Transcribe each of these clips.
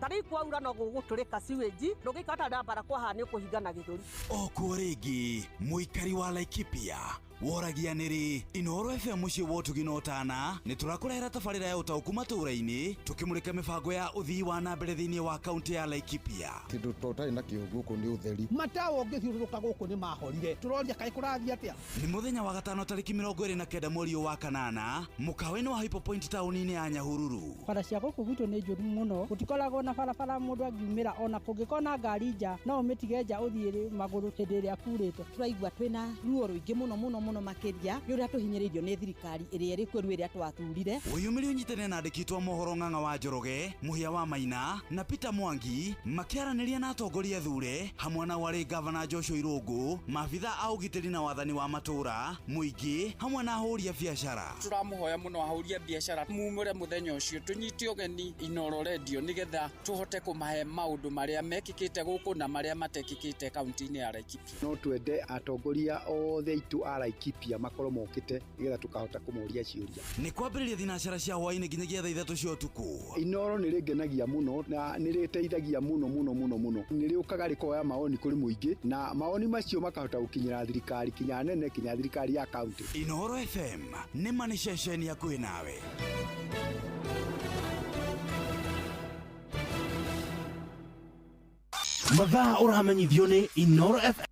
Ta rĩu kwaura no gũgũtũrĩka sewage, ndũngĩikara ũtarĩ na barakoa haha nĩ ũkũhingana gĩthũri. Okuo rĩngĩ mũikari wa Laikipia woragia nĩrĩ Inooro FM mũciĩ wa ũtugi na ũtana nĩ tũrakũrehera tabarĩra ya ũtaũku matũũra-inĩ tũkĩmũrĩka mĩbango ya ũthii wa na mbere thĩinĩ wa kaunti ya Laikipia. Kĩndũ to ũtarĩ na kĩo gũkũ nĩ ũtheri. Matawa ũngĩthiũrũrũka gũkũ nĩ mahorire, tũroria kaĩ kũrathiĩ atĩa. Nĩ mũthenya wa gatano tarĩki 29 mweri ũyũ wa kanana mũkawa-inĩ wa Hypo Point taũni-inĩ ya Nyahururu. Bara cia gũkũ gwitũ nĩ njũru mũno, gũtikoragwo na barabara mũndũ angiumĩra, ona kũngĩkorwo na ngari nja no ũmĩtige nja ũthiĩ magũrũ hĩndĩ ĩrĩa kurĩte. Tũraigua twĩna ruo rũingĩ mũno mũno mũno makĩria nĩ ũrĩa tũhinyĩrĩirio nĩ thirikari ĩrĩa ĩrĩ kuo rĩu ĩrĩa twathurire. Wĩyumĩrie ũnyitane na andĩki twa mohoro Ng'ang'a wa Njoroge, Mũhĩa wa Maina na Peter Mwangi makĩaranĩria na atongoria athure hamwe na warĩ gavana Joshua Irũngũ, maabitha a ũgitĩri na wathani wa matũũra, mũingĩ hamwe na ahũri a biacara. Tũramũhoya mũno ahũri a biacara mumũre mũthenya ũcio tũnyite ũgeni Inooro Radio nĩgetha tũhote kũmahe maũndũ marĩa mekĩkĩte gũkũ na marĩa matekĩkĩte kaunti-inĩ ya Laikipia. No twende atongoria othe aitũ a Laikipia makorwo mokĩte nĩgetha tũkahota kũmoria ciũria. Nĩ kwambĩrĩria thinacara cia hwaĩ-inĩ nginyagia thaa 3 cia ũtukũ. Inooro nĩ rĩngenagia mũno na nĩ rĩteithagia mũno mũno mũno mũno. Nĩ rĩũkaga rĩkoya maoni kũrĩ mũingĩ na maoni macio makahota gũkinyĩra thirikari kinya nene kinya thirikari ya kaunti. Inooro FM nĩ ma nĩ ceceni hakuhĩ nawe. Mathaa ũramenyithio nĩ Inooro FM.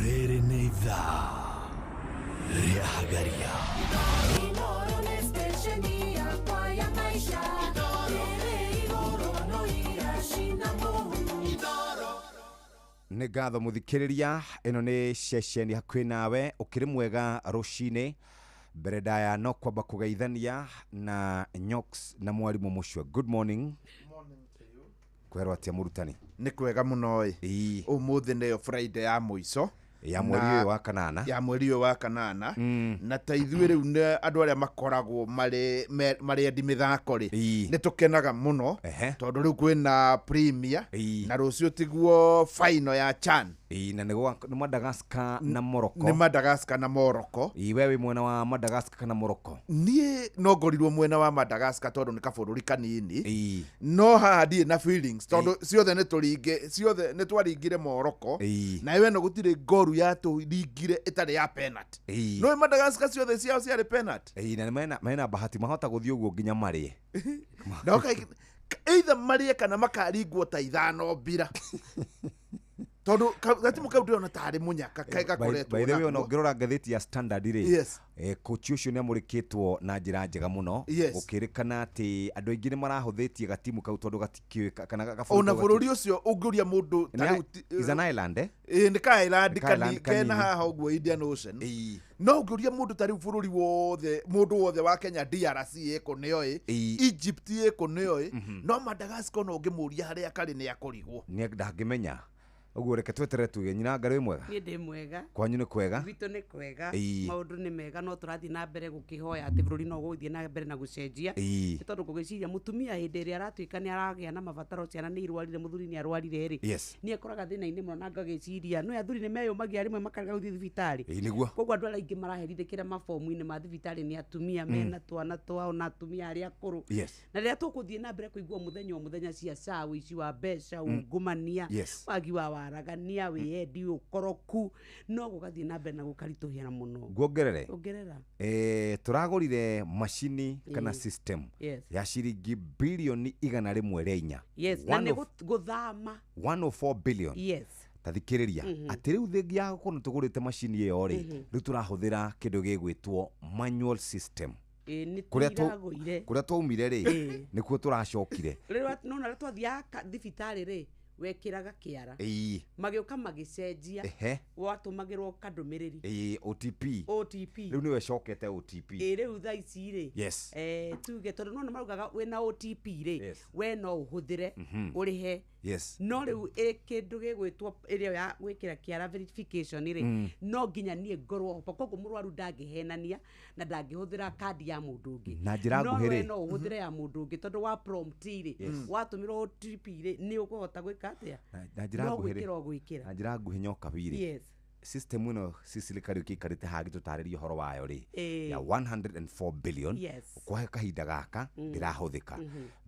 Rĩrĩ nĩ ithaa rĩa Hagaria. Nĩ ngatho mũthikĩrĩria, ĩno nĩ ceceni hakuhĩ nawe, ũkĩrĩ mwega rũcinĩ. Mbere ndaya no kwamba kũgeithania na Nyox na mwarimũ Mũcue. Good morning. Kwerwo atĩa mũrutani? Nĩ kwega mũno ĩ. Ĩĩ. Ũmũthĩ nĩyo Friday ya mũico Ya mweri ũyũ wa kanana. Ya mweri ũyũ wa kanana. Na ta ithuĩ rĩu nĩ andũ arĩa makoragwo marĩ endi mĩthako rĩ, nĩ tũkenaga mũno tondũ rĩu kwĩna premier na rũciũ tiguo final ya CHAN. Ĩĩ, na nĩ Madagascar na Morocco. Nĩ Madagascar na Morocco. Ĩĩ, we wĩ mwena wa Madagascar kana Morocco? Niĩ no ngorirwo mwena wa Madagascar tondũ nĩ kabũrũri kanini. No haha ndirĩ na feelings tondũ ciothe nĩ tũringe, ciothe nĩ twaringire Morocco. Na ĩyo ĩno gũtirĩ ngoru yatũringire ĩtarĩ ya penalty. No Madagascar ciothe ciao ciarĩ penalty. Ĩĩ, na mena bahati mahota gũthiĩ ũguo nginya marĩe. Na either marĩe kana makaringwo ta 5 mbira. Tondũ gatimu kau ndĩrona tarĩ mũnyaka gakoretwo By the way, ona nakuo. ũngĩrora ngathĩti ya Standard rĩ, Yes. Coach ũcio nĩ amũrĩkĩtwo na njĩra njega mũno. Yes. Gũkĩrĩkana atĩ andũ aingĩ nĩ marahũthĩtie gatimu kau tondũ gatikĩũĩ kana gabũrũri Ona kau bũrũri ũcio ũngĩũria mũndũ ta Nĩ rĩu is an island, eh? Ĩĩ, nĩ ka island Nĩ ka island kena kanini. haha ũguo Indian Ocean. Ĩĩ. No ũngĩũria mũndũ ta rĩu bũrũri wothe, mũndũ wothe wa Kenya DRC ĩkũ nĩoĩ, Ĩĩ. Egypt ĩkũ nĩoĩ, no Madagascar ona ũngĩmũria harĩa karĩ nĩ akũrigwo. Nĩ ndangĩmenya. Ũguo reke tweterere tuge. Nyina Ngarĩ wĩ mwega? Niĩ ndĩ mwega. Kwanyu nĩ kwega? Gwitũ nĩ kwega. Ĩĩ. Maũndũ nĩ mega no tũrathiĩ na mbere gũkĩhoya atĩ bũrũri no ũgũthiĩ na mbere na gũcenjia. Ĩĩ. Nĩ tondũ ngũgĩciria mũtumia hĩndĩ ĩrĩa aratuĩka nĩ aragĩa na mabataro, ciana nĩ irwarire, mũthuri nĩ arwarire rĩ. Yes. Nĩ ekoraga thĩna-inĩ mũno na ngagĩciria no athuri nĩ meyũmagia rĩmwe makarega gũthiĩ thibitarĩ. Ĩĩ, nĩguo. Koguo andũ arĩa aingĩ maraherithĩkĩra mabomu-inĩ ma thibitarĩ nĩ atumia mena twana twao na atumia arĩa akũrũ. Yes. Na rĩrĩa tũkũthiĩ na mbere kũigua mũthenya o mũthenya ciaca, ũici wa mbeca, ungumania, Yes. wagi wa waragania, wĩyendi, ũkoroku, no gũgathiĩ na mbere na gũkaritũhĩra mũno. Nguongerere? Ongerera. Tũragũrire macini kana Ĩĩ. system Yes. ya ciringi bilioni igana rĩmwe rĩa inya. Yes, na One nĩ of gũthama. 104 billion. Yes. Ta thikĩrĩria, atĩ rĩu thengia ya gũkorwo nĩ tũgũrĩte macini ĩyo rĩ, rĩu tũrahũthĩra kĩndũ gĩgwĩtwo manual system. Ĩĩ, nĩ Kũrĩa tũiragũire. kũrĩa twaumire rĩ, Ĩĩ. nĩkuo tũracokire. Rĩrĩa nona rĩrĩa twathiaga thibitarĩ rĩ, wekĩraga kĩara. Ĩĩ. Magĩũka magĩcenjia. Ehe. Watũmagĩrwo kandũmĩrĩri. Ĩĩ, OTP. OTP. Rĩu nĩwe ĩcokete OTP. Ĩĩ, rĩu thaa ici rĩ. Yes. Tuge tondũ nona maraugaga wĩna OTP rĩ, Yes. we no ũhũthĩre, ũrĩhe. Yes. No rĩu kĩndũ gĩgwĩtwo ĩrĩa ya gwĩkĩra kĩara verification rĩ, no nginya niĩ ngorwo ho. Koguo mũrwaru ndangĩhenania na ndangĩhũthĩra kandi ya mũndũ ũngĩ. Na njĩra No nguhĩ we rĩ. no ũhũthĩre ya mũndũ ũngĩ tondũ wa prompt rĩ, watũmĩrwo OTP rĩ, nĩ ũkũhota gwĩka atĩa? Na njĩra No nguhĩ rĩ. gwĩkĩra ũgwĩkĩra. Na njĩra nguhĩ nyoka rĩ. Yes. System ĩno Cecily Kariuki ikarĩte haha agĩtũtarĩria ũhoro wayo rĩ, ya 104 billion kwa kahinda gaka ndĩrahũthĩka.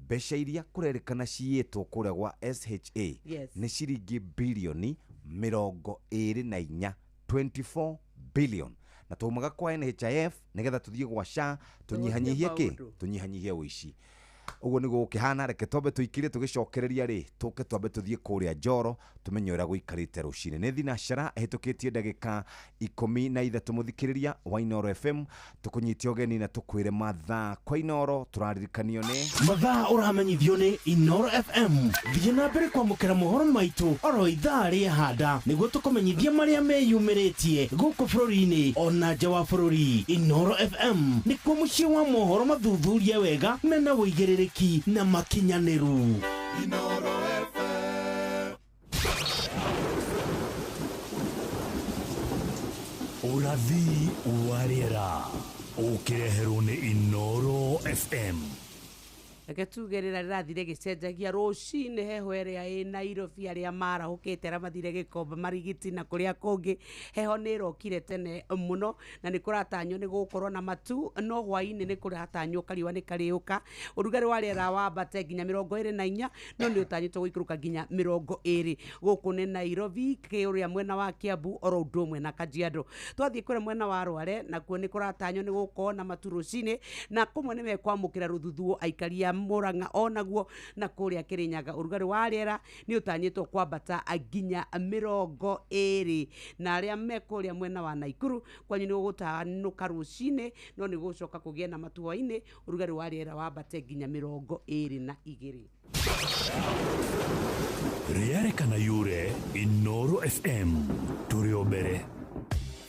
Mbeca iria kũrerĩkana ciyĩtwo kũrĩa gwa SHA nĩ ciringi bilioni 24, 24 billion, na taumaga kwa NHIF nigetha tuthie gwa SHA tunyihanyihie ki maũndũ. Tunyihanyihie ũici. Ũguo nĩguo gũkĩhana. Reke twambe tũikire tũgĩcokereria rĩ, tũke twambe tũthiĩ kũrĩa Njoro tũmenye ũrĩa gũikarĩte rũcinĩ. Nĩ thinacara ĩhĩtũkĩtie ndagĩka 13. Mũthikĩrĩria wa Inooro FM, tũkũnyite ũgeni na tũkwĩre mathaa kwa Inooro tũraririkanio nĩ Mathaa ũramenyithio nĩ Inoro FM. Thiĩ na mbere kwamũkĩra mohoro maitũ oro ithaa rĩa handa nĩguo tũkũmenyithia marĩa meyumĩrĩtie gũkũ bũrũri-inĩ ona nja wa bũrũri. Inoro FM nĩkuo mũciĩ wa mohoro mathuthurie wega mena wũigĩrĩrĩki na makinyanĩru. Ũrathi wa rĩera ũkĩreherwo nĩ Inoro FM. Reke tuge rĩra rĩrathire gĩcenjagia rũcinĩ. Heho ĩrĩa ĩ Nairobi, arĩa marahũkĩte, arĩa mathire Gĩkomba, Marigiti na kũrĩa kũngĩ, heho nĩ ĩrokire tene mũno, na nĩ kũratanywo nĩ gũgũkorwo na matu, no hwaĩ-inĩ nĩ kũratanywo kariũa nĩ karĩũka. Ũrugarĩ wa rĩera wambate nginya 24, no nĩ ũtanyĩtwo gũikũrũka nginya 20. Gũkũ nĩ Nairobi, kũrĩa mwena wa Kiambu oro ũndũ ũmwe na Kajiado. Twathiĩ kũrĩa mwena wa Rware, nakuo nĩ kũratanywo nĩ gũgũkorwo na matu rũcinĩ, na kũmwe nĩ mekwamũkĩra rũthuthuo aikari a Murang'a onaguo na kũrĩa Kĩrĩnyaga. Ũrugarĩ wa rĩera nĩ ũtanyĩtwo kwambata nginya 20, na arĩa me kũrĩa mwena wa Naikuru, kwanyu nĩ gũgũtanũka rũcinĩ, no nĩ gũcoka kũgĩe na matu hwaĩ-inĩ. Ũrugarĩ wa rĩera wambate nginya 22. Rĩarĩkana yure Inoro FM tũrĩ o mbere.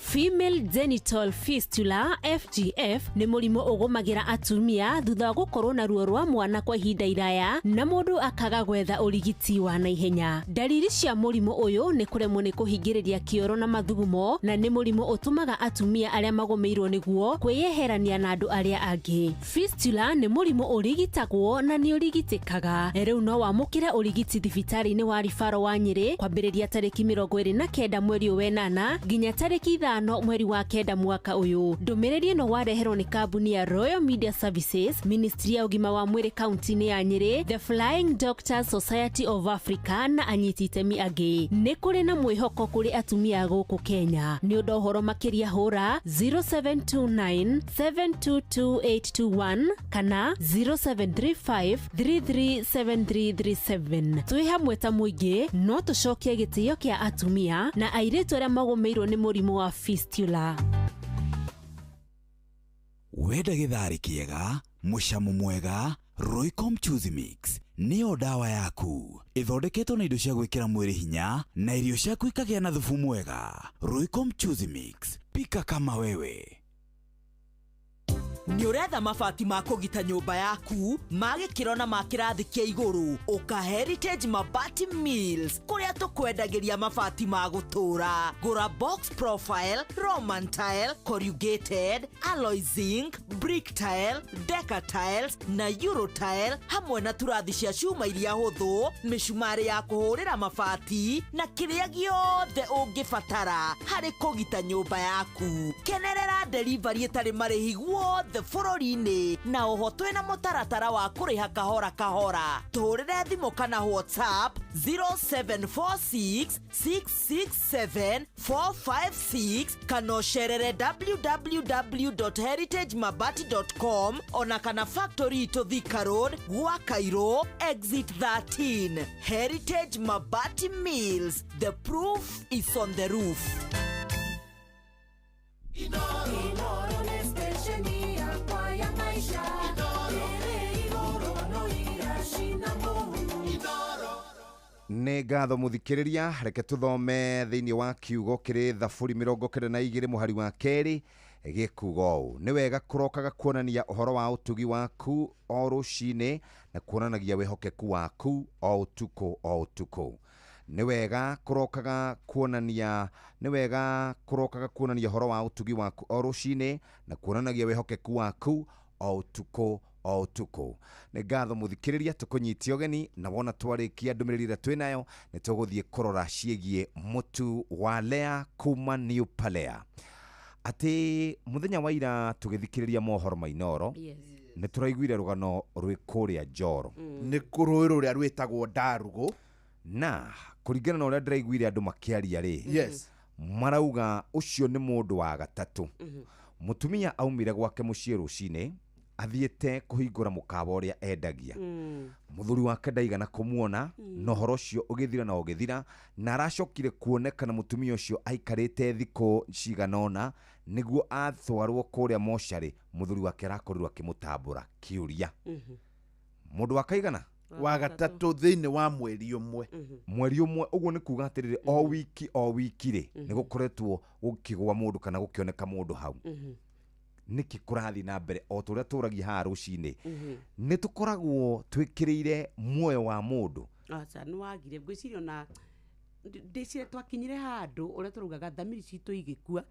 Female genital fistula, FGF, nĩ mũrimũ ũgũmagĩra atumia thutha wa gũkorwo na ruo rwa mwana kwa ihinda iraya na mũndũ akaga gwetha ũrigiti wa naihenya. Ndariri cia mũrimũ ũyũ nĩ kũremwo nĩ kũhingĩrĩria kĩoro na mathugumo, na nĩ mũrimũ ũtũmaga atumia arĩa magũmĩirwo nĩguo kwĩyeherania na andũ arĩa angĩ. Fistula nĩ mũrimũ ũrigitagwo na nĩ ũrigitĩkaga. Rĩu no wamũkĩre ũrigiti thibitarĩ-inĩ wa Ribaro wa Nyĩrĩ kwambĩrĩria tarĩki 29 mweri ũyũ wenana nginya tarĩki 5 mweri wa 9 mwaka ũyũ. Ndũmĩrĩri ĩno wareherwo nĩ kambuni ya Royal Media Services, Ministry ya ũgima wa mwĩrĩ kaunti-inĩ ya Nyĩrĩ, The Flying Doctors Society of Africa na anyiti itemi angĩ. Nĩ kũrĩ na mwĩhoko kũrĩ atumia gũkũ Kenya. Nĩ ũndũ ũhoro makĩria hũra 0729 722821 kana 0735 337337. Twĩ hamwe ta mũingĩ no tũcokie gĩtĩo kĩa atumia na airĩtu arĩa magũmĩirwo nĩ mũrimũ wa fistula. Wenda gĩtharĩ kĩega, mũcamo mwega, Royco Mchuzi Mix nĩyo ndawa yaku. Ĩthondeketwo na indo cia gwĩkĩra mwĩrĩ hinya na irio ciaku ikagĩa na thubu mwega. Royco Mchuzi Mix, pika kama wewe. Nĩ ũretha mabati ma kũgita nyũmba yaku ma gĩkĩro na ma kĩrathi kĩa igũrũ? Ũka Heritage Mabati Mills kũrĩa tũkwendagĩria mabati ma gũtũũra. Gũra box profile, Roman tile, corrugated, alloy zinc, brick tile, deca tiles na euro tile, hamwe na turathi cia cuma iria hũthũ, mĩcumarĩ ya kũhũrĩra mabati na kĩrĩa gĩothe ũngĩbatara harĩ kũgita nyũmba yaku. Kenerera delivery ĩtarĩ marĩhi guothe bũrũri-inĩ, na oho twĩna mũtaratara wa kũrĩha kahora kahora. Tũhũrĩre thimũ kana WhatsApp 0746 667 456 kana ũcerere www.heritagemabati.com ona kana factory itũ Thika Road, gwa Cairo exit 13. Heritage Mabati Mills, the proof is on the roof. Inoro nĩ station yakwa ya maisha ĩrĩ igũrũ no iracina mũhu. Nĩ ngatho mũthikĩrĩria. Reke tũthome thĩinĩ wa kiugo kĩrĩ Thaburi 92 mũhari wa 2, gĩkuga ũũ: nĩ wega kũrokaga kuonania ũhoro wa ũtugi waku o rũcinĩ na kuonanagia wĩhokeku waku o ũtukũ o ũtukũ. Nĩ wega kũrokaga kuonania, nĩ wega kũrokaga kuonania ũhoro wa ũtugi waku o rũcinĩ na kuonanagia wĩhokeku waku o ũtukũ O ũtukũ. Nĩ ngatho mũthikĩrĩria, tũkũnyitie ũgeni na wona twarĩkia ndũmĩrĩri ĩrĩa twĩ nayo nĩ tũgũthiĩ kũrora ciĩgiĩ mũtu wa Lea kuma New Palea. Atĩ mũthenya wa ira tũgĩthikĩrĩria mohoro ma Inooro, nĩ tũraiguire rũgano rwĩ kũrĩa Njoro. Nĩ rũĩ rũrĩa rwĩtagwo Ndarugũ. Na kũringana na ũrĩa ndĩraiguire andũ makĩaria rĩ, marauga ũcio nĩ mũndũ wa gatatũ. Mũtumia aumire gwake mũciĩ rũcinĩ athiĩte kũhingũra mũkawa ũrĩa endagia. Mũthuri wake ndaigana kũmuona, na ũhoro ũcio ũgĩthira na ũgĩthira, na aracokire kuonekana mũtumia ũcio aikarĩte thikũ cigana ũna nĩguo atwarwo kũrĩa mocarĩ. Mũthuri wake arakorirwo akĩmũtambũra. Kĩũria, mũndũ wa kaigana? Wa gatatũ thĩinĩ wa mweri ũmwe. Mweri ũmwe. Ũguo nĩ kuga atĩrĩrĩ, o wiki o wiki rĩ, nĩ gũkoretwo gũkĩgwa mũndũ kana gũkĩoneka mũndũ hau. Nĩkĩ kũrathiĩ na mbere? O ta ũrĩa tũragia haha rũcinĩ, nĩ tũkoragwo twĩkĩrĩire muoyo wa mũndũ. Aca, nĩ wagire. Ngwĩciria ona ndĩcire twakinyire handũ ũrĩa tũraugaga thamiri citũ igĩkua,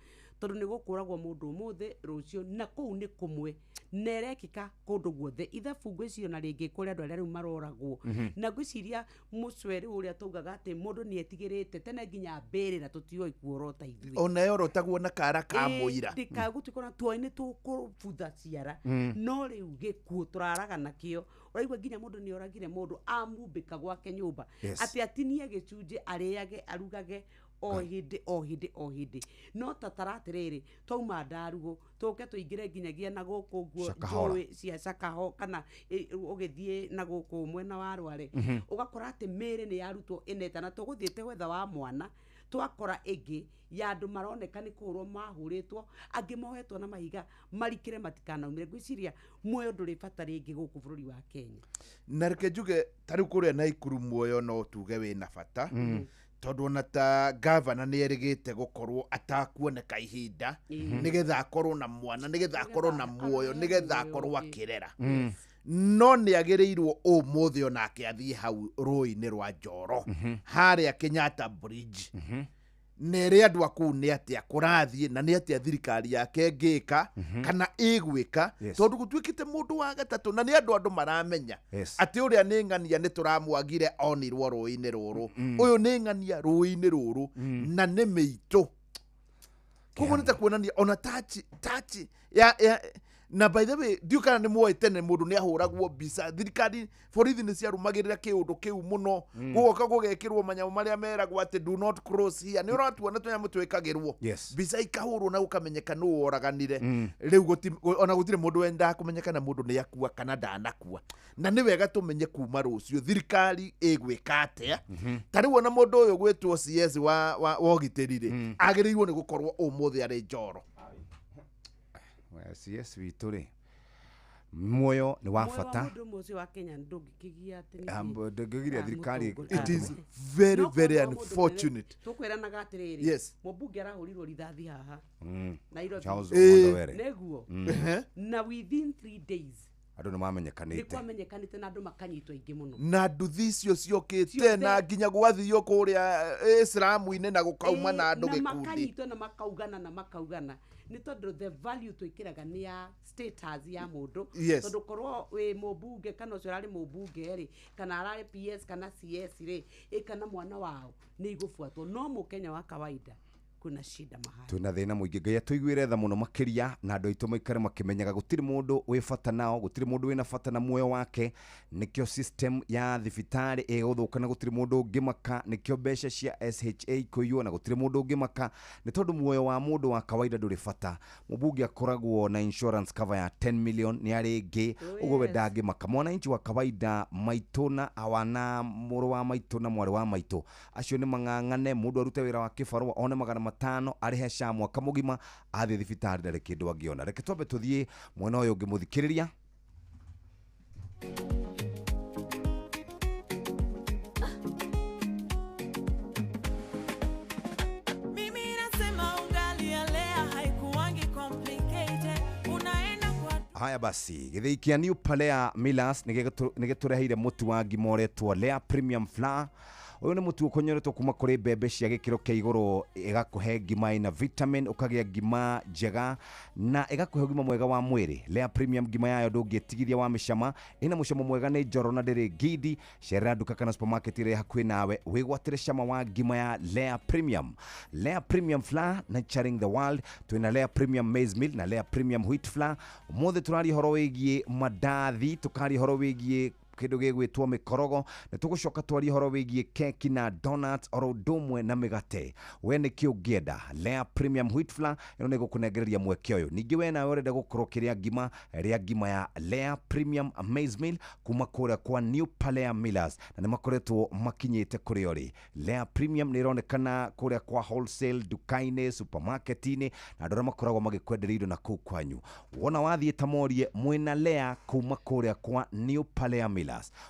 tondũ nĩ gũkũragwo mũndũ ũmũthĩ, rũciũ, na kũu nĩ kũmwe na ĩrekĩka kũndũ guothe. Ithabu ngwĩciria ona rĩngĩ kũrĩ andũ arĩa rĩu maroragwo. Na ngwĩciria mũcere ũrĩa taugaga atĩ mũndũ nĩ etigĩrĩte tene nginya mbĩrĩra tũtioĩ kuorota ithuĩ. Ona yorotagwo na kara ka mũira. Ndĩkagũtuĩka ona tuoĩ nĩ tũkũbutha ciara. No rĩu gĩkuũ tũraraga nakĩo. Ũraigua nginya mũndũ nĩ oragire mũndũ amumbĩka gwake nyũmba, atĩ atinie gĩcunjĩ, arĩage, arugage o hĩndĩ o hĩndĩ o hĩndĩ. No tatara atĩrĩrĩ, twauma Ndarugũ tũke tũingĩre nginyagia na gũkũ guo Shakahola. njũĩ cia Cakaho kana ũgĩthiĩ na gũkũ mwena wa Rware, ũgakora atĩ mĩĩrĩ nĩ yarutwo ĩneta, na tũgũthiĩte gwetha wa mwana twakora ĩngĩ ya andũ maroneka nĩ kũhũrwo mahũrĩtwo, angĩ mohetwo na mahiga marikĩre matikanaumĩre. Ngwĩciria muoyo ndũrĩ bata rĩngĩ gũkũ bũrũri wa Kenya. Na reke njuge ta rĩu kũrĩa Naikuru muoyo no tuge wĩna bata, tondũ ona ta gavana nĩ erĩgĩte gũkorwo atakuoneka ihinda, nĩgetha akorwo na mwana, nĩgetha akorwo na muoyo, nĩgetha akorwo akĩrera. No nĩ agĩrĩirwo ũmũthĩ onake athiĩ hau rũĩ-inĩ rwa Njoro, harĩa Kenyatta Bridge, na ĩrĩ andũ a kũu nĩ atĩa kũrathiĩ na nĩ atĩa thirikari yake ĩngĩka kana ĩgwĩka, tondũ gũtuĩkĩte mũndũ wa gatatũ na nĩ andũ maramenya atĩ ũrĩa nĩ ng'ania nĩ tũramwagire onirwo rũĩ-inĩ rũrũ, ũyũ nĩ ng'ania rũĩ-inĩ rũrũ, na nĩ mĩitũ. Koguo nĩ ta kuonania ona tachi ya na by the way, ndiũ kana nĩ muoĩ tene mũndũ nĩ ahũragwo mbica. Thirikari, borithi nĩ ciarũmagĩrĩra kĩũndũ kĩu mũno. Gũgoka gũgekĩrwo manyamũ marĩa meragwo atĩ "Do not cross here". Nĩ ũratuona tũnyamũ twĩkagĩrwo, mbica ikahũrwo na gũkamenyeka nũ woraganire. Rĩu ona gũtirĩ mũndũ wendaga kũmenyeka na mũndũ nĩ akua kana ndanakua. Na nĩ wega tũmenye kuma rũciũ thirikari ĩgwĩka atĩa. Ta rĩu ona mũndũ ũyũ gwĩtwo CS wa ũgitĩri rĩ, agĩrĩirwo nĩ gũkorwo ũmũthĩ arĩ Njoro. Well, CS witũ rĩ, muoyo nĩ wa Muoyo wa bata. mũndũ ũmwe ũcio wa Kenya ndũngĩkĩgia atĩ nĩkĩ. Ndũngĩgiria thirikari. It is very, No very korwo mũndũ mũnene, unfortunate. Tũkwĩranaga atĩrĩrĩ, mũmbunge arahũrirwo rithathi haha Nairobi. Charles Omondo Were. Nĩguo. Na within 3 days andũ nĩ nĩ mamenyekanĩte. Kwamenyekanĩte na andũ makanyitwo aingĩ mũno. Na nduthi icio ciokĩte Ciothe. na nginya gwathio kũrĩa Islamu-inĩ na gũkauma na andũ Na gĩkundi. Makanyitwo na makaugana na makaugana, nĩ tondũ the value twĩkĩraga nĩ ya status ya mũndũ. Tondũ korwo wĩ mũmbunge kana ũcio ũrarĩ mũmbunge rĩ, kana ararĩ PS kana CS rĩ, ĩ kana mwana wao nĩ igũbuatwo, no mũkenya wa kawaida kuna shida mahali. Twĩna thĩna mũingĩ. Ngai atũiguĩre tha mũno makĩria, na andũ aitũ maikare makĩmenyaga gũtirĩ mũndũ wĩ bata nao, gũtirĩ mũndũ wĩna bata na muoyo wake. Nĩkĩo system ya thibitarĩ ĩgũthũka na gũtirĩ mũndũ ũngĩmaka. Nĩkĩo mbeca cia SHA kũiywo na gũtirĩ mũndũ ũngĩmaka, nĩ tondũ muoyo wa mũndũ wa kawaida ndũrĩ bata. Mũmbunge akoragwo na insurance cover ya 10 million nĩ arĩ ĩngĩ. Ũguo we ndangĩmaka. Mwananchi wa kawaida, maitũ na awana, mũrũ wa maitũ na mwarĩ wa maitũ, acio nĩ mang'ang'ane. Mũndũ arute wĩra wa kĩbarũa one 500 arĩhe SHA mwaka mũgima, athiĩ thibitarĩ ndarĩ kĩndũ angĩona. Reke twambe tũthiĩ mwena ũyũ ũngĩ, mũthikĩrĩria. Mimi nasema ugali ya Lea haikuwangi complicated. Unaenda kwa Haya basi, gĩthĩi kĩa New Palea Millers nĩ gĩtũreheire mũtu wa ngima ũretwo Lea Premium Flour. Ũyũ nĩ mũtu ũkonyoretwo kuma kũrĩ mbembe cia gĩkĩro kĩa igũrũ, ĩgakũhe ngima ĩna vitamin, ũkagĩa ngima njega na ĩgakũhe ũgima mwega wa mwĩrĩ. Lea Premium ngima yayo ndũngĩtigithia wa mĩcama, ĩna mũcamo mwega, nĩ njoro na ndĩrĩ ngindi. Cerera nduka kana supermarket ĩrĩa hakuhĩ nawe wĩgwatĩre cama wa ngima ya Lea Premium. Lea Premium Flour, nurturing the world. Twĩna Lea Premium Maize Meal na Lea Premium Wheat Flour. Ũmũthĩ tũraria ũhoro wĩgiĩ mandathi, tũkaria ũhoro wĩgiĩ kĩndũ gĩgwĩtwo mĩkorogo, na tũgũcoka twarie ũhoro wĩgiĩ keki na donuts oro ũndũ ũmwe na mĩgate. We nĩkĩ ũngĩenda? Lea Premium Wheat Flour ĩno nĩ gũkũnengereria mweke ũyũ. Ningĩ we nawe ũrenda gũkorwo ũkĩrĩa ngima, rĩa ngima ya Lea Premium Maize Meal kuma kũrĩa kwa New Palea Millers, na nĩ makoretwo makinyĩte kũrĩa ũrĩ. Lea Premium nĩ ĩronekana kũrĩa kwa wholesale, nduka-inĩ, supermarket-inĩ, na andũ arĩa makoragwo magĩkwenderia indo na kũu kwanyu. Wona wathiĩ ta morie mwĩna Lea kuma kũrĩa kwa New Palea Millers.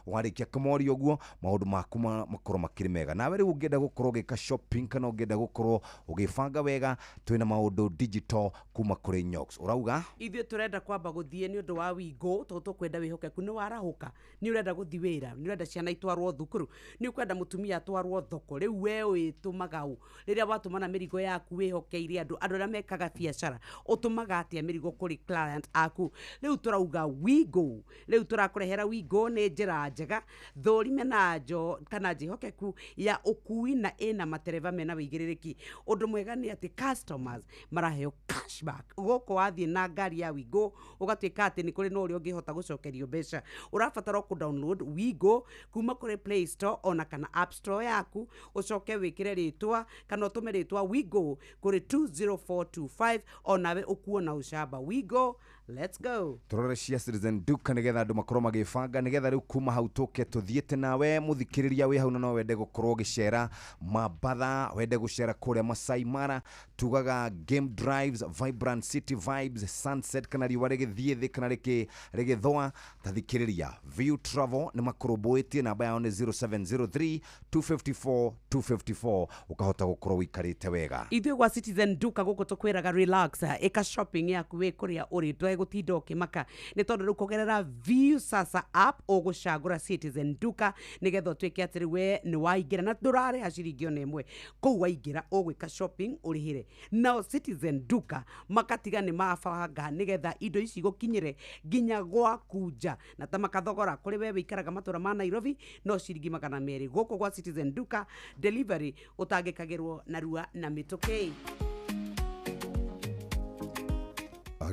Warĩkia kũmoria ũguo maũndũ maku makorwo makĩrĩ mega. Nawe rĩu ũngĩenda gũkorwo ũgĩka shopping kana ũngĩenda gũkorwo ũgĩbanga wega, twĩna maũndũ digital kuma kũrĩ Nyox. Ũrauga ithuĩ tũrenda kwamba gũthiĩ nĩ ũndũ wa wingo, tondũ tũkwenda wĩhokeku. Nĩ warahũka, nĩ ũrenda gũthiĩ wĩra, nĩ ũrenda ciana itwarwo thukuru, nĩ ũkwenda mũtumia atwarwo thoko. Rĩu we wĩtũmaga ũ? Rĩrĩa watũmana mĩrigo yaku wĩhokeire andũ, andũ arĩa mekaga biacara, ũtũmaga atĩa mĩrigo kũrĩ client aku? Rĩu tũrauga wingo, rĩu tũrakũrehera wingo nĩ njĩra njega thũrime na njo kana njĩhokeku ya ũkui na ĩna matereba mena wĩigĩrĩrĩki. Ũndũ mwega nĩ atĩ customers maraheo cashback. Gũkũ wathiĩ na ngari ya Wigo ũgatuĩka atĩ nĩ kũrĩ na ũrĩa ũngĩhota gũcokerio mbeca. Ũrabatara kũ download Wigo kuma kũrĩ Play Store ona kana App Store yaku, ũcoke wĩkĩre rĩtwa kana ũtũme rĩtwa Wigo kũrĩ 20425, onawe ũkuona ũcamba. Wigo, let's go. Tũrore cia Citizen Duka nĩgetha andũ makorwo magĩbanga, nĩgetha rĩu kuma hau tũke tũthiĩte nawe mũthikĩrĩria wĩ hau, na no wende gũkorwo ũgĩcera Mambatha, wende gũcera kũrĩa Masai Mara, tugaga game drives, vibrant city vibes, sunset kana riũa rĩgĩthiĩ thĩ kana rĩgĩthũa. Tathikĩrĩria View Travel nĩ makũrũmbũĩtie, namba yao nĩ 0703 254 254, ũkahota gũkorwo ũikarĩte wega. Ithuĩ gwa Citizen Duka gũkũ tũkwĩraga relax, ĩka shopping yaku wĩ kũrĩa ũrĩ, ndwae gũtinda ũkĩmaka, nĩ tondũ rĩu kũgerera View Sasa app ũgũcagũra Citizen Duka nĩgetha ũtuĩke atĩ rĩu we nĩ waingĩra na ndũrarĩha ciringi ona ĩmwe. Kũu waingĩra ũgwĩka shopping ũrĩhĩre. Nao Citizen Duka makatiga nĩ mabanga nĩgetha indo ici gũkinyĩre nginya gwaku nja, na ta makathogora kũrĩ we wĩikaraga matũra ma Nairobi no ciringi 200. Gũkũ gwa Citizen Duka delivery ũtangĩkagĩrwo narua na mĩtũkĩ.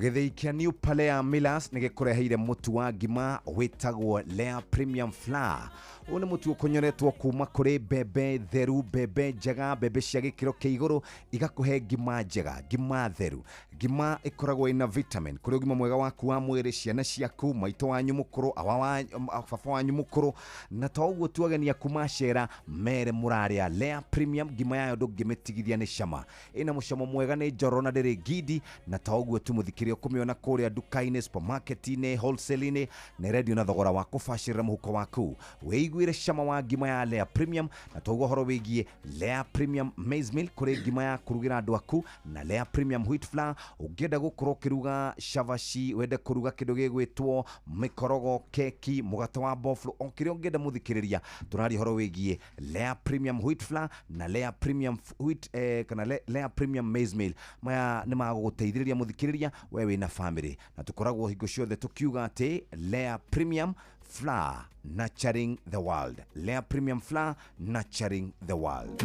Gĩthĩi kĩa New Palea Millers nĩ gĩkũreheire mũtu wa ngima wĩtagwo Lea Premium Flour. Ũyũ nĩ mũtu ũkonyoretwo kuma kũrĩ mbembe theru, mbembe njega, mbembe cia gĩkĩro kĩa igũrũ, igakũhe ngima njega, ngima theru, ngima ĩkoragwo ĩna vitamin kũrĩ ũgima mwega waku wa mwĩrĩ, ciana ciaku, maitũ wanyu mũkũrũ, awa baba wanyu mũkũrũ, na to ũguo tu ageni aku macera mere mũrarĩa Lea Premium ngima yayo ndũngĩmĩtigithia nĩ cama, ĩna mũcamo mwega, nĩ njoro na ndĩrĩ ngindi, na to ũguo tu mũthikĩrĩria ũkũmĩona kũrĩa nduka-inĩ, supermarket-inĩ, wholesale-inĩ, na ĩrendio na thogora wa kũbacĩrĩra mũhuko waku. Wĩiguĩre cama wa ngima ya Lea Premium, na toguo ũhoro wĩgiĩ Lea Premium Maize Meal kũrĩ ngima ya kũrugĩra andũ aku, na Lea Premium Wheat Flour ũngĩenda gũkorwo ũkĩruga cabaci, wende kũruga kĩndũ gĩgwĩtwo mĩkorogo, keki, mũgate wa boflo, o kĩrĩa ũngĩenda mũthikĩrĩria, tũraria ũhoro wĩgiĩ Lea Premium Wheat Flour na Lea Premium Wheat kana Lea Premium Maize Meal. Maya nĩ magũgũteithĩrĩria mũthikĩrĩria we wĩna family, na tũkoragwo hingo ciothe tũkiuga atĩ Lea Premium Flour, nurturing the world. Lea Premium Flour, nurturing the world.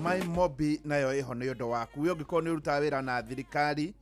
My Mobi nayo ĩho nĩ ũndũ waku. We ũngĩkorwo nĩ ũrutaga wĩra na thirikari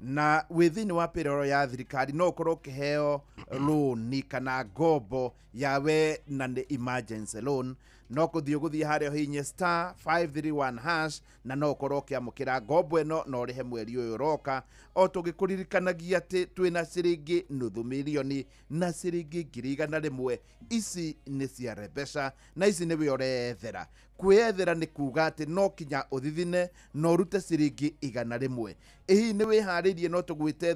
na wĩ thĩinĩ wa payroll ya thirikari, no ũkorwo ũkĩheo loan kana ngombo ya we na nĩ emergency loan. No kũthiĩ ũgũthiĩ harĩa ũhihinye star 531 hash na no ũkorwo ũkĩamũkĩra ngombo ĩno na ũrĩhe mweri ũyũ ũroka. O tũgĩkũririkanagia atĩ twĩna ciringi nuthu mirioni na ciringi 100,000. Ici nĩ cia Rebesha na ici nĩwe ũrethera. Kwĩyethera nĩ kuga atĩ no kinya ũthithine na ũrute ciringi 100. Ĩhihi nĩ wĩharĩirie? No tũgwĩte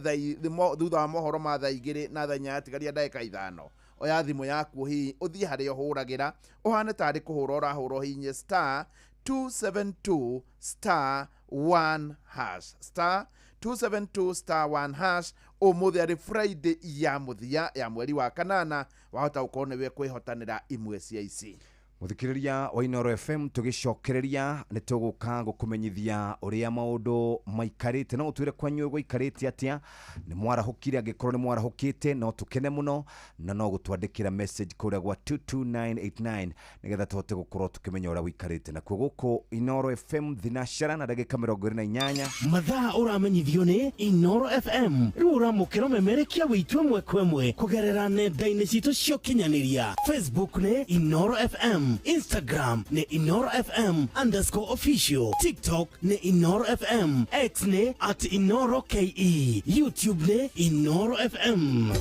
thutha wa mohoro ma thaa 2 na thaa 4 yatigaria ndagĩka 5. Oya thimũ yaku hihi ũthiĩ harĩa ũhũragĩra, ũhane tarĩ kũhũra ũrahũra, ũhihinye star 272 star 1 hash, star 272 star 1 hash. Ũmũthĩ arĩ Friday ya mũthia ya mweri wa kanana, wahota gũkorwo nĩwe kwĩhotanĩra imwe cia ici. Muthikiriria wa Inooro FM, tugicokereria nĩ tũgũka gũkũmenyithia ũrĩa maũndũ maikarĩte. No ũtwĩre kwanyu gũikarĩte atĩa, nĩ mwarahũkire? Angĩkorwo nĩ mwarahũkĩte, no tũkene mũno, na no gũtwandĩkĩra message kũrĩa gwa 22989 nĩgetha tũhote gũkorwo tũkĩmenya ũrĩa gũikarĩte. Nakuo gũkũ Inooro FM, thinacara na ndagĩka 28. Mathaa ũramenyithio nĩ Inoro FM. Rĩu ũramũkĩra ũmemerekia witũ ĩmwe kwa ĩmwe kũgerera nenda-inĩ citũ cia ũkinyanĩria. Facebook nĩ Inoro FM, Instagram nĩ InoroFM_official, TikTok nĩ Inoro FM, X nĩ @InoroKE, YouTube nĩ Inoro FM.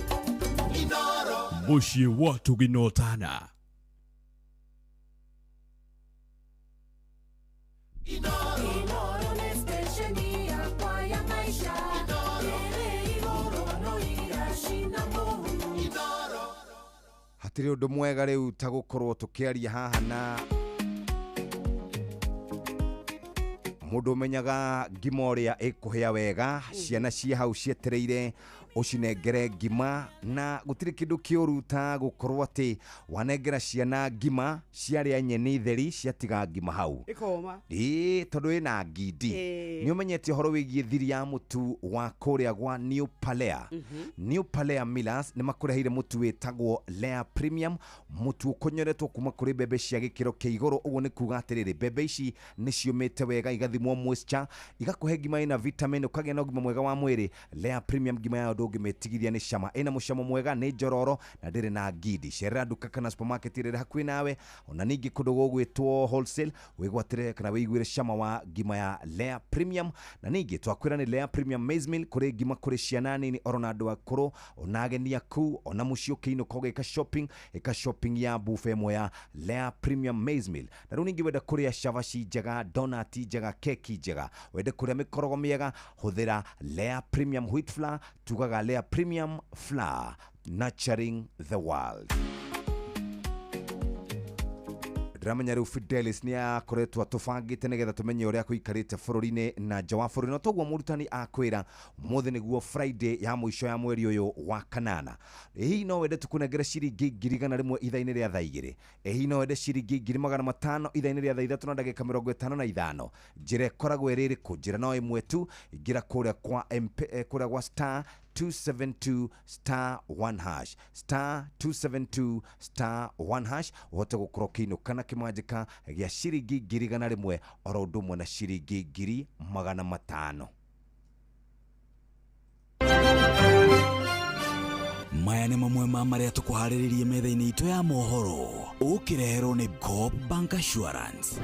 Mũciĩ wa Tũginotana. Inoro nĩ stesheni yakwa ya maisha. Ĩrĩ igũrũ no iracina mũhu. Hatirĩ ũndũ mwega rĩu ta gũkorwo tũkĩaria haha na mũndũ ũmenyaga ngima ũrĩa ĩkũhĩa wega. Ciana ciĩ hau cietereire ũcinengere ngima, na gũtirĩ kĩndũ kĩũru ta gũkorwo atĩ wanengera ciana ngima, ciarĩa nyeni theri, ciatiga ngima hau. Ĩkoma. Ĩĩ, tondũ ĩna ngindi. Nĩ ũmenyete ũhoro wĩgiĩ thiri ya mũtu wa kũrĩa gwa New Palea? New Palea Millers nĩ makũreheire mũtu wĩtagwo Lea Premium, mũtu ũkonyoretwo kuma kũrĩ mbembe cia gĩkĩro kĩa igũrũ. Ũguo nĩ kuga atĩrĩrĩ, mbembe ici nĩ ciũmĩte wega, igathimwo moisture, igakũhe ngima ĩna vitamin, ũkagĩa na ũgima mwega wa mwĩrĩ. Lea Premium ngima yayo ndũngĩmĩtigithia nĩ cama, ĩna mũcamo mwega, nĩ njororo na ndĩrĩ na ngindi. Cerera nduka kana supermarket ĩrĩa ĩrĩ hakuhĩ nawe, ona ningĩ kũndũ gũgwĩtwo wholesale, wĩgwatĩre kana wĩiguĩre cama wa ngima ya Lea Premium. Na ningĩ twakwĩra nĩ Lea Premium Maize Meal, kũrĩ ngima kũrĩ ciana nini oro na andũ akũrũ, ona ageni aku, ona mũciĩ ũkĩinũka ũgĩka shopping, ĩka shopping ya bufe ĩmwe ya Lea Premium Maize Meal. Na rĩu ningĩ wenda kũrĩa cabaci njega, donati njega, keki njega, wende kũrĩa mĩkorogo mĩega, hũthĩra Lea Premium Wheat Flour. Tugaga Lea Premium Flour, nurturing the world. Ndĩramenya rĩu Fidelis nĩ akoretwo atũbangĩte nĩgetha tũmenye ũrĩa kũikarĩte bũrũri-inĩ na nja wa bũrũri. No toguo mũrutani akwĩra, ũmũthĩ nĩguo Friday ya mũico ya mweri ũyũ wa kanana. Ĩ hihi no wende tũkũnengere ciringi 100,000 ithaa-inĩ rĩa thaa 2? Ĩ hihi no wende ciringi 500,000 ithaa-inĩ rĩa thaa 3 na ndagĩka 55? Njĩra ĩkoragwo ĩrĩ ĩrĩkũ? Njĩra no ĩmwe tu, ingĩra kũrĩa kwa MP, kũrĩa gwa *272*1#, *272*1#, ũhote gũkorwo ũkĩinũka na kĩmanjĩka gĩa ciringi 100,000 oro ũndũ ũmwe na ciringi 500,000. Maya nĩ mamwe ma marĩa tũkũharĩrĩrie metha-inĩ itũ ya mohoro, ũkĩreherwo nĩ Coop Bank Assurance.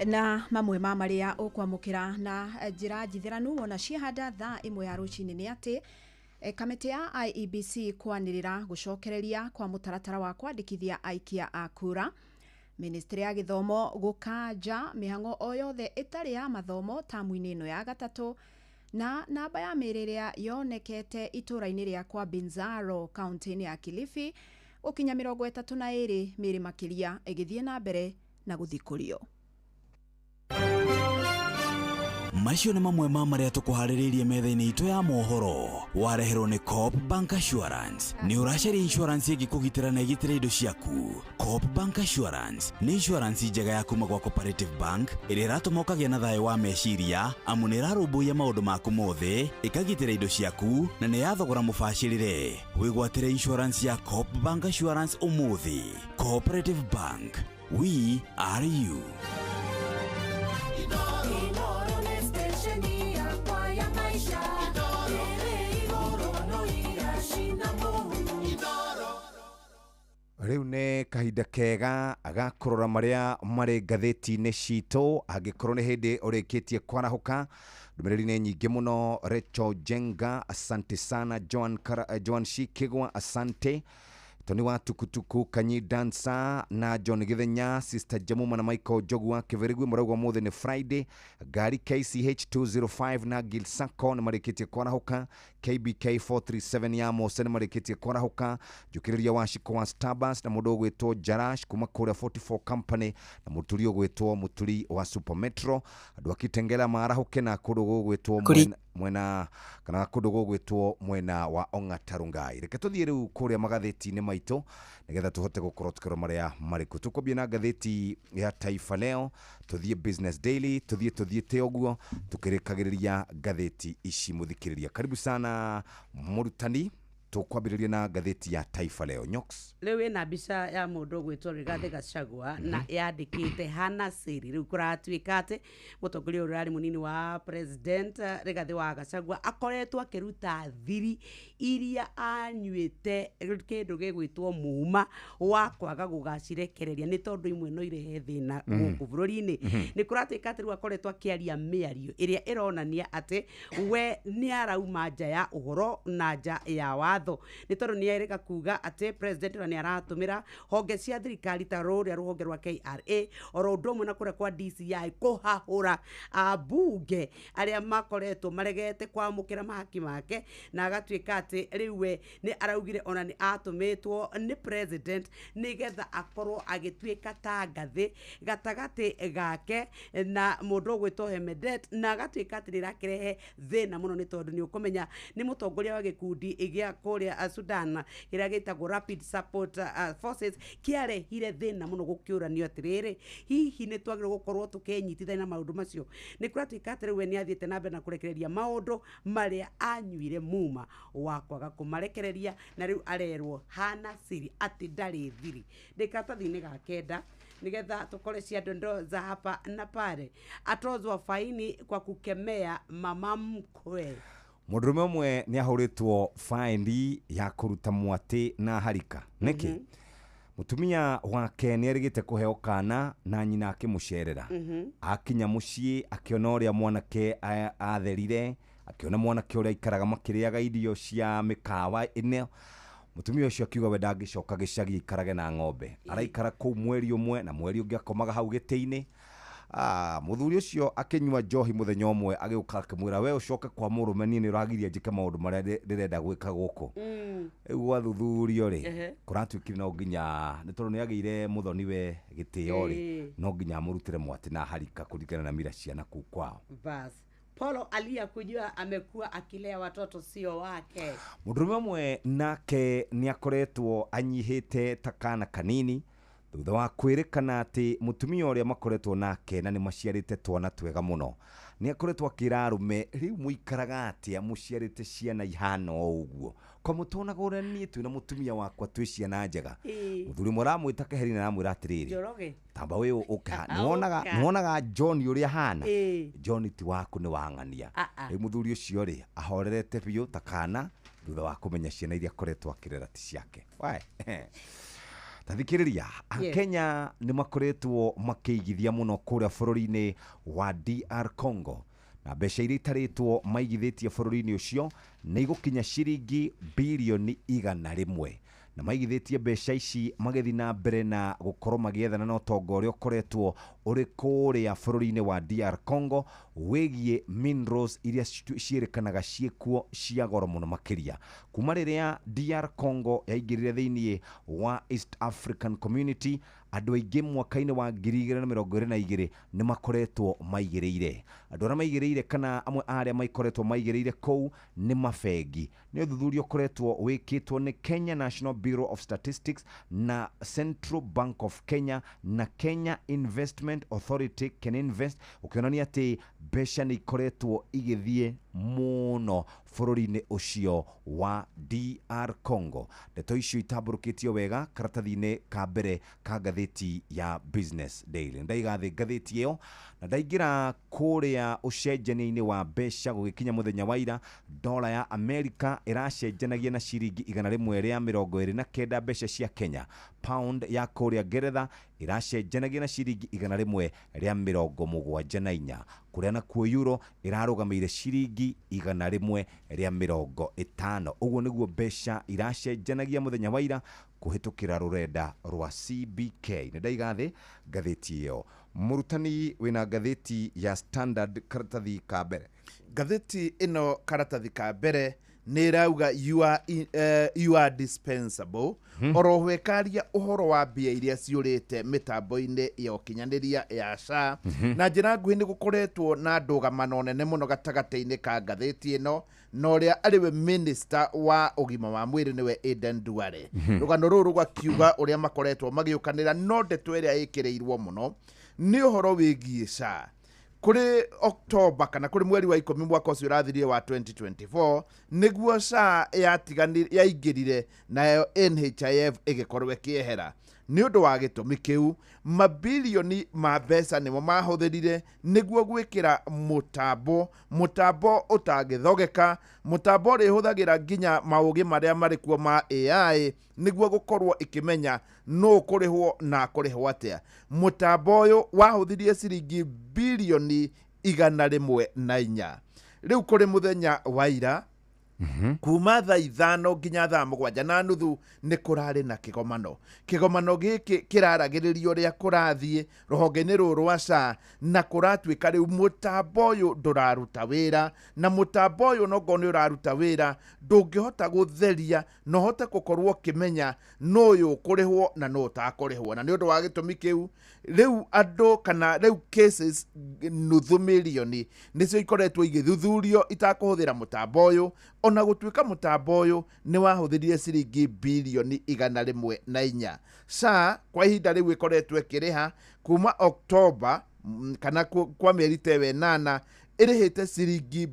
Na mamwe ma marĩa ũkwamũkĩra na njĩra njithĩranu wona ciahanda thaa 1 ya rũcinĩ nĩ atĩ kamĩtĩ ya IEBC kwanĩrĩra gũcokereria kwa mũtaratara wa kwandĩkithia aikia a kura. Ministry ya gĩthomo gũkanja mĩhang'o o yothe ĩtarĩ ya mathomo tamu-inĩ ĩno ya gatatũ. Na namba ya mĩĩrĩ ĩrĩa yonekete itũũra-inĩ rĩa kwa Binzaro kaunti-inĩ ya Kilifi gũkinya 32, mĩĩrĩ makĩria ĩgĩthiĩ na mbere na gũthikũrio. Macio nĩ mamwe ma marĩa tũkũharĩrĩirie metha-inĩ itũ ya mohoro, wareherwo nĩ Coop Bank Assurance. Nĩ ũracaria insurance ĩngĩkũgitĩra na ĩgitĩre indo ciaku? Coop Bank Assurance nĩ insurance njega ya kuma gwa Cooperative Bank ĩrĩa ĩratũma ũkagĩa na thayũ wa meciria, amu nĩ ĩrarũmbũiya maũndũ maku mothe, ĩkagitĩra indo ciaku, na nĩ ya thogora mũbacĩrĩre. Wĩgwatĩre insurance ya Coop Bank Assurance ũmũthĩ. Cooperative Bank, we are you. Inoro nĩ stesheni yakwa ya maisha. Ĩrĩ igũrũ no iracina mũhu. Rĩu nĩ kahinda kega ga kũrora marĩa marĩ ngathĩti-inĩ citũ. Angĩkorwo nĩ hĩndĩ ũrĩkĩtie kwarahũka, ndũmĩrĩri nĩ nyingĩ mũno. Rachel Jenga, asante sana. Joan, Joan Shikigwa, asante. Tony wa Tukutuku, Kanyi Dansa na John Githenya, Sister Jamuma na Michael Njogu wa Kĩbĩrĩgui marauga ũmũthĩ nĩ Friday. Ngari KCH 205 na Gil Sacco nĩ marĩkĩtie kwarahũka. KBK 437 ya Mose nĩ marĩkĩtie kwarahũka. Njũkĩrĩria wa Shiko wa Starbucks na mũndũ ũgwĩtwo Jarash kuma kũrĩa 44 Company na mũturi ũgwĩtwo Mũturi wa Super Metro. Andũ a Kitengela marahũke na kũndũ gũgwĩtwo Kũrĩ- Mwena kana kũndũ gũgwĩtwo mwena wa Ong'ata Rongai. Reke tũthiĩ rĩu kũrĩa magathĩti-inĩ maitũ nĩgetha tũhote gũkorwo tũkĩrora marĩa marĩkũ. Tũkwambia na ngathĩti ya Taifa Leo, tũthiĩ Business Daily, tũthiĩ tũthiĩte ũguo tũkĩrĩkagĩrĩria ngathĩti ici. Mũthikĩrĩria, karibu sana mũrutani. Tũkwambĩrĩria na ngathĩti ya Taifa Leo. Nyox. Rĩu ĩna mbica ya mũndũ ũgwĩtwo Rigathĩ Gachagua na yandĩkĩte "Hana siri". Rĩu kũratuĩka atĩ mũtongoria ũrĩa ũrarĩ mũnini wa president Rigathĩ wa Gachagua akoretwo akĩruta thiri iria anyuĩte kĩndũ gĩgwĩtwo muma wa kwaga gũgacirekereria, nĩ tondũ imwe no irehe thĩna gũkũ bũrũri-inĩ. Nĩ kũratuĩka atĩ rĩu akoretwo akĩaria mĩario ĩrĩa ĩronania atĩ we nĩ arauma nja ya ũhoro na nja ya watho, nĩ tondũ nĩ erĩga kuga atĩ president ona nĩ aratũmĩra honge cia thirikari ta rũrĩa rũhonge rwa KRA oro ũndũ ũmwe na kũrĩa kwa DCI kũhahũra ambunge arĩa makoretwo maregete kwamũkĩra mahaki make, na agatuĩka atĩ rĩu we nĩ araugire ona nĩ atũmĩtwo nĩ president nĩgetha akorwo agĩtuĩka ta ngathĩ gatagatĩ gake na mũndũ ũgwĩtwo Hemedet, na agatuĩka atĩ nĩ ĩrakĩrehe thĩna mũno, nĩ tondũ nĩ ũkũmenya nĩ mũtongoria wa gĩkundi gĩa kũrĩa Sudan kĩrĩa gĩtagwo Rapid Support Forces kĩarehire thĩna mũno gũkĩũranio atĩrĩrĩ, hihi nĩ twagĩrĩirwo gũkorwo tũkĩnyitithania na maũndũ macio? Nĩ kũratuĩka atĩ rĩu we nĩ athiĩte na mbere na kũrekereria maũndũ marĩa anyuire muma wa kwaga kũmarekereria, na rĩu arerwo hana siri, atĩ ndarĩ thiri. Ndĩ karatathi-inĩ ga kenda nigetha tukore cia dondoo za hapa na pale. Atozwa faini kwa kukemea mama mkwe. Mũndũrũme ũmwe nĩ ahũrĩtwo faini ya kũruta mwatĩ na harika. Nĩkĩ? Mũtumia wake nĩ erĩgĩte kũheo kana na nyina akĩmũcerera. Akinya mũciĩ akĩona ũrĩa mwanake atherire, akĩona mwanake ũrĩa aikaraga makĩrĩaga irio cia mĩkawa ĩno. Mũtumia ũcio akiuga we ndangĩcoka gĩcagi aikarage na ng'ombe. Araikara kũu mweri ũmwe na mweri ũngĩ akomaga hau gĩtĩ-inĩ. Mũthuri ũcio akĩnyua njohi mũthenya ũmwe agĩũka akĩmwĩra, "We ũcoke kwa mũrũme, niĩ nĩ ũragiria njĩke maũndũ marĩa ndĩrenda gwĩka gũkũ." Rĩu gwathuthurio rĩ, kũratuĩkire no nginya, nĩ tondũ nĩ agĩire mũthoni we gĩtĩo rĩ, no nginya amũrutĩre mwatĩ na harika kũringana na mira cia nakũu kwao. Bas, Polo alia kujua amekuwa akilea watoto sio wake. Mũndũrũme ũmwe nake nĩ akoretwo anyihĩte ta kana kanini thutha wa kwĩrĩkana atĩ mũtumia ũrĩa makoretwo nake na nĩ maciarĩte twana twega mũno nĩ akoretwo akĩra arũme, "Rĩu mũikaraga atĩa mũciarĩte ciana ihana o ũguo kwa mũtonaga ũrĩa niĩ twĩna mũtumia wakwa twĩ ciana njega?" Mũthuri ũmwe aramwĩta keheri na aramwĩra atĩrĩrĩ, Njoroge. "Tamba wĩ ũka. Ũka. Nĩwonaga John ũrĩa hana? John ti waku, nĩ wang'ania." Ah, ah. Rĩu mũthuri ũcio rĩ ahorerete biũ ta kana thutha wa kũmenya ciana iria akoretwo akĩrera ti ciake. Wae. Ta thikĩrĩria, Akenya nĩ makoretwo makĩigithia mũno kũrĩa bũrũri-inĩ wa DR Congo, na mbeca iria itarĩtwo maigithĩtie bũrũri-inĩ ũcio nĩ igũkinya ciringi birioni 100, na maigithĩtie mbeca ici magĩthiĩ na mbere na gũkorwo magĩethana na ũtonga ũrĩa ũkoretwo ũrĩ kũrĩa bũrũri-inĩ wa DR Congo wĩgiĩ minerals iria ciĩrĩkanaga ciĩkuo cia goro mũno makĩria. Kuma rĩrĩa DR Congo yaingĩrire thĩinĩ wa East African Community, andũ aingĩ mwaka-inĩ wa 2022 nĩ makoretwo maigĩrĩire. Andũ arĩa maigĩrĩire kana amwe a arĩa maikoretwo maigĩrĩire kũu nĩ mabengi. Nĩ ũthuthuria ũkoretwo wĩkĩtwo nĩ Kenya National Bureau of Statistics na Central Bank of Kenya na Kenya Investment Authority, Keninvest, ũkĩonania atĩ mbeca nĩ ikoretwo igĩthiĩ mũno bũrũri-inĩ ũcio wa DR Congo. Ndeto icio itambũrũkĩtio wega karatathi-inĩ ka mbere ka ngathĩti ya Business Daily. Ndaiga thĩ ngathĩti ĩyo na ndaingĩra kũrĩa ũcenjania-inĩ wa mbeca. Gũgĩkinya mũthenya wa ira, dola ya Amerika ĩracenjanagia na ciringi 129 mbeca cia Kenya. Pound ya kũrĩa Ngeretha ĩracenjanagia na ciringi 174, kũrĩa nakuo euro ĩrarũgamĩire ciringi 150. Ũguo nĩguo mbeca iracenjanagia mũthenya wa ira kũhĩtũkĩra rũrenda rwa CBK. Nĩ ndaiga thĩ ngathĩti ĩyo. Mũrutani, wĩna ngathĩti ya Standard karatathi ka mbere. Ngathĩti ĩno karatathi ka mbere Nĩ ĩrauga you are dispensable. Oroho ĩkaria ũhoro wa mbia iria ciũrĩte mĩtambo-inĩ ya ũkinyanĩria ya SHA. Na njĩra nguhĩ, nĩ gũkoretwo na ndũgamano nene mũno gatagatĩ-inĩ ka ngathĩti ĩno na ũrĩa arĩ we minister wa ũgima wa mwĩrĩ, nĩwe Aden Duale. Rũgano rũrũ rũgakiuga ũrĩa makoretwo magĩũkanĩra, no ndeto ĩrĩa ĩkĩrĩirwo mũno nĩ ũhoro wĩgiĩ SHA. Kũrĩ Oktoba kana kũrĩ mweri wa 10 mwaka ũcio ũrathirie wa 2024 nĩguo SHA yaingĩrire, nayo NHIF ĩgĩkorwo ĩkĩehera. Nĩ ũndũ wa gĩtũmi kĩu, mabilioni ma mbeca nĩmo mahũthĩrire nĩguo gwĩkĩra mũtambo ũtangĩthogeka, mũtambo ũrĩa ũhũthagĩra nginya maũgĩ marĩa marĩ kuo ma AI nĩguo gũkorwo ĩkĩmenya nũ kũrĩhwo na kũrĩhwo atĩa. Mũtambo ũyũ wahũthĩrire ciringi bilioni 104. Rĩu kũrĩ mũthenya wa ira, kuma thaa 5 nginya thaa 7:30, nĩ kũrarĩ na kĩgomano. Kĩgomano gĩkĩ kĩraragĩrĩria ũrĩa kũrathiĩ rũhonge-inĩ rũrũ rwa SHA, na kũratuĩka rĩu mũtambo ũyũ ndũraruta wĩra, na mũtambo ũyũ nongorwo nĩ ũraruta wĩra, ndũngĩhota gũtheria na ũhote gũkorwo ũkĩmenya nũ ũyũ ũkũrĩhwo na nũ ũtakũrĩhwo. Na nĩ ũndũ wa gĩtũmi kĩu, rĩu andũ kana rĩu cases nuthu mirioni nĩcio ikoretwo igĩthuthurio itakũhũthĩra mũtambo ũyũ, ona gũtuĩka mũtambo ũyũ nĩ wahũthĩrire ciringi bilioni 104. SHA kwa ihinda rĩu ĩkoretwo ĩkĩrĩha kuma Oktoba, kana kwa mĩeri ta ĩyo 8, ĩrĩhĩte ciringi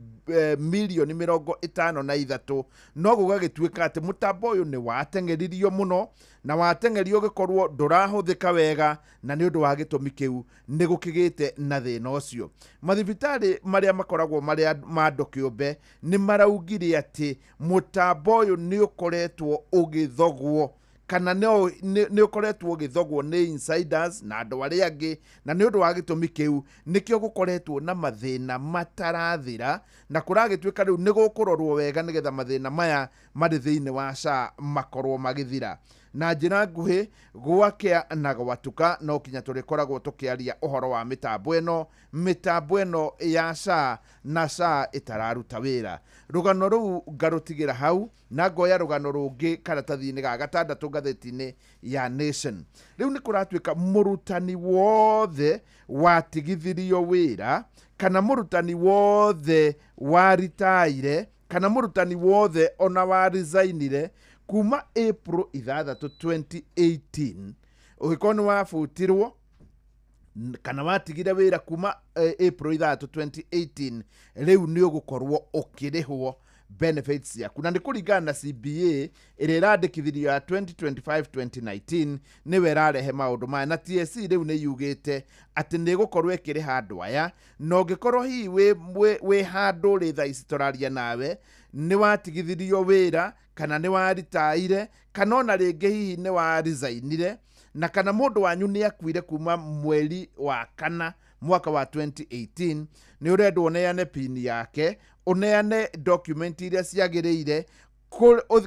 mirioni 53. No gũgagĩtuĩka atĩ mũtambo ũyũ nĩ wateng'eririo mũno, na wateng'erio ũgĩkorwo ndũrahũthĩka wega, na nĩ ũndũ wa gĩtũmi kĩu nĩ gũkĩgĩte na thĩna ũcio. Mathibitarĩ marĩa makoragwo marĩ ma andũ kĩũmbe nĩ maraugire atĩ mũtambo ũyũ nĩ ũkoretwo ũgĩthogwo, kana nĩ ũkoretwo ũgĩthogwo nĩ insiders na andũ arĩa angĩ, na nĩ ũndũ wa gĩtũmi kĩu nĩkĩo gũkoretwo na mathĩna matarathira, na kũragĩtuĩka rĩu nĩ gũkũrorwo wega nĩgetha mathĩna maya marĩ thĩinĩ wa SHA makorwo magĩthira. Na njĩra nguhĩ, gwakĩa na gwatuka no kinya tũrĩkoragwo tũkĩaria ũhoro wa mĩtambo ĩno ya SHA na SHA ĩtararuta wĩra. Rũgano rũu ngarũtigĩra hau na ngoya rũgano rũngĩ karatathi-inĩ ga gatandatũ ngathĩti-inĩ ya Nation. Rĩu nĩ kũratuĩka mũrutani wothe watigithirio wĩra, kana mũrutani wothe waritaire, kana mũrutani wothe ona waresignire kuma April 6 2018, ũngĩkorwo nĩ wabutirwo kana watigire wĩra kuma April 6 2018, rĩu nĩ ũgũkorwo ũkĩrĩhwo benefits ciaku, na nĩ kũringana na CBA ĩrĩa ĩrandĩkithirio ya 2025-2019 nĩwe ĩrarehe maũndũ maya. Na TSC rĩu nĩ yugĩte atĩ nĩ ĩgũkorwo ĩkĩrĩha andũ aya. Na ũngĩkorwo hihi wĩ handũ rĩ thaa ici tũraria nawe, nĩ watigithirio wĩra, kana nĩ waritaire, kana ona rĩngĩ hihi nĩ waresignire, na kana mũndũ wanyu nĩ akuire kuma mweri wa kana mwaka wa 2018, nĩ ũrendwo ũneane pin yake, ũneane document iria ciagĩrĩire,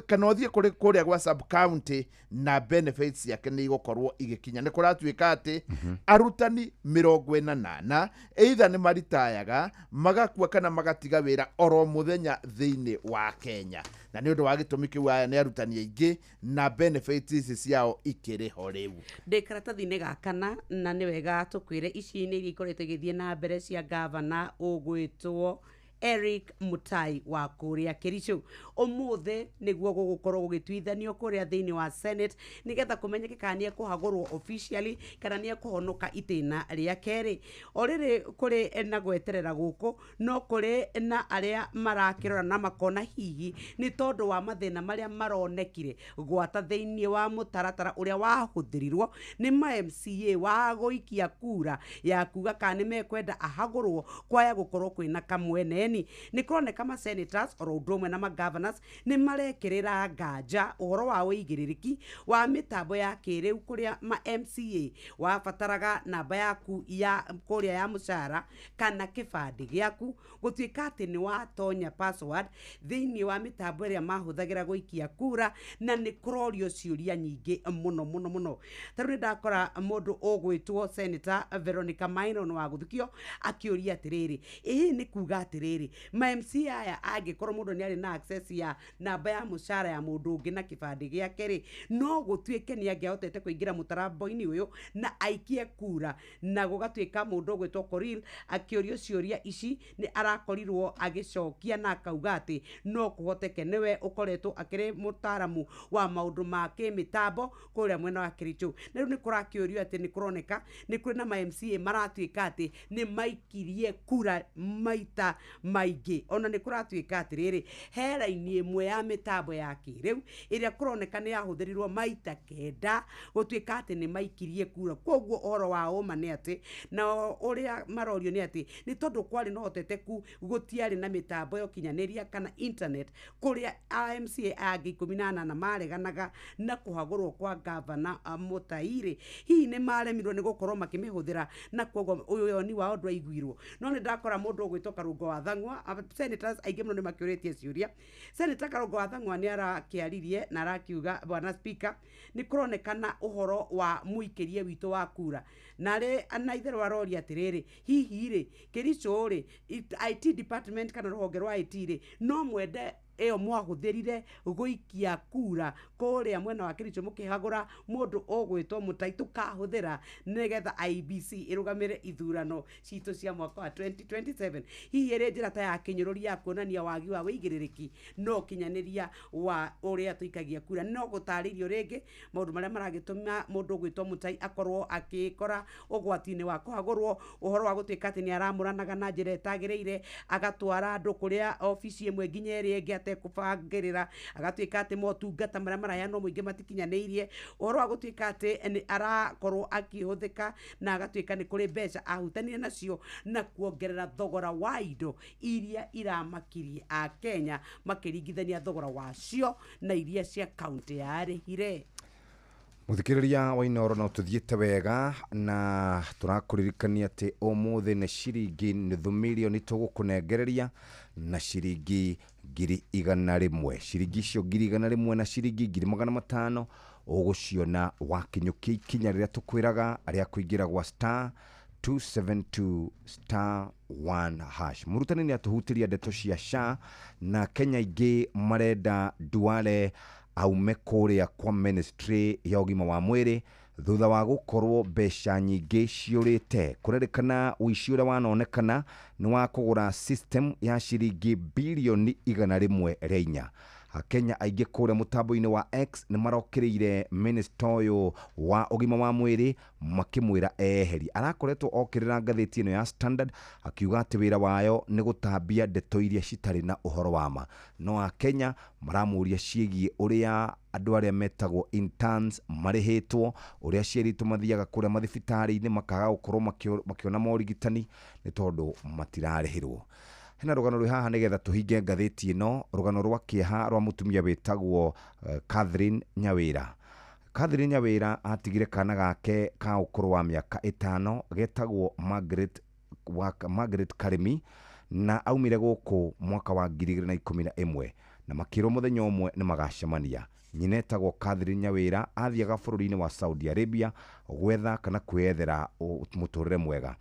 kana ũthiĩ kũrĩ kũrĩa gwa sub county, na benefits ciake nĩ igũkorwo igĩkinya. Nĩ kũratuĩka atĩ arutani 48 either nĩ maritayaga, magakua, kana magatiga wĩra oro mũthenya thĩinĩ wa Kenya, na nĩ ũndũ wa gĩtũmi kĩu aya nĩ arutani aingĩ na benefits ici ciao ikĩrĩ ho rĩu. Ndĩ karatathi-inĩ ga kana, na nĩ wega tũkwĩre ici nĩ iria ikoretwo igĩthiĩ na mbere cia gavana ũgwĩtwo Eric Mutai wa kũrĩa Kericho. Ũmũthĩ nĩguo gũgũkorwo gũgĩtuithanio kũrĩa thĩinĩ wa Senate nĩgetha kũmenyeke kana nĩ ekũhagũrwo officially kana nĩ ekũhonoka itĩna rĩa kerĩ. O rĩrĩ kũrĩ na gweterera gũkũ, no kũrĩ na arĩa marakĩrora na makona hihi nĩ tondũ wa mathĩna marĩa maronekire gwata thĩinĩ wa mũtaratara ũrĩa wahũthĩrirwo nĩ ma MCA wa gũikia kura ya kuga kana nĩ mekwenda ahagũrwo, kwaya gũkorwo kwĩna kamweneni. Nĩ kũroneka ma senators oro ũndũ ũmwe na ma governors nĩ marekĩrĩra nganja ũhoro wa ũigĩrĩrĩki wa mĩtambo ya kĩrĩu kũrĩa ma MCA wabataraga namba yaku ya kũrĩa ya mũcara kana kĩbandĩ gĩaku gũtuĩka atĩ nĩ watonya password thĩinĩ wa mĩtambo ĩrĩa mahũthagĩra gũikia kura, na nĩ kũrorio ciũria nyingĩ mũno mũno mũno. Ta rĩu nĩ ndakora mũndũ ũgwĩtwo Senator Veronica Mainon wa Gũthukio akĩũria atĩrĩrĩ, ĩĩ nĩ kuga atĩrĩrĩ atĩrĩrĩ, ma MCA aya angĩkorwo mũndũ nĩ arĩ na access ya namba ya mũcara ya mũndũ ũngĩ na kĩbandĩ gĩake rĩ, no gũtuĩke nĩ angĩahotete kũingĩra mũtarambo-inĩ ũyũ na aikie kura, na gũgatuĩka mũndũ ũgwĩtwo Korir akĩũrio ciũria ici nĩ arakorirwo agĩcokia na akauga atĩ no kũhoteke nĩwe ũkoretwo akĩrĩ mũtaaramu wa maũndũ ma kĩmĩtambo kũrĩa mwena wa Kericho. Na rĩu nĩ kũrakĩũrio atĩ nĩ kũroneka nĩ kũrĩ na ma MCA maratuĩka atĩ nĩ maikirie kura maita maingĩ. Ona nĩ kũratuĩka atĩrĩrĩ, he raini ĩmwe ya mĩtambo ya kĩrĩu ĩrĩa kũroneka nĩ yahũthĩrirwo maita 9 gũtuĩka atĩ nĩ maikirie kura. Koguo ũhoro wa ũma nĩ atĩ, na ũrĩa marorio nĩ atĩ nĩ tondũ kwarĩ na ũhotekeku gũtiarĩ na mĩtambo ya ũkinyanĩria kana internet kũrĩa MCA angĩ 18 mareganaga na kũhagũrwo kwa gavana Mũtairĩ, hihi nĩ maremirwo nĩ gũkorwo makĩmĩhũthĩra na koguo ũyoni wao ndwaiguirwo. No nĩ ndakora mũndũ ũgwĩtwo Karũngo wa Thang'wa, senators aingĩ mũno nĩ makĩũrĩtie ciũria. Senator Karũngo wa Thang'wa nĩ arakĩaririe na arakiuga, bwana speaker, nĩ kũronekana ũhoro wa mũikĩrie witũ wa kura, na rĩ na itherũ aroria atĩrĩrĩ, hihi rĩ Kericho rĩ IT department kana rũhonge rwa IT rĩ no mwende ĩyo mwahũthĩrire gũikia kura kũrĩa mwena wa Kericho mũkĩhagũra mũndũ ũgwĩtwo Mũtai tũkahũthĩra nĩgetha IEBC ĩrũgamĩre ithurano citũ cia mwaka wa 2027. Hihi ĩrĩ njĩra ta ya kĩnyũrũri ya kuonania wagi wa wĩigĩrĩrĩki no ũkinyanĩria wa ũrĩa tũikagia kura. No gũtarĩrio rĩngĩ maũndũ marĩa maragĩtũma mũndũ ũgwĩtwo Mũtai akorwo akĩkora ũgwati-inĩ wa kũhagũrwo, ũhoro wa gũtuĩka atĩ nĩ aramũranaga na njĩra ĩtagĩrĩire, agatwara andũ kũrĩa obici ĩmwe nginya ĩrĩa ĩngĩ atekũbangĩrĩra, agatuĩka atĩ motungata marĩa maraheanwo mũingĩ matikinyanĩirie, ũhoro wa gũtuĩka atĩ nĩ arakorwo akĩhũthĩka na agatuĩka nĩ kũrĩ mbeca ahutanire nacio na kuongerera thogora wa indo iria iramakirie Akenya makĩringithania thogora wacio na iria cia kaunti yarĩhire. Muthikiriria wa Inooro no tuthiĩte wega na tũrakũririkania atĩ ũmũthĩ nĩ ciringi nuthu mirioni tũgũkũnengereria na ciringi 100,000, ciringi icio 100,000 na ciringi 500,000 ũgũciona wakinyũkia ikinya rĩrĩa tũkwĩraga rĩa kũingĩra gwa star 272 star 1 hash. Mũrutani nĩ atũhutirie ndeto cia SHA na Kenya ingĩ marenda Duale aume kũrĩa kwa ministry ya ũgima wa mwĩrĩ thutha wa gũkorwo mbeca nyingĩ ciũrĩte. Kũrerĩkana ũici ũrĩa wanonekana nĩ wa kũgũra system ya ciringi bilioni 104. Akenya aingĩ kũrĩa mũtambo-inĩ wa X nĩ marokĩrĩire minister ũyũ wa ũgima wa mwĩrĩ makĩmwĩra eheri. Arakoretwo okĩrĩra ngathĩti ĩno ya Standard akiuga atĩ wĩra wayo nĩ gũtambia ndeto iria citarĩ na ũhoro wa ma. No Akenya maramũria ciĩgiĩ ũrĩa andũ arĩa metagwo interns marĩhĩtwo, ũrĩa aciari aitũ mathiaga kũrĩa mathibitarĩ-inĩ makaga gũkorwo makĩona morigitani nĩ tondũ matirarĩhĩrwo. Hena rũgano rwĩ haha nĩgetha tũhinge ngathĩti ĩno, rũgano rwa kĩeha rwa mũtumia wĩtagwo Catherine Nyawĩra. Catherine Nyawĩra atigire kana gake ka ũkũrũ wa mĩaka 5 getagwo Margaret Karimi na aumire gũkũ mwaka wa 2011 na makĩrwo mũthenya ũmwe nĩ magacemania. Nyina etagwo Catherine Nyawĩra athiaga bũrũri-inĩ wa Saudi Arabia gwetha kana kwĩyethera mũtũrĩre mwega,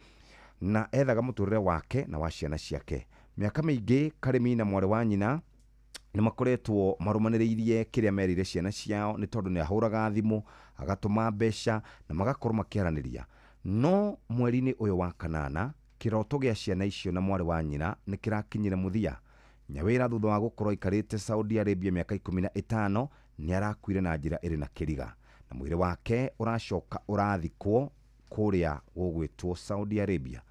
na ethaga mũtũrĩre wake na wa ciana ciake. Mĩaka mĩingĩ Karimi na mwarĩ wa nyina nĩ makoretwo marũmanĩrĩirie kĩrĩa merĩire ciana ciao nĩ tondũ nĩ ahũraga thimũ agatũma mbeca na magakorwo makĩaranĩria. No mweri-inĩ ũyũ wa kanana kĩroto gĩa ciana icio na mwarĩ wa nyina nĩ kĩrakinyire mũthia. Nyawĩra thutha wa gũkorwo aikarĩte Saudi Arabia mĩaka 15 nĩ arakuire na njĩra ĩrĩ na kĩriga, na mwĩrĩ wake ũracoka ũrathikwo kũrĩa gũgwĩtwo Saudi Arabia.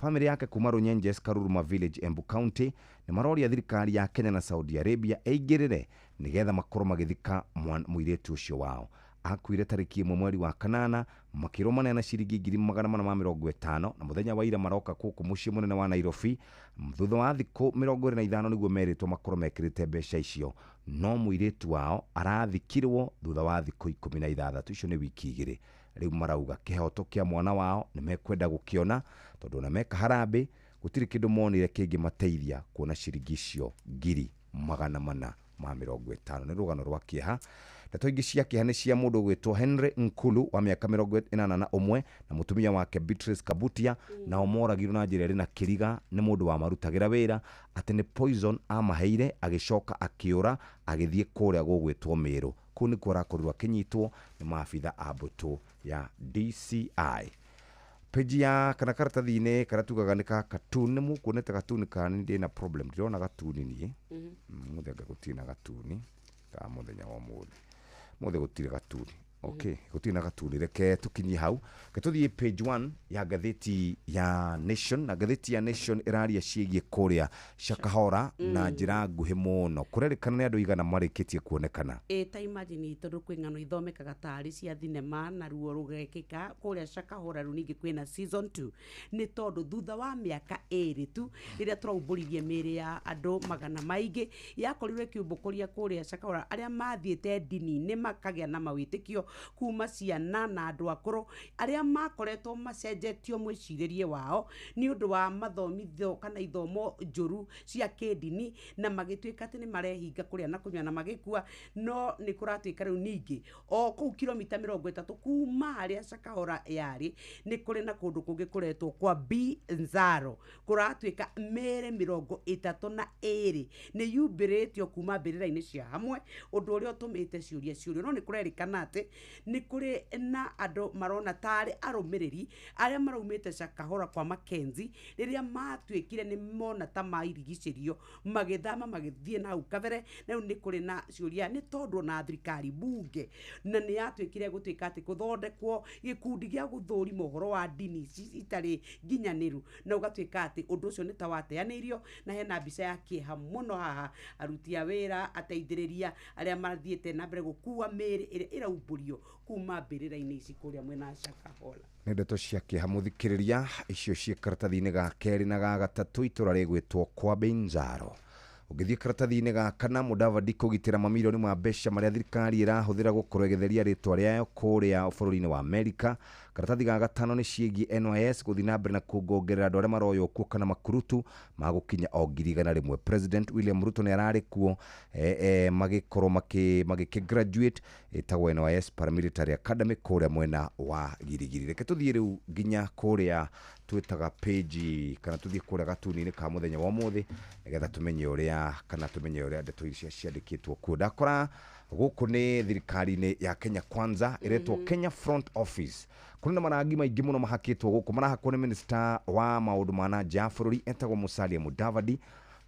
Famĩlĩ yake kuma Runyenjes Karuruma Village, Embu County nĩ maroria thirikari ya Kenya na Saudi Arabia ĩingĩrĩre nĩgetha makorwo magĩthika mũirĩtu ũcio wao. Akuire tarĩki 1 mweri wa kanana makĩrwo maneana ciringi 450,000 na mũthenya wa ira maroka gũkũ mũciĩ mũnene wa Nairobi thutha wa thikũ 25 nĩguo merĩtwo makorwo mekĩrĩte mbeca icio. No mũirĩtu wao arathikirwo thutha wa thikũ 16, icio nĩ wiki 2. Rĩu marauga kĩhoto kĩa mwana wao nĩ mekwenda gũkĩona tondũ ona meka harambĩ gũtirĩ kĩndũ monire kĩngĩmateithia kuona ciringi icio 450,000. Nĩ rũgano rwa kĩeha. Ndeto ingĩ cia kĩeha nĩ cia mũndũ ũgwĩtwo Henry Nkulu wa mĩaka 81 na mũtumia wake Beatrice Kabutia, nao moragirwo na njĩra ĩrĩ na kĩriga nĩ mũndũ wamarutagĩra wĩra atĩ nĩ poison amaheire, agĩcoka akĩũra agĩthiĩ kũrĩa gũgwĩtwo Mĩrũ. Kũu nĩkuo arakorirwo akĩnyitwo nĩ maabitha a mbũtũ ya DCI. Peji ya kana karatathi-inĩ karĩa tugaga nĩ ka cartoon, nĩ mũkuonete cartoon kana nĩ ndĩ na problem, ndirona gatuni niĩ. Mũthenya gũtirĩ na gatuni ka mũthenya wa ũmũthĩ, mũthĩ gũtirĩ gatuni. Okay, gũtirĩ na gatuni, reke tũkinyie hau. Reke tũthiĩ page 1 ya ngathĩti ya Nation, na ngathĩti ya Nation ĩraria ciĩgiĩ kũrĩa Shakahola na njĩra nguhĩ mũno. Kũrerĩkana nĩ andũ 100 marĩkĩtie kuonekana. Ĩ ta imagine, tondũ kwĩ ng'ano ithomekaga tarĩ cia thinema na ruo rũgekĩka kũrĩa Shakahola. Rĩu ningĩ kwĩna season 2, nĩ tondũ thutha wa mĩaka 2 tu rĩrĩa tũraumbũririe mĩĩrĩ ya andũ magana maingĩ yakorirwo ĩkĩumbũkũria kũrĩa Shakahola, arĩa mathiĩte ndini-inĩ makagĩa na mawĩtĩkio kuma ciana na andũ akũrũ arĩa makoretwo macenjetio mwĩcirĩrie wao nĩ ũndũ wa mathomithio kana ithomo njũru cia kĩndini, na magĩtuĩka atĩ nĩ marehinga kũrĩa na kũnyua na magĩkua. No nĩ kũratuĩka rĩu ningĩ o kũu kilomita 30 kuma harĩa Shakahola yarĩ, nĩ kũrĩ na kũndũ kũngĩ kũretwo kwa B Nzaro, kũratuĩka mĩĩrĩ 32 nĩ yumbĩrĩtio kuma mbĩrĩra-inĩ cia hamwe, ũndũ ũrĩa ũtũmĩte ciũria ciũrio. No nĩ kũrerĩkana atĩ nĩ kũrĩ na andũ marona tarĩ arũmĩrĩri arĩa maraumĩte Shakahola kwa Mackenzie, rĩrĩa matuĩkire nĩ mona ta mairigicĩrio magĩthama magĩthiĩ na hau kabere. Na rĩu nĩ kũrĩ na ciũria, nĩ tondũ ona thirikari bunge na nĩ yatuĩkire gũtuĩka atĩ gũthondekwo gĩkundi gĩa gũthũrima ũhoro wa ndini ici itarĩ nginyanĩru, na ũgatuĩka atĩ ũndũ ũcio nĩ ta wateanĩirio. Na hena mbica ya kĩeha mũno haha, aruti a wĩra, ateithĩrĩria arĩa mathiĩte na mbere gũkua mĩĩrĩ ĩrĩa ĩraumbũrio kuma mbĩrĩra-inĩ ici kũrĩa mwena wa Shakahola. Nĩ ndeto cia kĩeha, mũthikĩrĩria, icio ciĩ karatathi-inĩ ga kerĩ na ga gatatũ, itũra rĩgwĩtwo kwa Benzaro. Ũngĩthiĩ karatathi-inĩ ga kana, Mudavadi kũgitĩra mamirioni ma mbeca marĩa thirikari ĩrahũthĩra gũkorwo ĩgĩtheria rĩtwa rĩayo kũrĩa bũrũri-inĩ wa Amerika. Karatathi ga gatano nĩ ciĩgiĩ NYS gũthiĩ na mbere na kuongerera andũ arĩa maroywo kuo kana makurutu magũkinya o 100,000. President William Ruto nĩ ararĩ kuo magĩkorwo magĩkĩ graduate ĩtagwo NYS Paramilitary Academy kũrĩa mwena wa Girigiri. Reke tũthiĩ rĩu nginya kũrĩa twĩtaga page, kana tũthiĩ kũrĩa gatuni-inĩ ka mũthenya wa ũmũthĩ, nĩgetha tũmenye ũrĩa kana tũmenye ũrĩa ndeto icio ciandĩkĩtwo kuo. Ndakora gũkũ nĩ thirikari-inĩ ya Kenya Kwanza ĩretwo Kenya Front Office. Kũrĩ na marangi maingĩ mũno mahakĩtwo gũkũ, marahakwo nĩ minister wa maũndũ ma na nja ya bũrũri etagwo Musalia Mudavadi.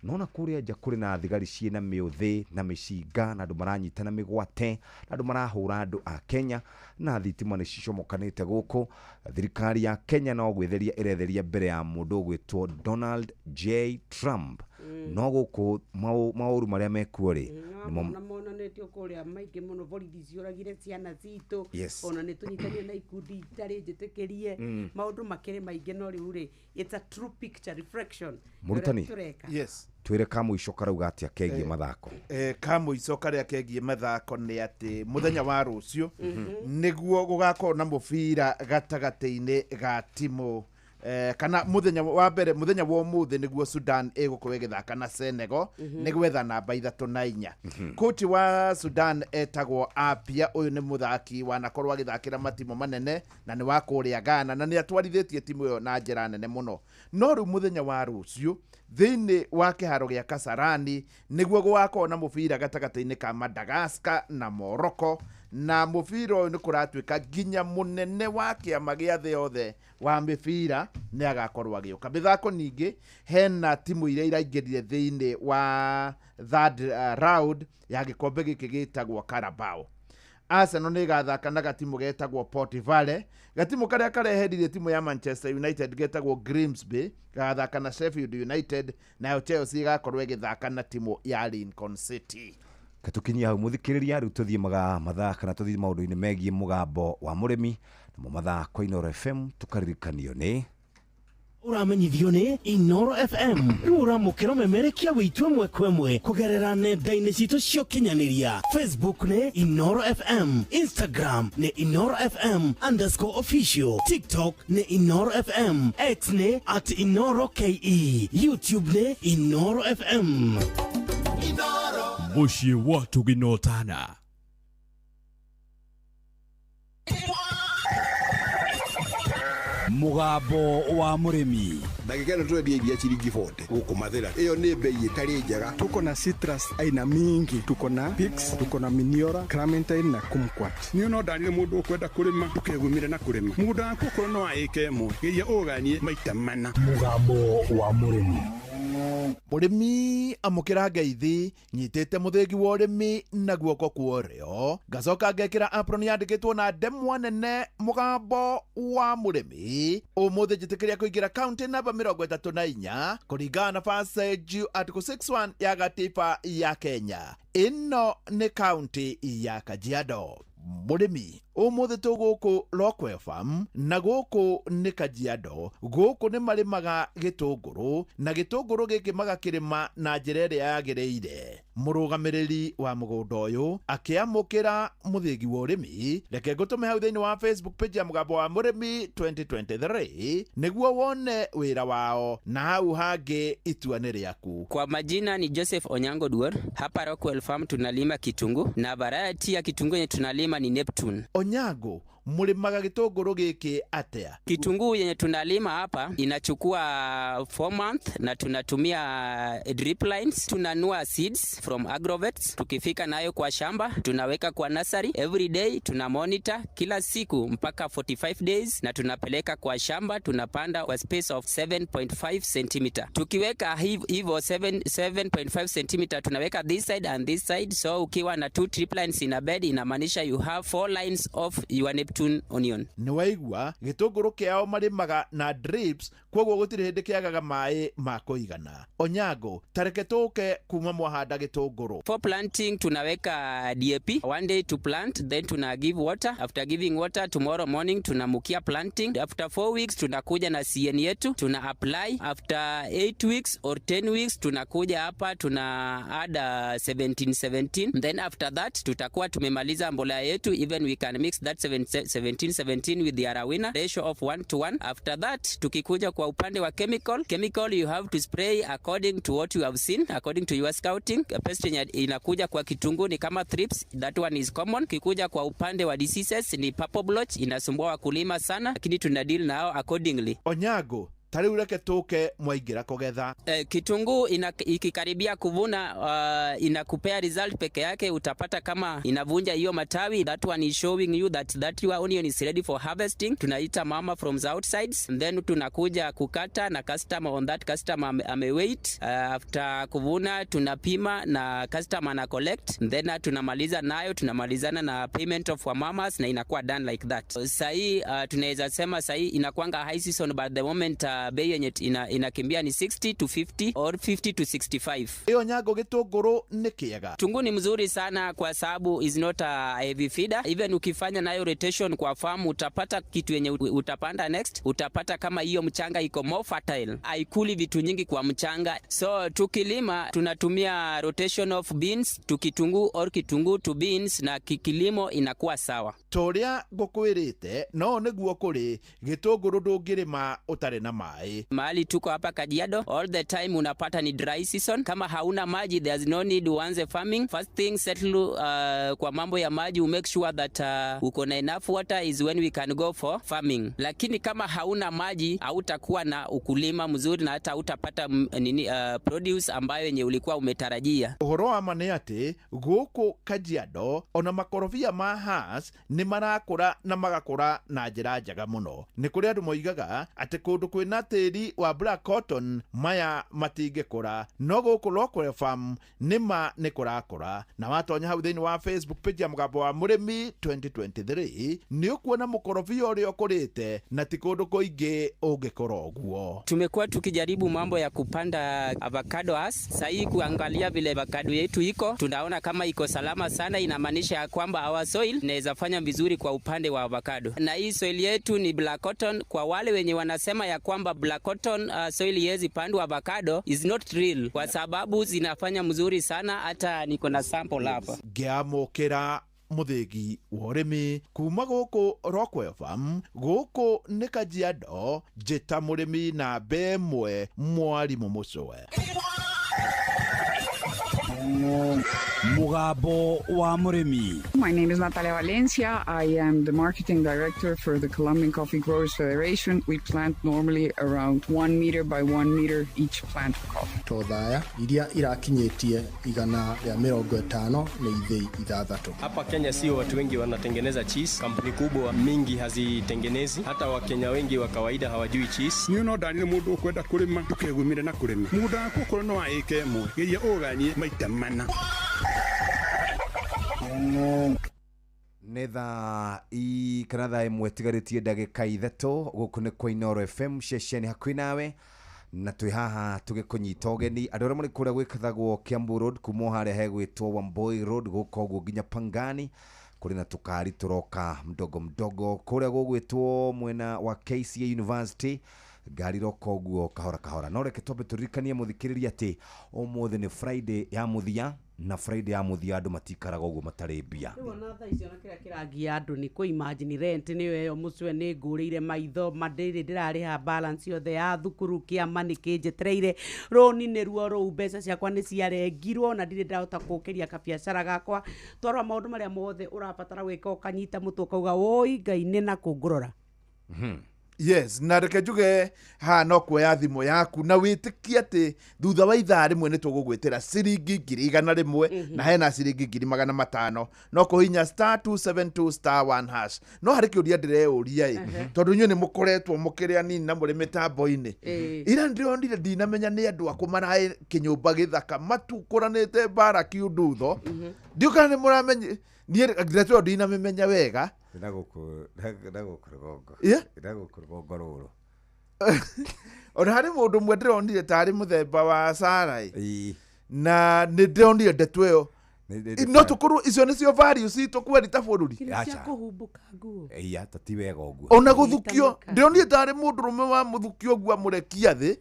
Nona kũrĩa nja kũrĩ na thigari ciĩna mĩũthĩ na mĩcinga na andũ maranyitana mĩgwate na andũ marahũra andũ a Kenya, na thitima nĩ cicomokanĩte gũkũ. Thirikari ya Kenya no gwĩtheria ĩretheria mbere ya mũndũ ũgwĩtwo Donald J Trump. No gũkũ maũru marĩa mekuo rĩ, nĩmo na monanĩtio kũrĩa maingĩ mũno, borithi ciũragire ciana citũ. Ona nĩ tũnyitanire na ikundi itarĩ njĩtĩkĩrie. Maũndũ makĩrĩ maingĩ, no rĩu rĩ, it's a true picture reflection Mũrutani. ũrĩa tũreka. Yes. Twĩre ka mũico karauga atĩa kegiĩ mathako. Ka mũico karĩa kegiĩ mathako nĩ atĩ mũthenya wa rũciũ nĩguo gũgakorwo na mũbira gatagatĩ-inĩ ga timu, kana mũthenya wa mbere, mũthenya wa ũmũthĩ nĩguo Sudan ĩgũkorwo ĩgĩthaka na Senegal nĩ gwetha namba 3 na 4. Kochi wa Sudan etagwo Apia. Ũyũ nĩ mũthaki wanakorwo agĩthakĩra matimũ manene na nĩ wa kũrĩa Ghana, na nĩ atwarithĩtie timu ĩyo na njĩra nene mũno. No rĩu mũthenya wa rũciũ thĩinĩ wa kĩharo gĩa Kasarani nĩguo gũgakorwo na mũbira gatagatĩ-inĩ ka Madagascar na Morocco, na mũbira ũyũ nĩ kũratuĩka nginya mũnene wa kĩama gĩa thĩ yothe wa mĩbira nĩ agakorwo agĩũka. Mĩthako ningĩ, hena timu iria iraingĩrire thĩinĩ wa third round ya gĩkombe gĩkĩ gĩtagwo Carabao. Arsenal nĩ ĩgathaka na gatimũ getagwo Port Vale. Gatimũ karĩa kareheririe timu ya Manchester United getagwo Grimsby gagathaka na Sheffield United, nayo Chelsea ĩgakorwo ĩgĩthaka na timu ya Lincoln City. Katukinyia hau, mũthikĩrĩria. Rĩu tũthiĩ mathaa kana tũthiĩ maũndũ-inĩ megiĩ mũgambo wa mũrĩmi, namo mathaa kwa Inooro FM tũkaririkanio nĩ Ũramenyithio nĩ Inoro FM. Rĩu ũramũkĩra memerekia wĩitũ ĩmwe kwa ĩmwe kũgerera nenda-inĩ citũ cia ũkinyanĩria. Facebook nĩ Inoro FM, Instagram nĩ InoroFM_official, TikTok nĩ Inoro FM, X nĩ @InoroKE, YouTube nĩ Inoro FM. Mũciĩ wa Tũginotana. Mũgambo wa mũrĩmi. Ndagĩka ĩno tũrendia iria ciringi 40 gũkũ Mathĩra. Ĩyo nĩ bei ĩtarĩ njega. Tuko na citrus aina mingi, tuko na Pix, tuko na Miniora, Clementine na Kumquat. Niĩ no ndarire mũndũ ũkwenda kũrĩma ndũkegumire na kũrĩma mũgũnda waku okorwo no wa ĩka ĩmwe geria ũganie maita mana. Mũgambo wa mũrĩmi. Mũrĩmi amũkĩra ngeithi nyitĩte mũthĩgi wa ũrĩmi na guoko kwa ũrĩo ngacoka ngekĩra apron yandĩkĩtwo na ndemwa nene mũgambo wa mũrĩmi. Ũmũthĩ njĩtĩkĩria kũingĩra kaunti namba 34 kũringana na passage article 61 ya gatiba ya Kenya. Ĩno nĩ kaunti ya Kajiado. Mũrĩmi ũmũthĩ tũ gũkũ Rockwell Farm na gũkũ nĩ Kajiado. Gũkũ nĩ marĩmaga gĩtũngũrũ na gĩtũngũrũ gĩkĩ magakĩrĩma na njĩra ĩrĩa yagĩrĩire. Mũrũgamĩrĩri wa mũgũnda ũyũ akĩamũkĩra mũthĩgi wa ũrĩmi, reke ngũtũme hau thĩinĩ wa Facebook page ya mũgambo wa mũrĩmi 2023 nĩguo wone wĩra wao na hau hangĩ itua nĩ rĩaku. Kwa majina ni Joseph Onyango Duor. Hapa Rockwell Farm tunalima kitunguu na variety ya kitunguu yenye tunalima ni Neptune. Onyango, mũrĩmaga gĩtũngũrũ gĩkĩ atĩa? Kitunguu yenye tunalima hapa inachukua 4 months na tunatumia drip lines. Tunanua seeds from agrovets. Tukifika nayo kwa shamba tunaweka kwa nursery every day, tuna monitor kila siku mpaka 45 days na tunapeleka kwa shamba, tunapanda kwa space of 7.5 cm. Tukiweka hivyo 7.5 cm tunaweka this side and this side, so ukiwa na 2 drip lines in a bed inamaanisha you have 4 lines of your Neptune onion. Nĩ waigua gĩtũngũrũ kĩao marĩmaga na drips, koguo gũtirĩ hĩndĩ kĩagaga maĩ ma kũigana. Onyango, tareke tũke kuma mwahanda gĩtũngũrũ. For planting tunaweka DAP 1 day to plant, then tuna give water. After giving water tomorrow morning tunamukia planting. After 4 weeks tunakuja na CN yetu tuna apply. After 8 weeks or 10 weeks tunakuja hapa tuna add 17-17. Then after that tutakuwa tumemaliza mbolea yetu. Even we can mix that 17-17 with the Arawina ratio of 1 to 1. After that tukikuja kwa upande wa chemical you have to spray according to what you have seen, according to your scouting. Pest yenye inakuja kwa kitunguu ni kama thrips, that one is common. Kikuja kwa upande wa diseases ni purple blotch, inasumbua wakulima sana, lakini tuna deal nao accordingly. Onyango, tarĩu reke tũke mwaingĩra kũgetha. Kitunguu ikikaribia kuvuna inakupea result peke yake, utapata kama inavunja hiyo matawi. That one is showing you that your onion is ready for harvesting. Tunaita mama from the outsides, and then tunakuja kukata na customer on that customer amewait. After kuvuna tunapima na customer na collect, and then tunamaliza nayo, tunamalizana na payment of mamas na inakuwa done like that. Sahi tunaweza sema sahi inakuanga high season, but the moment bei yenye inakimbia ni 60 to 50 or 50 to 65. Iyo Nyango gĩtũngũrũ nĩ kĩega. Kitunguu ni mzuri sana kwa sababu is not a heavy feeder. Even ukifanya nayo rotation kwa farm utapata kitu yenye utapanda next, utapata kama hiyo mchanga iko more fertile. Haikuli vitu nyingi kwa mchanga. So tukilima tunatumia rotation of beans to kitunguu or kitunguu to beans na kilimo inakuwa sawa. Toria ngũkwĩrĩte no nĩguo kũrĩ gĩtũngũrũ ndũngĩrĩma ũtarĩ na maĩ. Mahali tuko hapa Kajiado all the time unapata ni dry season. Kama hauna maji there's no need uanze farming. First thing settle kwa mambo ya maji, make sure that uko na enough water is when we can go for farming. Lakini kama hauna maji hautakuwa na ukulima mzuri na hata hautapata produce ambayo yenye ulikuwa umetarajia. Ũhoro wa ma nĩ atĩ gũkũ Kajiado ona makorobia ma Hass nĩ marakũra na magakũra na njĩra njega mũno. Nĩ kũrĩ andũ moigaga atĩ kũndũ kwĩna tĩri wa black cotton maya matingĩkũra, no gũkũ Rockwell Farm nĩma nĩ kũrakũra. Na watonya hau thĩinĩ wa Facebook page ya mũgambo wa mũrĩmi 2023 nĩ ũkuona mũkorobia ũrĩa ũkũrĩte na ti kũndũ kũingĩ ũngĩkora ũguo. Tumekuwa tukijaribu mambo ya kupanda avocado has. Sahii kuangalia vile avocado yetu iko, tunaona kama iko salama sana, inamaanisha ya kwamba our soil inaweza fanya vizuri kwa upande wa avocado. Na hii soil yetu ni black cotton. Kwa wale wenye wanasema ya kwamba black cotton soil yezi pandwa avocado is not real, kwa sababu zinafanya mzuri sana. Hata niko na sample hapa. Ngĩamũkĩra mũthĩgi wa ũrĩmi kuma gũkũ Rockwell Farm, gũkũ nĩ Kajiado, njĩta mũrĩmi namba ĩmwe mwarimũ Mũcũe. Mũgambo wa mũrĩmi. My name is Natalia Valencia. I am the marketing director for the Colombian Coffee Growers Federation. We plant normally around 1 meter by 1 meter each plant of coffee. To thaya iria irakinyĩtie 150 nĩ ithĩi 6. Hapa Kenya sio watu wengi wanatengeneza cheese. Kampuni kubwa mingi hazitengenezi, hata Wakenya wengi wa kawaida hawajui cheese. Niĩ no ndarire mũndũ ũkwenda kũrĩma ndũkegumire na kũrĩma mũgũnda waku okorwo no wa ĩka ĩmwe geria ũganie maita mana. Nĩ thaa kana thaa 1 tigarĩtie ndagĩka 3. Gũkũ nĩ kwa Inooro FM, ceceni hakuhĩ nawe, na twĩ haha tũgĩkũnyita ũgeni. Andũ arĩa marĩ kũrĩa gwĩkathagwo Kiambu Road, kuma o harĩa hegwĩtwo Wamboi Road gũka ũguo nginya Pangani, kũrĩ na tũkari tũroka mdogo mdogo. Kũrĩa gũgwĩtwo mwena wa KCA University, ngari roka ũguo kahora kahora. No reke twambe tũririkanie mũthikĩrĩria atĩ ũmũthĩ nĩ Friday ya mũthia, na Friday ya mũthia andũ matikaraga ũguo matarĩ mbia. Rĩu ona thaa icio, ona kĩrĩa kĩrangia andũ nĩ kũ imagine rent nĩyo ĩyo mũcwe nĩ ngũrĩire maitho mandĩrĩ ndĩrarĩha balance yothe ya thukuru, kĩama nĩ kĩnjetereire, rũni nĩ ruo rũu, mbeca ciakwa nĩ ciarengirwo na ndirĩ ndahota kũkĩria kabiacara gakwa. Twarora maũndũ marĩa mothe ũrabatara gwĩka, ũkanyita mũtwe ũkauga, woi Ngai, nĩ nakũ ngũrora? Yes, na reke njuge haha no kuoya thimũ yaku na wĩtĩkie atĩ thutha wa ithaa rĩmwe nĩ tũgũgwĩtĩra ciringi 100,000. Na hena ciringi 500,000, no kũhinya *272*1#. No harĩ kĩũria ndĩreyũria ĩ, tondũ inyuĩ nĩ mũkoretwo mũkĩrĩ anini na mũrĩ mĩtambo-inĩ. Ira ndĩronire, ndinamenya nĩ andũ akũ maraĩ kĩnyũmba gĩthaka matukũranĩte mbara kiundutho. Ndiũ kana nĩ mũramenye, niĩ ndeto ĩyo ndinamĩmenya wega. Na gũkũ na gũkũ rũgongo. Na gũkũ rũgongo rũrũ. Ona harĩ mũndũ ũmwe ndĩronire tarĩ mũthemba wa Sara ĩ, na nĩ ndĩronire ndeto ĩyo. No tũkorwo icio nĩcio values citũ kweri ta bũrũri? Kĩrĩa cia kũhumbũka nguo. Iya, ta ti wega ũguo. Ona gũthukio, ndĩronire tarĩ mũndũrũme wa mũthukio ũguo amũrekia thĩ.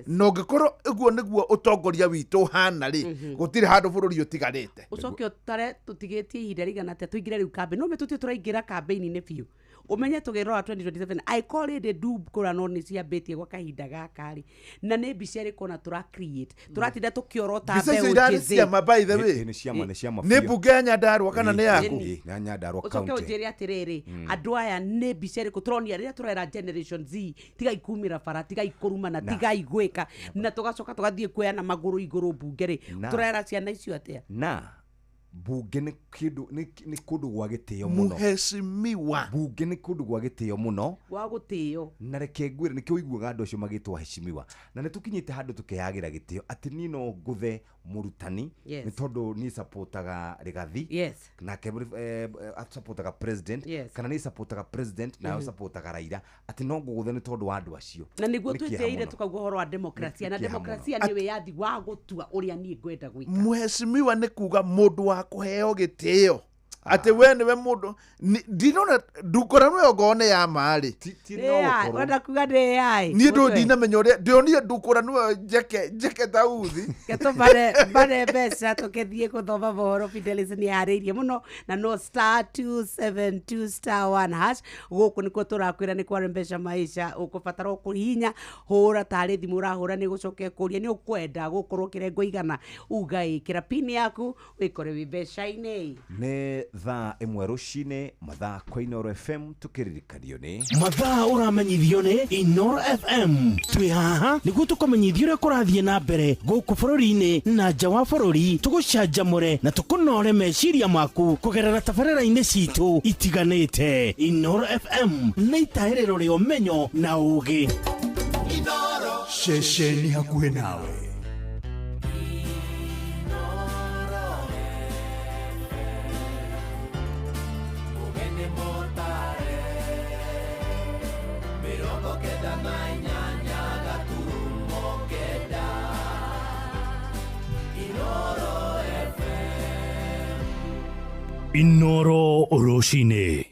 Na ũngĩkorwo ũguo nĩguo ũtongoria witũ ũhana rĩ, gũtirĩ handũ bũrũri ũtigarĩte. Ũcoke ũtare tũtigĩtie ihinda rĩigana atĩa tũingĩre rĩu kambĩ no mĩtũtie tũraingĩra kambĩini-inĩ biũ, ũmenye tũgĩrora 2027 angĩkorwo rĩndĩ ndungũra no nĩ ciambĩtie gwa kahinda gaka rĩ, na nĩ mbica ĩrĩkũ ona tũra create tũratinda tũkĩorota Mbica icio mbeũ irarĩ njĩthĩ? ciama, by the way. Ĩ, nĩ ciama, nĩ ciama Nĩ biũ. mbunge ya Nyandarũa kana nĩ yaku? Ĩ, nĩ ya Nyandarũa Ũcoke county. ũnjĩre atĩrĩrĩ, andũ aya nĩ mbica ĩrĩkũ tũronia rĩrĩa tũrera Generation Z, tigai kumĩra bara, tigai kũrumana, tigai gwĩka, na tũgacoka tũgathiĩ kuoyana magũrũ igũrũ mbunge rĩ, tũrera ciana icio atĩa? Na bunge nĩ kĩndũ nĩ kũndũ gwa gĩtĩo mũno. Mũhecimiwa. Bunge nĩ kũndũ gwa gĩtĩo mũno. Gwa gũtĩo. Na reke ngwĩre nĩkĩo ũiguaga andũ acio magĩtwo heshimiwa, na nĩ tũkinyĩte handũ tũkeyagĩra gĩtĩo atĩ niĩ no ngũthe mũrutani nĩ tondũ niĩ supportaga Rigathi, nake supportaga president, kana niĩ supportaga president nawe supportaga Raila, atĩ no ngũgũthe nĩ tondũ wa andũ acio. Na nĩguo Nĩ kĩeha twĩtĩire mũno. tũkauga ũhoro wa demokrasia, na Nĩ kĩeha mũno. demokrasia nĩ wĩyathi wa gũtua ũrĩa niĩ ngwenda gwĩka. Mũhecimiwa nĩ kuga mũndũ wa kũheo gĩtĩo, atĩ we nĩwe mũndũ. Ndinona ndungũrano ĩyo ngorwo nĩ ya ma rĩ. AI, wenda kuga nĩ AI? Niĩ ndũ Mũtwe. ndinamenya ũrĩa ndĩronire ndungũrano ĩyo njeke njeke ta uthi. Ketũbare bare mbeca tũkĩthiĩ gũthoma mohoro. Fidelis nĩ yarĩirie mũno, na no *272*1# gũkũ nĩkuo tũrakwĩra nĩ kware mbeca maisha. Ũkũbatara ũkũhihinya hũra tarĩ thimũ ũrahũra, nĩ gũcoka ĩkũria nĩ ũkwenda gũkorwo kĩrengo igana, uga ĩkĩra pini yaku wĩkore wĩ mbeca-inĩ. Nĩ thaa 1 rũcinĩ, mathaa kwa Inooro FM, tũkĩririkanio nĩ Mathaa ũramenyithio nĩ Inoro FM. Twĩ haha nĩguo tũkũmenyithia ũrĩa kũrathiĩ na mbere gũkũ bũrũri-inĩ na nja wa bũrũri, tũgũcanjamũre na tũkũnore meciria maku kũgerera tabarĩra-inĩ citũ itiganĩte. Inoro FM nĩ itahĩrĩro rĩa ũmenyo na ũũgĩ. Ceceni hakuhĩ nawe. Ũgeni mũtare 98.9 Inoro FM. Inoro rũcinĩ.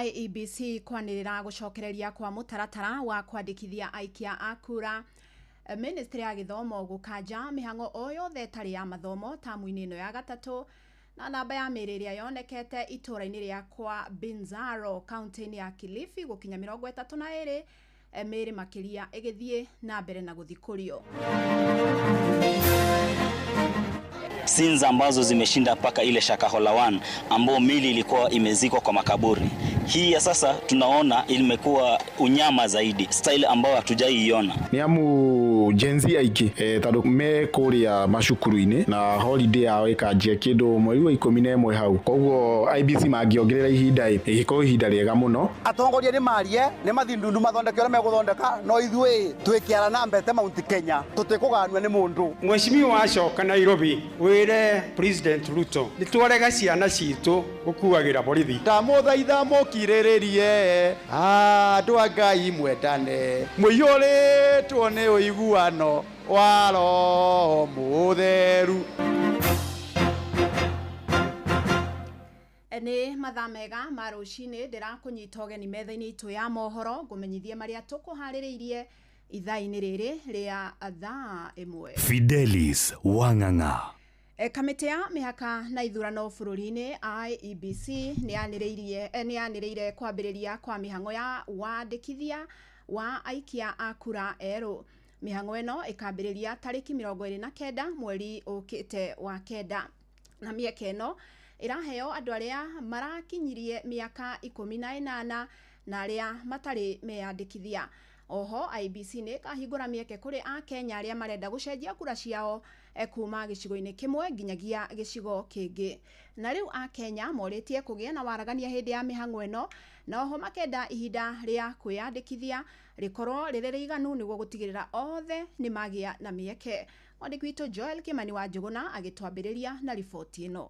IEBC kwanĩrĩra gũcokereria kwa mũtaratara wa kwandĩkithia aikia a kura. Ministry ya gĩthomo gũkanja mĩhang'o o yothe ĩtarĩ ya mathomo tamu-inĩ ĩno ya gatatũ, na namba ya mĩĩrĩ ĩrĩa yonekete itũũra-inĩ rĩa kwa Binzaro kaunti-inĩ ya Kilifi gũkinya 32, mĩĩrĩ makĩria ĩgĩthiĩ na mbere na gũthikũrio. Scenes ambazo zimeshinda mpaka ile Shakahola 1 ambao mili ilikuwa imezikwa kwa makaburi. Hii ya sasa tunaona imekuwa unyama zaidi, style ambayo hatujaiiona. Nĩ amu Gen Z aingĩ tondũ me kũrĩa macukuru-inĩ na holiday yao ĩkanjia kĩndũ mweri wa 11 hau, koguo IEBC mangĩongerera ihinda ĩgĩkorwo ihinda rĩega mũno. Atongoria nĩ marie nĩ mathindundu mathondeke ũrĩa megũthondeka, no ithuĩ twĩ kĩara na mbete Mount Kenya tũtikũganua nĩ mũndũ. Mheshimiwa acoka Nairobi wĩre President Ruto nĩ twarega ciana citũ gũkuagĩra borithi. Ndamũthaitha mũkirĩrĩrie andũ a Ngai mwendane mũiyũrĩtwo nĩ ũiguano wa Roho Mũtheru. Nĩ mathaa mega ma rũcinĩ, ndĩrakũnyita ũgeni metha-inĩ itũ ya mohoro ngũmenyithie marĩa tũkũharĩrĩirie ithaa-inĩ rĩrĩ rĩa thaa 1. Fidelis Wang'ang'a. Kamĩtĩ ya mĩhaka na ithurano bũrũri-inĩ IEBC nĩ yanĩrĩire kwambĩrĩria kwa mĩhang'o ya wandĩkithia wa aikia a kura erũ. Mĩhang'o ĩno ĩkambĩrĩria tarĩki 29 mweri ũkĩte wa 9, na mĩeke ĩno ĩraheo andũ arĩa marakinyirie mĩaka 18 na arĩa matarĩ meyandĩkithia. Oho IEBC nĩ ĩkahingũra mĩeke kũrĩ akenya arĩa marenda gũcenjia kura ciao kuma gĩcigo-inĩ kĩmwe nginyagia gĩcigo kĩngĩ. Na rĩu akenya morĩtie kũgĩa na waragania hĩndĩ ya mĩhang'o ĩno, na oho makenda ihinda rĩa kwĩyandĩkithia rĩkorwo rĩrĩ rĩiganu nĩguo gũtigĩrĩra othe nĩ magĩa na mĩeke. Mwandĩki witũ Joel Kimani wa Njũgũna agĩtwambĩrĩria na riboti ĩno.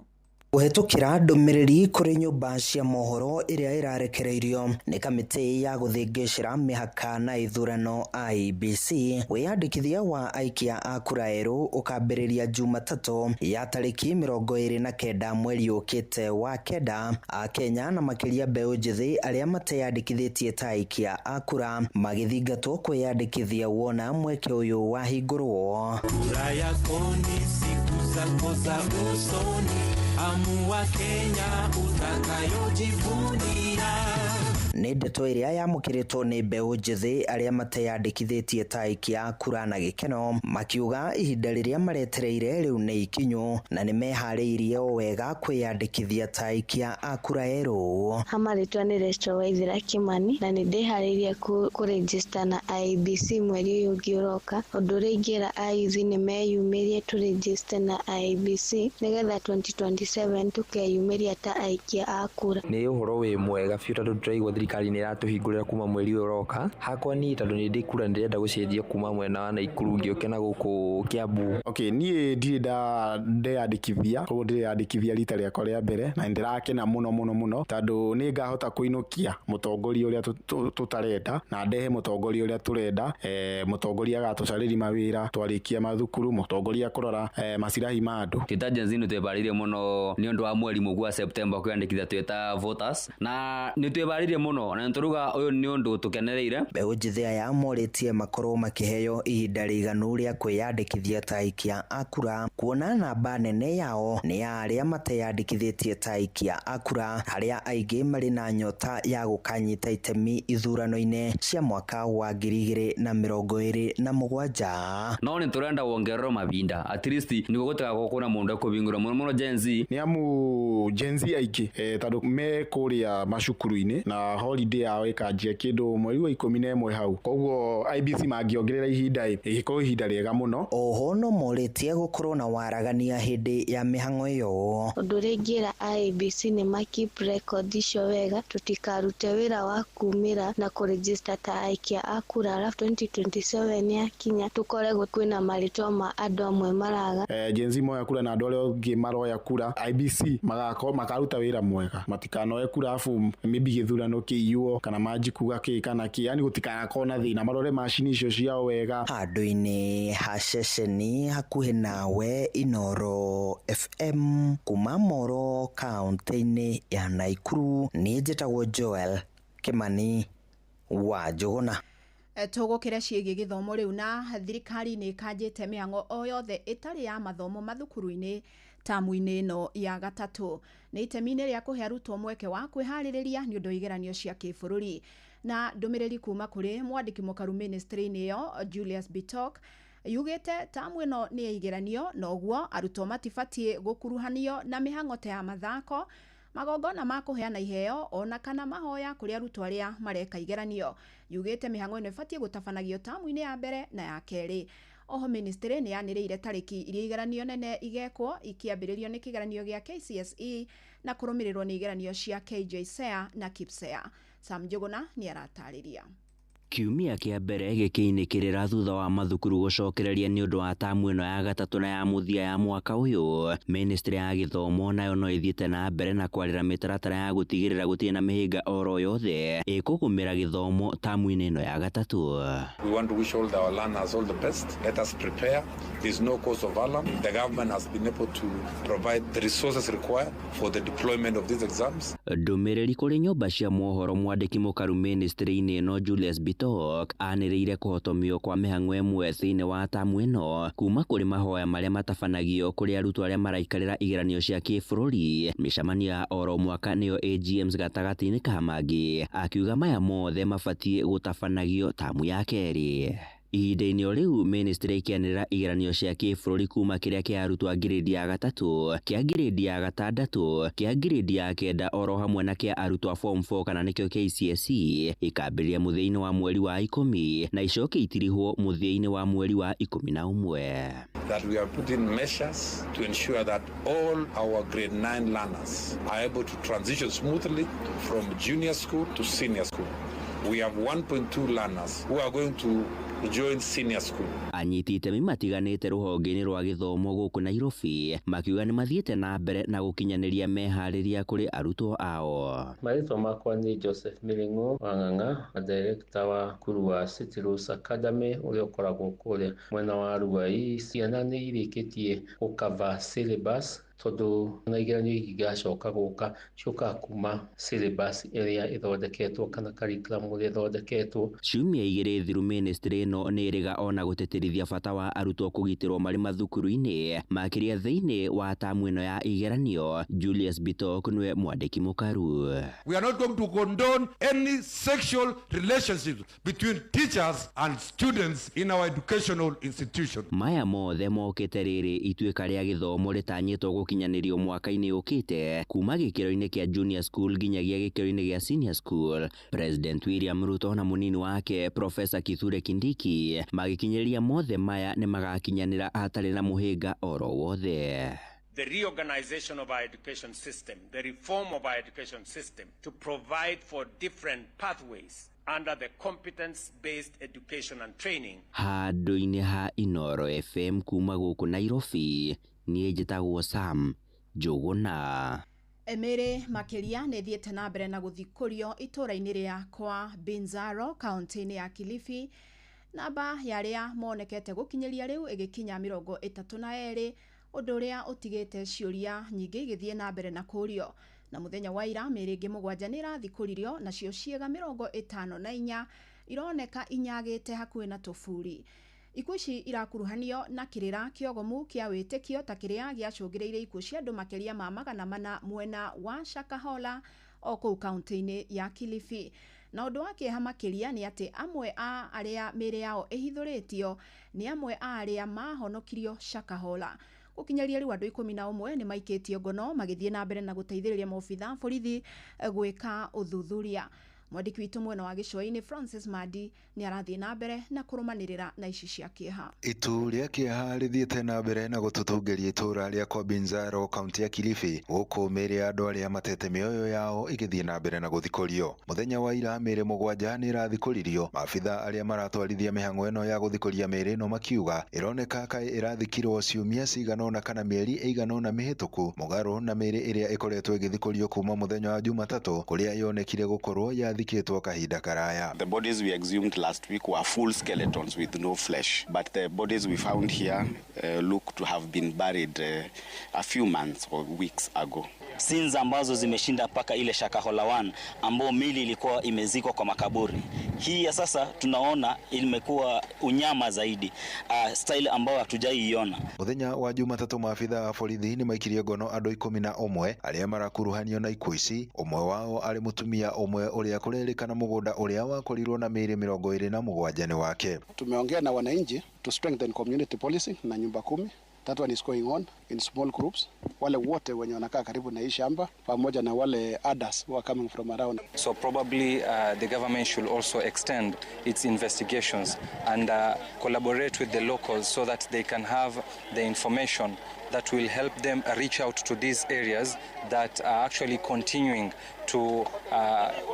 Kũhetũkĩra ndũmĩrĩri kũrĩ nyũmba cia mohoro ĩrĩa ĩrarekereirio nĩ kamĩtĩ ya gũthĩngĩcĩra mĩhaka na ithurano IEBC, wĩyandĩkithia wa aikia a kura erũ ũkambĩrĩria Jumatatũ ya tarĩki 29 mweri ũkĩte wa 9. Akenya na makĩria mbeũ njĩthĩ arĩa mateyandĩkithĩtie ta aikia a kura magĩthingatwo kwĩyandĩkithia wona mweke ũyũ wahingũrwo. Kura yako ni siku zako za usoni, amua Kenya utakayojivunia. Nĩ ndeto ĩrĩa yamũkĩrĩtwo nĩ mbeũ njĩthĩ arĩa mateyandĩkithĩtie ta aikia a kura na gĩkeno, makiuga ihinda rĩrĩa maretereire rĩu nĩ ikinyu na nĩ meharĩirie o wega kwĩyandĩkithia ta aikia a kura erũ. Hamarĩtwa nĩ Rachel Waithera Kimani na nĩ ndĩharĩirie kũregister na IEBC mweri ũyũ ũngĩ ũroka. Ũndũ ũrĩa ingĩra ayuthi nĩ meyumĩrie tũregister na IEBC nĩgetha 2027 tũkeyumĩria ta aikia a kura. Nĩ ũhoro wĩ mwega biũ tondũ tũraigua thirikari nĩ ĩratũhingũrĩra kuma mweri ũyũ ũroka. Hakwa niĩ tondũ nĩ ndĩ kura ndĩrenda gũcenjia kuma mwena wa Naikuru ngĩũke na gũkũ Kiambu. Okay, niĩ ndirĩ ndeyandĩkithia, koguo ndĩreyandĩkithia rita rĩakwa rĩa mbere na nĩndĩrakena mũno mũno mũno tondũ nĩ ngahota kũinũkia mũtongoria ũrĩa tũtarenda na ndehe mũtongoria ũrĩa tũrenda. Mũtongoria agatũcarĩria mawĩra twarĩkia mathukuru, mũtongoria kũrora macirahi ma andũ. Twĩ ta Gen Z nĩ twĩbarĩirie mũno nĩ ũndũ wa mweri mũguu wa September kwĩyandĩkithia twĩ ta voters, na nĩ twĩbarĩirie mũno na nĩtũruga ũyũ nĩ ũndũ tũkenereire. Mbeũ njĩthĩ aya morĩtie makorwo makĩheo ihinda rĩiganu rĩa kwĩyandĩkithia ta aikia a kura, kuona namba nene yao nĩ ya arĩa mateyandĩkithĩtie ta aikia a kura, arĩa aingĩ marĩ na nyota ya gũkanyita itemi ithurano-inĩ cia mwaka wa 2027. No nĩ tũrenda wongererwo mahinda at least nĩguo gũtigakorwo kwĩna mũndũ ekũbingũra mũno mũno Gen Z. Nĩ amu Gen Z aingĩ tondũ me kũrĩa macukuru-inĩ na holiday yao ĩkanjia kĩndũ mweri wa 11 hau, koguo IEBC mangĩongerera ihinda ĩgĩkorwo ihinda rĩega mũno. Oho no morĩtie gũkorwo na waragania hĩndĩ ya mĩhang'o ĩyo. Ũndũ ũrĩa ingĩra IEBC nĩ ma keep record icio wega, tũtikarute wĩra wa kumĩra na kũregister ta aikia a kura arabu 2027 yakinya tũkore kwĩna marĩtwa ma andũ amwe maraga. Gen Z moya kura na andũ arĩa angĩ maroya kura, IEBC magakorwo makaruta wĩra mwega, matikanoe kura afu maybe gĩthurano kĩiywo kana manji kuga kĩ kana kĩ, yani gũtikanakorwo na thĩna, marore macini icio ciao wega. Handũ-inĩ ha ceceni hakuhĩ nawe Inooro FM kuma Moro kaũntĩ-inĩ ya Naikuru, niĩ njĩtagwo Joel Kimani wa Njũgũna. Tũgũkĩre ciĩgiĩ gĩthomo rĩu, na thirikari nĩ ĩkanjĩte mĩhang'o o yothe ĩtarĩ ya mathomo mathukuru-inĩ tamu-inĩ ĩno ya gatatũ, nĩ itemi-inĩ rĩa kũhe arutwo mweke wa kwĩharĩrĩria nĩ ũndũ wa igeranio cia kĩbũrũri. Na ndũmĩrĩri kuma kũrĩ mwandĩki mũkaru ministry-inĩ ĩyo Julius Bitok Yugĩte tamu ĩno nĩ ya igeranio na ũguo arutwo matibatiĩ gũkuruhanio na mĩhang'o ta ya mathako, magongona ma kũheana iheo ona kana mahoya kũrĩ arutwo arĩa mareka igeranio. Yugĩte mĩhang'o ĩno ĩbatiĩ gũtabanagio tamu-inĩ ya mbere na ya kerĩ. Oho ministry nĩ yanĩrĩire tarĩki iria igeranio nene igekwo ikĩambĩrĩrio nĩ kĩgeranio gĩa KCSE na kũrũmĩrĩrwo nĩ igeranio cia KJSEA na KPSEA. Sam Njuguna nĩ aratarĩria. Kiumia kĩa mbere gĩkĩinĩkĩrĩra thutha wa mathukuru gũcokereria nĩ ũndũ wa tamu ĩno ya gatatũ na ya mũthia ya mwaka ũyũ. Ministry ya gĩthomo nayo no ĩthiĩte na mbere na kwarĩra mĩtaratara ya gũtigĩrĩra gũtirĩ na mĩhĩnga oro yothe ĩkũgũmĩra gĩthomo tamu-inĩ ĩno ya gatatũ. We want to wish all our learners all the best. Let us prepare. There's no cause of alarm. The government has been able to provide the resources required for the deployment of these exams. Ndũmĩrĩri kũrĩ nyũmba cia mohoro mwandĩki mũkaru ministry-inĩ ĩno Julius Bitok anĩrĩire kũhotomio kwa mĩhang'o ĩmwe thĩinĩ wa tamu ĩno kuma kũrĩ mahoya marĩa matabanagio kũrĩ arutwo arĩa maraikarĩra igeranio cia kĩbũrũri, mĩcemanio ya oro mwaka nĩyo AGMs gatagatĩ-inĩ ka mangĩ, akiuga maya mothe mabatiĩ gũtabanagio tamu ya kerĩ. Ihinda-inĩ o rĩu ministry ĩkĩanĩrĩra igeranio cia kĩbũrũri kuma kĩrĩa kĩa arutwo a ngirĩndi ya gatatũ, kĩa ngirĩndi ya gatandatũ, kĩa ngirĩndi ya kenda oro hamwe na kĩa arutwo a form 4 kana nĩkĩo KCSE ikambĩrĩria mũthia-inĩ wa mweri wa 10 na icoke itirihwo mũthia-inĩ wa mweri wa 11. That we are putting measures to ensure that all our grade 9 learners are able to transition smoothly from junior school to senior school. We have 1.2 learners who are going to join senior school. Anyiti itemi matiganĩte rũhonge-inĩ rwa gĩthomo gũkũ Nairobi makiuga nĩ mathiĩte na mbere na gũkinyanĩria meharĩria kũrĩ arutwo ao. Marĩtwa makwa nĩ Joseph Miring'o Wang'ang'a, director wa cukuru wa City Rose Academy ũrĩa ũkoragwo kũrĩa mwena wa Ruai. Ciana nĩ irĩkĩtie gũcover syllabus tondũ na igeranio igacoka gũka ciũkaga kuma syllabus ĩrĩa ĩthondeketwo kana curriculum ĩrĩa ĩthondeketwo. Ciumia igĩrĩ thiru ministry ĩno nĩ ĩrĩga ona gũtĩtĩrithia bata wa arutwo kũgitĩrwo marĩ mathukuru-inĩ makĩria thĩinĩ wa tamu ĩno ya igeranio. Julius Bitok nĩwe mwandĩki mũkaru. We are not going to condone any sexual relationships between teachers and students in our educational institution. Maya mothe mokĩte rĩrĩ ituĩka rĩa gĩthomo rĩtanyĩtwo gũkinyanĩrio mwaka-inĩ ũkĩte kuma gĩkĩro-inĩ kĩa junior school nginyagia gĩkĩro-inĩ gĩa senior school. President William Ruto na mũnini wake Professor Kithure Kindiki magĩkinyĩria mothe maya nĩ magakinyanĩra hatarĩ na mũhĩnga oro wothe. The reorganization of our education system, the reform of our education system to provide for different pathways under the competence-based education and training. Handũ-inĩ ha Inooro FM kuma gũkũ Nairobi, niĩ njĩtagwo Sam Njuguna. Mĩrĩ makĩria nĩ ĩthiĩte na mbere na gũthikũrio itũũra-inĩ rĩa kwa Binzaro kaunti-inĩ ya Kilifi. Namba ya arĩa monekete gũkinyĩria rĩu ĩgĩkinya 32, ũndũ ũrĩa ũtigĩte ciũria nyingĩ igĩthiĩ na mbere na kũũrio. Na mũthenya wa ira mĩrĩ ĩngĩ 7 nĩ ĩrathikũririo, nacio ciĩga 54 ironeka inyagĩte hakuhĩ na tũburi. Ikuũ ici irakuruhanio na kĩrĩra kĩogomu kĩa wĩtĩkio ta kĩrĩa gĩacũngĩrĩirie ikuũ cia andũ makĩria ma 400 mwena wa Shakahola o kũu kaunti-inĩ ya Kilifi. Na ũndũ wa kĩeha makĩria nĩ atĩ amwe a arĩa mĩĩrĩ yao ĩhithũrĩtio nĩ amwe a arĩa mahonokirio Shakahola. Gũkinyĩria rĩu andũ 11 nĩ maikĩtio ngono magĩthiĩ na mbere na gũteithĩrĩria maobitha borithi gwĩka ũthuthuria. Mwandĩki witũ mwena wa gĩcũa-inĩ Francis Madi nĩ arathiĩ na mbere na kũrũmanĩrĩra na ici cia kĩeha. Itu rĩa kĩeha rĩthiĩte na mbere na gũtũtũngĩria itũũra rĩa Kwabinzaro kaunti ya Kilifi, gũkũ mĩĩrĩ ya andũ arĩa matete mĩoyo yao ĩgĩthiĩ na mbere na gũthikũrio. Mũthenya wa ira mĩĩrĩ 7 nĩ ĩrathikũririo. Maabitha arĩa maratwarithia mĩhang'o ĩno ya gũthikũria mĩĩrĩ ĩno makiuga ĩroneka kaĩ ĩrathikirwo ciumia cigana ũna kana mĩeri ĩigana ũna mĩhĩtũku, mũgarũ na mĩĩrĩ ĩrĩa ĩkoretwo ĩgĩthikũrio kuma mũthenya wa Jumatatũ kũrĩa yonekire gũkorwo yathikĩtwo kahinda karaya. The bodies we exhumed last week were full skeletons with no flesh, but the bodies we found here look to have been buried a few months or weeks ago. Scenes ambazo zimeshinda mpaka ile Shakahola 1 ambao mili ilikuwa imezikwa kwa makaburi. Hii ya sasa tunaona imekuwa unyama zaidi, style ambayo hatujaiiona. Muthenya wa Jumatatũ maabitha a borithi nĩ maikirie ngono andũ 11 arĩa marakuruhanio na ikuũ ici, ũmwe wao arĩ mũtumia ũmwe ũrĩa kũrerĩkana mũgũnda ũrĩa wakorirwo na mĩĩrĩ 27 nĩ wake. Tumeongea na wananchi to strengthen community policing na nyumba kumi. That one is going on in small groups. Wale wote wenye wanakaa karibu na hii shamba pamoja na wale others who are coming from around. So probably the government should also extend its investigations and collaborate with the locals so that they can have the information that will help them reach out to these areas that are actually continuing to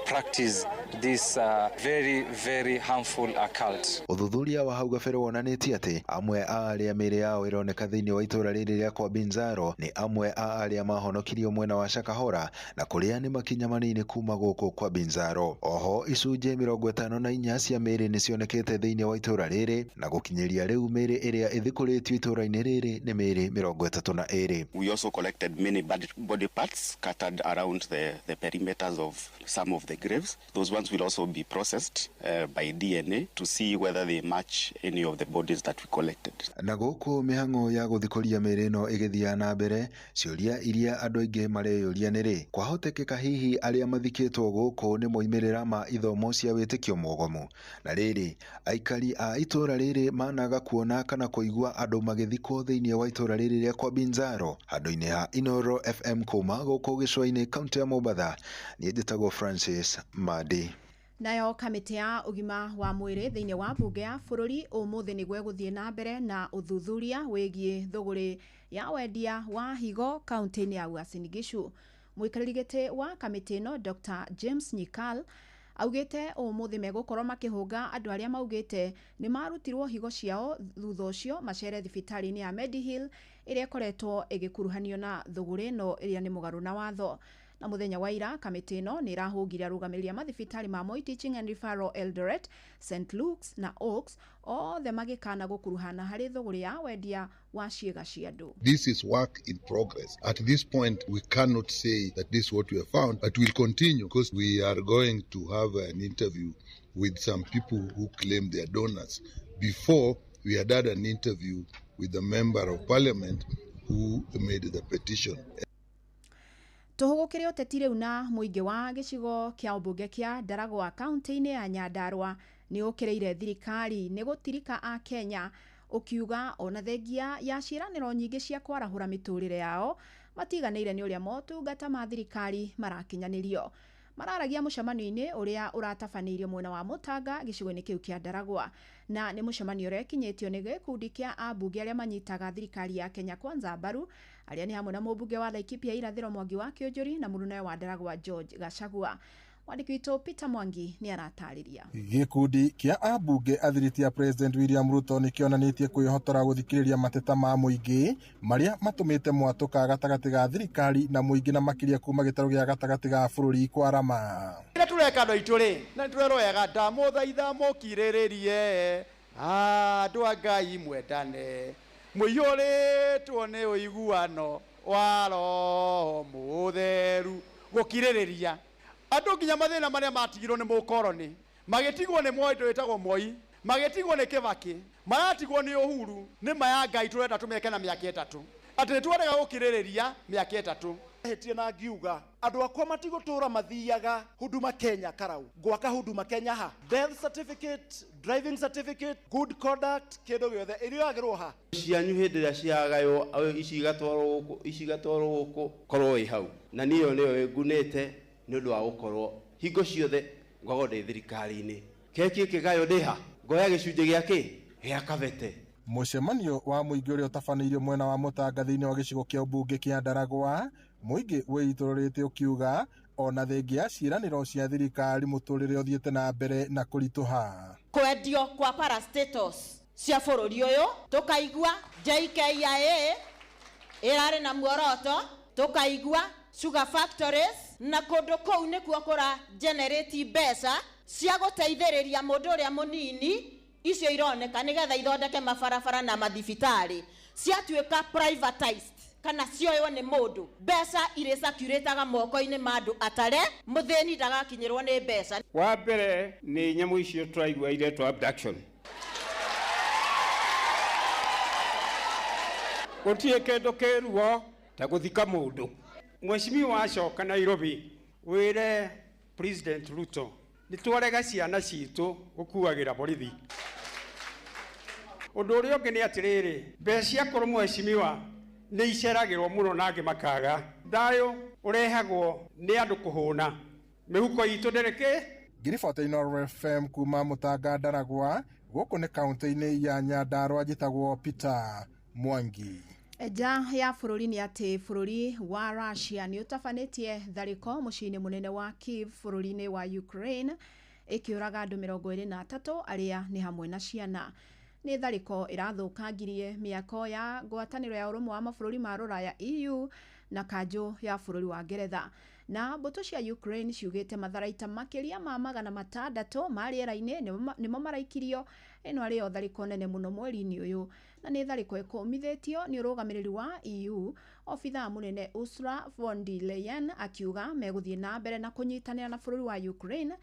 practice this very, very harmful cult. Ũthuthuria wa hau gabere wonanĩtie atĩ amwe a arĩa mĩĩrĩ yao ĩroneka thĩinĩ wa itũra rĩrĩ rĩa kwa Binzaro nĩ amwe a arĩa mahonokirio mwena wa Shakahola na kũrĩa nĩ makinya manini kuma gũkũ kwa Binzaro. Oho icunjĩ 54 cia mĩĩrĩ nĩcionekete thĩinĩ wa itũra rĩrĩ na gũkinyĩria rĩu mĩĩrĩ ĩrĩa ĩthikũrĩtio itũra-inĩ rĩrĩ nĩ mĩĩrĩ 32. We also collected many body parts scattered around the perimeters of some of the graves. Those ones will also be processed by DNA to see whether they match any of the bodies that we collected. Na gũkũ mĩhang'o ya gũthikũria mĩĩrĩ ĩno ĩgĩthiaga na mbere, ciũria iria andũ aingĩ mareyũria nĩ rĩ, kwahotekeka hihi arĩa mathikĩtwo gũkũ nĩ moimĩrĩra ma ithomo cia wĩtĩkio mwogomu? Na rĩrĩ, aikari a itũra rĩrĩ managa kuona kana kũigua andũ magĩthikwo thĩinĩ wa itũra rĩrĩ rĩa kwa Binzaro handũ-inĩ ha Inoro FM kuma gũkũ gĩcũa-inĩ kaunti ya Mombatha. Niĩ njĩtagwo Francis Madi. Nayo kamĩtĩ ya ũgima wa mwĩrĩ thĩinĩ wa mbunge ya bũrũri ũmũthĩ nĩguo ĩgũthiĩ na mbere na ũthuthuria wĩgiĩ thũgũrĩ ya wendia wa higo kaunti-inĩ ya Uasin Gishu. Mũikarĩri gĩtĩ wa kamĩtĩ ĩno Dr. James Nyikal augĩte ũmũthĩ megũkorwo makĩhũnga andũ arĩa maugĩte nĩ marutirwo higo ciao thutha ũcio macere thibitarĩ-inĩ ya Medihill ĩrĩa ĩkoretwo ĩgĩkuruhanio na thũgũrĩ ĩno ĩrĩa nĩ mũgarũ na watho. Na mũthenya wa ira kamĩtĩ ĩno nĩ ĩrahũngire arũgamĩrĩri a mathibitarĩ ma Moi Teaching and Referral Eldoret, St Luke's na Oaks othe magĩkana gũkuruhana harĩ thũgũrĩ ya wendia wa ciĩga cia andũ. This is work in progress. At this point, we cannot say that this is what we have found, but we'll continue because we are going to have an interview with some people who claim they are donors. Before, we had had an interview with the member of parliament who made the petition. Tũhũgũkĩre ũteti rĩu na mũingĩ wa gĩcigo kĩa ũmbunge kĩa Ndaragwa kaunti-inĩ ya Nyandarua nĩ ũkĩrĩire thirikari nĩ gũtirika a Kenya ũkiuga ona thengia ya ciĩranĩro nyingĩ cia kwarahũra mĩtũrĩre yao matiganĩire nĩ ũrĩa motungata ma thirikari marakinyanĩrio. Mararagia mũcemanio-inĩ ũrĩa ũratabanĩirio mwena wa Mũtanga gĩcigo-inĩ kĩu kĩa Ndaragwa, na nĩ mũcemanio ũrĩa ũkinyĩtio nĩ gĩkundi kĩa ambunge arĩa manyitaga thirikari ya Kenya Kwanza mbaru, arĩa nĩ hamwe na mũmbunge wa Laikipia Irathĩro Mwangi wa Kĩũnjũri na mũrunawe wa Ndaragwa George Gachagua. Mwandĩki witũ Peter Mwangi nĩ aratarĩria. Gĩkundi kĩa ambunge athiriti a President William Ruto nĩ kĩonanĩtie kwĩhotora gũthikĩrĩria mateta ma mũingĩ marĩa matũmĩte mwatũka gatagatĩ ga thirikari na mũingĩ na makĩria kuma gĩtarũ gĩa gatagatĩ ga bũrũri kwarama. Ĩrĩa tũreka andũ aitũ rĩ, na nĩtũreroyaga ndamũthaitha mũkirĩrĩrie andũ a Ngai mwendane mũiyũrĩtwo nĩ ũiguano wa Roho Mũtheru. Gũkirĩrĩria andũ nginya mathĩna marĩa matigirwo nĩ mũkoroni, magĩtigwo nĩ Moi wĩtagwo Moi, magĩtigwo nĩ Kĩbakĩ, maratigwo nĩ Uhuru. Nĩ ma ya Ngai tũrenda tũmeke na mĩaka 3, atĩ nĩtwarega gũkirĩrĩria mĩaka 3. Hĩtie na ngiuga andũ akwa matigũtũra mathiaga Huduma Kenya karau, ngwaka Huduma Kenya ha, death certificate, driving certificate, good conduct, kĩndũ gĩothe ĩrĩoyagĩrwo ha. Cianyu hĩndĩ ĩrĩa ciagaywo ici igatwarwo gũkũ, ici igatwarwo gũkũ, korwo wĩ hau na niĩ ĩyo nĩyo ĩngunĩte nĩ ũndũ wa gũkorwo hingo ciothe ngoragwo ndĩ thirikari-inĩ. Keki ĩkĩgaywo ndĩ ha, ngoya gĩcunjĩ gĩa kĩ gĩa kabete. Mũcemanio wa mũingĩ ũrĩa ũtabanĩirio mwena wa Mũtanga thĩinĩ wa gĩcigo kĩa ũmbunge kĩa Ndaragwa, mũingĩ wĩitũrũrĩte ũkiuga ona thengia ya ciĩranĩro cia thirikari mũtũrĩre ũthiĩte na mbere na kũritũha. Kwendio kwa parastatals cia bũrũri ũyũ, tũkaigua JKIA ĩrarĩ na muoroto, tũkaigua sugar factories na kũndũ kũu nĩkuo kũra generate mbeca cia gũteithĩrĩria mũndũ ũrĩa mũnini. Icio ironeka nĩgetha ithondeke mabarabara na mathibitarĩ ciatuĩka privatized. Kana cioywo nĩ mũndũ, mbeca irĩ circulate-aga moko-inĩ ma andũ atare, mũthĩni ndagakinyĩrwo nĩ mbeca. Wa mbere nĩ nyamũ icio tũraigua iretwo abduction. Gũtirĩ kĩndũ kĩruo ta gũthika mũndũ. Mheshimiwa acoka Nairobi wĩre President Ruto nĩ twarega ciana citũ gũkuagĩra borithi. Ũndũ ũrĩa ũngĩ nĩ atĩrĩrĩ, mbeca ciakorwo mheshimiwa nĩ iceragĩrwo mũno na angĩ makaga. Thayũ ũrehagwo nĩ andũ kũhũna. Mĩhuko itũ ndĩrĩ kĩ? Ngiribota Inooro FM kuma Mũtanga Ndaragwa, gũkũ nĩ kaunti-inĩ ya Nyandarua, njĩtagwo Peter Mwangi. Nja ya bũrũri nĩ atĩ bũrũri wa Russia nĩ ũtabanĩtie tharĩko mũciĩ-inĩ mũnene wa Kiev bũrũri-inĩ wa Ukraine, ĩkĩũraga andũ 23 arĩa nĩ hamwe na ciana. Nĩ tharĩko ĩrathũkangirie mĩako ya ngwatanĩro ya ũrũmwe wa mabũrũri ma rũraya EU na kanjũ ya bũrũri wa Ngeretha. Na mbũtũ cia Ukraine ciugĩte matharaita makĩria ma 600 ma rĩera-inĩ nĩmo maraikirio, ĩno arĩ yo tharĩko nene mũno mweri-inĩ ũyũ, na nĩ tharĩko ĩkũmithĩtio nĩ ũrũgamĩrĩri wa EU. Obithaa mũnene Ursula von der Leyen akiuga megũthiĩ na mbere na kũnyitanĩra na bũrũri wa Ukraine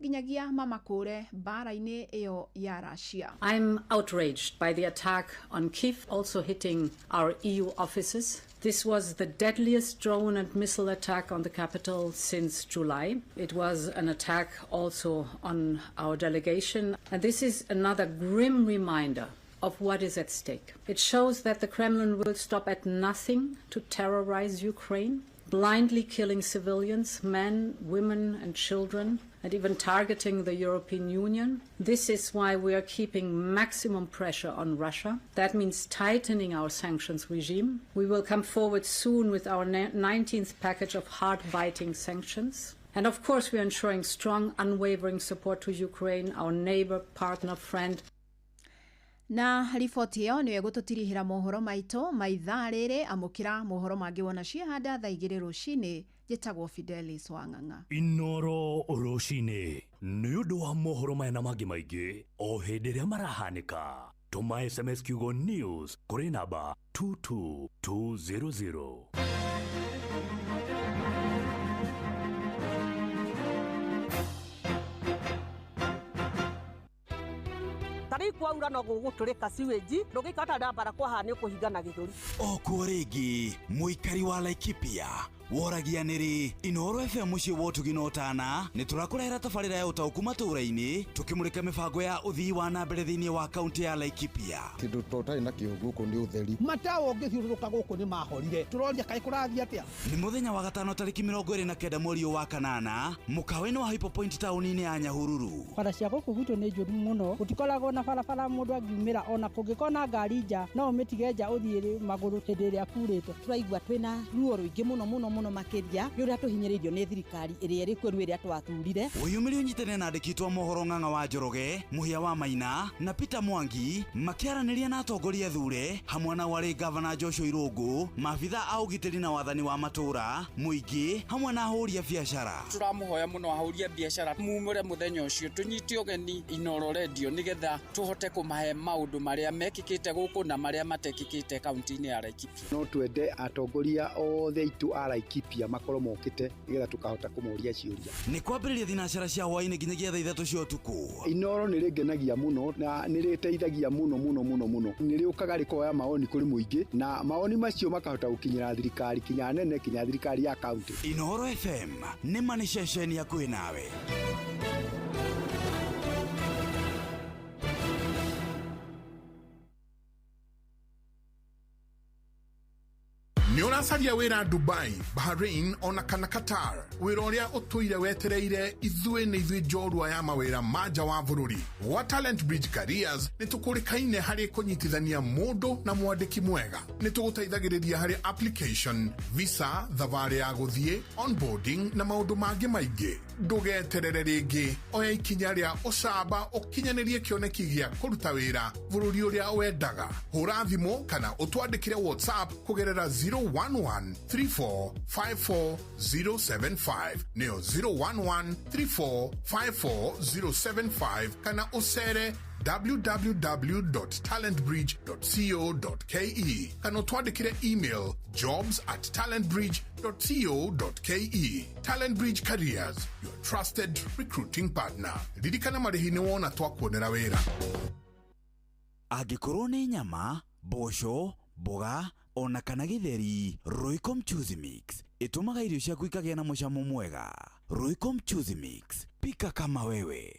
nginyagia mamakũre mbara-inĩ ĩyo ya Russia. I'm outraged by the attack on Kiev, also hitting our EU offices. This was the deadliest drone and missile attack on the capital since July. It was an attack also on our delegation. And this is another grim reminder of what is at stake. It shows that the Kremlin will stop at nothing to terrorize Ukraine, blindly killing civilians, men, women and children, and even targeting the European Union. This is why we are keeping maximum pressure on Russia. That means tightening our sanctions regime. We will come forward soon with our 19th package of hard-biting sanctions. And of course, we are ensuring strong, unwavering support to Ukraine, our neighbor, partner, friend. Na riboti ĩyo nĩyo ĩgũtũtirihĩra mohoro maitũ ma ithaa rĩrĩ. Amũkĩra mohoro mangĩ wona ciehanda thaa 2 rũcinĩ. Njĩtagwo Fidelis Wang'ang'a. Inooro rũcinĩ nĩ ũndũ wa mohoro maya na mangĩ maingĩ o hĩndĩ ĩrĩa marahanĩka. Tũma SMS kiugo news kũrĩ namba 22200. Tarĩu kwaura no gũgũtũrĩka sewage, ndũngĩikara ũtarĩ na barakoa haha nĩ ũkũhingana gĩthũri. O kuo rĩngĩ mũikari wa Laikipia woragia nĩrĩ Inooro FM mũciĩ wa ũtugi na ũtana nĩ tũrakũrehera tabarĩra ya ũtaũku matũũra-inĩ tũkĩmũrĩka mĩbango ya ũthii wa na mbere thĩinĩ wa kaunti ya Laikipia. Kĩndũ tũtarĩ nakĩo gũkũ nĩ ũtheri. Matawa ũngĩthiũrũrũka gũkũ nĩ mahorire, tũroria kaĩ kũrathiĩ atĩa. Nĩ mũthenya wa gatano tarĩki 29 mweri wa kanana mũkawa-inĩ wa Hypo Point taũni-inĩ ya Nyahururu. Bara cia gũkũ gwitũ nĩ njũru mũno, gũtikoragwo na barabara mũndũ angiumĩra, ona kũngĩkorwo na ngari nja no ũmĩtige nja ũthiĩ magũrũ hĩndĩ ĩrĩa kurĩte. Tũraigua twĩna ruo rũingĩ mũno mũno mũno makĩria nĩ ũrĩa tũhinyĩrĩirio nĩ thirikari ĩrĩa ĩrĩ kuo rĩu ĩrĩa twathurire. Wĩyumĩrie ũnyitane na andĩki twa mohoro Ng'ang'a wa Njoroge, Mũhĩa wa Maina na Peter Mwangi makĩaranĩria na atongoria thure hamwe na warĩ gavana Joshua Irũngũ, maabitha a ũgitĩri na wathani wa matũũra, mũingĩ hamwe na ahũri a biacara. Tũramũhoya mũno ahũri a biacara mumĩre mũthenya ũcio tũnyite ũgeni Inooro Radio nĩgetha tũhote kũmahe maũndũ marĩa mekĩkĩte gũkũ na marĩa matekĩkĩte kaunti-inĩ ya Laikipia. No twende atongoria othe aitũ a Laikipia makorwo mokĩte nĩgetha tũkahota kũmoria ciũria. Nĩ kwambĩrĩria thinacara cia hwaĩ-inĩ nginyagia thaa 3 cia ũtukũ. Inooro nĩ rĩngenagia mũno na nĩ rĩteithagia mũno mũno mũno mũno. Nĩ rĩũkaga rĩkoya maoni kũrĩ mũingĩ na maoni macio makahota gũkinyĩra thirikari kinya nene kinya thirikari ya kaunti. Inooro FM nĩ ma nĩ ceceni hakuhĩ nawe. Nĩ ũracaria wĩra Dubai, Bahrain ona kana Qatar, wĩra ũrĩa ũtũire wetereire ithuĩ nĩ ithuĩ njorua ya mawĩra ma nja wa bũrũri. Gwa Talent Bridge Careers nĩ tũkũrĩkaine harĩ kũnyitithania mũndũ na mwandĩki mwega. Nĩ tũgũteithagĩrĩria harĩ application, visa, thabarĩ ya gũthiĩ, onboarding na maũndũ mangĩ maingĩ. Ndũgeterere rĩngĩ, oya ikinya rĩa ũcamba ũkinyanĩrie kĩoneki gĩa kũruta wĩra bũrũri ũrĩa wendaga. Hũra thimũ kana ũtwandĩkĩre WhatsApp kũgerera 011 34 54 075 nĩyo 011 34 54 075 kana ũcere www.talentbridge.co.ke kana ũtwandĩkĩre email jobs@talentbridge.co.ke. Talent Bridge Careers, your trusted recruiting partner. Ririkana marĩhi nĩ wona twakuonera wĩra. Angĩkorwo nĩ nyama, mboco, mboga ona kana gĩtheri, Royco Mchuzi Mix ĩtũmaga irio ciaku ikagĩa na mũcamo mwega. Royco Mchuzi Mix, pika kama wewe.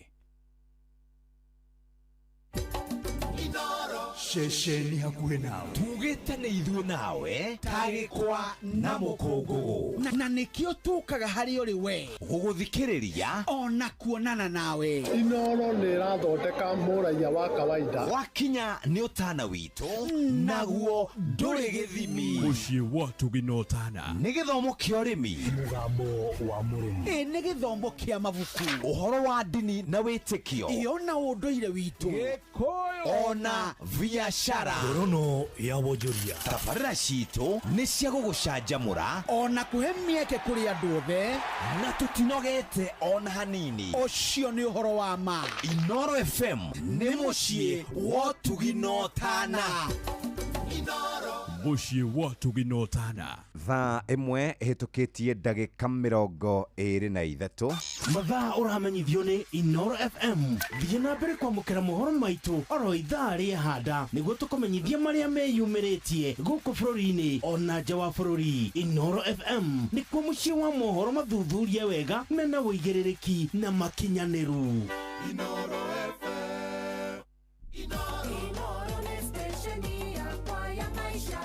Ceceni hakuhĩ nawe tugĩte nĩ ithuĩ nawe tagĩkwa na mũkũngũgũ na nĩkĩo tũkaga harĩ ũrĩ we gũgũthikĩrĩria ona kuonana nawe. Inoro nĩ ĩrathondeka mũraiya wa kawaida. Wakinya nĩ ũtana witũ naguo ndũrĩ gĩthimi. Mũciĩ wa Tũgĩ na Ũtana nĩ gĩthomo kĩa ũrĩmi, mũgambo wa mũrĩmi, ĩ nĩ gĩthomo kĩa mabuku, ũhoro wa ndini na wĩtĩkio, ĩ ona ũndũire witũ, Gĩkũyũ ona biashara. Ngorono ya wonjoria. Tabarĩra citũ nĩ cia gũgũcanjamũra ona kũhe mĩeke kũrĩ andũ othe, na tũtinogete ona hanini. Ũcio nĩ ũhoro wa ma. Inoro FM nĩ mũciĩ wa ũtugi na ũtana. Mũciĩ wa ũtugi na ũtana. Thaa ĩmwe ĩhĩtũkĩtie ndagĩka 23. Mathaa ũramenyithio nĩ Inoro FM. Thiĩ na mbere kwamũkĩra mohoro maitũ oro ithaa rĩehanda nĩguo tũkũmenyithie marĩa meyumĩrĩtie gũkũ bũrũri-inĩ ona nja wa bũrũri. Inoro FM nĩkuo mũciĩ wa mohoro mathuthurie wega mena ũigĩrĩrĩki na makinyanĩru. Inoro FM. Inoro nĩ stesheni yakwa ya maisha.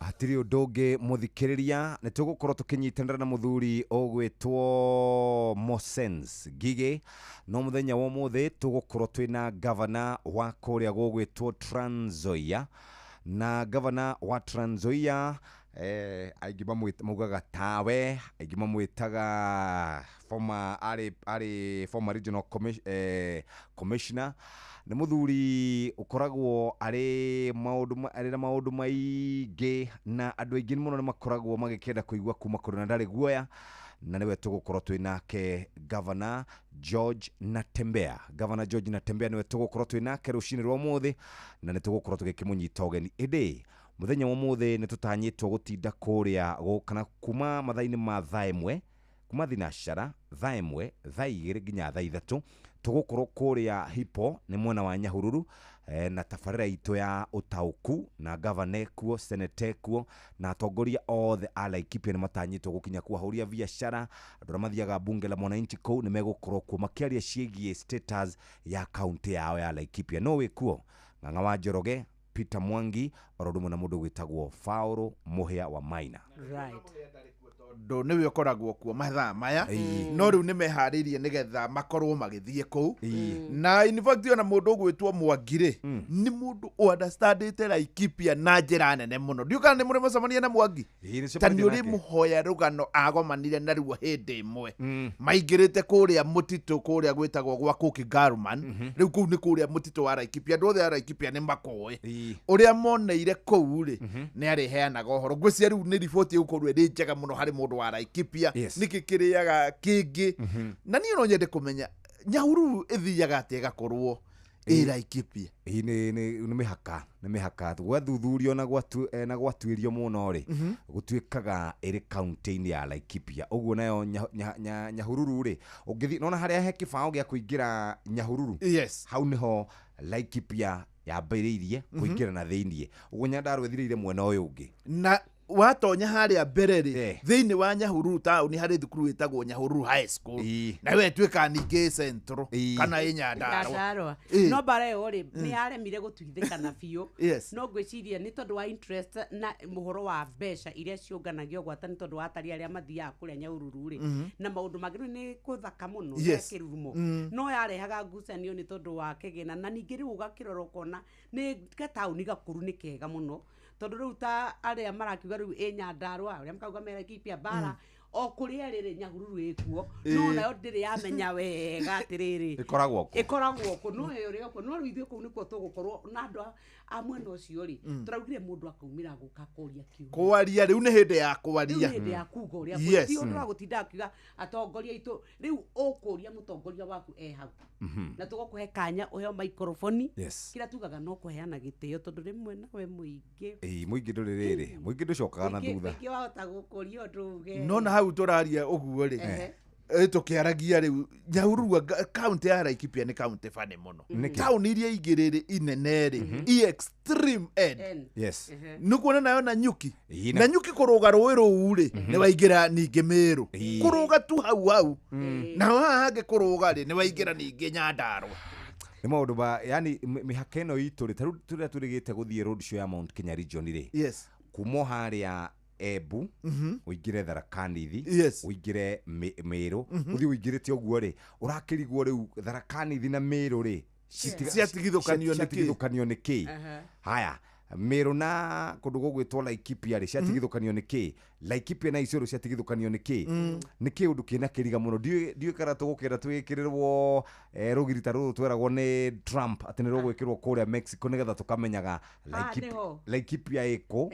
Hatirĩ ũndũ ũngĩ mũthikĩrĩria, nĩ tũgũkorwo tũkĩnyitanĩra na mũthuri ũgwĩtwo Mosens Ngigĩ. No mũthenya wa ũmũthĩ tũgũkorwo twĩna gavana wa kũrĩa gũgwĩtwo Trans Nzoia, na gavana wa Trans Nzoia aingĩ maugaga tawe, aingĩ mamwĩtaga former arĩ former regional commissioner. Nĩ mũthuri ũkoragwo arĩ arĩ na maũndũ maingĩ, na andũ aingĩ mũno nĩ makoragwo magĩkĩenda kũigua kuma kũrĩ na ndarĩ guoya, na nĩwe tũgũkorwo twĩ nake Governor George Natembeya. Governor George Natembeya nĩwe tũgũkorwo twĩ nake rũcinĩ rwa ũmũthĩ, na nĩ tũgũkorwo tũgĩkĩmũnyita ũgeni. Ĩndĩ mũthenya wa ũmũthĩ nĩ tũtanyĩtwo gũtinda kũrĩa kana kuma mathaa-inĩ ma thaa ĩmwe, kuma thinacara thaa ĩmwe, thaa igĩrĩ nginya thaa ithatũ tũgũkorwo kũrĩa Hipo nĩ mwena wa Nyahururu, na tabarĩra itũ ya ũtaũku, na gavana kuo, senete kuo, na atongoria othe a Laikipia nĩ matanyĩtwo gũkinya kuo. Ahũri a biacara, andũ arĩa mathiaga bunge la mwananchi kũu nĩ megũkorwo kuo makĩaria ciĩgiĩ status ya kaunti yao ya Laikipia. No wĩ kuo Ng'ang'a wa Njoroge, Peter Mwangi, oro ũndũ ũmwe na mũndũ gwĩtagwo Faũrũ Mũhĩa wa Maina. Right. Tondũ nĩwe ũkoragwo kuo mathaa maya, no rĩu nĩ meharĩirie nĩgetha makorwo magĩthiĩ kũu. Na in fact ona mũndũ ũgwĩtwo Mwangi rĩ, nĩ mũndũ ũunderstandĩte Laikipia na njĩra nene mũno. Ndiũ kana nĩ mũrĩ mũcemania na Mwangi? Ta nĩ ũrĩ mũhoya rũgano agomanire naruo hĩndĩ ĩmwe. Maingĩrĩte kũrĩa mũtitũ kũrĩa gwĩtagwo gwa Cook Garman. Rĩu kũu nĩ kũrĩa mũtitũ wa Laikipia. Andũ othe a Laikipia nĩ makũĩ. Ũrĩa moneire kũu rĩ, nĩ arĩheanaga ũhoro. Ngwĩciria rĩu nĩ riboti ĩgũkorwo ĩrĩ njega mũno harĩ mũndũ wa Laikipia. Nĩkĩ kĩrĩaga kĩngĩ. Na niĩ no nyende kũmenya Nyahururu ĩthiaga atĩa ĩgakorwo ĩ Laikipia. Ĩ nĩ mĩhaka, nĩ mĩhaka gwathuthurio na gwatuĩrio mũno rĩ, gũtuĩkaga ĩrĩ kaunti-inĩ ya Laikipia. Ũguo nayo Nyahururu rĩ, ũngĩthiĩ nona harĩa he kĩbaũ gĩa kũingĩra Nyahururu, hau nĩho Laikipia yambĩrĩirie kũingĩra na thĩiniĩ. Ũguo Nyandarua ĩthirĩire mwena ũyũ ũngĩ. Na watonya harĩa mbere rĩ, thĩinĩ wa Nyahururu taũni harĩ thukuru ĩtagwo Nyahururu High School. Na we ĩtuĩkaga ningĩ Central kana ĩ Nyandarua. No mbara ĩyo rĩ, nĩ yaremire gũtuithĩkana biũ. No ngwĩciria nĩ tondũ wa interest na mũhoro wa mbeca iria ciũnganagio gwata nĩ tondũ wa atari arĩa mathiaga kũrĩa Nyahururu rĩ, na maũndũ mangĩ nĩ kũthaka mũno ya kĩrurumo. No yarehaga ngucanio nĩ tondũ wa kĩgĩna, na ningĩ rĩu ũgakĩrora ũkona nĩ gataũni gakũru nĩ kega mũno. Tondũ rĩu ta arĩa marakiuga rĩu ĩ Nyandarua, arĩa makauga me Laikipia mbara, O kũrĩa rĩrĩ Nyahururu ĩkuo no nayo ndĩrĩ yamenya wega atĩrĩrĩ Ĩkoragwo kũ? Ĩkoragwo kũ, no ĩyo ĩrĩ o kuo, no rĩu ithuĩ kũu nĩkuo tũgũkorwo na andũ a mwena ũcio rĩ, tũraugire mũndũ akaumĩra gũka kũria kiugo. Kwaria rĩu nĩ hĩndĩ ya Rĩu kwaria. nĩ hĩndĩ ya kuga ũrĩa ti ũndũ wa gũtinda akiuga atongoria aitũ. Rĩu ũkũria mũtongoria waku e hau na tũgũkũhe kanya ũheo maikoroboni. Kĩrĩa tugaga no kũheana gĩtĩo, tondũ rĩmwe nawe mũingĩ Ĩĩ, mũingĩ ndũrĩ rĩrĩ, mũingĩ ndũcokaga na thutha. Mũingĩ wahota gũkũria ũndũ uge. No na hau tũraria ũguo rĩ, tũkĩaragia rĩu Nyahururu kaunti ya Laikipia nĩ kaunti bani mũno. Nĩkĩ? Taũni iria ingĩ rĩrĩ inene rĩ, i extreme end. Nĩ kuona nayo na nyuki na nyuki kũrũga rũĩ rũu rĩ, nĩ waingĩra ningĩ Mĩrũ kũrũga tu hau hau, naho haha hangĩ kũrũga rĩ, nĩ waingĩra ningĩ Nyandarũa. Nĩ maũndũ ma yani mĩhaka ĩno itũ rĩ, tarĩu tũrĩa tũrĩgĩte gũthiĩ road show ya Mount Kenya region rĩ, kuma o harĩa Embu ũingĩre Tharaka Nithi, ũingĩre Mĩrũ, ũthiĩ ũingĩrĩte ũguo rĩ, ũrakĩrigwo rĩu Tharaka Nithi na Mĩrũ rĩ Ciatigithũkanio nĩ kĩ? Ciatigithũkanio nĩ kĩ? Haya, Mĩrũ na kũndũ gũgwĩtwo Laikipia rĩ, ciatigithũkanio nĩ kĩ? Laikipia na Isiolo ciatigithũkanio nĩ kĩ? Nĩ kĩũndũ kĩna kĩriga mũno. Ndiũĩ kana tũgũkĩenda twĩkĩrĩrwo rũgiri ta rũrũ tweragwo nĩ Trump atĩ nĩ rũgwĩkĩrwo kũrĩa Mexico, nĩgetha tũkamenyaga Nĩho. Laikipia ĩkũ,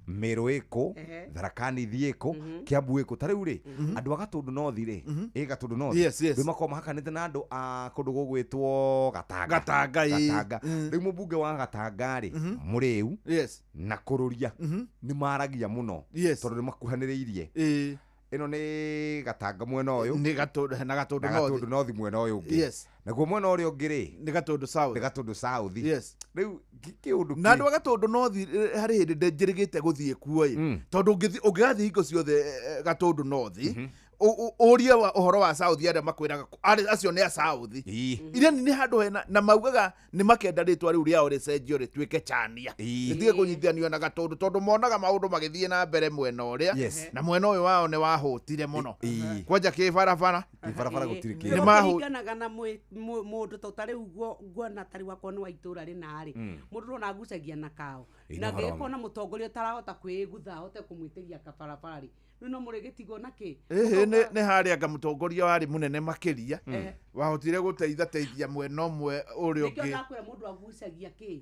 Mĩrũ ĩkũ, Tharaka Nithi ĩkũ, Kiambu ĩkũ. Ta rĩu rĩ, andũ a Gatũndũ North rĩ, ĩ Gatũndũ North rĩu makoragwo mahakanĩte na andũ a kũndũ gũgwĩtwo Gatanga. Gatanga, ĩĩ. Gatanga. Rĩu mũmbunge wa Gatanga rĩ, Mũrĩu na Kũrũria nĩ maragia mũno tondũ nĩ makuhanĩrĩirie. Ĩno nĩ Gatanga mwena ũyũ, nĩ Gatũndũ na Gatũndũ na North. Gatũndũ North mwena ũyũ ũngĩ. Naguo mwena ũrĩa ũngĩ rĩ, nĩ Gatũndũ South. Nĩ Gatũndũ South. Rĩu kĩũndũ Na andũ a Gatũndũ North, harĩ hĩndĩ ndĩnjĩrĩgĩte gũthiĩ kuo ĩ, tondũ ũngĩgathiĩ hingo ciothe Gatũndũ North, ũrie ũhoro wa South, arĩa makwĩraga acio nĩ a South. Iria nĩ handũ hena na maugaga nĩ makenda rĩtwa rĩu rĩao rĩcenjio rĩtuĩke Chania, rĩtige kũnyitithanio na Gatũndũ, tondũ monaga maũndũ magĩthiĩ na mbere mwena ũrĩa na mwena ũyũ wao nĩ wahũtire mũno kwanja kĩbarabara. Kĩbarabara gũtirĩ kĩndũ. Nĩ mahu- Kũringanaga na mũndũ to tarĩu nguona tarĩu akorwo nĩ wa itũra rĩna rĩ, mũndũ ndona agucagia na kao na Nĩ ũhoro wa ngĩkorwo na mũtongoria ũtarahota kwĩgutha ahote kũmwĩtĩria kabarabara rĩ, rĩu no mũrĩgĩtigwo na kĩ? Ĩhĩ, nĩ harĩa anga mũtongoria warĩ mũnene makĩria wahotire gũteitha teithia mwena ũmwe ũrĩa Nĩkĩo ũngĩ. ndakwĩra mũndũ agucagia kĩ?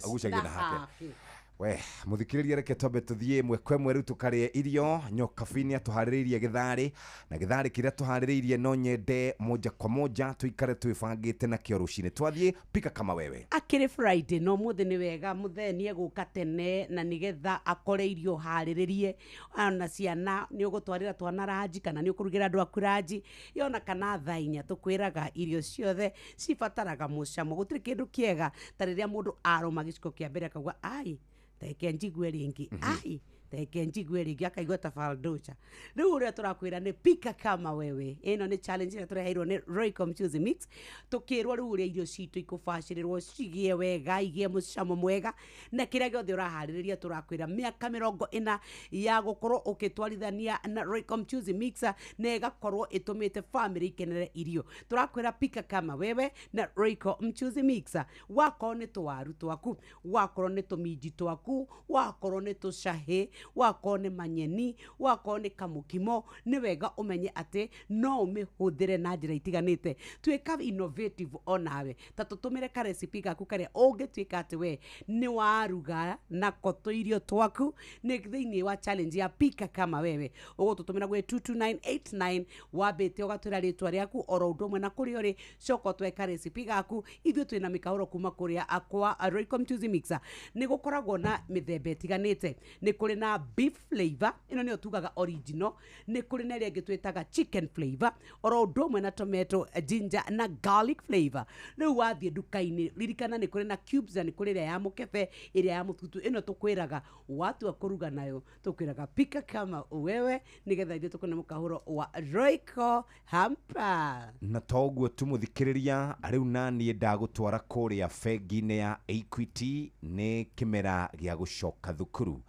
Agucagia na hake. Hake. We mũthikĩrĩria, reke twambe tũthiĩ ĩmwe kwa ĩmwe rĩu tũkarĩe irio. Nyokabi nĩ atũharĩrĩirie gĩtharĩ, na gĩtharĩ kĩrĩa tũharĩrĩirie no nyende moja kwa moja tũikare twĩbangĩte nakĩo rũcinĩ. Twathiĩ pika kama wewe. Akĩrĩ Friday no mũthĩ nĩ wega mũthee nĩ egũka tene na nĩgetha akore irio harĩrĩrie ona ciana. Nĩ ũgũtwarĩra twana ranji kana nĩ ũkũrugĩra andũ aku ranji yona kana thaa 4. Tũkwĩraga irio ciothe cibataraga mũcamo. Gũtirĩ kĩndũ kĩega ta rĩrĩa mũndũ arũma gĩciko kĩa mbere akauga, "Ai, teke njigue rĩngĩ, ai, teke njigue rĩngĩ," akaigua ta faldocha. Rĩu ũrĩa tũrakwĩra nĩ pika kama wewe. Ĩno nĩ challenge ĩrĩa tũreheirwo nĩ Royco Mchuzi Mix, tũkĩrwo rĩu ũrĩa irio citũ ikũbacĩrĩrwo cigĩe wega, igĩe mũcamo mwega na kĩrĩa gĩothe ũraharĩrĩria. Tũrakwĩra mĩaka 40 ya gũkorwo ũkĩtwarithania na Royco Mchuzi Mix na ĩgakorwo ĩtũmĩte family ikenere irio. Tũrakwĩra pika kama wewe na Royco Mchuzi Mix. Wakorwo nĩ tũwaru twaku, wakorwo nĩ tũminji twaku, wakorwo nĩ tũcahĩ, wakorwo nĩ manyeni, wakorwo nĩ kamũkimo, nĩ wega ũmenye atĩ no ũmĩhũthĩre na njĩra itiganĩte. Tuĩka innovative onawe, ta tũtũmĩre karecipe gaku karĩa ũngĩtuĩka atĩ we nĩ waruga nako tũirio twaku. Nĩ thĩinĩ wa challenge ya pika kama wewe, ũgũtũtũmĩra gwĩ 22989, wambĩte ũgatwĩra rĩtwa rĩaku oro ũndũ ũmwe na kũrĩa ũrĩ, coka ũtwe karecipe gaku. Ithuĩ twĩna mĩkahũro kuma kũrĩa kwa Royco Mchuzi Mixer. Nĩ gũkoragwo na mĩthemba ĩtiganĩte. Nĩ kũrĩ na beef flavor, ĩno nĩyo tugaga original. Nĩ kũrĩ na ĩrĩa ĩngĩ twĩtaga chicken flavor, oro ũndũ ũmwe na tomato, ginger na garlic flavor. Rĩu wathiĩ nduka-inĩ, ririkana nĩ kũrĩ na cubes na nĩ kũrĩ ĩrĩa ya mũkebe, ĩrĩa ya mũtutu. Ĩno tũkwĩraga watua kũruga nayo, tũkwĩraga pika kama wewe, nĩgetha ithuĩ tũkone mũkahũro wa Royco hamper. Na toguo tu, mũthikĩrĩria, rĩu naniĩ ndagũtwara kũrĩa bengi-inĩ ya Equity. Nĩ kĩmera gĩa gũcoka thukuru.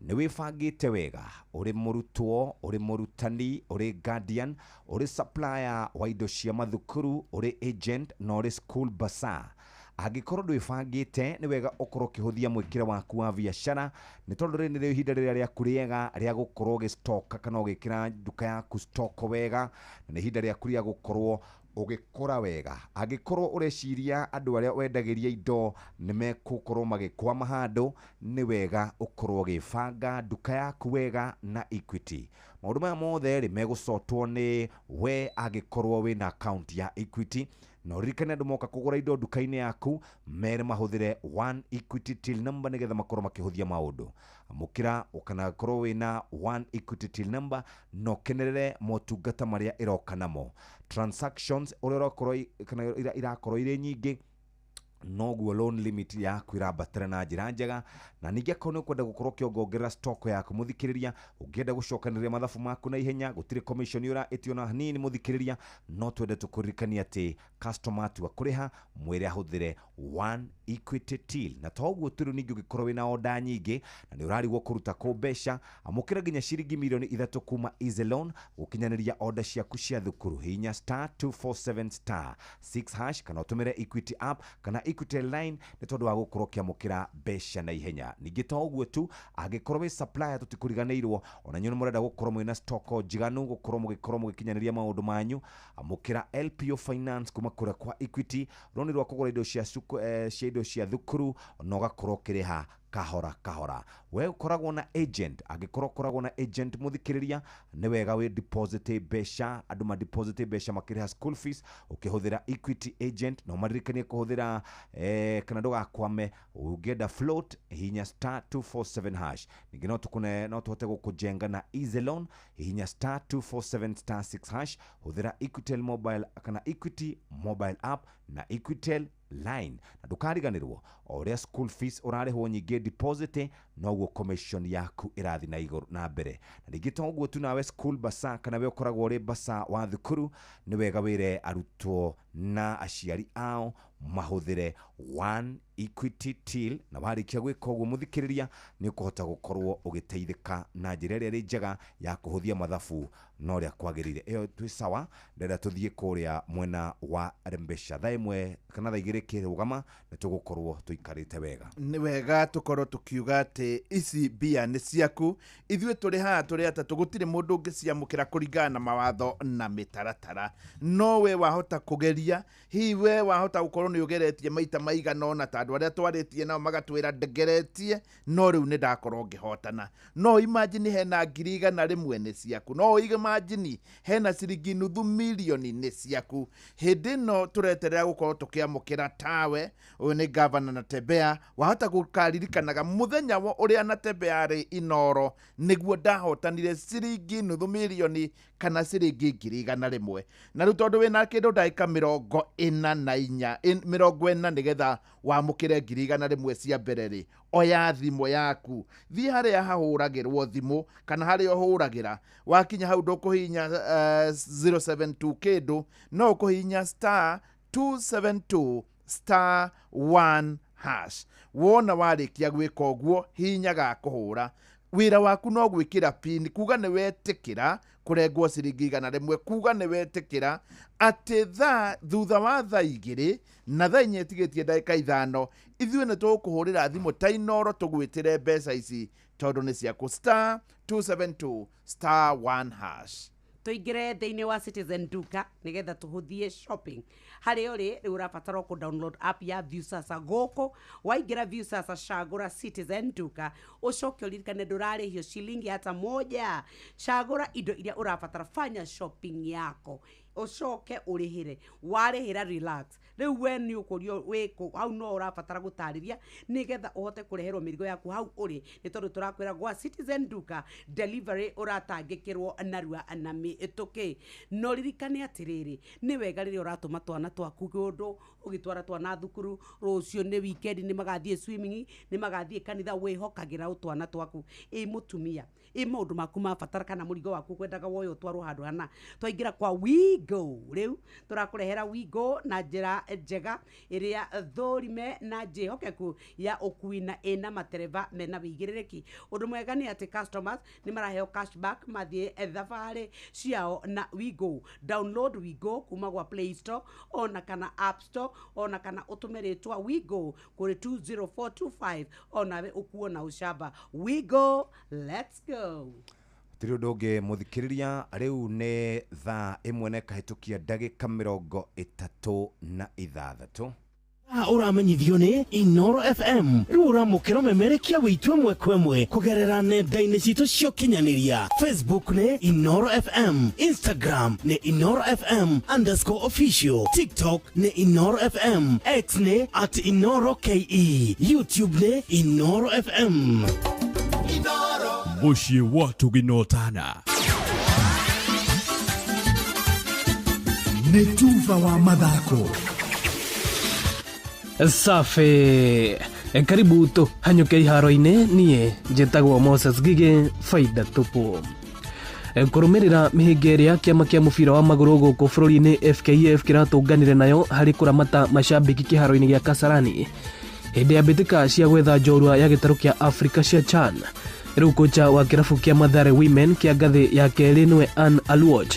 Nĩ wĩbangĩte wega? Ũrĩ mũrutwo, ũrĩ mũrutani, ũrĩ guardian, ũrĩ supplier wa indo cia mathukuru, ũrĩ agent na ũrĩ school bursar. Angĩkorwo ndwĩbangĩte nĩ wega ũkorwo ũkĩhũthia mwĩkĩre waku wa biacara, nĩ tondũ rĩrĩ nĩrĩo ihinda rĩrĩa rĩaku rĩega rĩa gũkorwo ũgĩstoka kana ũgĩkĩra nduka yaku stoko wega, na nĩ ihinda rĩaku rĩa gũkorwo ũgĩkũra wega. Angĩkorwo ũreciria andũ arĩa wendagĩria indo nĩ mekũkorwo magĩkwama handũ, nĩ wega ũkorwo ũgĩbanga nduka yaku wega na Equity. Maũndũ maya mothe rĩ megũcotwo nĩ we angĩkorwo wĩna account ya Equity, na ũririkane andũ moka kũgũra indo nduka-inĩ yaku mere mahũthĩre One Equity till number nĩgetha makorwo makĩhũthia maũndũ. Amũkĩra kana korwo wĩna One Equity till number na ũkenerere motungata marĩa ĩroka namo. Transactions ũrĩa ũrakorwo kana irakorwo irĩ nyingĩ, noguo loan limit yaku ĩrambatĩra na njĩra njega. Na ningĩ akorwo nĩ ũkwenda gũkorwo ũkĩongongerera stock yaku mũthikĩrĩria, ũngĩenda gũcokanĩrĩria mathabu maku na ihenya, gũtirĩ commission ũraĩtio na hanini mũthikĩrĩria, no twende tũkũririkanie atĩ customer atua kũrĩha mwĩre ahũthĩre One Equity Till. Na to ũguo tu, rĩu ningĩ ũngĩkorwo wĩna oda nyingĩ na nĩ ũrarigwo kũruta kũ mbeca, amũkĩra nginya ciringi mirioni 3 kuma Easy Loan gũkinyanĩria oda ciaku cia thukuru. Hihinya *247*6# kana ũtũmĩre Equity app kana Equity line nĩ tondũ wa gũkorwo ũkĩamũkĩra mbeca na ihenya. Ningĩ to ũguo tu, angĩkorwo wĩ supplier, tũtikũriganĩirwo ona inyuĩ nĩ mũrenda gũkorwo mwĩna stock njiganu gũkorwo mũgĩkorwo mũgĩkinyanĩria maũndũ manyu, amũkĩra LPO Finance kuma kũrĩa kwa Equity, rũni rwa kũgũra indo cia cia indo cia thukuru na ũgakorwo ũkĩrĩha kahora kahora. We ũkoragwo na agent, angĩkorwo ũkoragwo na agent mũthikĩrĩria, nĩ wega wĩ deposit mbeca, andũ ma deposit mbeca makĩrĩha school fees ũkĩhũthĩra Equity agent, na ũmaririkanie kũhũthĩra kana ndũgakwame. Ũngĩenda float, hihinya *247#. Ningĩ no tũkũne no tũhote gũkũjenga na Easy Loan, hihinya *247*6#, hũthĩra Equitel mobile kana Equity mobile app na Equitel line. Na ndũkariganĩrwo, o ũrĩa school fees ũrarĩhwo nyingĩ deposit, noguo commission yaku ĩrathiĩ na igũrũ na mbere. Na ningĩ to ũguo tu, nawe school basa kana we ũkoragwo ũrĩ basa wa thukuru, nĩ wega wĩre arutwo na aciari ao mahũthĩre One Equity Till, na warĩkia gwĩka ũguo mũthikĩrĩria, nĩ ũkũhota gũkorwo ũgĩteithĩka na njĩra ĩrĩa ĩrĩ njega ya kũhũthia mathabu na ũrĩa kwagĩrĩire. Ĩyo twĩ sawa. Ndĩrenda tũthiĩ kũrĩa mwena wa mbeca thaa 1 kana thaa 2 kĩrũgama, nĩ tũgũkorwo tũikarĩte wega. Nĩ wega tũkorwo tũkiuga atĩ ici mbia nĩ ciaku. Ithuĩ tũrĩ haha tũrĩ atatũ, gũtirĩ mũndũ ũngĩciamũkĩra kũringana na mawatho na mĩtaratara. No we wahota kũgeria, hihi we wahota gũkorwo nĩ ũgeretie maita maigana ũna ta andũ arĩa twarĩtie nao magatwĩra ndegeretie, no rĩu nĩ ndakorwo ngĩhotana. No imagine hena 100,000 nĩ ciaku, no imagine hena ciringi 500 milioni nĩ ciaku. Hĩndĩ ĩno tũreterera gũkorwo tũkĩamũkĩra tawe, ũyũ nĩ gavana Natembeya. Wahota gũkaririkanaga mũthenya wa ũrĩa Natembeya arĩ Inoro, nĩguo ndahotanire ciringi 500 milioni kana ciringi 100,000. Na rĩu tondũ wĩna kĩndũ ndagĩka 44, 40 nĩgetha wamũkĩre 100,000 cia mbere rĩ, oya thimũ yaku, thiĩ harĩa hahũragĩrwo thimũ kana harĩa ũhũragĩra. Wakinya hau ndũkũhihinya 072 kĩndũ, no ũkũhihinya *272*1#. Wona warĩkia gwĩka ũguo, hihinya ga kũhũra. Wĩra waku no gwĩkĩra pin kuga nĩ wetĩkĩra kũrengwo ciringi 100, kuga nĩ wetĩkĩra atĩ thaa thutha wa thaa 2 na thaa 4 ĩtigĩtie ndagĩka 5, ithuĩ nĩ tũgũkũhũrĩra thimũ ta Inoro tũgwĩtĩre mbeca ici tondũ nĩ ciaku. *272*1#. Tũingĩre thĩinĩ wa Citizen Duka nĩgetha tũhũthie shopping harĩa ũrĩ. Rĩu ũrabatara kũ download app ya Viusasa. Gũkũ waingĩra Viusasa, cagũra Citizen Duka, ũcoke ũririkane ndũrarĩhio ciringi hata moja. Cagũra indo iria ũrabatara, fanya shopping yako, ũcoke ũrĩhĩre. Warĩhĩra, relax. Rĩu we nĩ ũkũrio wĩkũ hau, no ũrabatara gũtarĩria nĩgetha ũhote kũreherwo mĩrigo yaku hau ũrĩ, nĩ tondũ tũrakwĩra gwa Citizen Duka delivery ũratangĩkĩrwo narua na mĩtũkĩ. No ririkane atĩrĩrĩ, nĩ wega rĩrĩa ũratũma twana twaku kũndũ, ũgĩtwara twana thukuru, rũciũ nĩ weekend, nĩ magathiĩ swimming, nĩ magathiĩ kanitha, wĩhokagĩra ũ twana twaku. Ĩ mũtumia, ĩ maũndũ maku ma batara kana mũrigo waku kwendaga woyo ũtwarwo handũ hana, twaingĩra kwa We WeGo. Rĩu tũrakũrehera WeGo na njĩra njega ĩrĩa thũrime na njĩhokeku ya ũkui na ĩna matereba mena wĩigĩrĩrĩki. Ũndũ mwega nĩ atĩ customers nĩ maraheo cashback mathiĩ thabarĩ ciao na WeGo. Download WeGo kuma gwa Play Store ona kana App Store ona kana ũtũme rĩtwa WeGo kũrĩ 20425, onawe ũkuo na ũcamba. WeGo, let's go. Tiri ũndũ ũngĩ, mũthikĩrĩria, rĩu nĩ thaa 1 na ĩkahĩtũkia ndagĩka 36. Ũramenyithio nĩ Inoro FM. Rĩu ũramũkĩra ũmemerekia wĩitũ ĩmwe kwa ĩmwe kũgerera nenda-inĩ citũ cia ũkinyanĩria. Facebook nĩ Inoro FM, Instagram nĩ Inoro FM_official, TikTok nĩ Inoro FM, X nĩ @InoroKE, YouTube nĩ Inoro FM. Mũciĩ wa tũginotana. Nĩ tuba wa mathako. Safi, karibu tũhanyũke iharo-inĩ. Niĩ njĩtagwo Moses Gige, faida tupu. Kũrũmĩrĩra mĩhĩnga ĩrĩa kĩama kĩa mũbira wa magũrũ gũkũ bũrũri-inĩ FKF kĩratũnganire nayo harĩ kũramata macambĩki kĩharo-inĩ gĩa Kasarani hĩndĩ ya mbĩtĩka cia gwetha njorua ya gĩtarũ kĩa Afrika cia CHAN, rĩu kocha wa kĩrabu kĩa Mathare Women kĩa ngathĩ ya kerĩ, nĩwe Ann Aluoch,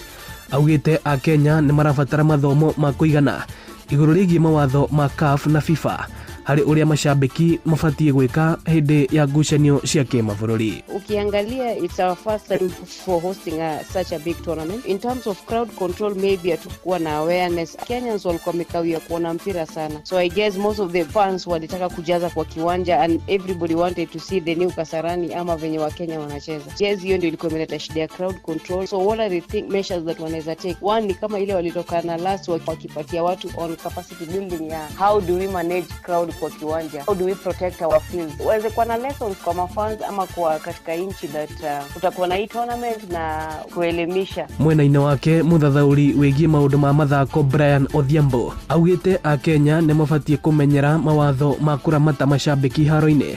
augĩte Akenya nĩ marabatara mathomo ma kũigana igũrũ rĩgiĩ mawatho ma CAF na FIFA harĩ ũrĩa macambĩki mabatiĩ gwĩka hĩndĩ ya ngucanio cia kĩmabũrũri. Ukiangalia, it's our first time for hosting such a big tournament. In terms of crowd control, maybe hatukuwa na awareness. Kenyans walikuwa wamekawia kuona mpira sana, so I guess most of the fans walitaka kujaza kwa kiwanja and everybody wanted to see the new Kasarani ama venye Wakenya wanacheza. Yes, hiyo ndio ilikuwa imeleta shida ya crowd control. So what are the measures that wanaweza take? One ni kama ile walitoka na last, wakipatia watu on capacity building ya how do we manage crowd kwa kiwanja, how do we protect our fields. Waweze kuwa na lessons kwa mafans ama kwa katika nchi that kutakuwa na hii tournament na kuelimisha. Mwena-inĩ wake, mũthathaũri wĩgiĩ maũndũ ma mathako Brian Odhiambo augĩte Akenya nĩ mabatiĩ kũmenyera mawatho ma kũramata macambĩki haro-inĩ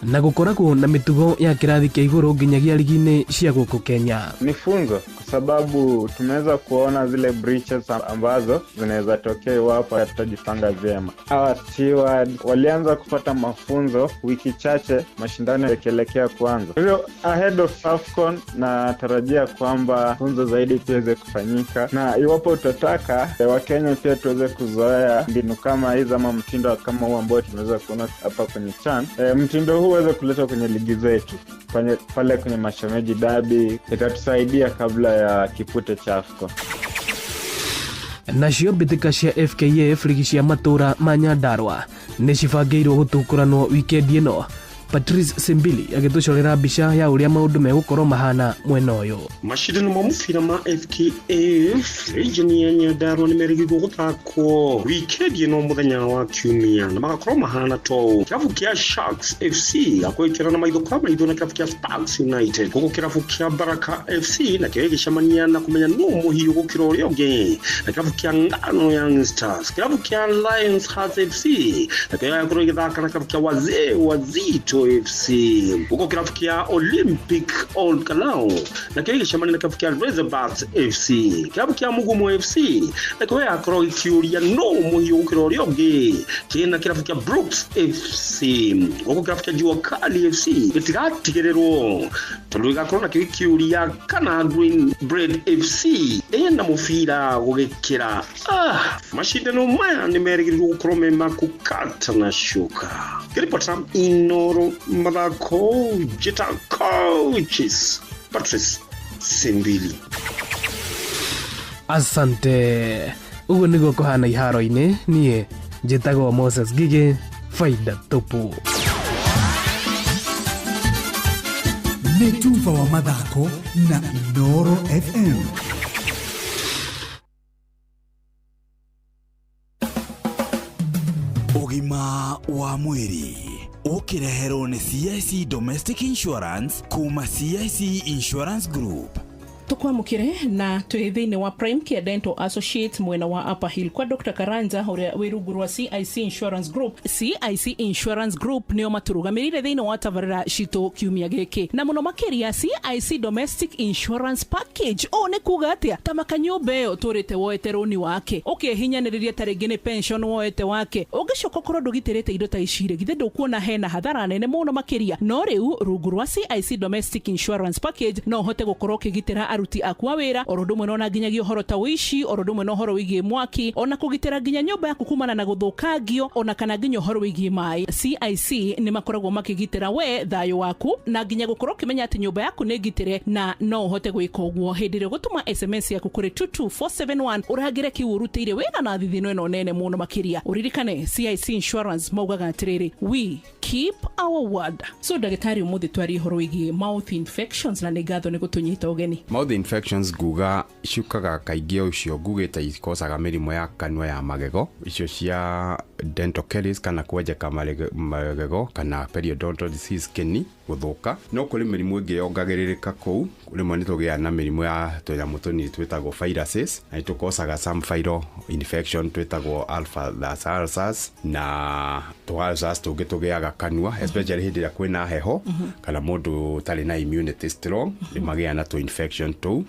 na gũkoragwo na mĩtugo ya kĩrathi kĩa igũrũ nginyagia ligi-inĩ cia gũkũ Kenya. Ni funzo kwa sababu tumeweza kuona zile breaches ambazo zinaweza tokea iwapo hatutajipanga vyema. Hawa steward walianza kupata mafunzo wiki chache mashindano yakielekea kuanza. Kwa hivyo ahead of AFCON natarajia kwamba funzo zaidi tuweze kufanyika, na iwapo utataka Wakenya pia tuweze kuzoea mbinu kama hizi ama mtindo kama huu ambao tumeweza kuona hapa kwenye CHAN. Mtindo huu uweze kuletwa kwenye ligi zetu, pale kwenye mashemeji dabi, itatusaidia kabla ya kipute cha AFCON. Nacio mbĩtĩka cia FKF ligi cia matũra ma Nyandarua nĩ cibangĩirwo gũtukũranwo wikendi ĩno. Patrice Simbili agĩtũcorera mbica ya ũrĩa maũndũ megũkorwo mahana mwena ũyũ. Mashindano ma mũbira ma FKF region ya Nyandarua nĩ merĩgĩrĩirwo gũthakwo wikendi ĩno mũthenya wa Kiumia na magakorwo mahana tou. Kĩrabu kĩa Sharks FC gakwĩkĩra na maitho kwa maitho na kĩrabu kĩa Sparks United, gũkũ kĩrabu kĩa Baraka FC nakĩo gĩgĩcemania na kũmenya nũ mũhiũ gũkĩra ũrĩa ũngĩ na kĩrabu kĩa Ngano Young Stars. Kĩrabu kĩa Lions Hearts FC nakĩo gĩgakorwo gĩgĩthaka na kĩrabu kĩa Wazee Wazito FC, huko kĩrabu kĩa Olympic Old Kalau nakĩo gĩgĩcemania na kĩrabu kĩa Razorbacks FC. Kĩrabu kĩa Mugumo FC nakĩo gĩgakorwo gĩkĩũria nũ mũhiũ gũkĩra ũrĩa ũngĩ kĩna kĩrabu kĩa Brooks FC, huko kĩrabu kĩa Jua Kali FC gĩtigatigĩrĩrwo tondũ gĩgakorwo nakĩo gĩkĩũria kana Green Bread FC ĩna mũbira gũgĩkĩra. Mashindano maya nĩ merĩgĩrĩirwo gũkorwo me ma kũkata na cuka. Ngĩribota Inoro mathako, njĩta coaches Patrice Simbili. Asante. Ũguo nĩguo kũhana iharo-inĩ. Niĩ njĩtagwo Moses Gige, faida tupu. Nĩ tuba wa mathako na Inoro FM. Ũgima wa mwĩrĩ ũkĩreherwo nĩ CIC Domestic Insurance kuma CIC Insurance Group. Tukwamukire na twi thiini wa Prime Care Dental Associates mwena wa Upper Hill kwa Dr. Karanja uria wi rungu rwa CIC Insurance Group. CIC Insurance Group nio maturugamirire thiini wa tabarira citu kiumia giki, na muno makiria CIC Domestic Insurance Package. O ni kuga atia? Ta makanyumba iyo turite woete roni wake, ukihinyaniriria ta ringi ni pension woete wake, ungicoka ukorwo ndugitirite indo ta ici ri, githe ndukuona hena hathara nene muno makiria. No riu rungu rwa CIC Domestic Insurance Package no uhote gukorwo ukigitira aruti aku a wira, oro ũndũ ũmwe na ona nginyagia ũhoro ta ũici, oro ũndũ ũmwe na ũhoro wĩgiĩ mwaki, ona kũgitĩra nginya nyũmba yaku kumana na gũthũkangio, ona kana nginya ũhoro wĩgiĩ maĩ. CIC nĩ makoragwo makĩgitĩra we thayũ waku na nginya gũkorwo ũkĩmenya atĩ nyũmba yaku nĩ ngitĩre, na no ũhote gwĩka ũguo hĩndĩ ĩrĩa ũgũtũma SMS yaku kũrĩ 22471 ũrangĩre kiu ũrutĩire wĩra na thithino ĩno nene mũno makĩria. Ũririkane CIC Insurance maugaga atĩrĩrĩ, we keep our word. So ndagĩtarĩ, ũmũthĩ twarie ũhoro wĩgiĩ mouth infections, na nĩ ngatho nĩ gũtũnyita ũgeni. Mouth infections nguga ciũkaga kaingĩ o icio ngugĩte ikocaga mĩrimũ ya kanua ya magego, icio cia dental caries kana kwenjeka magego kana periodontal disease, kĩni gũthũka. No kũrĩ mĩrimũ ĩngĩ yongagĩrĩrĩka kũu. Rĩmwe nĩ tũgĩaga na mĩrimũ ya tũnyamũ tũnini twĩtagwo viruses, na nĩ tũkocaga some viral infection twĩtagwo alpha ulcers na tũ ulcers tũngĩ tũgĩaga kanua, especially hĩndĩ ĩrĩa kwĩna heho kana mũndũ ũtarĩ na immunity strong, nĩ magĩaga na tũ infection tũu.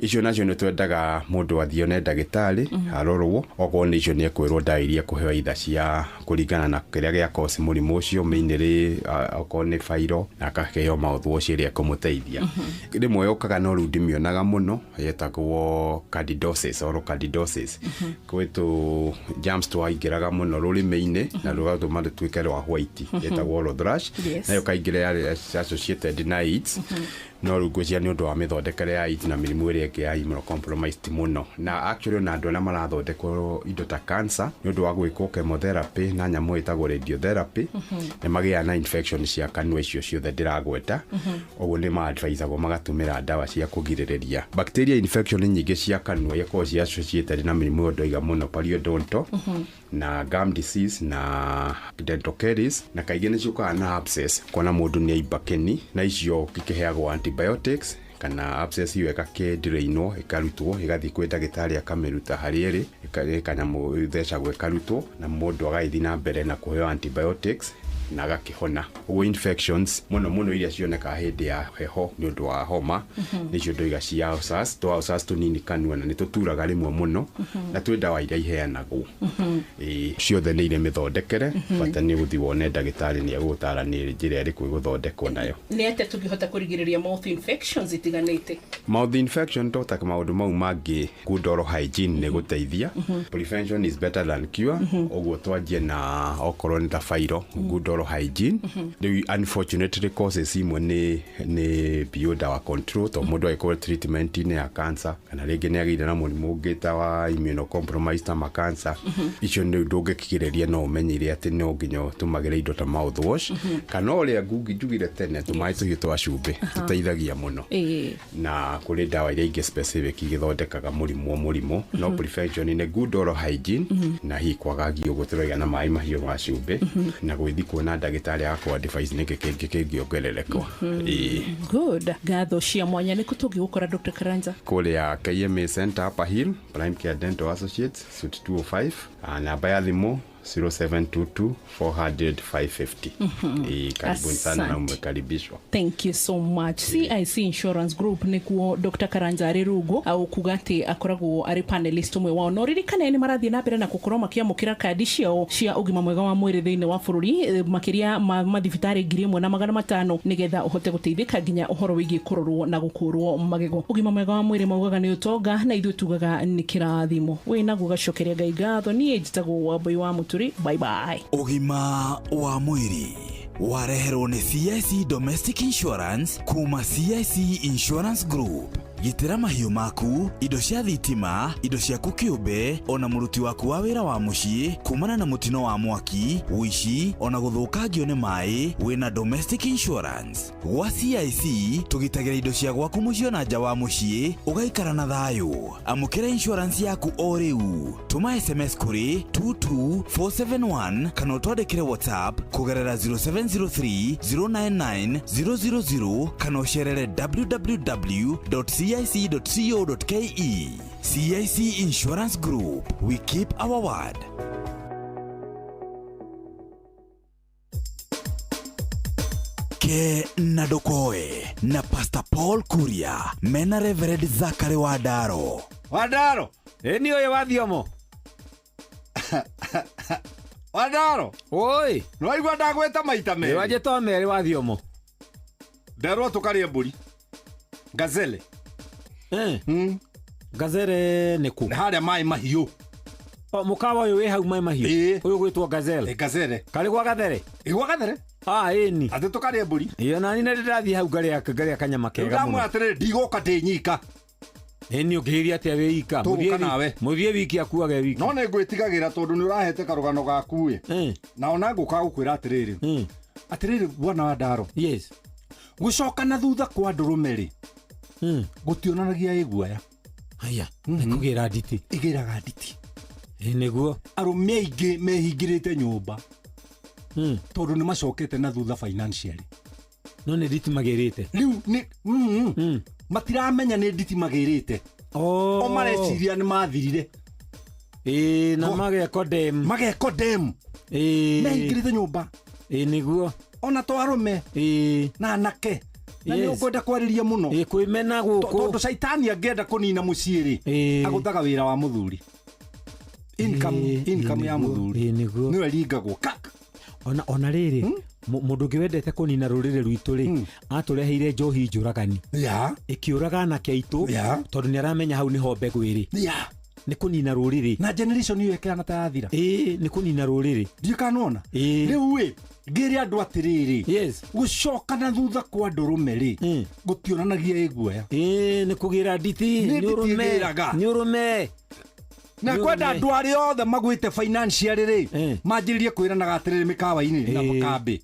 Icio nacio nĩ twendaga mũndũ athiĩ one ndagĩtarĩ arorwo, okorwo nĩ icio nĩ ekwĩrwo ndawa iria ekũheo either cia kũringana na kĩrĩa gĩa cause mũrimũ ũcio, mainly okorwo nĩ viral, na akaheo mouthwash ĩrĩa ĩkũmũteithia. Rĩmwe yũkaga no rĩu ndĩmĩonaga mũno, yetagwo candidosis, oral candidosis. Kwĩ tũ germs twaingĩraga mũno rũrĩmĩ-inĩ na rũgatũma rũtuĩke rwa white, yetagwo oral thrush. Nayo kaingĩ yarĩ associated na AIDS, no rĩu ngwĩciria nĩ ũndũ wa mĩthondekere ya AIDS na mĩrimũ ĩrĩa ĩngĩ ya immunocompromised mũno, na actually ona andũ arĩa marathondekwo indo ta cancer nĩ ũndũ wa gwĩkwo chemotherapy na nyamũ ĩtagwo radiotherapy, nĩ magĩaga na infection cia kanua icio ciothe ndĩragweta. Ũguo nĩ ma-advisagwo magatũmĩra ndawa cia kũgirĩrĩria bacteria infection nyingĩ cia kanua ikoragwo ci associated na mĩrimũ ĩyo ndoiga mũno, periodontal na gum disease na dental caries, na kaingĩ nĩ ciũkaga na abscess, kuona mũndũ nĩ aimba kĩni, na icio ikĩheagwo antibiotics kana abscess ĩyo ĩgakĩndirĩinwo, ĩkarutwo, ĩgathiĩ kwĩ ndagĩtarĩ akamĩruta harĩa ĩrĩ, kanyamũ ĩthecagwo ĩkarutwo, na mũndũ agagĩthiĩ na mbere na kũheo antibiotics na agakĩhona. Ũguo infections mũno mũno iria cionekaga hĩndĩ ya heho nĩ ũndũ wa homa nĩcio ndoiga cia ulcers, tũ ulcers tũnini kanua, na nĩ tũturaga rĩmwe mũno, na twĩ ndawa iria iheanagwo. Ĩĩ, ciothe nĩ irĩ mĩthondekere, bata nĩ gũthiĩ wone ndagĩtarĩ, nĩ egũgũtara nĩ njĩra ĩrĩkũ ĩgũthondekwo nayo. Nĩ atĩa tũngĩhota kũrigĩrĩria mouth infections itiganĩte? Mouth infection, to ta maũndũ mau mangĩ, good oral hygiene nĩ gũteithia. Prevention is better than cure. Ũguo twanjie na okorwo nĩ ta viral, good oral hygiene. Rĩu unfortunately causes imwe nĩ beyond our control, to mũndũ agĩkorwo treatment-inĩ ya cancer kana rĩngĩ nĩ agĩire na mũrimũ ũngĩ ta wa immunocompromised ta ma cancer, icio nĩ ndũngĩkigĩrĩria, no ũmenyire atĩ no nginya ũtũmagĩre indo ta mouthwash kana ũrĩa ngugi njugire tene, tũmaĩ tũhiũ twa cumbĩ tũteithagia mũno, na kũrĩ ndawa iria ingĩ specific igĩthondekaga mũrimũ o mũrimũ, no prevention nĩ good oral hygiene, na hihi kwagagia ũguo tũrauga na maĩ mahiũ ma cumbĩ, na gwĩthi kuona ndagĩtarĩ akũ advice nĩkĩ kĩngĩ kĩngĩongererekwo. Ĩĩ. Good, ngatho cia mwanya. Nĩ kũ tũngĩgũkora, Dr. Karanja? Kũrĩa KMA Center, Upper Hill, Prime Care Dental Associates, Suite 205. Namba ya thimũ 0722 400 550. Ĩĩ, karibuni sana na Asante. umekaribishwa. Thank you so much. CIC Insurance Group nĩkuo Dr. Karanja arĩ rungu au kuga atĩ akoragwo arĩ panelist ũmwe wao. No ririkane nĩ marathiĩ na mbere na gũkorwo makĩamũkĩra kandi ciao cia ũgima mwega wa mwĩrĩ thĩinĩ wa bũrũri, makĩria ma mathibitarĩ 1500, nĩgetha ũhote gũteithĩka nginya ũhoro wĩgiĩ kũrorwo na gũkũrwo magego. Ũgima mwega wa mwĩrĩ maugaga nĩ ũtonga, na ithuĩ tugaga nĩ kĩrathimo. Wĩnaguo gacokeria Ngai ngatho. Niĩ njĩtagwo Wambui wa Mũturi. Bye bye. Ũgima wa mwĩrĩ wareherwo nĩ CIC Domestic Insurance kuma CIC Insurance Group. Gitĩra mahiũ maku, indo cia thitima, indo ciaku kĩũmbe, ona mũruti waku wa wĩra wa mũciĩ kumana na mũtino wa mwaki, ũici, ona gũthũkangio nĩ maĩ wĩna domestic insurance. Gwa CIC tũgitagĩra indo cia gwaku mũciĩ ona nja wa mũciĩ, ũgaikara na thayũ. Amũkĩra insurance yaku o rĩu. Tũma SMS kũrĩ 22471 kana ũtwandĩkĩre WhatsApp kũgerera 0703 099 000 kana ũcerere www.cic.co.ke. cic.co.ke. CIC Insurance Group, we keep our word. Ke na Ndokoe na Pastor Paul Kuria mena Reverend Zakari Wandaro. Wandaro, ĩ ni ũyũ wa thiomo. Wandaro. Oi. Nĩwaigua ndagwĩta maita merĩ. Nĩwanjĩta merĩ wa thiomo. Nderwo tũkarĩe mbũri. Gazelle. Gazelle nĩ kũ? Harĩa maĩ mahiũ. O mũkawa ũyũ wĩ hau maĩ mahiũ. Ũyũ gwĩtwo Gazelle. Gazelle. Karĩ gwa Gathere? Ĩ gwa Gathere. Ah, ĩni. Atĩ tũkarĩe mbũri. Ĩ ona niĩ nĩ ndĩrathiĩ hau ngarĩa kanyama kega mũno. Ndamwĩra atĩrĩrĩ, ndigũka ndĩ nyika. Ĩni ũngĩhĩria atĩa wĩ ika? Tũgũka nawe. Mũthiĩ wiki akuage wiki. No nĩ ngwĩtigagĩra tondũ nĩ ũrahete karũgano gaku ĩ. Na ona ngũka gũkwĩra atĩrĩrĩ. Atĩrĩrĩ bwana wa Ndaro. Yes. Gũcoka na thutha kwa ndũrũme rĩ. Gũtionanagia ĩ guoya. Haya, nĩ kũgĩra nditi. Ĩgĩraga nditi. Ĩ nĩguo. Arũme aingĩ mehingĩrĩte nyũmba. Tondũ nĩ macokete na thutha financially. No nĩ nditi magĩrĩte. Rĩu nĩ matiramenya nĩ nditi magĩrĩte. O mareciria nĩ mathirire. Ĩ na mageko dem. Mageko dem. Ĩ mehingĩrĩte nyũmba. Ĩ nĩguo. Ona to arũme. Ĩ na anake. Na nĩ ũkwenda kwarĩria mũno. Ĩ kwĩmena gũkũ. Tondũ caitani angĩenda kũnina mũciĩ rĩ, agũthaga wĩra wa mũthuri. Income ya mũthuri. Ĩ nĩguo. Nĩwe ringagwo kak. Ona rĩrĩ mũndũ ũngĩ wendete kũnina rũrĩrĩ rwitũ rĩ, atũreheire njohi njũragani. Ĩkĩũraga anake aitũ tondũ nĩ aramenya hau nĩho mbegũ ĩrĩ. Nĩ kũnina rũrĩrĩ. Na generation ĩyo ĩkĩhana ta yathira. Ĩ nĩ kũnina rũrĩrĩ. Ndiũ kana wona? Rĩu ĩ ngĩre andũ atĩrĩrĩ. Yes. Gũcoka na thutha kwa ndũrũme rĩ, gũtionanagia ĩ guoya. Ĩ nĩ kũgĩra nditi. Nĩ ũrũme. Nĩ ũrũme. Na kwenda andũ arĩa othe magwĩte financially rĩ, manjĩrĩrie kwĩranaga atĩrĩrĩ mĩkawa-inĩ na makambĩ.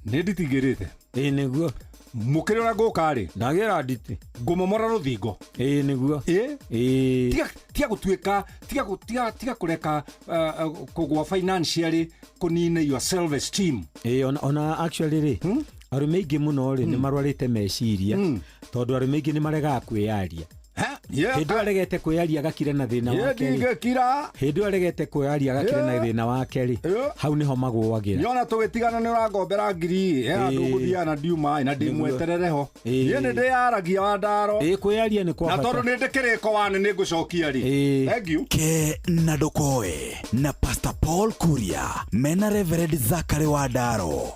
Nĩ nditigĩrĩte. Ĩ nĩguo. Mũkĩrĩ ũrĩa ngũka rĩ, ndagĩra nditi. Ngũmomora rũthingo. Ĩ nĩguo. Ĩ. Tiga gũtuĩka, tiga kũreka kũgwa financially kũnine your self esteem. Ĩ ona actually rĩ, arũme aingĩ mũno rĩ nĩ marwarĩte meciria tondũ arũme aingĩ nĩ maregaga kwĩyaria. Hĩndĩ ĩyo aregete kwĩyaria agakira na thĩna wake rĩ. Hĩndĩ ĩyo aregete kwĩyaria agakira na thĩna wake rĩ, hau nĩho magũagĩra. Nĩona tũgĩtigana nĩ ũrangombera ngiri he handũ ngũthiaga na ndiuma na ndĩmweterere ho. Niĩ nĩ ndĩyaragia wa Ndaro. Ĩ kwĩyaria nĩ kwa bata. Na tondũ nĩ ndĩkĩrĩko wane nĩ ngũcokia rĩ. Thank you. Ke na Ndokoe na Pastor Paul Kuria mena Reverend Zakari wa Ndaro.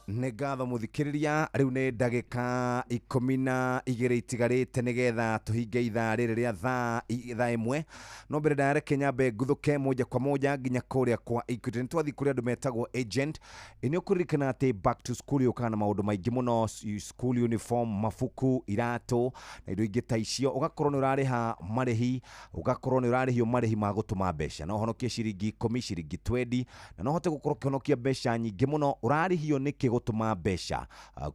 Nĩ ngatho mũthikĩrĩria, rĩu nĩ ndagĩka 12 itigarĩte nĩgetha tũhinge ithaa rĩrĩ rĩa thaa 1. No mbere ndareke nyambe nguthũke moja kwa moja nginya kũrĩa kwa Equity. Nĩ twathiĩ kũrĩa andũ metagwo agent. Nĩ ũkũririkana atĩ back to school yũkaga na maũndũ maingĩ mũno, school uniform, mabuku, iratũ na indo ingĩ ta icio. Ũgakorwo nĩ ũrarĩha marĩhi, ũgakorwo nĩ ũrarĩhio marĩhi ma gũtũma mbeca. No ũhonokie ciringi 10, ciringi 20, na no ũhote gũkorwo ũkĩhonokia mbeca nyingĩ mũno. Ũrarĩhio nĩkĩ gũtũma mbeca?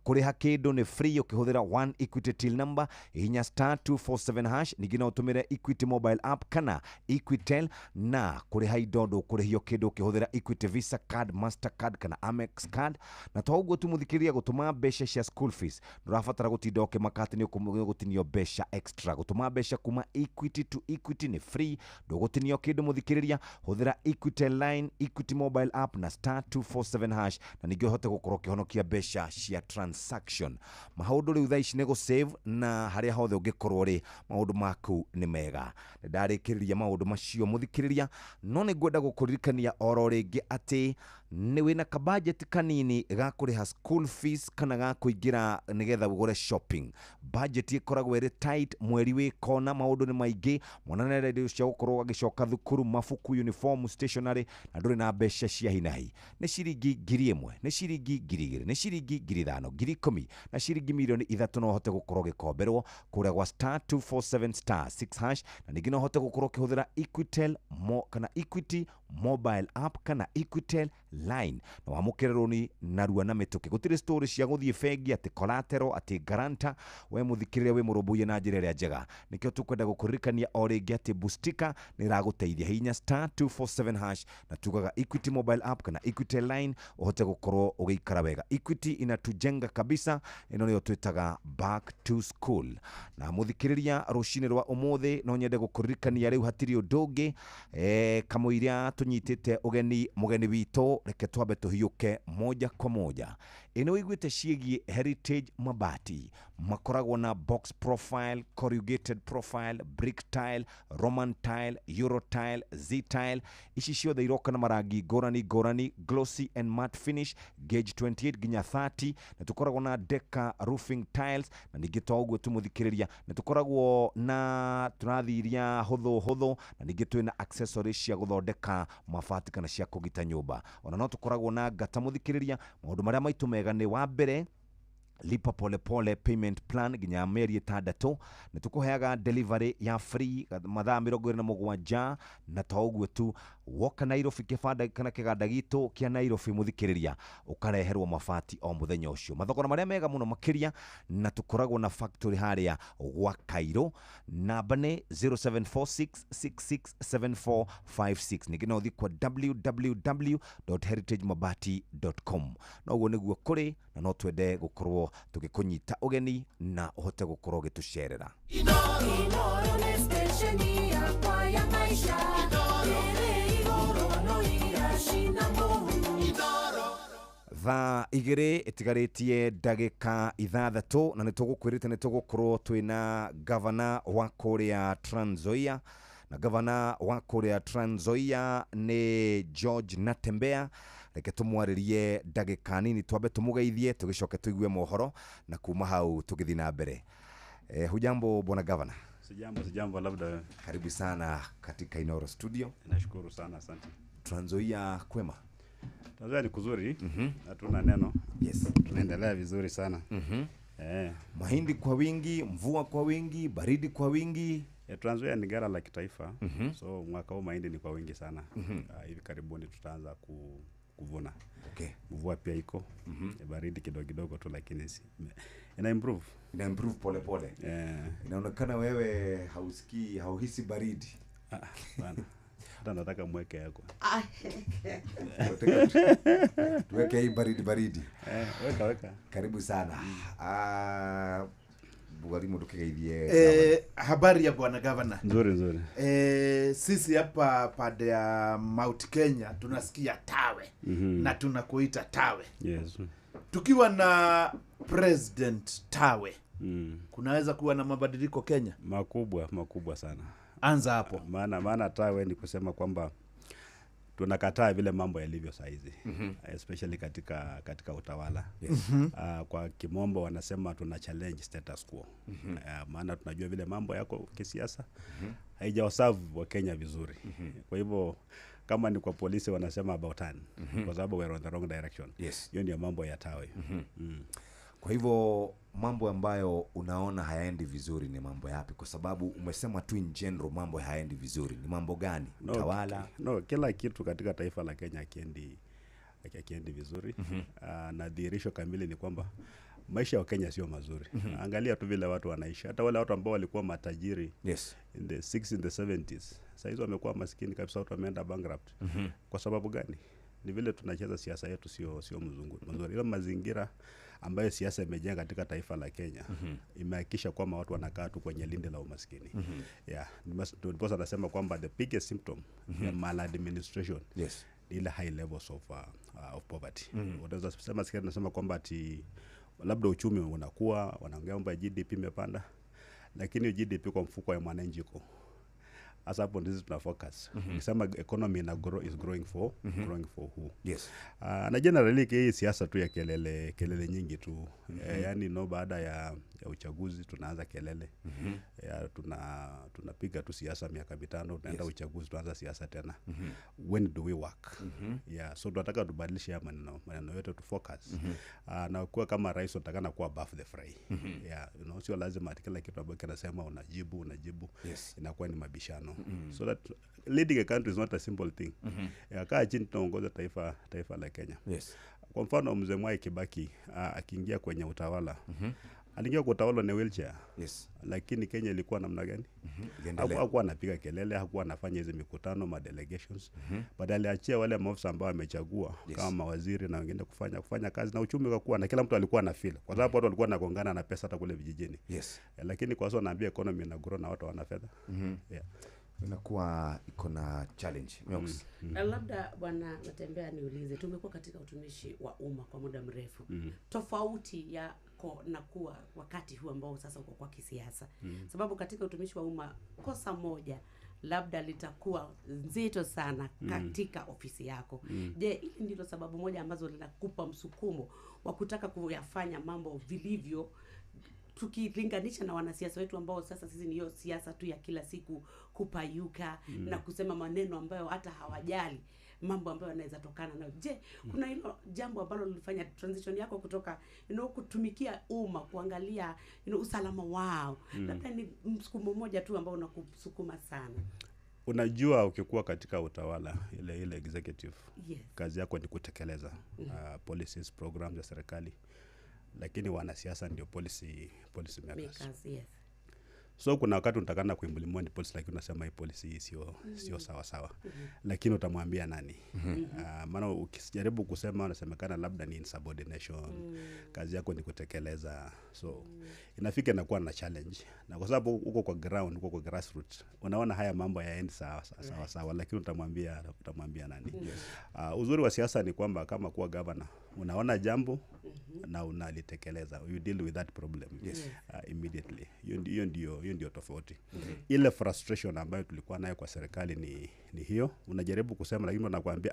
Kũrĩha kĩndũ nĩ free ũkĩhũthĩra one Equity till number, hihinya *247#. Ningĩ no ũtũmĩre Equity mobile app kana Equitel, na kũrĩha indo ndũkũrĩhio kĩndũ ũkĩhũthĩra Equity Visa card, Mastercard kana Amex card. Na to ũguo tu mũthikĩrĩria, gũtũma mbeca cia school fees ndũrabatara gũtinda ũkĩmaka atĩ nĩ ũgũtinio mbeca extra. Gũtũma mbeca kuma Equity to Equity nĩ free, ndũgũtinio kĩndũ mũthikĩrĩria. Hũthĩra Equity line, Equity mobile app na *247#, na ningĩ ũhote gũkorwo ũkĩhonokia mbeca cia transaction. Maũndũ rĩu thaa ici nĩ gũ-save, na harĩa hothe ũngĩkorwo rĩ, maũndũ maku nĩ mega. Nĩ ndarĩkĩrĩria maũndũ macio mũthikĩrĩria, no nĩ ngwenda gũkũririkania oro rĩngĩ atĩ nĩ wĩna kabudget kanini ga kũrĩha school fees kana ga kũingĩra nĩgetha ũgũre shopping. Budget ĩkoragwo ĩrĩ tight, mweri wĩ kona, maũndũ nĩ maingĩ, mwana nĩ arenda indo cia gũkorwo agĩcoka thukuru, mabuku, uniform, stationery, na ndũrĩ na mbeca cia hinahi. Nĩ ciringi 1000, nĩ ciringi 2000, nĩ ciringi 5000, 10000 na ciringi 3,000,000 no ũhote gũkorwo ũgĩkomberwo kũrĩa gwa *247*6#, na ningĩ no ũhote gũkorwo ũkĩhũthĩra Equitel kana Equity Mobile App kana Equitel Line, na wamũkĩre rũni narua na mĩtũkĩ. Gũtirĩ story cia gũthiĩ bengi atĩ collateral, atĩ guarantor. We mũthikĩrĩria wĩ mũrũmbũiye na njĩra ĩrĩa njega. Nĩkĩo tũkwenda gũkũririkania o rĩngĩ atĩ Bustika nĩ ĩragũteithia. Hihinya star 247 hash na tugaga Equity Mobile App kana Equity Line ũhote gũkorwo ũgĩikara wega. Equity inatujenga kabisa. Ĩno nĩyo twĩtaga back to school. Na mũthikĩrĩria, rũcinĩ rwa ũmũthĩ no nyende gũkũririkania rĩu hatirĩ ũndũ ũngĩ, kamũira tũnyitĩte ũgeni mũgeni witũ, reke twambe tũhiũke moja kwa moja. Ĩno ũiguĩte ciĩgiĩ Heritage Mabati, makoragwo na box profile, corrugated profile, brick tile, Roman tile, Euro tile, Z tile. Ici ciothe iroka na marangi ngũrani ngũrani, glossy and matte finish, gauge 28 nginya 30. Na tũkoragwo na Deca roofing tiles, na ningĩ to ũguo tu mũthikĩrĩria, nĩ tũkoragwo na tũrathi iria hũthũ hũthũ, na ningĩ twĩna accessories cia gũthondeka mabati kana cia kũgita nyũmba. Ona no tũkoragwo na ngata mũthikĩrĩria. Maũndũ marĩa maitũ mega nĩ wa mbere, lipa polepole payment plan nginya mĩeri 6, nĩ tũkũheaga delivery ya free mathaa 27. Na to ũguo tu, woka Nairobi kĩbanda kana kĩganda gitũ kĩa Nairobi mũthikĩrĩria, ũkareherwo mabati o mũthenya ũcio. Mathogora marĩa mega mũno makĩria, na tũkoragwo na factory harĩa gwa Cairo. Namba nĩ 0746667456. Ningĩ no ũthiĩ kwa www.heritagemabati.com. Na ũguo nĩguo kũrĩ, na no twende gũkorwo tũgĩkũnyita ũgeni na ũhote gũkorwo ũgĩtũcerera. Inoro nĩ stesheni yakwa ya maisha. Ĩrĩ igũrũ no iracina mũhu. Thaa 2 ĩtigarĩtie ndagĩka 6, na nĩ tũgũkwĩrĩte nĩ tũgũkorwo twĩna gavana wa kũrĩa Trans Nzoia, na gavana wa kũrĩa Trans Nzoia nĩ George Natembeya. Reke tũmwarĩrie ndagĩka nini, twambe tũmũgeithie, tũgĩcoke tũigue mohoro, na kuma hau tũgĩthiĩ na mbere. Hujambo bwana gavana? Sijambo, sijambo, labda. Karibu sana katika Inoro studio. Nashukuru sana, asante. Trans Nzoia kwema? Trans Nzoia ni kuzuri, hatuna neno. Yes. Tunaendelea vizuri sana. Mahindi kwa wingi, mvua kwa wingi, baridi kwa wingi. Trans Nzoia ni gara la kitaifa. So mwaka huu mahindi ni kwa wingi sana. Hivi karibuni tutaanza kuvuna. Okay. Mvua pia iko. Baridi kidogo kidogo tu, lakini ina improve. Ina improve pole pole. Inaonekana wewe hausikii, hauhisi baridi. Bana. Hata nataka mweke yako. Tuweke hii baridi baridi. Weka weka. Karibu sana. Bugarimu tukigeithie. Habari ya bwana gavana? Nzuri nzuri. Sisi hapa pande ya Mount Kenya tunasikia tawe. Na tunakuita tawe. Yes. Tukiwa na President Tawe, kunaweza kuwa na mabadiliko Kenya? Makubwa, makubwa sana. Anza hapo. Maana tawe ni kusema kwamba tunakataa vile mambo yalivyo saizi. Especially katika utawala. Yes. Kwa kimombo wanasema tuna challenge status quo. Maana tunajua vile mambo yako kisiasa haijawaserve wa Kenya vizuri. Kwa hivyo kama ni kwa polisi wanasema about time. Kwa sababu we are on the wrong direction. Yes. Hiyo ndio mambo ya tawe. Kwa hivyo mambo ambayo unaona hayaendi vizuri ni mambo yapi? Kwa sababu umesema tu in general mambo hayaendi vizuri. Ni mambo gani? Utawala? No, kila kitu katika taifa la Kenya hakiendi vizuri. Na dhihirisho kamili ni kwamba maisha ya Kenya sio mazuri. Angalia tu vile watu wanaishi. Hata wale watu ambao walikuwa matajiri, yes, in the 60s, in the 70s, sasa hizo wamekuwa maskini kabisa, watu wameenda bankrupt. Kwa sababu gani? Ni vile tunacheza siasa yetu sio mzuri. Ile mazingira ambayo siasa imejenga katika taifa la Kenya imehakikisha kwamba watu wanakaa tu kwenye lindi la umaskini. Yeah, ndiposa nasema kwamba the biggest symptom ya maladministration, yes, ni ile high levels of poverty. Unaweza sema sikia tunasema kwamba ati labda uchumi unakuwa, wanaongea kwamba GDP imepanda, lakini GDP kwa mfuko wa mwananchi iko. Sasa hapo ndizo tuna focus. Ukisema economy ina grow, is growing for growing for who? Yes. Na generally hii siasa tu ya kelele nyingi tu. Yani no, baada ya ya uchaguzi tunaanza kelele. Ya, tunapiga tu siasa miaka 5, tunaenda uchaguzi tunaanza siasa tena. When do we work? Yeah, so tunataka tubadilishe haya maneno yote tu focus. Na kuwa kama rais unatakana kuwa above the fray. Yeah, you know, sio lazima kila kitu ambacho kinasema unajibu. Inakuwa ni mabishano. So that leading a country is not a simple thing. Yeah, kaa chini tunaongoza taifa la Kenya. Kwa mfano mzee Mwai Kibaki akiingia kwenye utawala. Aliingia kwa utawala na wheelchair. Lakini Kenya ilikuwa namna gani? Hakuwa anapiga kelele, hakuwa anafanya hizi mikutano, ma delegations. Badala aliachia wale maafisa ambao amechagua kama mawaziri na wengine kufanya kazi, na uchumi ukakuwa na kila mtu alikuwa na feel. Kwa sababu watu walikuwa wanagongana na pesa hata kule vijijini. Lakini kwa sababu naambia economy ina grow na watu hawana fedha. Yeah. Inakuwa iko na challenge. Labda Bwana Natembeya niulize, tumekuwa katika utumishi wa umma kwa muda mrefu. Tofauti ya na kuwa wakati huu ambao sasa uko kwa kisiasa. Sababu katika utumishi wa umma kosa moja labda litakuwa nzito sana katika ofisi yako. Je, hili ndilo sababu moja ambazo linakupa msukumo wa kutaka kuyafanya mambo vilivyo, tukilinganisha na wanasiasa wetu ambao sasa sisi ni hiyo siasa tu ya kila siku kupayuka na kusema maneno ambayo hata hawajali mambo ambayo yanaweza tokana nayo. Je, kuna hilo jambo ambalo lilifanya transition yako kutoka kutumikia umma kuangalia usalama wao? Labda ni msukumo mmoja tu ambao unakusukuma sana. Unajua, ukikuwa katika utawala ile executive, kazi yako ni kutekeleza policies, programs za serikali. Lakini wanasiasa ndio policy makers. So kuna wakati unatakana kuimplement policy, lakini unasema hii policy sio sawa sawa. Lakini utamwambia nani? Maana ukijaribu kusema unasemekana labda ni insubordination. Kazi yako ni kutekeleza. So inafika inakuwa na challenge. Na kwa sababu uko kwa ground, uko kwa grassroots, unaona haya mambo yaendi sawa sawa sawa, lakini utamwambia nani? Uzuri wa siasa ni kwamba kama kuwa governor, unaona jambo na unalitekeleza. You deal with that problem immediately. Hiyo ndio tofauti. Ile frustration ambayo tulikuwa nayo kwa serikali ni hiyo. Unajaribu kusema lakini wanakuambia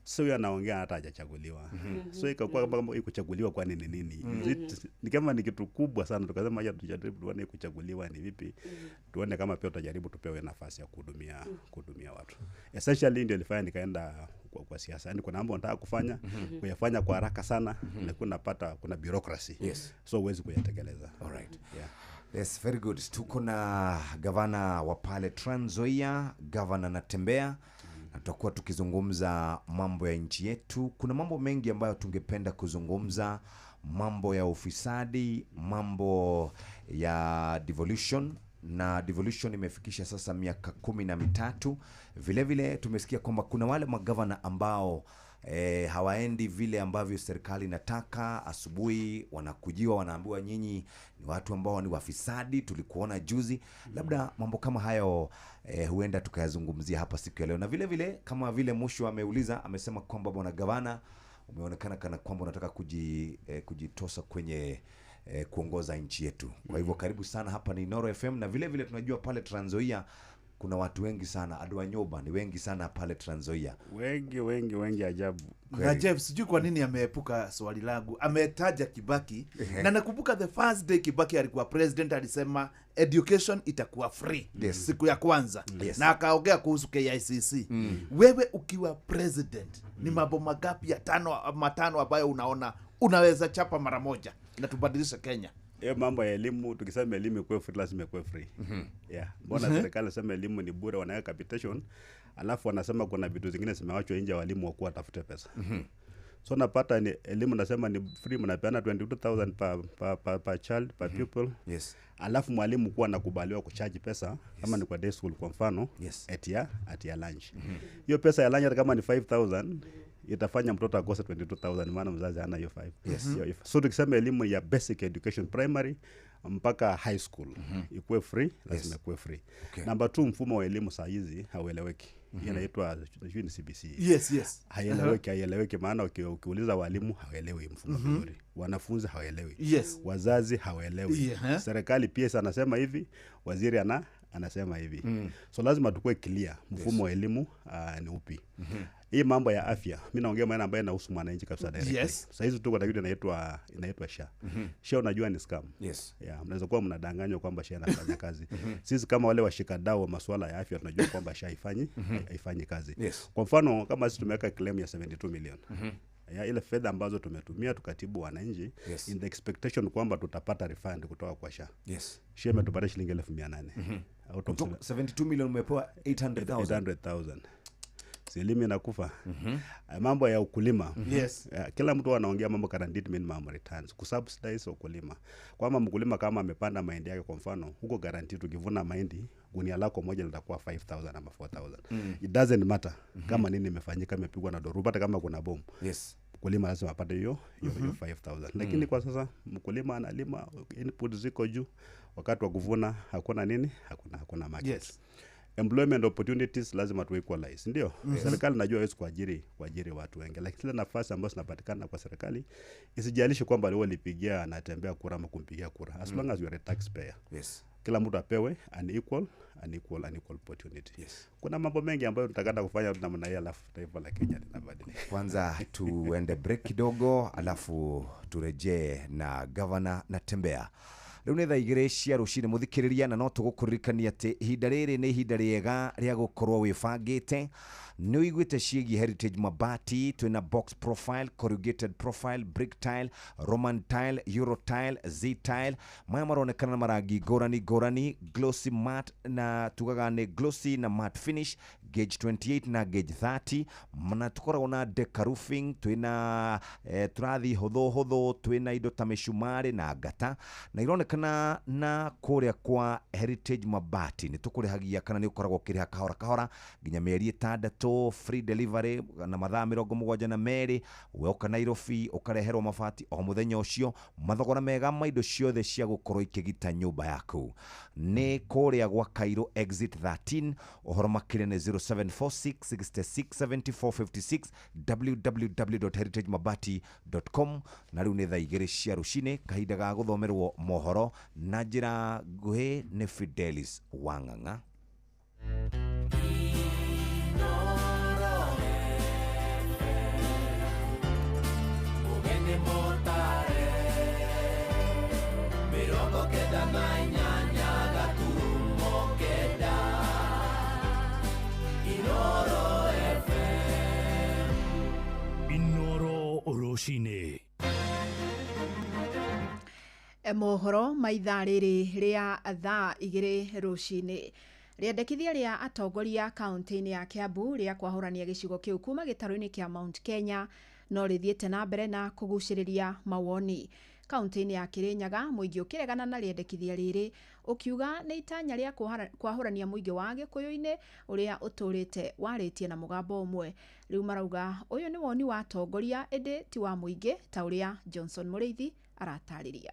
so huyu anaongea hata hajachaguliwa. So ikakuwa kama kuchaguliwa kwa nini nini. Ni kama ni kitu kubwa sana, tukasema acha tujaribu tuone kuchaguliwa ni vipi. Tuone kama pia tutajaribu tupewe nafasi ya kuhudumia watu. Essentially ndio ilifanya nikaenda kwa siasa. Yaani kuna mambo nataka kufanya, kuyafanya kwa haraka sana, lakini unapata kuna bureaucracy. So huwezi kuyatekeleza. All right. Yeah. Yes, very good. Tuko na gavana wa pale Trans Nzoia, Gavana Natembeya. Na tutakuwa tukizungumza mambo ya nchi yetu. Kuna mambo mengi ambayo tungependa kuzungumza, mambo ya ufisadi, mambo ya devolution, na devolution imefikisha sasa miaka 13. Vile vile tumesikia kwamba kuna wale magavana ambao hawaendi vile ambavyo serikali inataka. Asubuhi wanakujiwa, wanaambiwa nyinyi ni watu ambao ni wafisadi, tulikuona juzi. Labda mambo kama hayo huenda tukayazungumzia hapa siku ya leo. Na vile vile kama vile Mushu ameuliza, amesema kwamba bwana gavana umeonekana kana kwamba unataka kujitosa kwenye kuongoza nchi yetu. Kwa hivyo karibu sana, hapa ni Inooro FM. Na vile vile tunajua pale Trans Nzoia kuna watu wengi sana, Adwa Nyoba ni wengi sana pale Trans Nzoia. Wengi ajabu. Na Jeff, sijui kwa nini ameepuka swali langu. Ametaja Kibaki. Na nakumbuka the first day Kibaki alikuwa president alisema education itakuwa free. Siku ya kwanza. Na akaongea kuhusu KICC. Wewe ukiwa president, ni mambo magapi matano ambayo unaona unaweza chapa mara moja na tubadilishe Kenya? Hiyo mambo ya elimu, tukisema elimu ikuwe free lazima ikuwe free. Yeah, mbona serikali sema elimu ni bure, wanaweka capitation, alafu wanasema kuna vitu zingine zimewachwa nje walimu wakuwa watafute pesa. So napata ni elimu nasema ni free, mnapeana 22,000 per child, per pupil. Alafu mwalimu kuwa anakubaliwa kucharge pesa kama ni kwa day school kwa mfano, at ya lunch. Hiyo pesa ya lunch hata kama ni 5,000 itafanya mtoto akose 22,000 maana mzazi hana hiyo 5. So tukisema elimu ya basic education primary mpaka high school ikuwe free, lazima ikuwe free. Number 2, mfumo wa elimu saa hizi haueleweki. Inaitwa sijui ni CBC. Yes. Haieleweki maana ukiuliza walimu hawaelewi mfumo vizuri. Wanafunzi hawaelewi. Wazazi hawaelewi. Serikali pia anasema hivi, waziri anasema hivi. So lazima tukue clear mfumo wa elimu ni upi. Hii mambo ya afya, mimi naongea maana ambayo inahusu mwananchi kabisa directly. Yes. Sasa hizi tuko na kitu inaitwa SHA. SHA unajua ni scam. Yes. Yeah, mnaweza kuwa mnadanganywa kwamba SHA inafanya kazi. Sisi kama wale washikadau wa masuala ya afya tunajua kwamba SHA haifanyi kazi. Yes. Kwa mfano kama sisi tumeweka claim ya 72 million. Ya ile fedha ambazo tumetumia tukatibu wananchi, Yes. in the expectation kwamba tutapata refund kutoka kwa SHA. Yes. SHA imetupatia shilingi 1800. Out of Kutoka 72 million umepewa 800,000. 800,000. Si elimu inakufa. Mambo ya ukulima. Yes. Kila mtu anaongea mambo guaranteed minimum returns, kusubsidize ukulima. Kwamba mkulima kama amepanda mahindi yake kwa mfano, huko guaranteed ukivuna mahindi gunia lako moja litakuwa 5,000 ama 4,000. It doesn't matter kama nini imefanyika, imepigwa na dhoruba, hata kama kuna bomu. Yes. Mkulima lazima apate hiyo 5,000. Lakini kwa sasa mkulima analima, input ziko juu, wakati wa kuvuna hakuna nini, hakuna market. Yes. Employment opportunities lazima tu equalize, ndio? Serikali najua haiwezi kuajiri watu wengi, lakini zile nafasi ambazo zinapatikana kwa serikali isijalishi kwamba wewe ulipigia anatembea kura ama kumpigia kura, as long as you are a taxpayer. Yes. Kila mtu apewe an equal opportunity. Yes. Kuna mambo mengi ambayo tutakata kufanya namna hii, alafu taifa la Kenya linabadilika. Kwanza tuende break kidogo, alafu turejee na Governor Natembeya. Rĩu nĩ thaa 2 cia rũcinĩ mũthikĩrĩria, na no tũgũkũririkania atĩ ihinda rĩrĩ nĩ ihinda rĩega rĩa gũkorwo wĩbangĩte. Nĩ ũiguĩte ciĩgiĩ Heritage Mabati, twĩna box profile, corrugated profile, brick tile, Roman tile, Euro tile, Z tile. Maya maronekana na marangi ngũrani ngũrani, glossy matte na tugaga nĩ glossy na matte finish, gauge 28 na gauge 30. Na tũkoragwo na deca roofing, twĩna tũrathi hũthũ hũthũ, twĩna indo ta mĩcumarĩ na ngata, na ironekana na kũrĩa kwa Heritage Mabati nĩ tũkũrĩhagia kana nĩ ũkoragwo ũkĩrĩha kahora kahora nginya mĩeri 6, free delivery na mathaa 72. Woka Nairobi ũkareherwo mabati o mũthenya ũcio, mathogora mega ma indo ciothe cia gũkorwo ikĩgita nyũmba yaku. Nĩ kũrĩa gwa Cairo exit 13. Ũhoro makĩria nĩ 0746 66 74 56, www.heritagemabati.com. Na rĩu nĩ thaa 2 cia rũcinĩ, kahinda ga gũthomerwo mohoro na njĩra nguhĩ nĩ Fidelis Wang'ang'a. Ugeni motare 98 gaturumo 9 Inoro FM. Inoro rũcinĩ. Mohoro ma ithaa rĩrĩ rĩa thaa 2 rũcinĩ. Rĩendekithia rĩa atongoria kaunti-inĩ ya Kiambu rĩa kwahũrania gĩcigo kĩu kuma gĩtarũ-inĩ kĩa Mount Kenya no rĩthiĩte na mbere na kũgucĩrĩria mawoni. Kaunti-inĩ ya Kirinyaga mũingĩ ũkĩregana na rĩendekithia rĩrĩ ũkiuga nĩ itanya rĩa kwahũrania mũingĩ wa Gĩkũyũ-inĩ ũrĩa ũtũrĩte warĩtie na mũgambo ũmwe. Rĩu marauga ũyũ nĩ woni wa atongoria ĩndĩ ti wa mũingĩ, ta ũrĩa Johnson Mũrĩithi aratarĩria.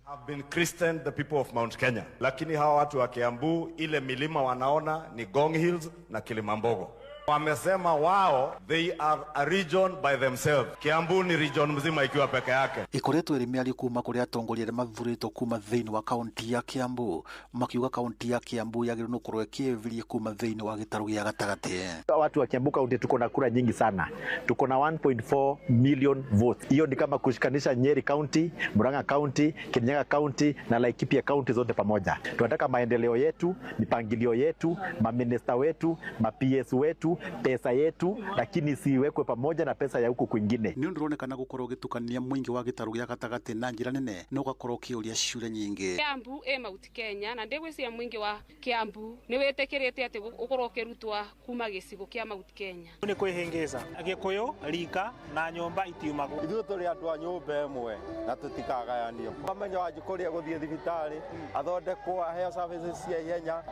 Have been christened the people of Mount Kenya. Lakini hawa watu wa Kiambu ile milima wanaona ni Ngong Hills na Kilimambogo. Wamesema wao they are a region by themselves. Kiambu ni region mzima ikiwa peke yake. Ikoretwo ĩrĩ mĩario kuma kũrĩ atongoria arĩa mathurĩtwo kuma thĩinĩ wa kaunti ya Kiambu, makiuga kaunti ya Kiambu yagĩrĩirwo nĩ gũkorwo ĩkĩeheria kuma thĩinĩ wa gĩtarũ gĩa gatagatĩ. Watu wa Kiambu kaunti tuko na kura nyingi sana, tuko na 1.4 million votes. Hiyo ni kama kushikanisha Nyeri County, Murang'a County, Kirinyaga County na Laikipia County zote pamoja. Tunataka maendeleo yetu, mipangilio yetu, maminista wetu, ma PS wetu, pesa yetu, lakini siwekwe pamoja na pesa ya huku kwingine. Nĩ ũndũ ũronekana gũkorwo ũgĩtukania mũingĩ wa gĩtarũ gĩa gatagatĩ na njĩra nene na ũgakorwo ũkĩũria ciũria nyingĩ. Kiambu ĩ Mount Kenya na ndigwĩciria mũingĩ wa Kiambu nĩ wĩtĩkĩrĩte atĩ ũkorwo ũkĩrutwa kuma gĩcigo kĩa Mount Kenya. Nĩ kwĩhĩngĩca Gĩkũyũ rika na nyũmba itiumagwo. Ithuĩ tũrĩ andũ a nyũmba ĩmwe na tũtikagayanio. Amenya Wanjikũ gũthiĩ thibitarĩ athondekwo aheo services cia ihenya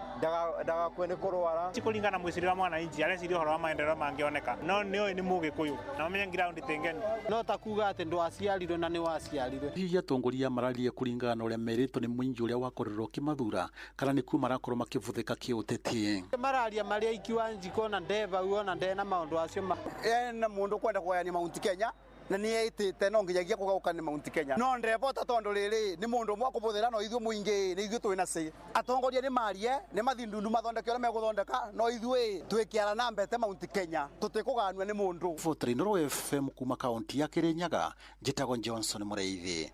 ndagakue nĩ kũrwara. Ti kũringana na mwĩcirĩrie wa mwananchi areciria ũhoro wa maendeleo mangĩoneka no nĩ ũĩ nĩ Mũgĩkũyũ na mamenye ground ti ngeni. No ta kuga atĩ ndwaciarirwe na nĩ waciarirwe. Hihi atongoria mararia kũringana na ũrĩa merĩtwo nĩ mũingĩ ũrĩa wakorirwo ũkĩmathura kana nĩkuo marakorwo makĩvũthĩka kĩũteti? Mararia marĩa iki Wanjikũ na ndeva ona ndena maũndũ acio. Ena mũndũ kwenda kũgayania Mount Kenya Na nĩ ĩtĩte no nginyagia kũgaũka nĩ Mount Kenya. No ndebota tondũ rĩrĩ nĩ mũndũ ũmwe akũbũthĩra no ithuĩ mũingĩ nĩ ithuĩ twĩna cĩ. Atongoria nĩ marie nĩ mathiĩ ndundu mathondeke ũrĩa megũthondeka no ithuĩ twĩkĩara na mbete Mount Kenya tũtikũganua nĩ mũndũ. For Inooro FM kuma kaunti ya Kirinyaga, njĩtagwo Johnson Mũrĩithi.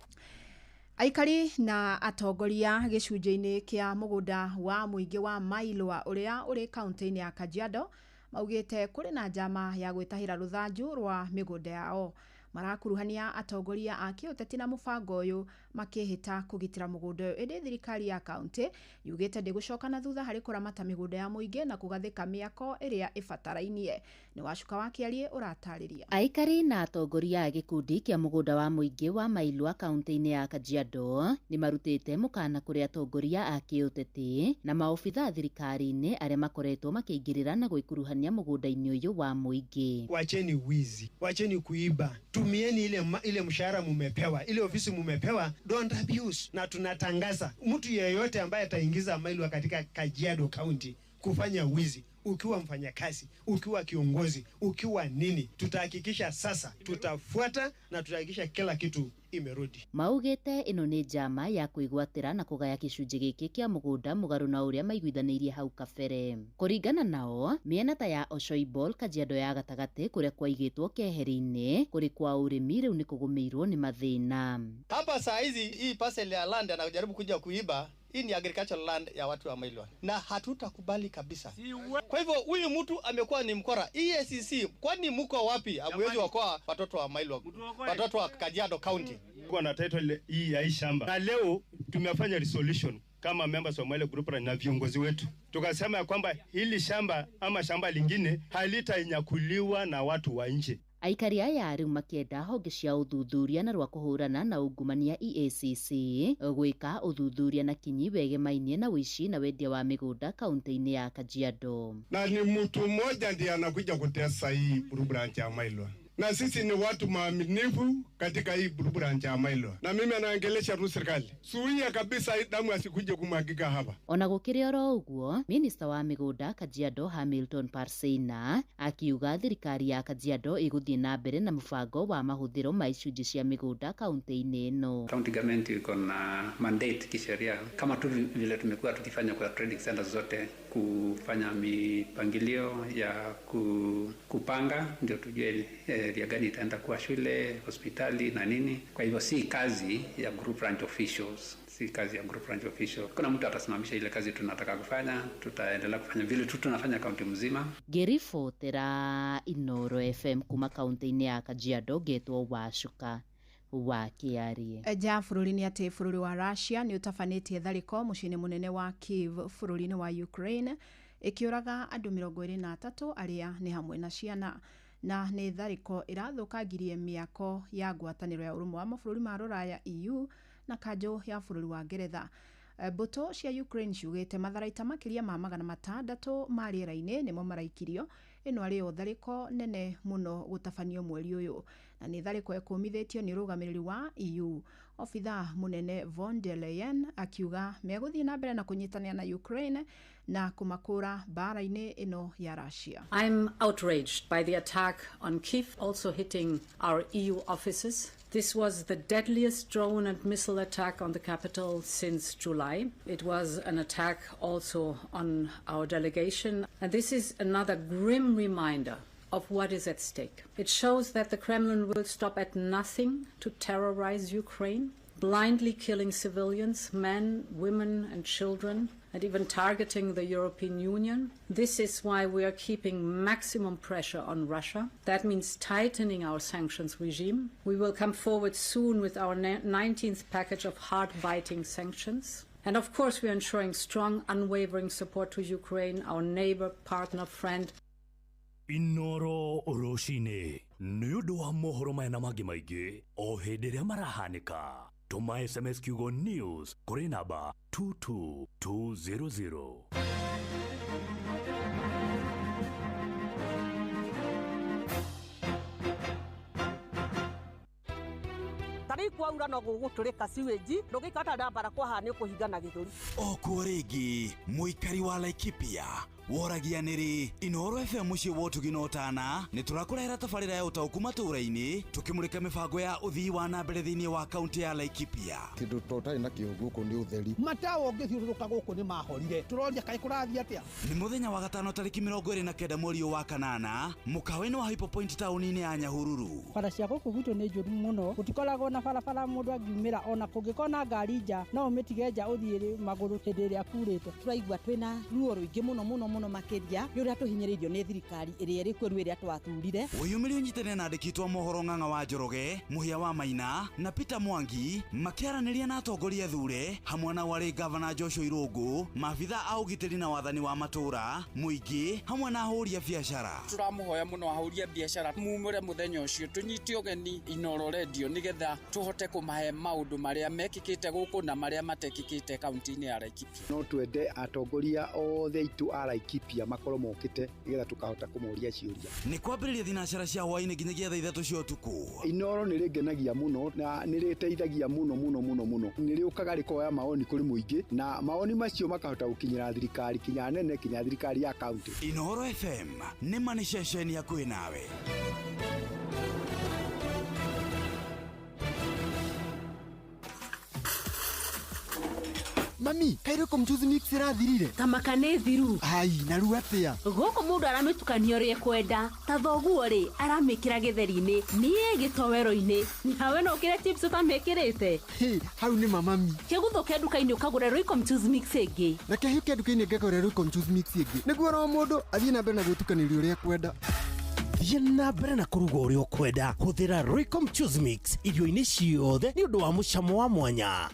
Aikari na atongoria gĩcunjĩ-inĩ kĩa mũgũnda wa mũingĩ wa Mailwa ũrĩa ũrĩ kaunti-inĩ ya Kajiado maugĩte kũrĩ na njama ya gwĩtahĩra rũthanju rwa mĩgũnda yao. Marakuruhania atongoria a kĩũteti na mũbango ũyũ makĩhĩta kũgitĩra mũgũnda ũyũ, ĩndĩ thirikari ya kaunti yugĩte ndĩgũcoka na thutha harĩ kũramata mĩgũnda ya mũingĩ na kũgathĩka mĩako ĩrĩa ĩbatarainie. Nĩ Wacuka wa Kĩarie ũratarĩria. Aikari na atongoria a gĩkundi kĩa mũgũnda wa mũingĩ wa Mailwa kaunti-inĩ ya Kajiado nĩ marutĩte mũkana kũrĩ atongoria a kĩũteti na maobitha thirikari-inĩ arĩa makoretwo makĩingĩrĩra na gwĩkuruhania mũgũnda-inĩ ũyũ wa mũingĩ. Wacheni wizi, wacheni kuiba, tumieni ile mshahara mumepewa, ile ofisi mumepewa, don't abuse. Na tunatangaza mtu yeyote ambaye ataingiza Mailwa katika Kajiado County kufanya wizi, ukiwa mfanyakazi, ukiwa kiongozi, ukiwa nini, tutahakikisha sasa tutafuata na tutahakikisha kila kitu imerudi. Maugĩte ĩno nĩ njama ya kwĩgwatĩra na kũgaya gĩcunjĩ gĩkĩ kĩa mũgũnda mũgarũ na ũrĩa maiguithanĩirie hau kabere. Kũringana nao, mĩena ta ya Oshoibol, Kajiado ya gatagatĩ kũrĩa kwaigĩtwo keheri-inĩ kũrĩ kwa ũrĩmi rĩu nĩ kũgũmĩirwo nĩ mathĩna. Hapa saa hizi hii parcel ya land anajaribu kuja kuiba. Hii ni agricultural land ya watu wa Mailwa na hatutakubali kabisa. Kwa hivyo huyu mtu amekuwa ni mkora. EACC, kwani mko wapi? Hamwezi wakoa watoto wa Mailwa, watoto wa Kajiado County. Kwa na title hii ya hii shamba. Na leo tumefanya resolution kama members wa Mailwa Group na viongozi wetu. Tukasema ya kwamba hili shamba ama shamba lingine halitainyakuliwa na watu wa nje. Aikari aya rĩu makĩenda honge cia ũthuthuria na rwa kũhũrana na ungumania EACC gwĩka ũthuthuria na kinyi wegemainie na ũici na wendia wa mĩgũnda kaunti-inĩ ya Kajiado. Na ni mtu mmoja ndiye anakuja kutesa hii branch ya Mailwa, na sisi ni watu maaminifu katika hii branch ya Mailwa, na mimi anaongelesha tu serikali, suia kabisa damu asikuje kumwagika hapa. Ona gũkĩrĩ oro ũguo, minista wa mĩgũnda Kajiado Hamilton Parseina akiuga thirikari ya Kajiado ĩgũthiĩ na mbere na mũbango wa mahũthĩro ma icunjĩ cia mĩgũnda kaunti-inĩ ĩno. County government iko na mandate kisheria kama tu vile tumekuwa tukifanya kwa trading centers zote, kufanya mipangilio ya kupanga ndio tujue area gani itaenda kuwa shule, hospitali na nini. Kwa hivyo si kazi ya group ranch officials, si kazi ya group ranch official. Kuna mtu atasimamisha ile kazi tunataka kufanya, tutaendelea kufanya vile tu tunafanya kaunti mzima. Ngĩribotera Inooro FM kuma kaunti-inĩ ya Kajiado, ngetwo Wacuka wa Kĩarie. Nja bũrũri nĩ atĩ bũrũri wa Russia nĩ ũtabanĩtie tharĩko mũciĩ-inĩ mũnene wa Kiev bũrũri-inĩ wa Ukraine, ĩkĩũraga andũ 23 arĩa nĩ hamwe na ciana, na nĩ tharĩko ĩrathũkangirie mĩako ya ngwatanĩro ya ũrũmwe wa mabũrũri ma rũraya EU na kanjũ ya bũrũri wa Ngeretha. Mbũtũ cia Ukraine ciugĩte matharaita makĩria ma 600 ma rĩera-inĩ nĩmo maraikirio, ĩno arĩ yo tharĩko nene mũno gũtabanio mweri ũyũ, na nĩ tharĩko ĩkũmithĩtio nĩ ũrũgamĩrĩri wa EU. Obitha mũnene von der Leyen akiuga megũthiĩ na mbere na kũnyitanĩra na Ukraine na kũmakũra mbara-inĩ ĩno ya Russia. I'm outraged by the attack on Kiev, also hitting our EU offices. This was the deadliest drone and missile attack on the capital since July. It was an attack also on our delegation. And this is another grim reminder of what is at stake. It shows that the Kremlin will stop at nothing to terrorize Ukraine, blindly killing civilians, men, women and children, and even targeting the European Union. This is why we are keeping maximum pressure on Russia. That means tightening our sanctions regime. We will come forward soon with our 19th package of hard-biting sanctions. And of course, we are ensuring strong, unwavering support to Ukraine, our neighbor, partner, friend. Inooro rũcinĩ nĩ ũndũ wa mohoro maya na mangĩ maingĩ o hĩndĩ ĩrĩa marahanĩka. Tũma SMS kiugo news kũrĩ namba 22200. Tarĩu kwaura no gũgũtũrĩka sewage ndũngĩikara ũtarĩ ndambara kwaha nĩ ũkũhingana gĩthũri. O kuo rĩngĩ mũikari wa Laikipia Woragia nĩrĩ Inooro FM mũciĩ wa ũtugi na ũtana nĩ tũrakũrehera tabarĩra ya ũtaũku matũũra-inĩ tũkĩmũrĩka mĩbango ya ũthii wa na mbere thĩinĩ wa kaunti ya Laikipia. Kĩndũ to ũtarĩ nakĩo gũkũ nĩ ũtheri. Matawa ũngĩthiũrũrũka gũkũ nĩ mahorire, tũroria kaĩ kũrathiĩ atĩa. Nĩ mũthenya wa gatano tarĩki 29 mweri ũyũ wa kanana mũkawa-inĩ wa Hypo Point taũni-inĩ ya Nyahururu. Bara cia gũkũ gwitũ nĩ njũru mũno, gũtikoragwo na barabara mũndũ angiumĩra, ona kũngĩkorwo na ngari nja no ũmĩtige nja ũthiĩ magũrũ hĩndĩ ĩrĩa kurĩte. Tũraigua twĩna ruo rũingĩ mũno mũno mũno makĩria nĩ ũrĩa tũhinyĩrĩirio nĩ thirikari ĩrĩa ĩrĩ kuo rĩu ĩrĩa twathurire. Wĩyumĩrie ũnyitane na andĩki twa mohoro Ng'ang'a wa Njoroge, Mũhĩa wa Maina na Peter Mwangi makĩaranĩria na atongoria thure hamwe na warĩ gavana Joshua Irũngũ, maabitha a ũgitĩri na wathani wa matũũra, mũingĩ hamwe na ahũri a biacara. Tũramũhoya mũno ahũri a biacara mumũre mũthenya ũcio tũnyite ũgeni Inooro Radio nĩgetha tũhote kũmahe maũndũ marĩa mekĩkĩte gũkũ na marĩa matekĩkĩte kaunti-inĩ ya Laikipia. No twende atongoria othe aitũ a Laikipia makorwo mokĩte nĩgetha tũkahota kũmoria ciũria. Nĩ kwambĩrĩria thinacara cia hwaĩ-inĩ nginyagia thaa 3 cia ũtukũ. Inooro nĩ rĩngenagia mũno na nĩ rĩteithagia mũno mũno mũno mũno. Nĩ rĩũkaga rĩkoya maoni kũrĩ mũingĩ na maoni macio makahota gũkinyĩra thirikari kinya nene kinya thirikari ya kaunti. Inooro FM nĩ ma nĩ ceceni hakuhĩ nawe. Mami, kairĩ mchuzi mix ĩrathirire. Tamaka nĩ thiru. Ai, na rĩu atĩa? Gũkũ mũndũ aramĩtukania ũrĩa ekwenda. Ta thoguo rĩ, aramĩkĩra gĩtheri-inĩ, niĩ gĩtoero-inĩ. Nawe no ũkĩre chips ũtamĩkĩrĩte. Hĩ, hau nĩ mamami. Kĩguthũke nduka-inĩ ũkagũre Royco mchuzi mix ĩngĩ. Reke hĩke nduka-inĩ ngagũre Royco mchuzi mix ĩngĩ. Nĩguo oro mũndũ athiĩ na mbere na gwĩtukanĩria ũrĩa ekwenda. Thiĩ na mbere na kũruga ũrĩa ũkwenda. Hũthĩra Royco mchuzi mix irio-inĩ ciothe nĩ ũndũ wa mũcamo wa mwanya.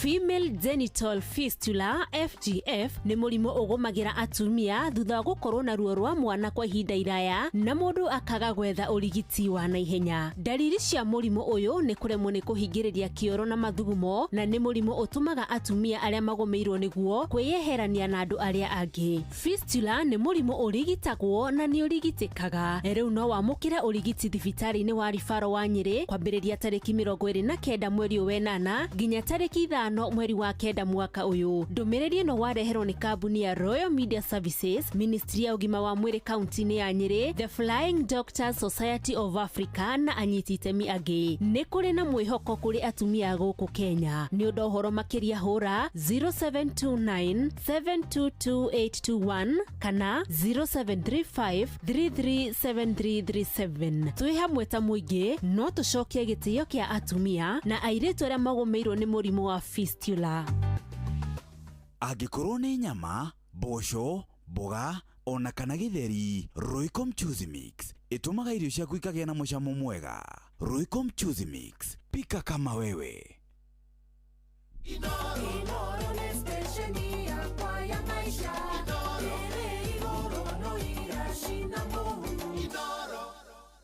Female genital fistula FGF nĩ mũrimũ ũgũmagĩra atumia thutha wa gũkorwo na ruo rwa mwana kwa ihinda iraya na mũndũ akaga gwetha ũrigiti wa naihenya. Ndariri cia mũrimũ ũyũ nĩ kũremwo nĩ kũhingĩrĩria kĩoro na mathugumo, na nĩ mũrimũ ũtũmaga atumia arĩa magũmĩirwo nĩguo kwĩyeherania na andũ arĩa angĩ. Fistula nĩ mũrimũ ũrigitagwo na nĩ ũrigitĩkaga. Rĩu no wamũkĩre ũrigiti thibitarĩ-inĩ wa Ribaro wa Nyĩrĩ kwambĩrĩria tarĩki 29 mweri ũyũ wenana nginya tarĩki 5 mweri wa 9 mwaka ũyũ. Ndũmĩrĩri ĩno wareherwo nĩ kambuni ya Royal Media Services, Ministry ya ũgima wa mwĩrĩ kaunti-inĩ ya Nyĩrĩ, The Flying Doctors Society of Africa na anyiti itemi angĩ. Nĩ kũrĩ na mwĩhoko kũrĩ atumia gũkũ Kenya. Nĩ ũndũ ũhoro makĩria hũra 0729 722821 kana 0735 337337. Twĩ hamwe ta mũingĩ no tũcokie gĩtĩo kĩa atumia na airĩtu arĩa magũmĩirwo nĩ mũrimũ wa fistula. Angĩkorwo nĩ nyama, mboco, mboga ona kana gĩtheri, Royco mchuzi mix ĩtũmaga irio ciaku ikagĩa na mũcamo mwega. Royco mchuzi mix, pika kama wewe. Inooro nĩ stesheni yakwa ya maisha. Ĩrĩ igũrũ no iracina mũhu.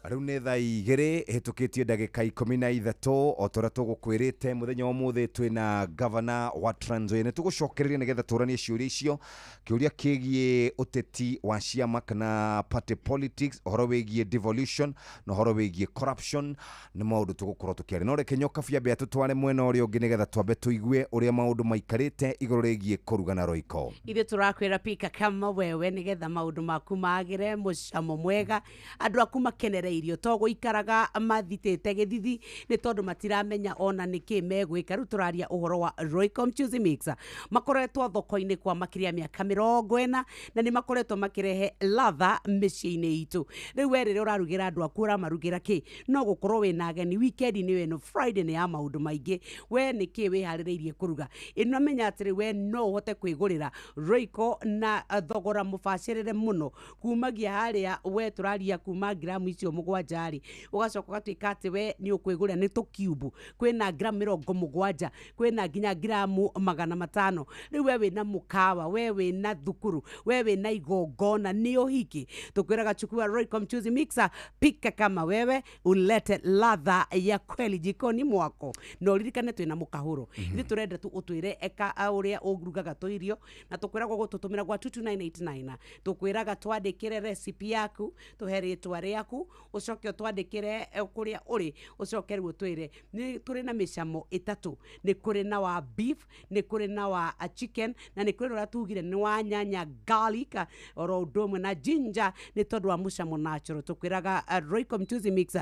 Rĩu nĩ thaa 2 ĩhĩtũkĩtie ndagĩka 13 o ta ũrĩa tũgũkwĩrĩte mũthenya wa ũmũthĩ twĩna gavana wa Trans Nzoia. Nĩ tũgũcokereria nĩgetha tũranie ciũria icio, kĩũria kĩgiĩ ũteti wa ciama kana party politics, ũhoro wĩgiĩ devolution na ũhoro wĩgiĩ corruption nĩ maũndũ tũgũkorwo tũkĩaria. No reke Nyokabi ambe atũtware mwena ũrĩa ũngĩ nĩgetha twambe tũigue ũrĩa maũndũ maikarĩte igũrũ rĩgiĩ kũruga na Royco. Ithuĩ tũrakwĩra pika kama wewe nĩgetha maũndũ maku magĩre mũcamo mwega, andũ aku makenere irio to gũikaraga mathitĩte gĩthithi nĩ tondũ matiramenya ona nĩkĩ megwĩka. Rĩu tũraria ũhoro wa Royco Mchuzi Mix. Makoretwo thoko-inĩ kwa makĩria mĩaka 40 na nĩ makoretwo makĩrehe ladha mĩciĩ-inĩ itũ. Rĩu we rĩrĩa ũrarugĩra andũ aku ũramarugĩra kĩ? No gũkorwo wĩna ageni weekend nĩ ĩno, Friday nĩ ya maũndũ maingĩ. We nĩkĩ wĩharĩrĩirie kũruga? Ĩno menya atĩrĩ, we no ũhote kwĩgũrĩra Royco na thogora mũbacĩrĩre mũno kumagia harĩa we tũraria kuma gramu icio 7 rĩ, ũgacoka ũgatuĩka atĩ we nĩ ũkwĩgũrĩra nĩ tũkiubu, kwĩna gramu 70, kwĩna nginya gramu 500. Rĩu we wĩna mũkawa, we wĩna thukuru, we wĩna igongona, nĩ ũhiki, tũkwĩraga chukua Royco Mchuzi Mixer, pika kama wewe, ulete ladha ya kweli jikoni mwako. Na ũririkane twĩna mũkahũro. Ithuĩ tũrenda tu ũtwĩre eka ũrĩa ũrugaga tũirio, na tũkwĩragwo gũtũtũmĩra gwa 22989. Tũkwĩraga twandĩkĩre recipe yaku, tũhe rĩtwa rĩaku, Ũcoke ũtwandĩkĩre kũrĩa ũrĩ, ũcoke rĩu ũtwĩre. Nĩ tũrĩ na mĩcamo 3, nĩ kũrĩ na wa beef, nĩ kũrĩ na wa chicken, na nĩ kũrĩ ũrĩa tugire nĩ wa nyanya garlic oro ũndũ ũmwe na ginger, nĩ tondũ wa mũcamo natural. Tũkwĩraga Royco Mchuzi Mix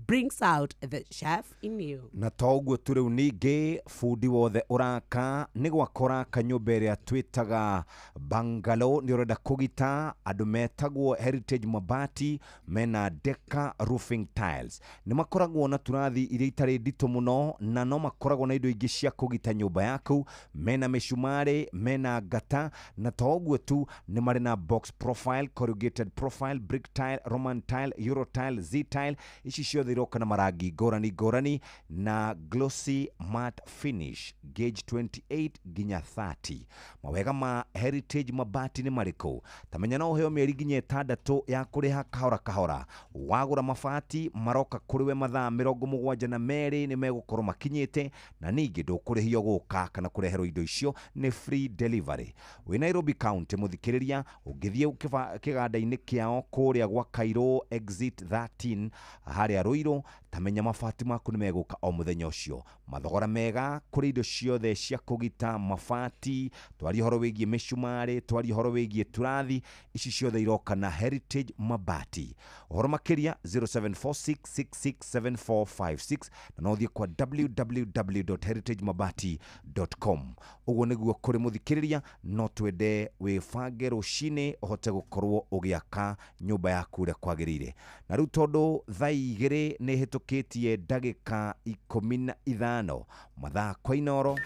brings out the chef in you. Na to ũguo tu rĩu ningĩ bundi wothe ũraka nĩ gwaka ũraka nyũmba ĩrĩa twĩtaga bungalow, nĩ ũrenda kũgita andũ metagwo Heritage Mabati mena Deka Roofing Tiles. Nĩ makoragwo na turathi iria itarĩ nditũ mũno na no makoragwo na indo ingĩ cia kũgita nyũmba yaku, mena mĩcumarĩ, mena ngata, na to ũguo tu nĩ marĩ na box profile, corrugated profile, brick tile, Roman tile, Euro tile, Z tile. Ici ciothe iroka na marangi ngũrani ngũrani na glossy matte finish gauge 28 nginya 30. Mawega ma Heritage Mabati nĩ marĩkũ? Tamenya no ũheo mĩeri nginya 6 ya kũrĩha kahora kahora. Wagũra mabati maroka kũrĩ we mathaa 72 nĩ megũkorwo makinyĩte, na ningĩ ndũkũrĩhio gũka kana kũreherwo indo icio, nĩ free delivery. Wĩ Nairobi County mũthikĩrĩria, ũngĩthiĩ kĩganda-inĩ kĩao kũrĩa gwa Cairo exit 13 harĩa Ruiru, tamenya mabati maku nĩ megũka o mũthenya ũcio. Mathogora mega kũrĩ indo ciothe cia kũgita mabati, twarie ũhoro wĩgiĩ mĩcumarĩ, twarie ũhoro wĩgiĩ turathi, ici ciothe iroka na Heritage Mabati. Ũhoro makĩria 0746667456 na no ũthiĩ kwa www.heritagemabati.com. Ũguo nĩguo kũrĩ mũthikĩrĩria, no twende wĩbange rũcinĩ ũhote gũkorwo ũgĩaka nyũmba yaku ũrĩa kwagĩrĩire. Na rĩu tondũ thaa 2 nĩ hĩtũkĩtie ndagĩka 15 mathaa kwa Inooro.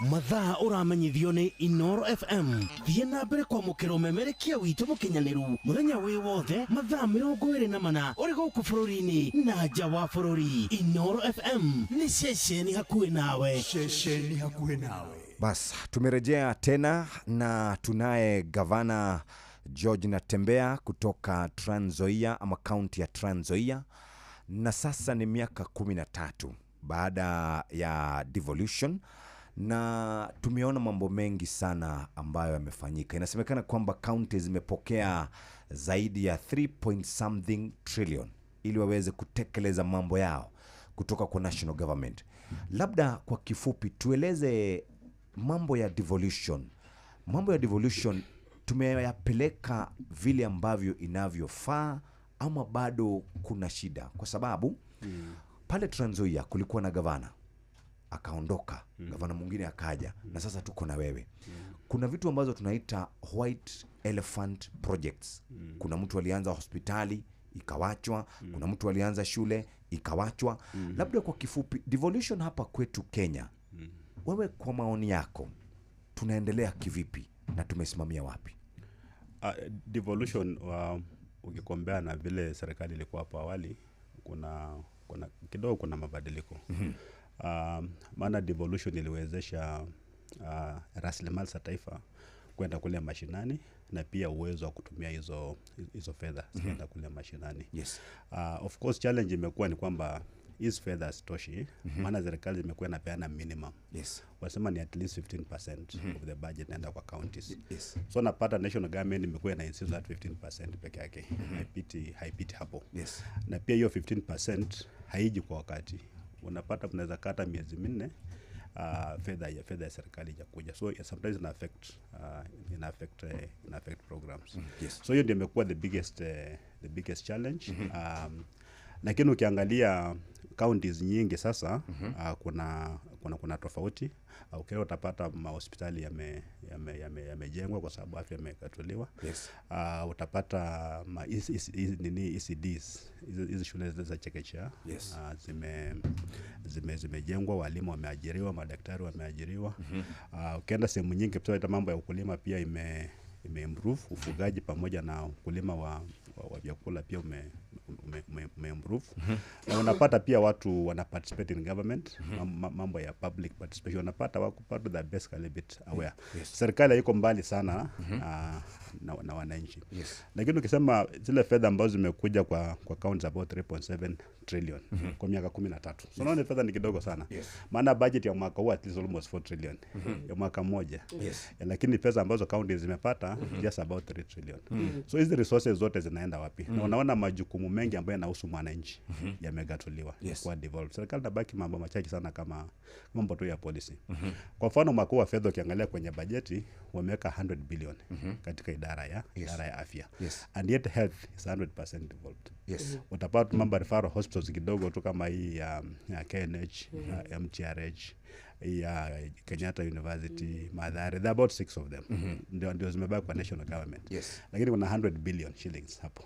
Mathaa ũramenyithio nĩ Inooro FM. Thiĩ na mbere kwamũkĩra ũmemerekia witũ mũkinyanĩru mũthenya wĩ wothe mathaa 24 ũrĩ gũkũ bũrũri-inĩ na nja wa bũrũri. Inooro FM nĩ ceceni hakuhĩ nawe. Ceceni hakuhĩ nawe. Bas, tumerejea tena na tunaye Gavana George Natembeya kutoka Trans Nzoia ama kaunti ya Trans Nzoia, na sasa ni miaka 13 baada ya devolution, na tumeona mambo mengi sana ambayo yamefanyika. Inasemekana kwamba kaunti zimepokea zaidi ya 3 point something trillion ili waweze kutekeleza mambo yao kutoka kwa national government. Labda kwa kifupi tueleze mambo ya devolution. Mambo ya devolution tumeyapeleka vile ambavyo inavyofaa ama bado kuna shida? Kwa sababu pale Trans Nzoia kulikuwa na gavana akaondoka, gavana mwingine akaja, na sasa tuko na wewe. Kuna vitu ambazo tunaita white elephant projects. Kuna mtu alianza hospitali ikawachwa, kuna mtu alianza shule ikawachwa. Labda kwa kifupi devolution hapa kwetu Kenya, wewe kwa maoni yako tunaendelea kivipi na tumesimamia wapi? Devolution ukikombea na vile serikali ilikuwa hapo awali, kuna kidogo kuna mabadiliko. Maana devolution iliwezesha rasilimali za taifa kwenda kule mashinani na pia uwezo wa kutumia hizo fedha kwenda kule mashinani. Yes. Of course challenge imekuwa ni kwamba hizi fedha hazitoshi, maana serikali imekuwa inapeana minimum. Yes. Wasema ni at least 15% of the budget naenda kwa counties. Yes. So napata national government imekuwa ina insist that 15% peke yake. Haipiti hapo. Yes. Na pia hiyo 15% haiji kwa wakati. Unapata unaweza kata miezi 4 fedha ya serikali haijakuja. So sometimes ina affect programs. Yes. So hiyo ndio imekuwa the biggest challenge. Lakini ukiangalia counties nyingi sasa, kuna tofauti. Ukienda utapata mahospitali yamejengwa kwa sababu afya imekatuliwa. Yes. Utapata ECDs, hizi shule za chekechea. Yes. Zimejengwa, walimu wameajiriwa, madaktari wameajiriwa. Ukienda sehemu nyingi pia mambo ya ukulima pia imeimprove, ufugaji pamoja na ukulima wa vyakula pia umeimprove. Na unapata pia watu wana participate in government, mambo ya public participation unapata wako part of the basically bit aware. Yes. Serikali haiko mbali sana na wananchi. Yes. Lakini ukisema zile fedha ambazo zimekuja kwa counties about 3.7 trillion kwa miaka 13. So naona fedha ni kidogo sana. Yes. Maana budget ya mwaka huu at least almost 4 trillion ya mwaka mmoja. Yes. Lakini pesa ambazo counties zimepata sasa just about 3 trillion. So hizi resources zote zinaenda wapi? Na unaona majukumu mengi ambayo yanahusu mwananchi yamegatuliwa kwa devolved. Serikali inabaki mambo machache sana kama mambo tu ya policy. Kwa mfano mwaka wa fedha ukiangalia kwenye bajeti wameweka 100 billion katika idara ya idara ya afya. And yet health is 100% devolved. Utapata mambo ya referral hospitals kidogo tu kama hii ya KNH, MTRH, ya Kenyatta University, Mathare, there are about 6 of them. Ndio zimebaki kwa national government. Lakini kuna 100 billion shillings hapo.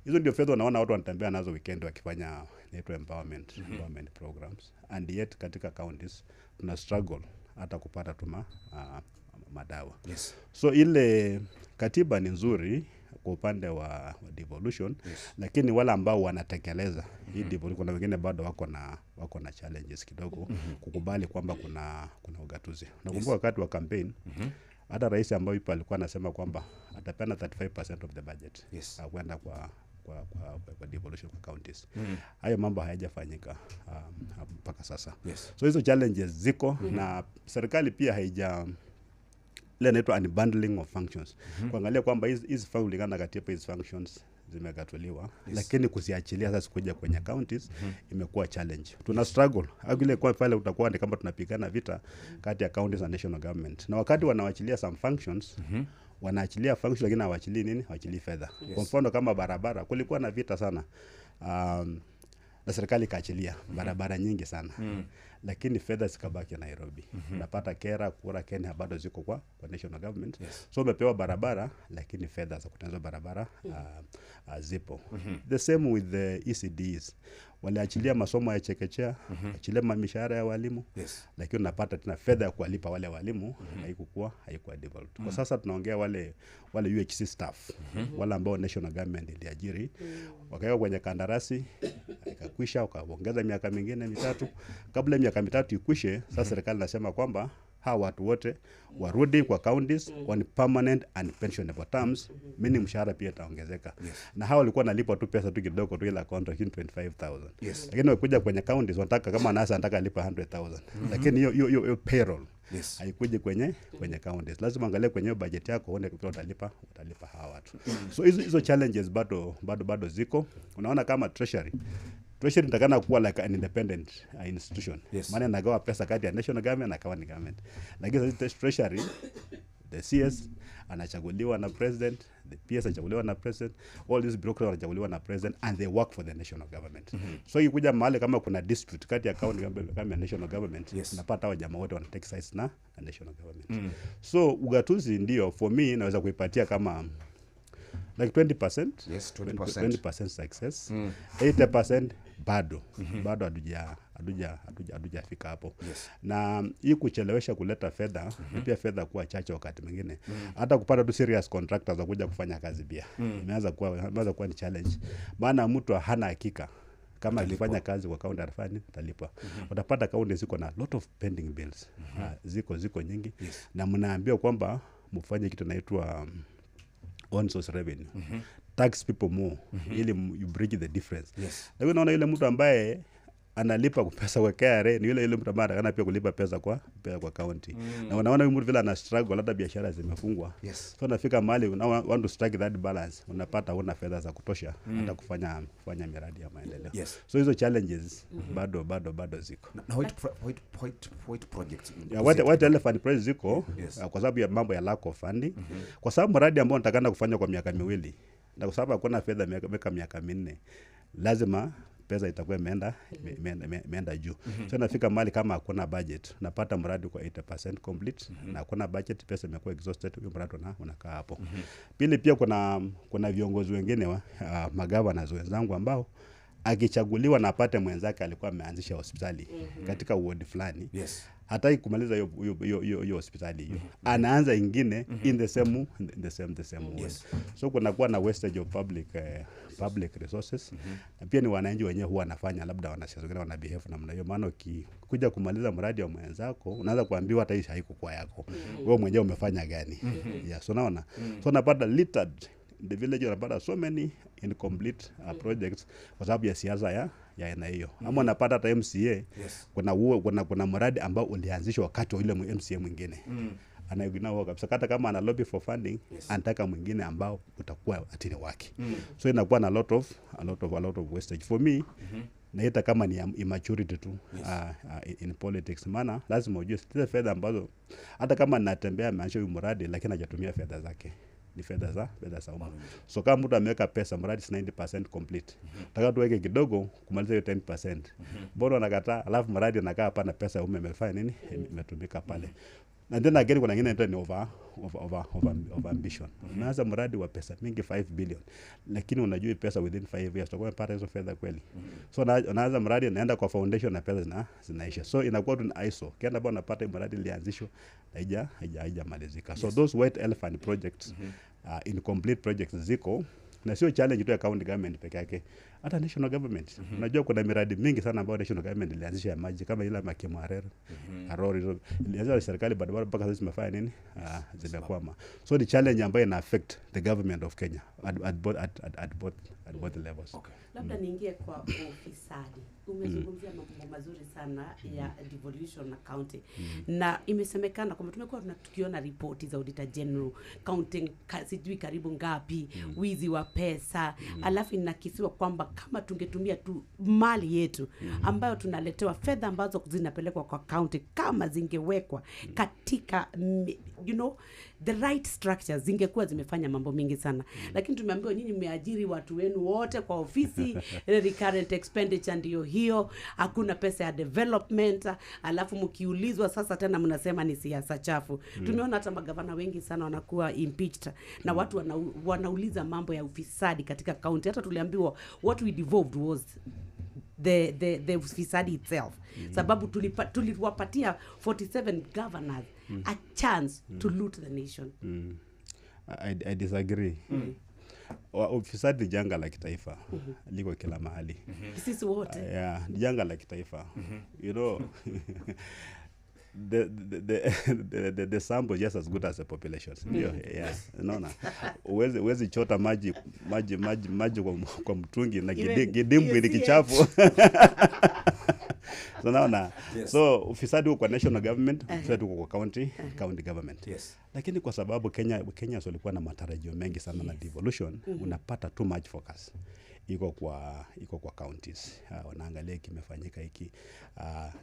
Hizo ndio fedha unaona watu wanatembea nazo weekend wakifanya inaitwa empowerment, empowerment programs. And yet katika counties tuna struggle hata kupata tuma madawa. So ile katiba ni nzuri kwa upande wa devolution, lakini wale ambao wanatekeleza hii devolution, kuna wengine bado wako na challenges kidogo kukubali kwamba kuna ugatuzi. Nakumbuka wakati wa campaign hata rais ambaye yupo alikuwa anasema kwamba atapeana 35% of the budget kwenda kwa devolution kwa counties. Hayo mambo hayajafanyika mpaka sasa. So hizo challenges ziko na serikali pia haija ile inaitwa unbundling of functions. Kuangalia kwamba hizi functions kulingana katiba, hizi functions zimegatuliwa, lakini kuziachilia sasa kuja kwenye counties imekuwa challenge. Tuna struggle. Ile kwa pale utakuwa ni kama tunapigana vita kati ya counties na national government. Na wakati wanaachilia some functions, wanaachilia functions lakini hawaachilii nini? Hawaachilii fedha. Kwa mfano kama barabara, kulikuwa na vita sana. Na serikali ikaachilia barabara nyingi sana. Lakini fedha zikabaki Nairobi. Unapata Kera, Kura, Kenya bado ziko kwa national government. So umepewa barabara lakini fedha za kutengeneza barabara zipo. The same with the ECDs. Waliachilia masomo ya chekechea, achilia mishahara ya walimu. Lakini unapata tena fedha ya kuwalipa wale walimu haikuwa developed. Kwa sasa tunaongea wale UHC staff, wale ambao national government iliajiri, wakaweka kwenye kandarasi, ikakwisha, wakaongeza miaka mingine mitatu. Kabla miaka mitatu ikwishe, sasa serikali inasema kwamba hawa watu wote warudi kwa counties on permanent and pensionable terms, meaning mshahara pia itaongezeka. Na hawa walikuwa wanalipwa tu pesa tu kidogo tu ila contract 25,000. Lakini wakikuja kwenye counties wanataka kama nasa anataka alipa 100,000. Lakini hiyo payroll haikuji kwenye counties. Lazima angalie kwenye budget yako uone kama utalipa hawa watu. So hizo challenges bado ziko. Unaona kama treasury inatakana kuwa like an independent institution. Maana inagawa pesa kati ya national government na county government. Lakini sasa treasury, the CS anachaguliwa na president, the PS anachaguliwa na president, all these bureaucrats wanachaguliwa na president and they work for the national government. So ikikuja mahali kama kuna dispute kati ya county government na national government, unapata hao jamaa wote wana take sides na national government. So ugatuzi ndio for me naweza kuipatia kama like 20%. Yes, 20%. 20% success. 80% bado. Bado hatujafika hapo. Na hii kuchelewesha kuleta fedha, pia fedha kuwa chache wakati mwingine. Hata kupata tu serious contractors wakuja kufanya kazi pia. Imeanza kuwa ni challenge. Maana mtu hana hakika kama alifanya kazi kwa county atafanya atalipwa. Utapata county ziko na lot of pending bills. Ziko nyingi. Na mnaambiwa kwamba mfanye kitu inaitwa on source revenue. Tax people more ili you bridge the difference. Lakini unaona yule mtu ambaye analipa pesa kwa KRA ni yule mtu ambaye anataka pia kulipa pesa kwa county. Na unaona yule mtu vile ana struggle, hata biashara zimefungwa. So unafika mahali una want to strike that balance, unapata huna fedha za kutosha hata kufanya miradi ya maendeleo. So hizo challenges bado ziko. Na white projects. Yeah, white elephant projects ziko kwa sababu ya mambo ya lack of funding. Kwa sababu mradi ambao unatakana kufanya kwa miaka miwili na kwa sababu hakuna fedha miaka minne, lazima pesa itakuwa imeenda juu. So nafika mahali kama hakuna budget, napata mradi kwa 80% complete, na hakuna budget, pesa imekuwa exhausted, huyo mradi unakaa hapo. Pili pia kuna viongozi wengine wa magavana wenzangu ambao akichaguliwa na apate mwenzake alikuwa ameanzisha hospitali katika ward fulani. Hataki kumaliza hiyo hospitali hiyo. Anaanza ingine in the same ward. So kuna kuwa na wastage of public resources. Na pia ni wananchi wenyewe huwa wanafanya, labda wanasiasa wengine wana behave namna hiyo. Maana ukikuja kumaliza mradi wa mwenzako unaanza kuambiwa hata hii haikuwa yako. Wewe mwenyewe umefanya gani? So unaona. So unapata littered the village, unapata so many incomplete projects kwa sababu ya siasa ya aina hiyo. Ama unapata hata MCA, kuna mradi ambao ulianzishwa wakati wa yule MCA mwingine. Anaignore huo kabisa, hata kama ana lobby for funding. Anataka mwingine ambao utakuwa atini wake. So inakuwa na a lot of wastage for me. Naita kama ni immaturity tu in politics, maana lazima ujue zile fedha ambazo hata kama Natembeya ameanzisha huyu mradi lakini hajatumia fedha zake, ni fedha za umma. So kama mtu ameweka pesa, mradi is 90% complete, taka tuweke kidogo kumaliza hiyo 10%, mbona wanakataa? Alafu mradi anakaa hapa na pesa ya umma imefanya nini? Imetumika pale. Na then again, kuna ingine inaitwa ni over ambition. Umeanza mradi wa pesa mingi, 5 billion, lakini unajua hii pesa within 5 years utakuwa umepata hizo fedha kweli? So unaanza mradi, unaenda kwa foundation na pesa zinaisha. So inakuwa tu ni ISO kienda hapo, unapata hii mradi ilianzishwa na haijamalizika. So those white elephant projects, incomplete projects ziko, na sio challenge tu ya county government peke yake, hata national government. Unajua kuna miradi mingi sana ambayo national government ilianzisha ya maji, kama ile Makimwarero, Arori, hizo ilianzisha na serikali, bado mpaka sasa zimefanya nini? Zimekwama. So ni challenge ambayo ina affect the government of Kenya at both levels. Labda niingie kwa ufisadi. Umezungumzia mambo mazuri sana ya devolution na county, na imesemekana kwamba tumekuwa tukiona ripoti za Auditor General counting sijui karibu ngapi, wizi wa pesa. Alafu inakisiwa kwamba kama tungetumia tu mali yetu ambayo tunaletewa, fedha ambazo zinapelekwa kwa county, kama zingewekwa katika the right structures, zingekuwa zimefanya mambo mingi sana. Lakini tumeambiwa nyinyi mmeajiri watu wenu wote kwa ofisi, recurrent expenditure ndiyo hiyo, hakuna pesa ya development. Alafu mkiulizwa sasa tena mnasema ni siasa chafu. Tumeona hata magavana wengi sana wanakuwa impeached na watu wanauliza mambo ya ufisadi katika county. Hata tuliambiwa what we devolved was the ufisadi itself, sababu tuliwapatia 47 governors a chance to loot the nation. I disagree. Ufisadi ni janga la kitaifa, liko kila mahali. Sisi wote. Yeah, ni janga la kitaifa. The sample is just as good as the population. Ndio, yeah. Unaona? Uwezi chota maji kwa mtungi na kidimbwi iwe ni si kichafu. So naona, so ufisadi uko kwa national government, ufisadi uko kwa county government. Lakini kwa sababu Kenyans walikuwa na matarajio mengi sana na devolution, unapata too much focus iko kwa counties. Wanaangalia hiki kimefanyika hiki,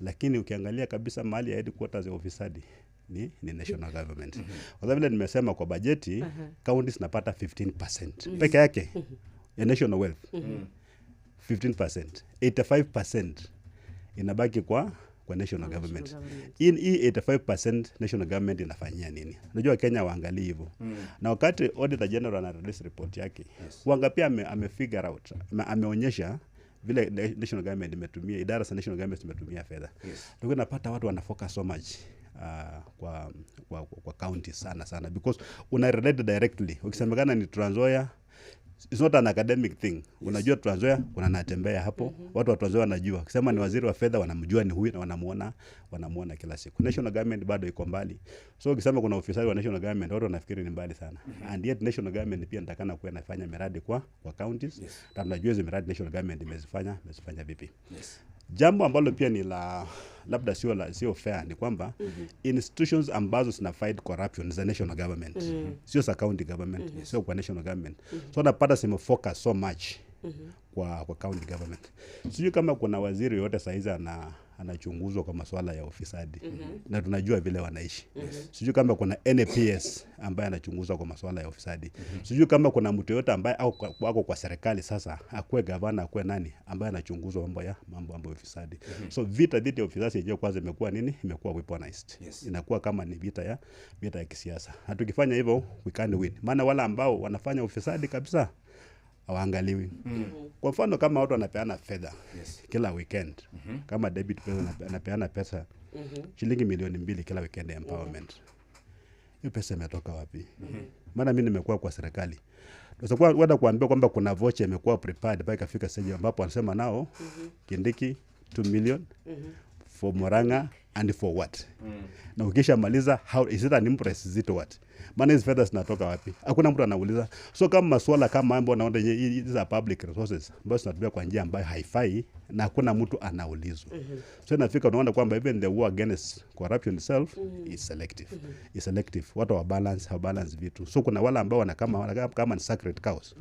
lakini ukiangalia kabisa mahali ya headquarters ya ufisadi ni national government. Kwa sababu vile nimesema, kwa bajeti counties napata 15% peke yake ya national wealth. 15%, 85% inabaki kwa national government. Government. Hii 85% national government inafanyia nini? Unajua Kenya waangalii hivyo. Na wakati Auditor General ana release report yake, wanga pia ame figure out, ameonyesha vile national government imetumia, idara za national government zimetumia fedha. Ndio napata watu wana focus so much kwa county sana sana, because una relate directly. Ukisemekana ni Trans Nzoia, it's not an academic thing. Unajua Trans Nzoia kuna Natembeya hapo. Watu wa Trans Nzoia wanajua. Ukisema ni waziri wa fedha, wanamjua ni huyu na wanamuona kila siku. National government bado iko mbali. So ukisema kuna ufisadi wa national government, watu wanafikiri ni mbali sana. And yet national government pia inatakana kuwa inafanya miradi kwa counties. Na tunajua hizo miradi national government imezifanya vipi. Jambo ambalo pia ni la labda sio fair ni kwamba institutions ambazo zina fight corruption za national government, sio za county government, sio kwa national government. So napata zime focus so much kwa county government. Sijui kama kuna waziri yoyote saizi anachunguzwa kwa masuala ya ufisadi, na tunajua vile wanaishi. Sijui kama kuna NPS ambaye anachunguzwa kwa masuala ya ufisadi. Sijui kama kuna mtu yoyote ambaye ako kwa serikali sasa, akuwe gavana, akuwe nani, ambaye anachunguzwa mambo ya ufisadi. So vita dhidi ya ufisadi yenyewe kwanza imekuwa nini? Imekuwa weaponized. Inakuwa kama ni vita ya kisiasa, na tukifanya hivyo we can't win, maana wale ambao wanafanya ufisadi kabisa hawaangaliwi. Kwa mfano, kama watu wanapeana fedha kila weekend, kama Deputy President anapeana pesa shilingi 2 milioni kila weekend ya empowerment, hiyo pesa imetoka wapi? Maana mi nimekuwa kwa serikali, sasa kwa wenda kuambia kwamba kuna voucher imekuwa prepared mpaka ikafika stage ambapo wanasema nao Kindiki 2 million, for Murang'a and for what? Na ukishamaliza, how is it an impress, is it what? Maana hizi fedha zinatoka wapi? Hakuna mtu anauliza. So kama masuala kama mambo naona hizi are public resources ambazo zinatumika kwa njia ambayo haifai na hakuna mtu anaulizwa. So inafika unaona kwamba even the war against corruption itself is selective. Is selective. Watu wa balance, how balance vitu. So kuna wale ambao wanakaa kama ni sacred cows.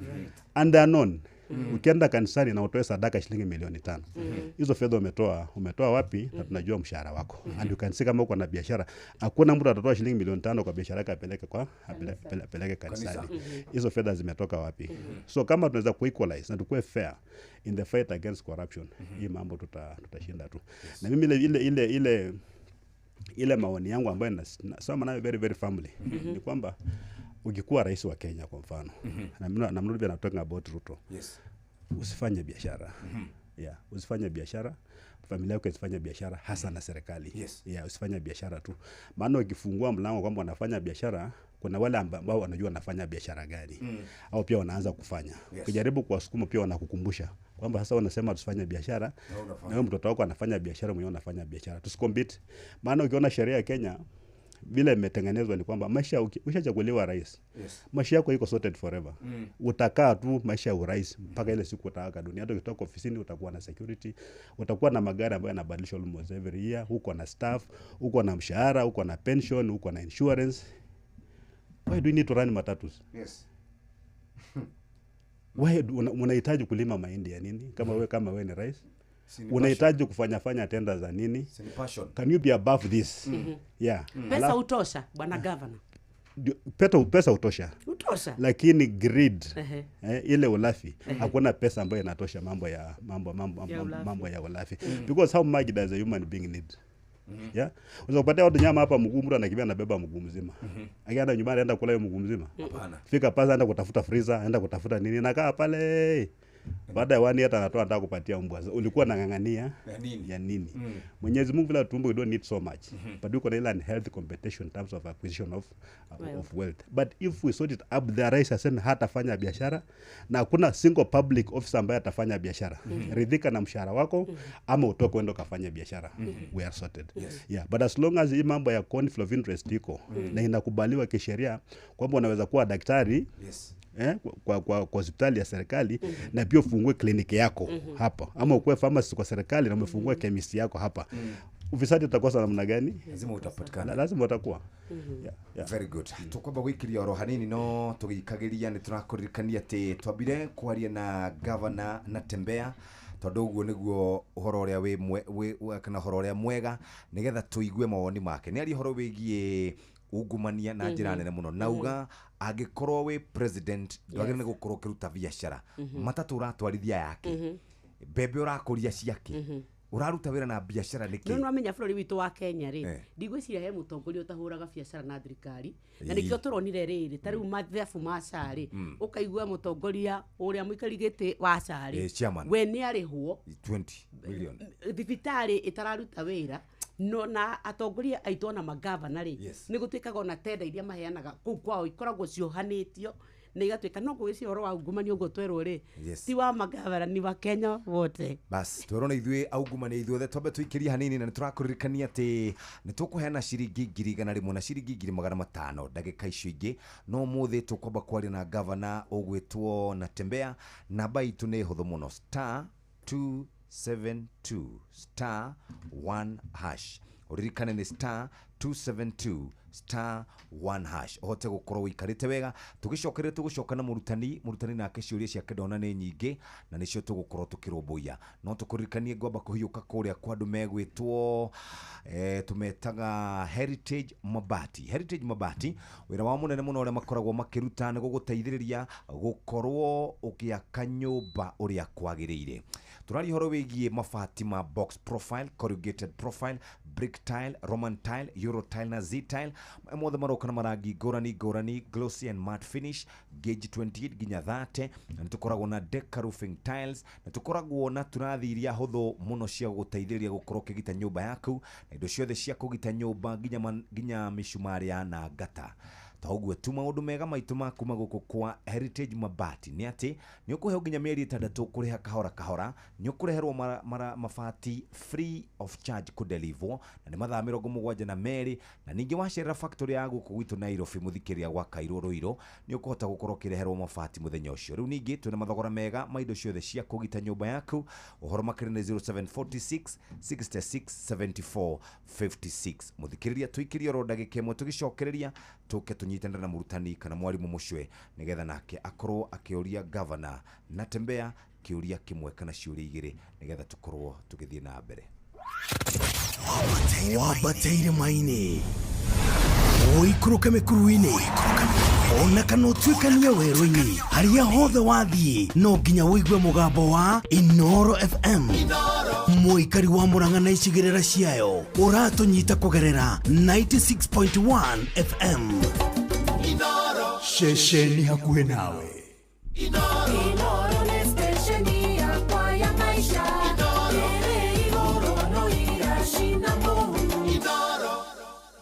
And they are known. Ukienda kanisani na utoe sadaka shilingi milioni 5. Hizo fedha umetoa wapi? Na tunajua mshahara wako. And you can see kama uko na biashara, hakuna mtu atatoa shilingi milioni 5 kwa biashara yake apeleke kwa apeleke kanisani. Hizo fedha zimetoka wapi? So kama tunaweza kuequalize na tukue fair in the fight against corruption, hii mambo tutashinda tu. Na mimi ile maoni yangu ambayo nasema nayo very very firmly ni kwamba ukikuwa rais wa Kenya kwa mfano, na mimi na talking about Ruto. Yes. Usifanye biashara. Yeah, usifanye biashara. Familia yako isifanye biashara hasa na serikali. Yes. Yeah, usifanye biashara tu. Maana ukifungua mlango kwamba wanafanya biashara, kuna wale ambao wanajua wanafanya biashara gani. Au pia wanaanza kufanya. Yes. Ukijaribu kuwasukuma pia wanakukumbusha kwamba sasa wanasema tusifanye biashara na wewe mtoto wako anafanya biashara, mwenyewe anafanya biashara. Tusikompete. Maana ukiona sheria ya Kenya vile imetengenezwa ni kwamba maisha ukishachaguliwa rais, yes, maisha yako iko sorted forever. Utakaa tu maisha ya urais mpaka ile siku utaaga dunia. Hata ukitoka ofisini utakuwa na security, utakuwa na magari ambayo yanabadilishwa almost every year, uko na staff, uko na mshahara, uko na pension, uko na insurance. Why do you need to run matatus? Yes. Why unahitaji kulima mahindi ya nini kama wewe kama wewe ni rais? Unahitaji kufanya tenda za nini? Can you be above this? Yeah. Pesa utosha bwana governor. Pesa utosha. Utosha. Lakini greed, ile ulafi, hakuna pesa ambayo inatosha mambo ya ulafi. Because how much does a human being need? Yeah. Unaweza kupatia watu nyama hapa mguu, mtu anakimbia anabeba mguu mzima. Akienda nyumbani anaenda kula hiyo mguu mzima. Hapana. Fika pasa anaenda kutafuta freezer, anaenda kutafuta nini, nakaa pale. Baada ya 1 year anatoa anataka kupatia mbwa. Ulikuwa unang'ang'ania ya nini? Mwenyezi Mungu vile tumbo, you don't need so much. But uko na ile unhealthy competition in terms of acquisition of wealth. But if we sort it up, the rais aseme hatafanya biashara na hakuna single public officer ambaye atafanya biashara. Ridhika na mshahara wako ama utoke uende ukafanye biashara. We are sorted. Yes. Yeah, but as long as hii mambo ya conflict of interest iko na inakubaliwa kisheria kwamba unaweza kuwa daktari, yes, kwa hospitali ya serikali na pia ufungue kliniki yako hapa, ama ukuwe pharmacist kwa serikali na umefungue chemist yako hapa. Ufisadi utakosa namna gani? Lazima utapatikana. Lazima utakuwa. Yeah. Very good. Tukwamba gwikiria oro hanini no tugikagiria ni turakuririkania ati twambire kwaria na governor Natembeya tondu uguo niguo uhoro uria wi kana uhoro uria mwega nigetha tuigue mawoni make. Ni ari uhoro wigie ungumania na njira nene muno nauga angikorwo wi president ndwagĩrĩire nĩ gũkorwo ũkĩruta biacara matatu ũratwarithia yake, mbembe ũrakũria ciake, ũraruta wĩra na biacara nĩkĩ? No amenya bũrũri witũ wa Kenya rĩ, ndigwĩciria he mũtongoria ũtahũraga biacara na thirikari, na nĩkĩo tũronire rĩrĩ ta rĩu mathabu ma SHA rĩ, ũkaigua mũtongoria ũrĩa mũikari gĩtĩ wa SHA rĩ, we nĩ arĩhwo 20 million thibitarĩ ĩtararuta wĩra. No na atongoria aitũ ona magavana rĩ, nĩ gũtuĩkaga ona tenda iria maheanaga kũu kwao ikoragwo ciohanĩtio na igatuĩka no ngũgĩciria ũhoro wa ungumania ũguo twerwo rĩ, ti wa magavana ni wa Kenya wote. Bas twerwo na ithuĩ aungumania ithuothe twambe tũikĩrie hanini na nĩtũrakũririkania atĩ nĩtũkũheana ciringi 100,000 na ciringi 500,000 ndagĩka icio ingĩ. No ũmũthĩ tũkwamba kwaria na gavana ũgwĩtwo Natembeya. Namba itũ nĩ hũthũ mũno, star 272 star 1 hash. Uririkane ni star 272 star 1 hash uhote gukorwo wikarite wega. Tugicokerere tugucoka na murutani nake ciuria ciake ndona ni nyingi na nicio tugukorwo tukirumbuiya. No tukuririkanie ngwamba kuhiuka kuria kwa andu megwitwo tumetaga Heritage Mabati. Heritage Mabati wira wao munene muno uria makoragwo makiruta ni guguteithiriria gukorwo ugiaka nyumba uria kwagiriire. Turaria horo wigie mabati ma box profile, corrugated profile, brick tile, Roman tile, Euro tile na Z tile. Mothe maroka na marangi ngũrani ngũrani, glossy and matte finish, gauge 28 nginya 30. Na nĩtũkoragwo na deca roofing tiles, na tũkoragwo na turathi iria hũthũ mũno cia gũgũteithĩrĩria gũkorwo ũkĩgita nyũmba yaku na indo ciothe cia kũgita nyũmba nginya mĩcumarĩ ya na ngata. To ũguo tu, maũndũ mega maitũ ma kuma gũkũ kwa Heritage Mabati nĩ atĩ nĩ ũkũheo nginya mĩeri 6 kũrĩha kahora kahora, nĩ ũkũreherwo mabati free of charge kũdeliver, na nĩ mathaa 72. Na ningĩ wacerera factory ya gũkũ gwitũ Nairobi mũthikĩria gwa Kairũ Rũirũ, nĩ ũkũhota gũkorwo ũkĩreherwo mabati mũthenya ũcio. Rĩu ningĩ twĩna mathogora mega ma indo ciothe cia kũgita nyũmba yaku. Ũhoro makĩria nĩ 0746 66 74 56. Mũthikĩrĩria, tũikĩrie oro ndagĩka ĩmwe, tũgĩcokereria tũke tũnyitanĩre na mũrutani kana mwarimũ mũcwe, nĩgetha nake akorwo akĩũria gavana Natembeya kĩũria kĩmwe kana ciũria igĩrĩ, nĩgetha tũkorwo tũgĩthiĩ na mbere. Wambate irĩma-inĩ, ũikũrũke mĩkuru-inĩ, ona kana ũtuĩkanie werũ-inĩ, harĩa hothe wathiĩ no nginya ũigue mũgambo wa Inoro FM. Mũikari wa Murang'a na icigĩrĩra ciayo, ũratũnyita kũgerera 96.1 FM. Ceceni hakuhĩ nawe. Inoro nĩ stesheni yakwa ya maisha. Ĩrĩ igũrũ no iracina mũhu.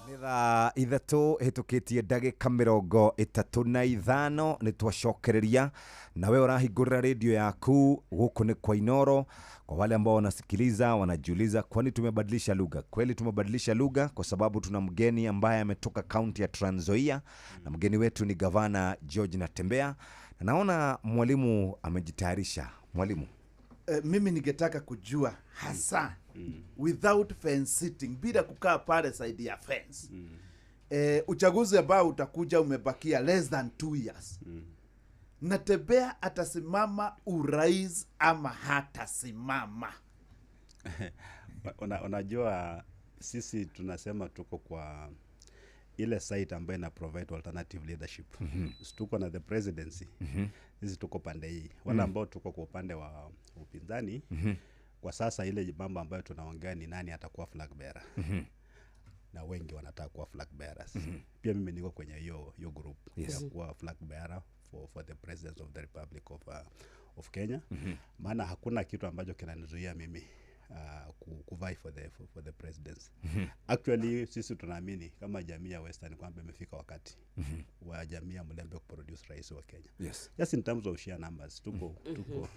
Nĩ thaa 3 hĩtũkĩtie ndagĩka 35. Nĩ twacokereria nawe ũrahingũrĩra redio yaku, gũkũ nĩ kwa Inoro. Kwa wale ambao wanasikiliza wanajiuliza, kwani tumebadilisha lugha? Kweli tumebadilisha lugha kwa sababu tuna mgeni ambaye ametoka kaunti ya Trans Nzoia, na mgeni wetu ni Gavana George Natembeya, na naona mwalimu amejitayarisha. Mwalimu. Mimi ningetaka kujua hasa, without fence sitting, bila kukaa pale side ya fence, uchaguzi ambao utakuja umebakia less than 2 years, Natembeya atasimama urais ama hatasimama? Unajua sisi tunasema tuko kwa ile site ambayo ina provide alternative leadership. Tuko na the presidency. Sisi tuko pande hii, wale ambao tuko kwa upande wa upinzani. Kwa sasa ile mambo ambayo tunaongea ni nani atakuwa flag bearer, na wengi wanataka kuwa flag bearers. Pia mimi niko kwenye hiyo hiyo group ya kuwa flag bearer for the president of the Republic of Kenya, maana hakuna kitu ambacho kinanizuia mimi kuvie for the presidency. Actually, sisi tunaamini kama jamii ya Western kwamba imefika wakati wa jamii ya Mulembe kuproduce rais wa Kenya. Just in terms of sheer numbers,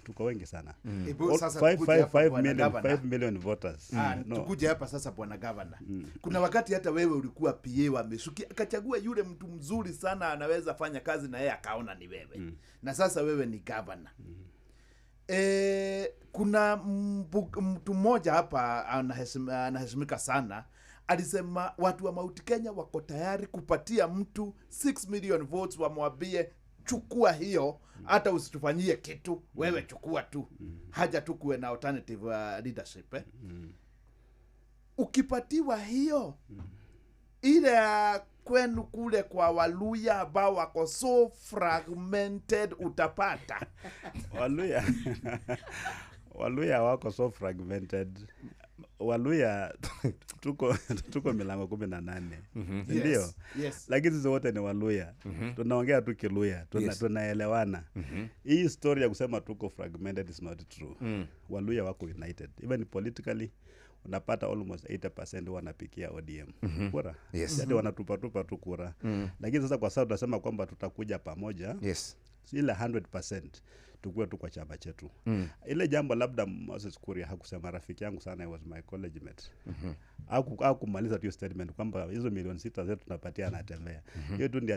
tuko wengi sana. Ebu sasa tukuje hapa, bwana governor. 5 million voters. Ah, No. tukuje hapa sasa, bwana gavana. Kuna wakati hata wewe ulikuwa PA wa Michuki, akachagua yule mtu mzuri sana anaweza fanya kazi na yeye, akaona ni wewe. Na sasa wewe ni gavana. Kuna mtu mmoja hapa anaheshimika sana alisema watu wa Mount Kenya wako tayari kupatia mtu 6 million votes, wamwambie chukua hiyo, hata usitufanyie kitu, wewe chukua tu, haja tu kuwe na alternative leadership, eh? Ukipatiwa hiyo, ile ya kwenu kule kwa Waluya ambao wako so fragmented, utapata? Waluya wako so fragmented? Waluya tuko milango 18, ndio? Yes. Lakini sisi wote ni Waluya. Tunaongea tu Kiluya, tunaelewana. Hii story ya kusema tuko fragmented is not true. Waluya wako united. Even politically, unapata almost 80% wanapigia ODM kura. Yaani wanatupatupa tu kura. Lakini sasa kwa sasa tunasema kwamba tutakuja pamoja, ile 100% tukuwe tu kwa chama chetu. Ile jambo labda Moses Kuria hakusema, rafiki yangu sana, he was my college mate, hakumaliza tu hiyo statement kwamba hizo milioni 6 zetu tunapatia Natembeya. Hiyo tu ndiye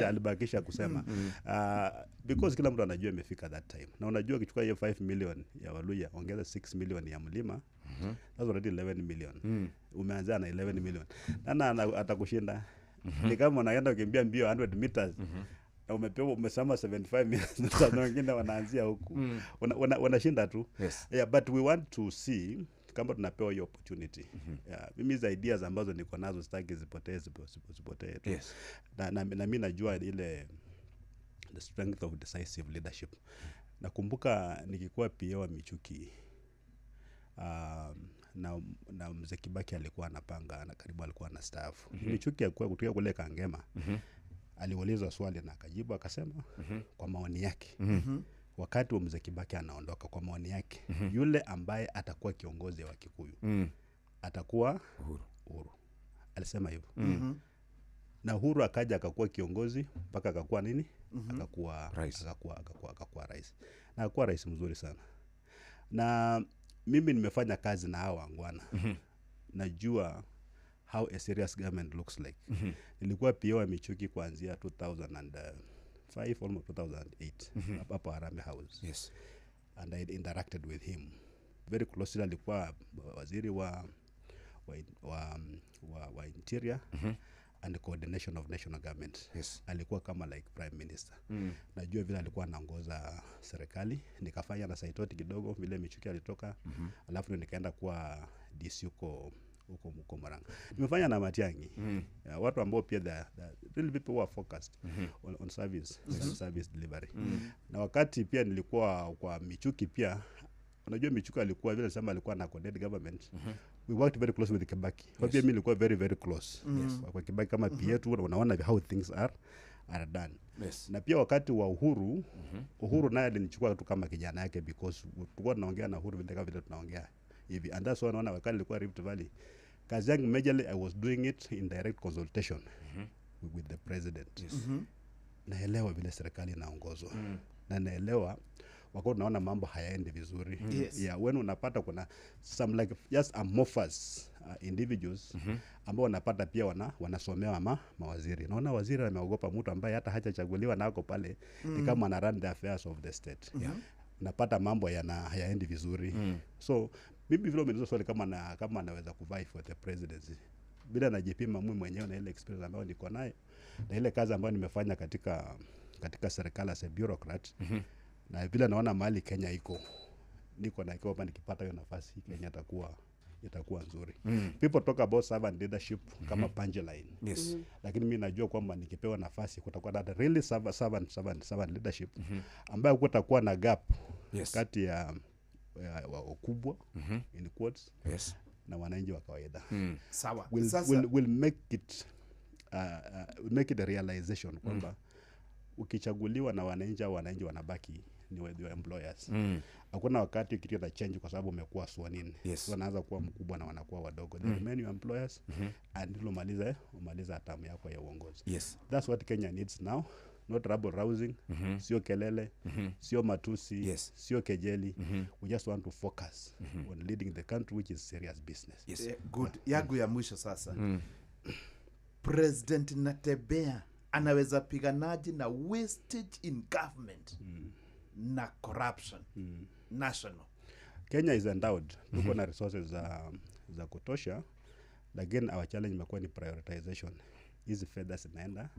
alibakisha kusema, because kila mtu anajua imefika that time. Na unajua ukichukua hiyo 5 million ya Waluya, ongeza 6 million ya mlima, that's already 11 million. Umeanza na 11 million, nana atakushinda? Ni kama unaenda kukimbia mbio 100 meters na umepewa, umesema 75 meters na wengine wanaanzia huku, wanashinda tu. Yeah, but we want to see kama tunapewa hiyo opportunity. Yeah, mimi hizi ideas ambazo niko nazo sitaki zipotee tu. Na mi najua ile the strength of decisive leadership. Nakumbuka nikikuwa PA wa Michuki, na mzee Kibaki alikuwa anapanga na karibu alikuwa na staafu. Michuki alikuwa kutoka kule Kangema. Aliulizwa swali na akajibu akasema, kwa maoni yake, wakati wa mzee Kibaki anaondoka, kwa maoni yake, yule ambaye atakuwa kiongozi wa Kikuyu atakuwa Uhuru. Uhuru. Alisema hivyo. Na Uhuru akaja akakuwa kiongozi mpaka akakuwa nini? Akakuwa rais. Akakuwa rais. Na akakuwa rais mzuri sana. Na mimi nimefanya kazi na hawa wangwana. Najua how a serious government looks like. Nilikuwa PO wa Michuki kuanzia 2005 almost 2008 hapo Harambee House. Yes. And I interacted with him very closely. Alikuwa waziri wa interior and coordination of national government. Yes. Alikuwa kama like prime minister. Najua vile alikuwa anaongoza serikali. Nikafanya na Saitoti kidogo vile Michuki alitoka. Alafu nikaenda kuwa DC huko Murang'a. Nimefanya na Matiang'i. Watu ambao pia the real people who are focused on service, service delivery. Na wakati pia nilikuwa kwa Michuki pia, unajua Michuki alikuwa vile nasema alikuwa na coordinate government. We worked very close with Kibaki. Kwa pia mimi nilikuwa very very close. Kwa Kibaki kama PA tu unaona how things are done. Yes. Na pia wakati wa Uhuru, Uhuru naye alinichukua tu kama kijana yake because tulikuwa tunaongea na Uhuru vile kama vile tunaongea hivi. And that's why naona wakati nilikuwa Rift Valley, kazi yangu majorly I was doing it in direct consultation with the president. Yes. Naelewa vile serikali inaongozwa. Na naelewa wakati unaona mambo hayaendi vizuri. Yes. Yeah, when unapata kuna some like just amorphous individuals ambao wanapata pia wanasomewa mawaziri. Naona waziri ameogopa mtu ambaye hata hajachaguliwa na ako pale ni kama ana run the affairs of the state. Yeah. Unapata mambo hayaendi vizuri. So mimi vile umeniuliza swali kama naweza kuvie for the presidency, bila najipima mimi mwenyewe na ile experience ambayo niko nayo na ile kazi ambayo nimefanya katika serikali as a bureaucrat. Na vile naona mahali Kenya iko, niko na kwamba nikipata hiyo nafasi Kenya itakuwa nzuri. People talk about servant leadership kama punchline. Yes. Lakini mimi najua kwamba nikipewa nafasi kutakuwa na really servant leadership ambayo kutakuwa na gap kati ya wakubwa in quotes na wananchi wa kawaida. Sawa. We'll make it make it a realization kwamba ukichaguliwa na wananchi au wananchi wanabaki ni your employers. Hakuna wakati kitu kita change kwa sababu umekuwa sworn in. Yes. Wanaanza kuwa mkubwa na wanakuwa wadogo. They remain your employers and umaliza term yako ya uongozi. Yes. That's what Kenya needs now. Not rabble rousing, sio kelele, sio matusi, sio kejeli. We just want to focus on leading the country, which is serious business. Yes. Good. Yangu ya mwisho sasa. President Natembeya anaweza piganaje na wastage in government na corruption national? Kenya is endowed. Tuko na resources za kutosha, lakini our challenge imekuwa ni prioritization. Hizi fedha zinaenda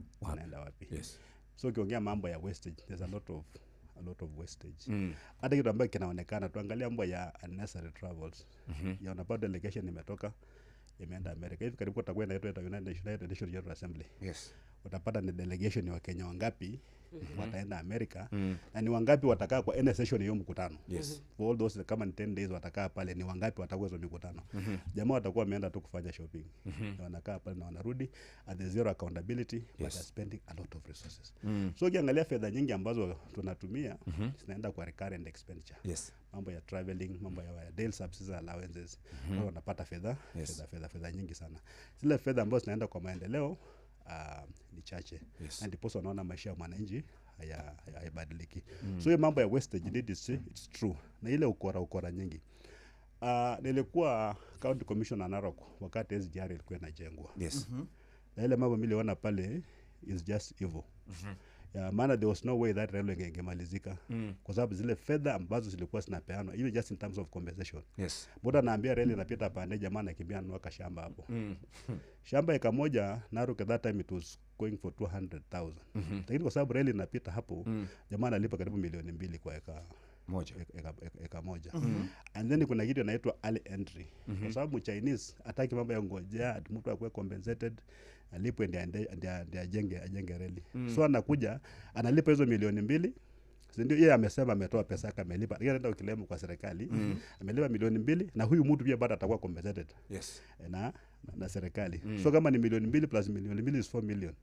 wapi? Yes. So ukiongea mambo ya wastage, there's a lot of wastage. Hata kitu ambacho kinaonekana, tuangalia mambo ya unnecessary travels. Ya unapata delegation imetoka imeenda America. Hivi karibu kutakuwa inaitwa United Nations General Assembly. Yes. Utapata ni delegation ya Wakenya wangapi wataenda America na ni wangapi watakaa kwa any session hiyo mkutano. Yes. For all those kama ni 10 days watakaa pale, ni wangapi watakuwa hizo mikutano. Jamaa watakuwa wameenda tu kufanya shopping. Na wanakaa pale na wanarudi at the zero accountability, but they're spending a lot of resources. So ukiangalia fedha nyingi ambazo tunatumia zinaenda kwa recurrent expenditure. Yes. Mambo ya traveling, mambo ya daily subsistence allowances. Wao wanapata fedha, fedha nyingi sana. Zile fedha ambazo zinaenda kwa maendeleo ni chache. Yes. Na ndipo unaona maisha ya mwananchi hayabadiliki. So hiyo mambo ya wastage indeed it's true. Na ile ukora nyingi. Nilikuwa county commissioner Narok wakati SGR ilikuwa inajengwa. Yes. Na ile mambo niliona pale is just evil. Ya maana there was no way that railway ingemalizika. Kwa sababu zile fedha ambazo zilikuwa zinapeanwa, even just in terms of compensation. Yes. Mbona naambia reli inapita pande, jamaa anakimbia anunua shamba hapo. Shamba eka moja Narok at that time it was going for 200,000. Lakini kwa sababu reli inapita hapo, jamaa analipa karibu 2 milioni kwa eka moja. Eka moja. And then kuna kitu inaitwa early entry. Kwa sababu Chinese hataki mambo ya ngojea mtu akuwe compensated alipwe ndiye ajenge reli. So anakuja analipa hizo 2 milioni. Si ndio yeye amesema ametoa pesa yake amelipa. Lakini anaenda ukilemu kwa serikali, amelipa 2 milioni na huyu mtu pia bado atakuwa compensated. Yes. Na serikali. So kama ni 2 milioni plus 2 milioni is 4 million.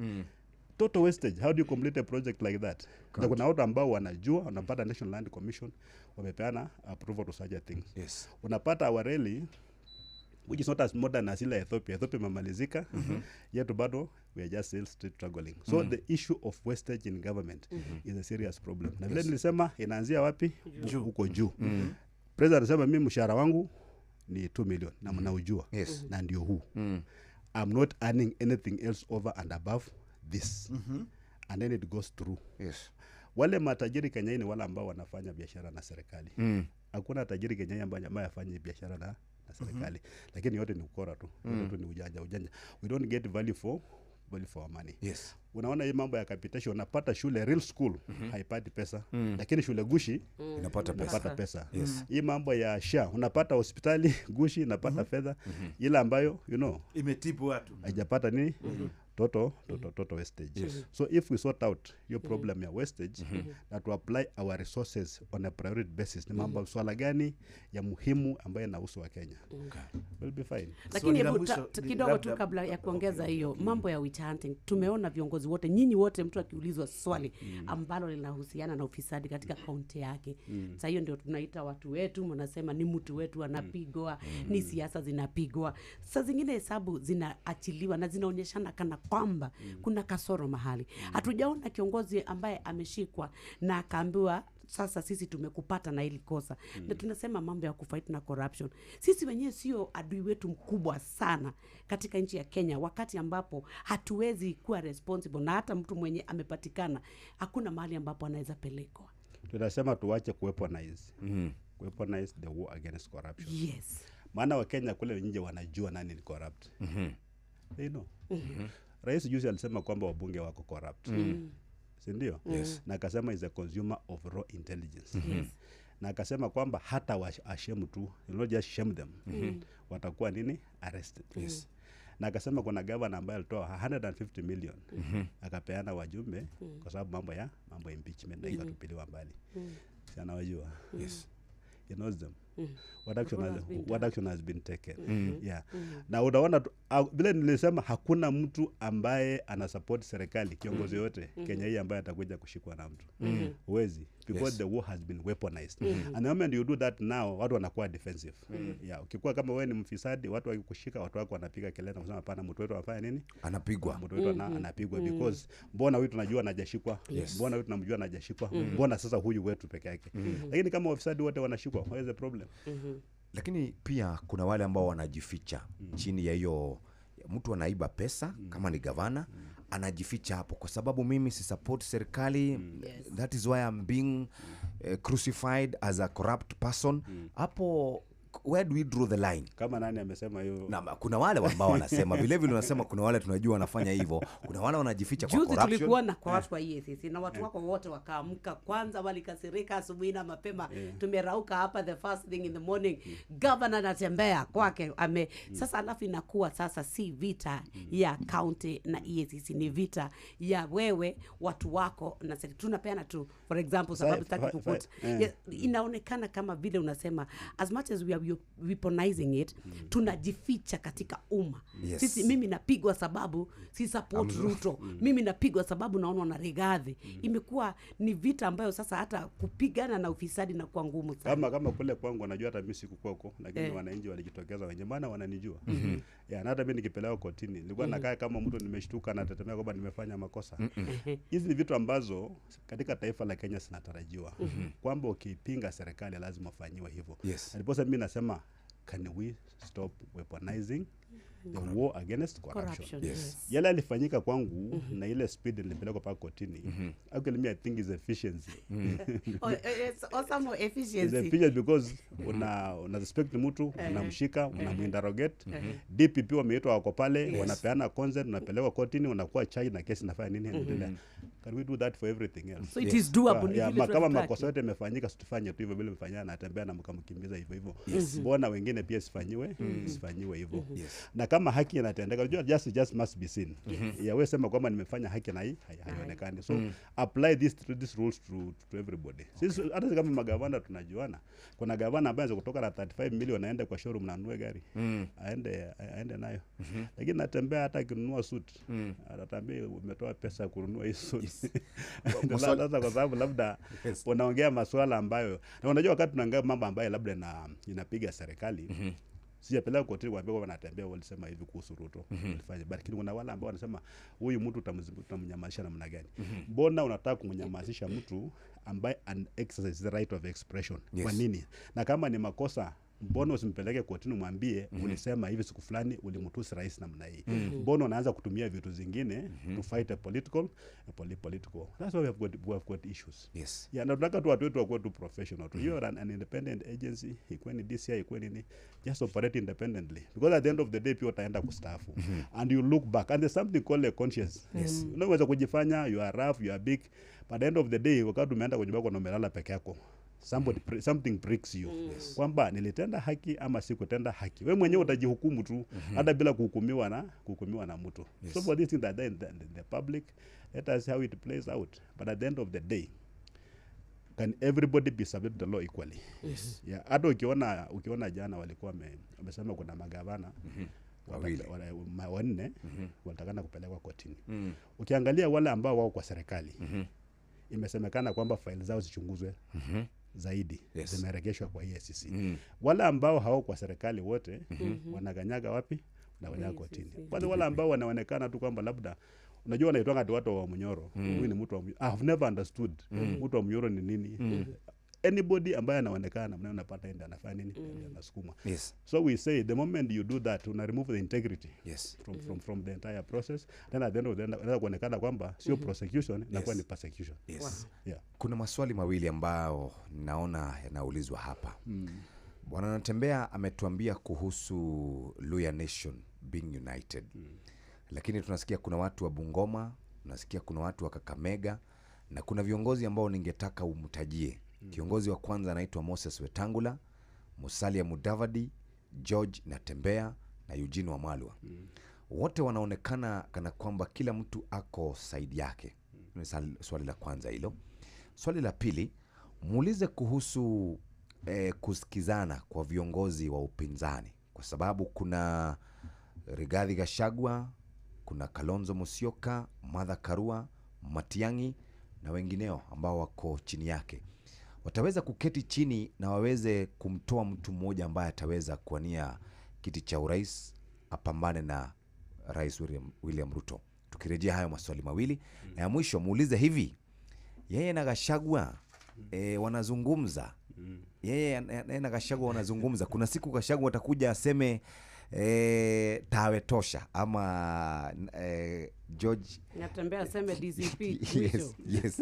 Total wastage. How do you complete a project like that? Na kuna watu ambao wanajua, wanapata National Land Commission wamepeana approval to such a things. Yes. Unapata our reli Which is not as modern as ile Ethiopia. Ethiopia imemalizika. Yetu bado we are just still struggling. So the issue of wastage in government is a serious problem. Na vile nilisema inaanzia wapi? Huko juu. President anasema mimi mshahara wangu ni 2 million na mnaujua. Na ndio huu. I'm not earning anything else over and above this. And then it goes through. Wale matajiri Kenya ni wale ambao wanafanya biashara na serikali. Hakuna tajiri Kenya ambaye afanye biashara na serikali. Lakini yote ni ukora tu. Yote tu ni ujanja. We don't get value for our money. Unaona hii mambo ya capitation, unapata shule real school haipati pesa. Lakini shule gushi inapata pesa. Hii mambo ya SHA, unapata hospitali gushi inapata fedha ile ambayo you know imetibu watu. Haijapata nini? Total wastage. So if we sort out your problem ya wastage, that to apply our resources on a priority basis, ni mambo swala gani ya muhimu ambayo yanahusu wa Kenya. We'll be fine. Lakini hebu kidogo tu kabla ya kuongeza hiyo mambo ya witch hunting, tumeona viongozi wote, nyinyi wote, mtu akiulizwa swali ambalo linahusiana na ufisadi katika kaunti yake. Sasa hiyo ndio tunaita watu wetu, mnasema ni mtu wetu anapigwa, ni siasa zinapigwa. Sasa zingine hesabu zinaachiliwa na zinaonyeshana kana kwamba kuna kasoro mahali. Hatujaona kiongozi ambaye ameshikwa na akaambiwa sasa sisi tumekupata na hili kosa. Na tunasema mambo ya kufight na corruption. Sisi wenyewe sio adui wetu mkubwa sana katika nchi ya Kenya, wakati ambapo hatuwezi kuwa responsible, na hata mtu mwenye amepatikana hakuna mahali ambapo anaweza pelekwa. Tunasema tuache kuweaponize. Weaponize the war against corruption. Yes. Maana wa Kenya kule nje wanajua nani ni corrupt. They know. Rais juzi alisema kwamba wabunge wako corrupt. Si ndio? Na akasema is a consumer of raw intelligence. Na akasema kwamba hata washame tu, not just shame them. Watakuwa nini? Arrested. Na akasema kuna governor ambaye alitoa 150 million. Akapeana wajumbe kwa sababu mambo impeachment na ikatupiliwa mbali. Si anawajua. He knows them. What action has been taken. Yeah. Na unaona vile nilisema hakuna mtu ambaye ana support serikali kiongozi yote Kenya hii ambaye atakuja kushikwa na mtu. Huwezi, because the war has been weaponized. And the moment you do that now, watu wanakuwa defensive. Yeah, ukikuwa kama wewe ni mfisadi, watu wakikushika, watu wako wanapiga kelele na kusema hapana, mtu wetu anafanya nini? Anapigwa. Mtu wetu anapigwa because mbona huyu tunajua anajashikwa? Mbona huyu tunamjua anajashikwa? Mbona sasa huyu wetu peke yake? Lakini kama wafisadi wote wanashikwa, what is the problem? Lakini pia kuna wale ambao wanajificha chini ya hiyo. Mtu anaiba pesa kama ni gavana, anajificha hapo kwa sababu mimi si support serikali. That is why I'm being crucified as a corrupt person. Hapo where do we draw the line? Kama nani amesema hiyo? Na kuna wale ambao wanasema vile vile, wanasema kuna wale tunajua wanafanya hivyo, kuna wale wanajificha kwa corruption. Juzi tulikuwa na kwa watu wa EACC na watu wako wote wakaamka kwanza, walikasirika asubuhi na mapema. Tumerauka hapa the first thing in the morning. Governor anatembea kwake ame sasa, alafu inakuwa sasa si vita ya county na EACC, ni vita ya wewe, watu wako na serikali. Tunapeana tu for example sababu sitaki kukuta. Inaonekana kama vile unasema as much as we are weaponizing it, tunajificha katika umma. Sisi, mimi napigwa sababu si support Ruto. Mimi napigwa sababu naona na Rigathi. Imekuwa ni vita ambayo sasa hata kupigana na ufisadi na kwa ngumu sana. Kama kule kwangu najua hata mimi sikukuwa huko, lakini wananchi walijitokeza wenyewe, maana wananijua. Ya, na hata mimi nikipelekwa kotini nilikuwa nakaa kama mtu nimeshtuka na tetemeka kwamba nimefanya makosa. Hizi ni vitu ambazo katika taifa la Kenya zinatarajiwa. Kwamba ukipinga serikali lazima ufanyiwe hivyo. Ndiposa mimi nasema, can we stop weaponizing the war against corruption? Yale alifanyika kwangu na ile speed nilipelekwa paka kotini. Actually me I think is efficiency. It's also more efficiency. It's efficiency because una respect mtu, unamshika, unaminterrogate. DPP wameitwa wako pale, wanapeana consent, unapelekwa kotini, unakuwa charged na kesi inafanya nini endelea. Can we do that for everything else? So it is doable. Yeah, kama makosa yote yamefanyika, situfanye tu hivyo vile mfanyana, anatembea na mkamkimbiza hivyo hivyo. Mbona wengine pia sifanyiwe hivyo? Na kama haki inatendeka, unajua just must be seen. Ya wewe sema kwamba nimefanya haki na hii haionekani. So apply these rules to everybody. Sisi hata kama magavana tunajuana. Kuna gavana ambaye kutoka na 35 million aende kwa showroom na anunue gari. Aende nayo. Lakini natembea hata akinunua suit. Atatambia umetoa pesa kununua hii suit. Sasa kwa sababu labda unaongea masuala ambayo, na unajua wakati tunaongea mambo ambayo labda inapiga serikali, Sijapeleka kotini kuambia kwamba Natembea walisema hivi kuhusu Ruto. Walifanya. Lakini kuna wale ambao wanasema huyu mtu utamnyamazisha namna gani? Mbona unataka kumnyamazisha mtu ambaye an exercise the right of expression? Kwa nini? Na kama ni makosa, mbona usimpeleke kotini umwambie ulisema hivi siku fulani, ulimtusi rais namna hii? Mbona unaanza kutumia vitu zingine to fight a political? That's why we have got issues. Yeah, na tunataka tu watu wetu wakuwe tu professional tu. You are an independent agency, ikuwe ni DCI, ikuwe nini, just operate independently, because at the end of the day pia utaenda kustaafu and you look back and there's something called a conscience. Unaweza kujifanya you are rough, you are big, but at the end of the day wakati umeenda kwenye nyumba na umelala peke yako, something pricks you. Kwamba nilitenda haki ama sikutenda haki. Wewe mwenyewe utajihukumu tu hata bila kuhukumiwa na mtu. So for this thing that in the public, let us see how it plays out. But at the end of the day, can everybody be subject to the law equally? Yeah, hata ukiona jana walikuwa wamesema kuna magavana wanne walitakana kupelekwa kotini. Ukiangalia wale ambao wako kwa serikali, imesemekana kwamba faili zao zichunguzwe zaidi, zimeregeshwa kwa EACC. Wale ambao hawako kwa serikali wote wanaganyaga wapi? Wanaganyaga kotini. Wale ambao wanaonekana tu kwamba labda unajua wanaitwa watu wa Munyoro. Huyu ni mtu wa Munyoro. I've never understood mtu wa Munyoro ni nini. Anybody ambaye anaonekana mnaona anapata enda anafanya nini, anasukuma. So we say the moment you do that, una remove the integrity from the entire process. Then at the end of the day inaweza kuonekana kwamba sio prosecution, inakuwa ni persecution. Wow. Yeah. Kuna maswali mawili ambayo naona yanaulizwa hapa. Bwana Natembea ametuambia kuhusu Luya Nation being united. Lakini tunasikia kuna watu wa Bungoma, tunasikia kuna watu wa Kakamega, na kuna viongozi ambao ningetaka umtajie. Kiongozi wa kwanza anaitwa Moses Wetangula, Musalia Mudavadi, George Natembea na Eugene Wamalwa. Wote wanaonekana kana kwamba kila mtu ako side yake. Ni swali la kwanza hilo. Swali la pili, muulize kuhusu kusikizana kwa viongozi wa upinzani, kwa sababu kuna Rigathi Gachagua, kuna Kalonzo Musyoka, Martha Karua, Matiang'i na wengineo ambao wako chini yake. Wataweza kuketi chini na waweze kumtoa mtu mmoja ambaye ataweza kuwania kiti cha urais apambane na Rais William Ruto. Tukirejea hayo maswali mawili. Na ya mwisho muulize hivi, yeye na Gachagua wanazungumza. Yeye na Gachagua wanazungumza. Kuna siku Gachagua atakuja aseme tawe tosha ama George Natembea aseme DCP. Yes.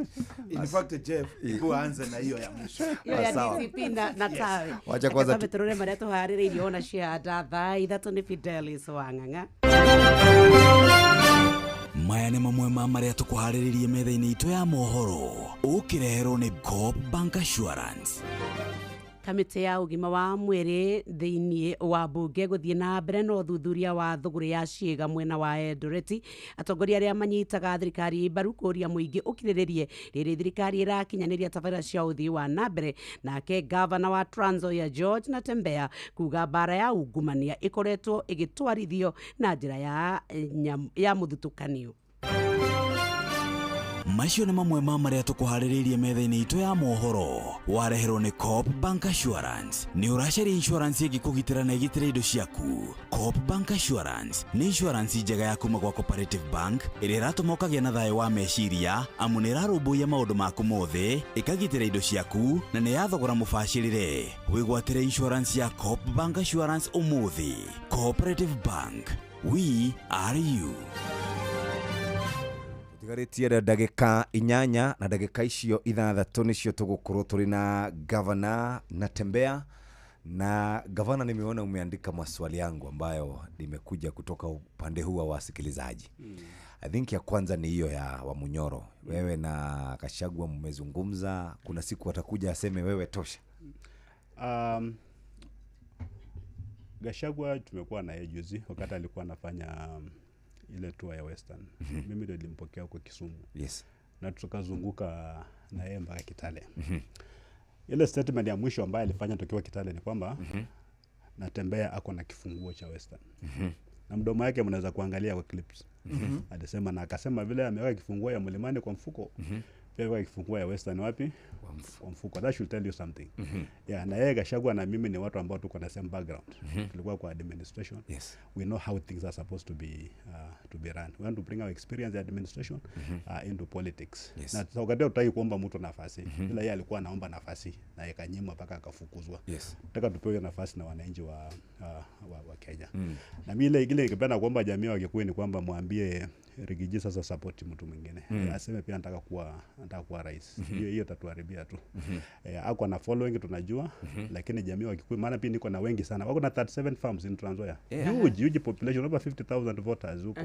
In fact Jeff, kuanza na hiyo ya mwisho. Hiyo ya DCP na tawe. Wacha kwanza turore maria tuhaririirie ona cia thaa 3 ni Fidelis Wang'ang'a. Maya nĩ mamwe ma marĩa tũkũharĩrĩrie metha-inĩ itũ ya mohoro ũkĩreherwo nĩ Coop Bank Assurance. Kamĩtĩ ya ũgima wa mwĩrĩ thĩinĩ wa mbunge gũthiĩ na mbere na ũthuthuria wa thũgũrĩ ya ciĩga mwena wa Eldoret. Atongoria arĩa manyitaga thirikari mbaru kũũria mũingĩ ũkirĩrĩrie rĩrĩ thirikari ĩrakinyanĩria tabarĩra cia ũthii wa na mbere. Nake gavana wa Trans Nzoia George Natembea kuga mbara ya ungumania ĩkoretwo ĩgĩtwarithio na njĩra ya mũthutũkanio. Macio nĩ mamwe ma marĩa tũkũharĩrĩirie metha-inĩ itũ ya mohoro wareherwo nĩ Coop Bank Assurance. Nĩ ũracaria insurance ĩngĩkũgitĩra na ĩgitĩre indo ciaku? Coop Bank Assurance nĩ insurance njega ya kuma gwa Cooperative Bank ĩrĩa ĩratũma ũkagĩa na thayũ wa meciria, amu nĩ ĩrarũmbũiya maũndũ maku mothe, ĩkagitĩra indo ciaku na nĩ ya thogora mũbacĩrĩre. Wĩgwatĩre insurance ya Coop Bank Assurance ũmũthĩ. Cooperative Bank, we are you. Tigarĩtie ndagĩka 8 na ndagĩka icio 6 nĩcio tũgũkorwo tũrĩ na Gavana Natembea. Na Gavana, nimeona umeandika maswali yangu ambayo nimekuja kutoka upande huu wa wasikilizaji. I think ya kwanza ni hiyo ya Wamunyoro. Wewe na Gachagua mmezungumza, kuna siku atakuja aseme wewe tosha? Gachagua tumekuwa na yeye juzi wakati alikuwa anafanya ile tour ya Western. Mimi ndio nilimpokea huko Kisumu. Na tukazunguka na yeye mpaka Kitale. Ile statement ya mwisho ambayo alifanya tukiwa Kitale ni kwamba Natembea ako na kifunguo cha Western. Na mdomo wake mnaweza kuangalia kwa clips. Alisema na akasema vile ameweka kifunguo ya Mlimani kwa mfuko. Pia alikuwa akifungua ya Western wapi? Kwa mfuko. That should tell you something. Yeah, na yeye Gachagua na mimi ni watu ambao tuko na same background. Tulikuwa kwa administration. We know how things are supposed to be run. We want to bring our experience in administration into politics. Na sasa wakati hutaki kuomba mtu nafasi. Ila yeye alikuwa anaomba nafasi na ikanyimwa mpaka akafukuzwa. Nataka tupewe nafasi na wananchi wa Kenya. Na mimi ile ningependa kuomba jamii wa Kikuyu ni kwamba mwambie Riggy G sasa support mtu mwingine. Aseme pia nataka kuwa rais. Hiyo tatuharibia tu. Ako na following tunajua, lakini jamii wa Kikuyu, maana pia niko na wengi sana. Wako na 37 farms in Trans Nzoia. Huge, huge population, over 50,000 voters huko.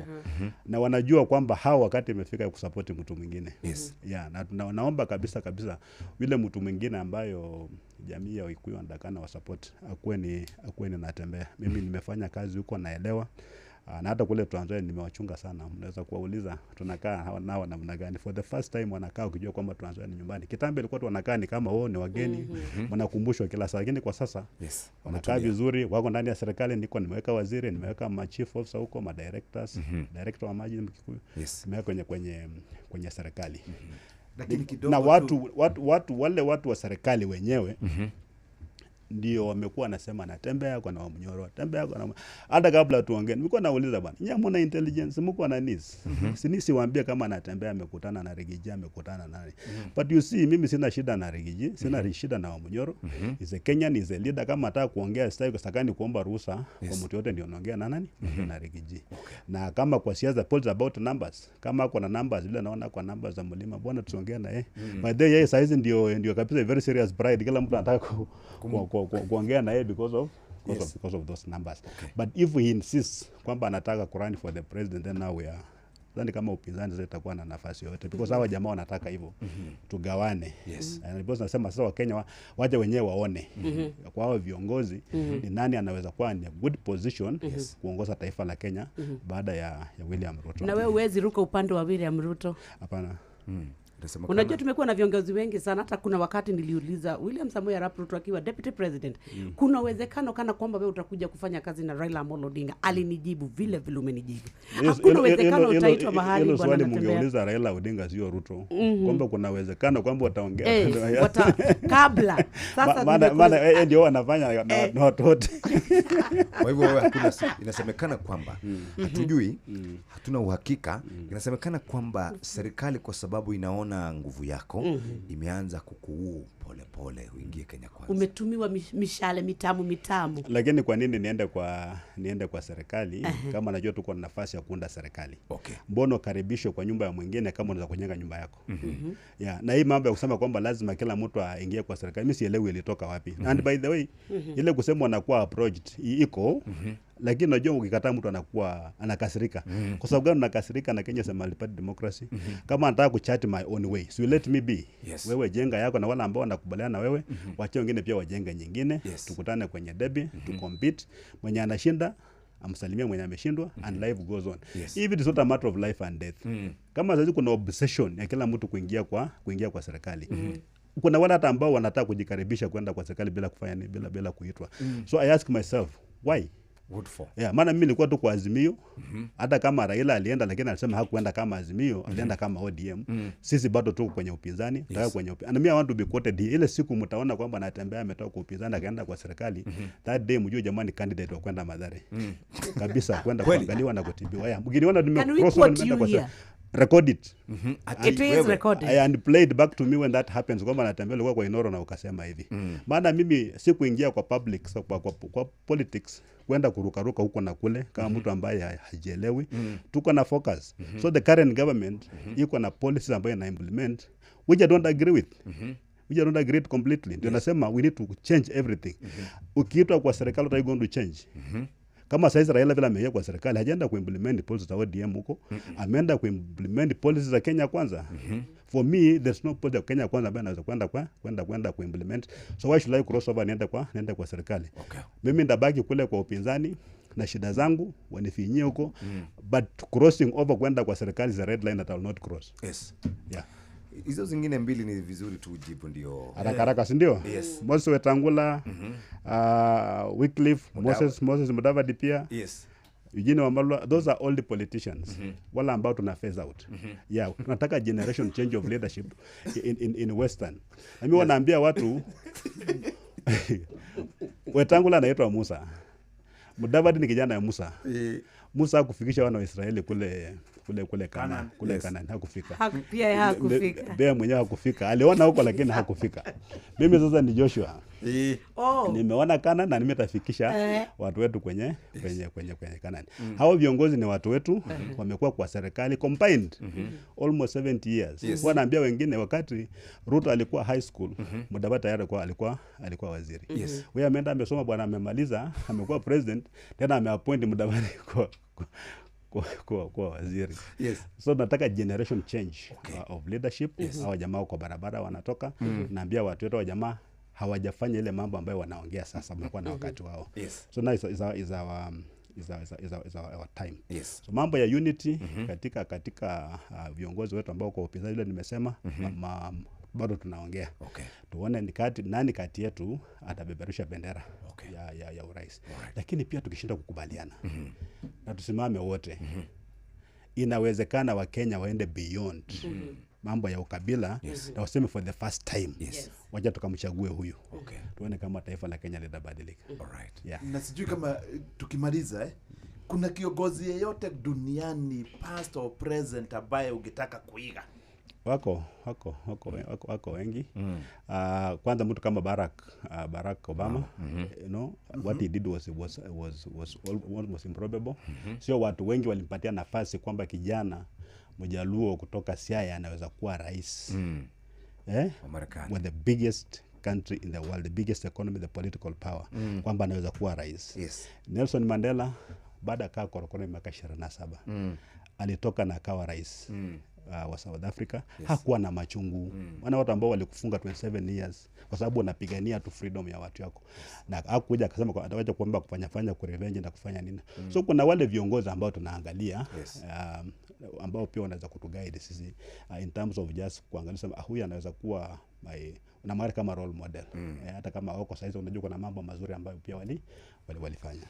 Na wanajua kwamba hao wakati imefika ya kusupport mtu mwingine. Yeah, na naomba kabisa kabisa yule mtu mwingine ambayo jamii ya Kikuyu wanatakana wa support akuwe ni Natembeya. Mimi nimefanya kazi huko, naelewa. Na hata kule Trans Nzoia nimewachunga sana, mnaweza kuwauliza tunakaa nao namna gani. For the first time wanakaa ukijua kwamba Trans Nzoia ni nyumbani. Kitambo ilikuwa tu wanakaa ni kama wao ni wageni, wanakumbushwa kila saa, lakini kwa sasa wanakaa Wametulia. Vizuri, wako ndani ya serikali. Niko nimeweka waziri, nimeweka ma chief officer huko, ma directors, director wa maji ni Mkikuyu, nimeweka kwenye serikali. Lakini kidogo Na watu wale watu wa serikali wenyewe ndio wamekuwa wanasema Natembeya kwa na Wamunyoro, Tembea kwa na, hata kabla tuongee nilikuwa nauliza, bwana, nyinyi hamna intelligence, mko na NIS? Si NIS waambie kama Natembeya amekutana na Riggy G, amekutana na nani? But you see, mimi sina shida na Riggy G, sina shida na Wamunyoro. Is a Kenyan, is a leader. Kama ataka kuongea, sitaki sakani kuomba ruhusa kwa mtu yote ndio naongea na nani? Na Riggy G. Na kama kwa siasa, politics about numbers, kama ako na numbers vile naona kwa numbers za mlima, bwana, tusiongee na yeye. By the way, yeye saizi ndio kabisa very serious bride, kila mtu anataka kuongea na yeye because of those numbers. But if he insists kwamba anataka kurun for the president, then now we are, sidhani kama upinzani sasa itakuwa na nafasi yoyote, because hawa jamaa wanataka hivyo tugawane. And because nasema sasa Wakenya waje wenyewe waone kwa hao viongozi ni nani anaweza kuwa in a good position kuongoza taifa la Kenya baada ya William Ruto. Na wewe huwezi ruka upande wa William Ruto? Hapana. Unajua tumekuwa na viongozi wengi sana. Hata kuna wakati niliuliza William Samoei Arap Ruto akiwa deputy president, kuna uwezekano kana kwamba wewe utakuja kufanya kazi na Raila Amolo Odinga? Alinijibu vile vile umenijibu. Hakuna uwezekano utaitwa mahali, Hilo bwana swali Natembeya. mungeuliza Raila Odinga, sio Ruto, kwamba kuna uwezekano kwamba wataongea. Eh, kabla sasa Maana yeye ndio wanafanya na watu wote. Kwa hivyo wewe hakuna, inasemekana kwamba, hatujui, hatuna uhakika, inasemekana kwamba serikali, kwa sababu inaona nguvu yako, imeanza kukuuu polepole uingie Kenya Kwanza. Umetumiwa mishale mitamu mitamu. Lakini kwa nini niende kwa serikali kama najua tuko na nafasi ya kuunda serikali? Mbona ukaribishwe kwa nyumba ya mwingine kama unaweza kujenga nyumba yako? Yeah, na hii mambo ya kusema kwamba lazima kila mtu aingie kwa serikali, mimi sielewi ilitoka wapi. And by the way, ile kusema wanakuwa approached iko, lakini unajua ukikataa mtu anakuwa anakasirika. Kwa sababu gani unakasirika na Kenya is a multi-party democracy? Kama anataka kuchart my own way, so you let me be. Wewe jenga yako na wale ambao wanakubaliana na wewe, wache wengine pia wajenge nyingine. Tukutane kwenye debe, tucompete, mwenye anashinda amsalimie mwenye ameshindwa, and life goes on. If it is not a matter of life and death. Kama sasa kuna obsession ya kila mtu kuingia kwa serikali, kuna wale hata ambao wanataka kujikaribisha kwenda kwa serikali bila kufanya nini, bila kuitwa. So I ask myself, why? What for? Yeah, maana mimi nilikuwa tu kwa Azimio. Hata kama Raila alienda, lakini alisema hakuenda kama Azimio, alienda kama ODM. Sisi bado tuko kwenye upinzani, kwenye upinzani. And me, I want to be quoted here. Ile siku mtaona kwamba Natembeya ametoka kwa upinzani akaenda kwa serikali, that day mjue jamani candidate wa kwenda Mathare. Kabisa, kwenda Kweli? Kuangaliwa na kutibiwa. Yeah, mkiniona nime Can we cross over quote nimeenda you kwa here? Record it. It is recorded. And play it back to me when that happens, kwamba Natembeya ulikuwa kwa Inoro na ukasema hivi. Maana mimi sikuingia kwa public, so kwa politics kwenda kurukaruka huko na kule kama mtu ambaye hajielewi. Tuko na focus. So the current government iko na policies ambayo ina implement which I don't agree with. Which I don't agree with completely. Ndio nasema we need to change everything. Ukiitwa kwa serikali, what are you going to change? Kama saizi Raila vile ameingia kwa serikali, hajaenda kuimplement policies za ODM huko, ameenda kuimplement policies za Kenya Kwanza. For me, there's no policy ya Kenya Kwanza ambayo anaweza kwenda kuimplement. So why should I cross over niende kwa serikali? Mimi ndabaki kule kwa upinzani na shida zangu, wanifinyie huko, but crossing over kwenda kwa serikali is a red line that I will not cross. Yeah. Hizo zingine mbili ni vizuri tu ujibu ndio. Haraka haraka, si ndio? Yes. Moses Wetangula, Wycliffe, Moses Mudavadi pia. Eugene Wamalwa, those are all the politicians wala ambao tuna phase out. Yeah, tunataka generation change of leadership in Western. Na mimi wanaambia watu Wetangula anaitwa Musa, Mudavadi ni kijana ya Musa. Musa hakufikisha wana wa Israeli kule Kanaan, kule Kanaan hakufika. Pia hakufika. Bea mwenyewe hakufika. Aliona huko lakini hakufika. Mimi sasa ni Joshua. Oh. Nimeona Kanaan na nimetafikisha watu wetu kwenye Kanaan. Hao viongozi ni watu wetu, wamekuwa kwa serikali combined almost 70 years. Wanaambia wengine wakati Ruto alikuwa high school, Mudavadi tayari alikuwa waziri. Wewe ameenda amesoma bwana, amemaliza, amekuwa president, tena ameappoint Mudavadi kwa waziri. So nataka generation change of leadership. Hawa jamaa kwa barabara wanatoka, naambia watu wetu wa jamaa hawajafanya ile mambo ambayo wanaongea sasa, wamekuwa na wakati wao. So now is our time. So mambo ya unity katika viongozi wetu ambao kwa upinzani ile nimesema bado tunaongea. Tuone nani kati yetu atabeberusha bendera ya urais. Lakini pia tukishinda kukubaliana na tusimame wote, inawezekana wa Kenya waende beyond mambo ya ukabila na waseme for the first time wacha tukamchague huyu. Tuone kama taifa la Kenya litabadilika. Na sijui kama tukimaliza kuna kiongozi yeyote duniani past or present ambaye ungetaka kuiga? Wako wengi. Kwanza mtu kama Barack Obama, you know, what he did was almost improbable. Sio watu wengi walimpatia nafasi kwamba kijana Mjaluo kutoka Siaya anaweza kuwa rais. With the biggest country in the world, the biggest economy, the political power, kwamba anaweza kuwa rais. Nelson Mandela baada ya korokoro miaka 27 alitoka na akawa rais wa South Africa. Hakuwa na machungu. Maana watu ambao walikufunga 27 years kwa sababu wanapigania tu freedom ya watu yako. Na hakuja akasema atawacha kuomba kufanya ku revenge na kufanya nini. So kuna wale viongozi ambao tunaangalia ambao pia wanaweza kutuguide sisi in terms of just kuangalia sema huyu anaweza kuwa unamweka kama role model. Hata kama wako saizi unajua kuna mambo mazuri ambayo pia walifanya.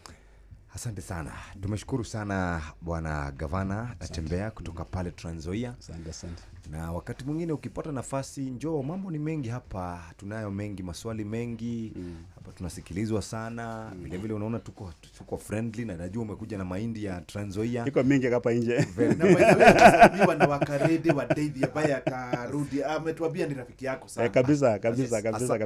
Asante sana. Tumeshukuru sana Bwana Gavana Natembeya kutoka pale Trans Nzoia. Asante. Na wakati mwingine ukipata nafasi njoo, mambo ni mengi hapa, tunayo mengi, maswali mengi. Hapa tunasikilizwa sana. Vile vile unaona tuko friendly na najua umekuja na mahindi ya Trans Nzoia. Iko mingi hapa nje. Na by the way, na wakaredi wa David ambaye atarudi, ametuambia ni rafiki yako sana. Kabisa.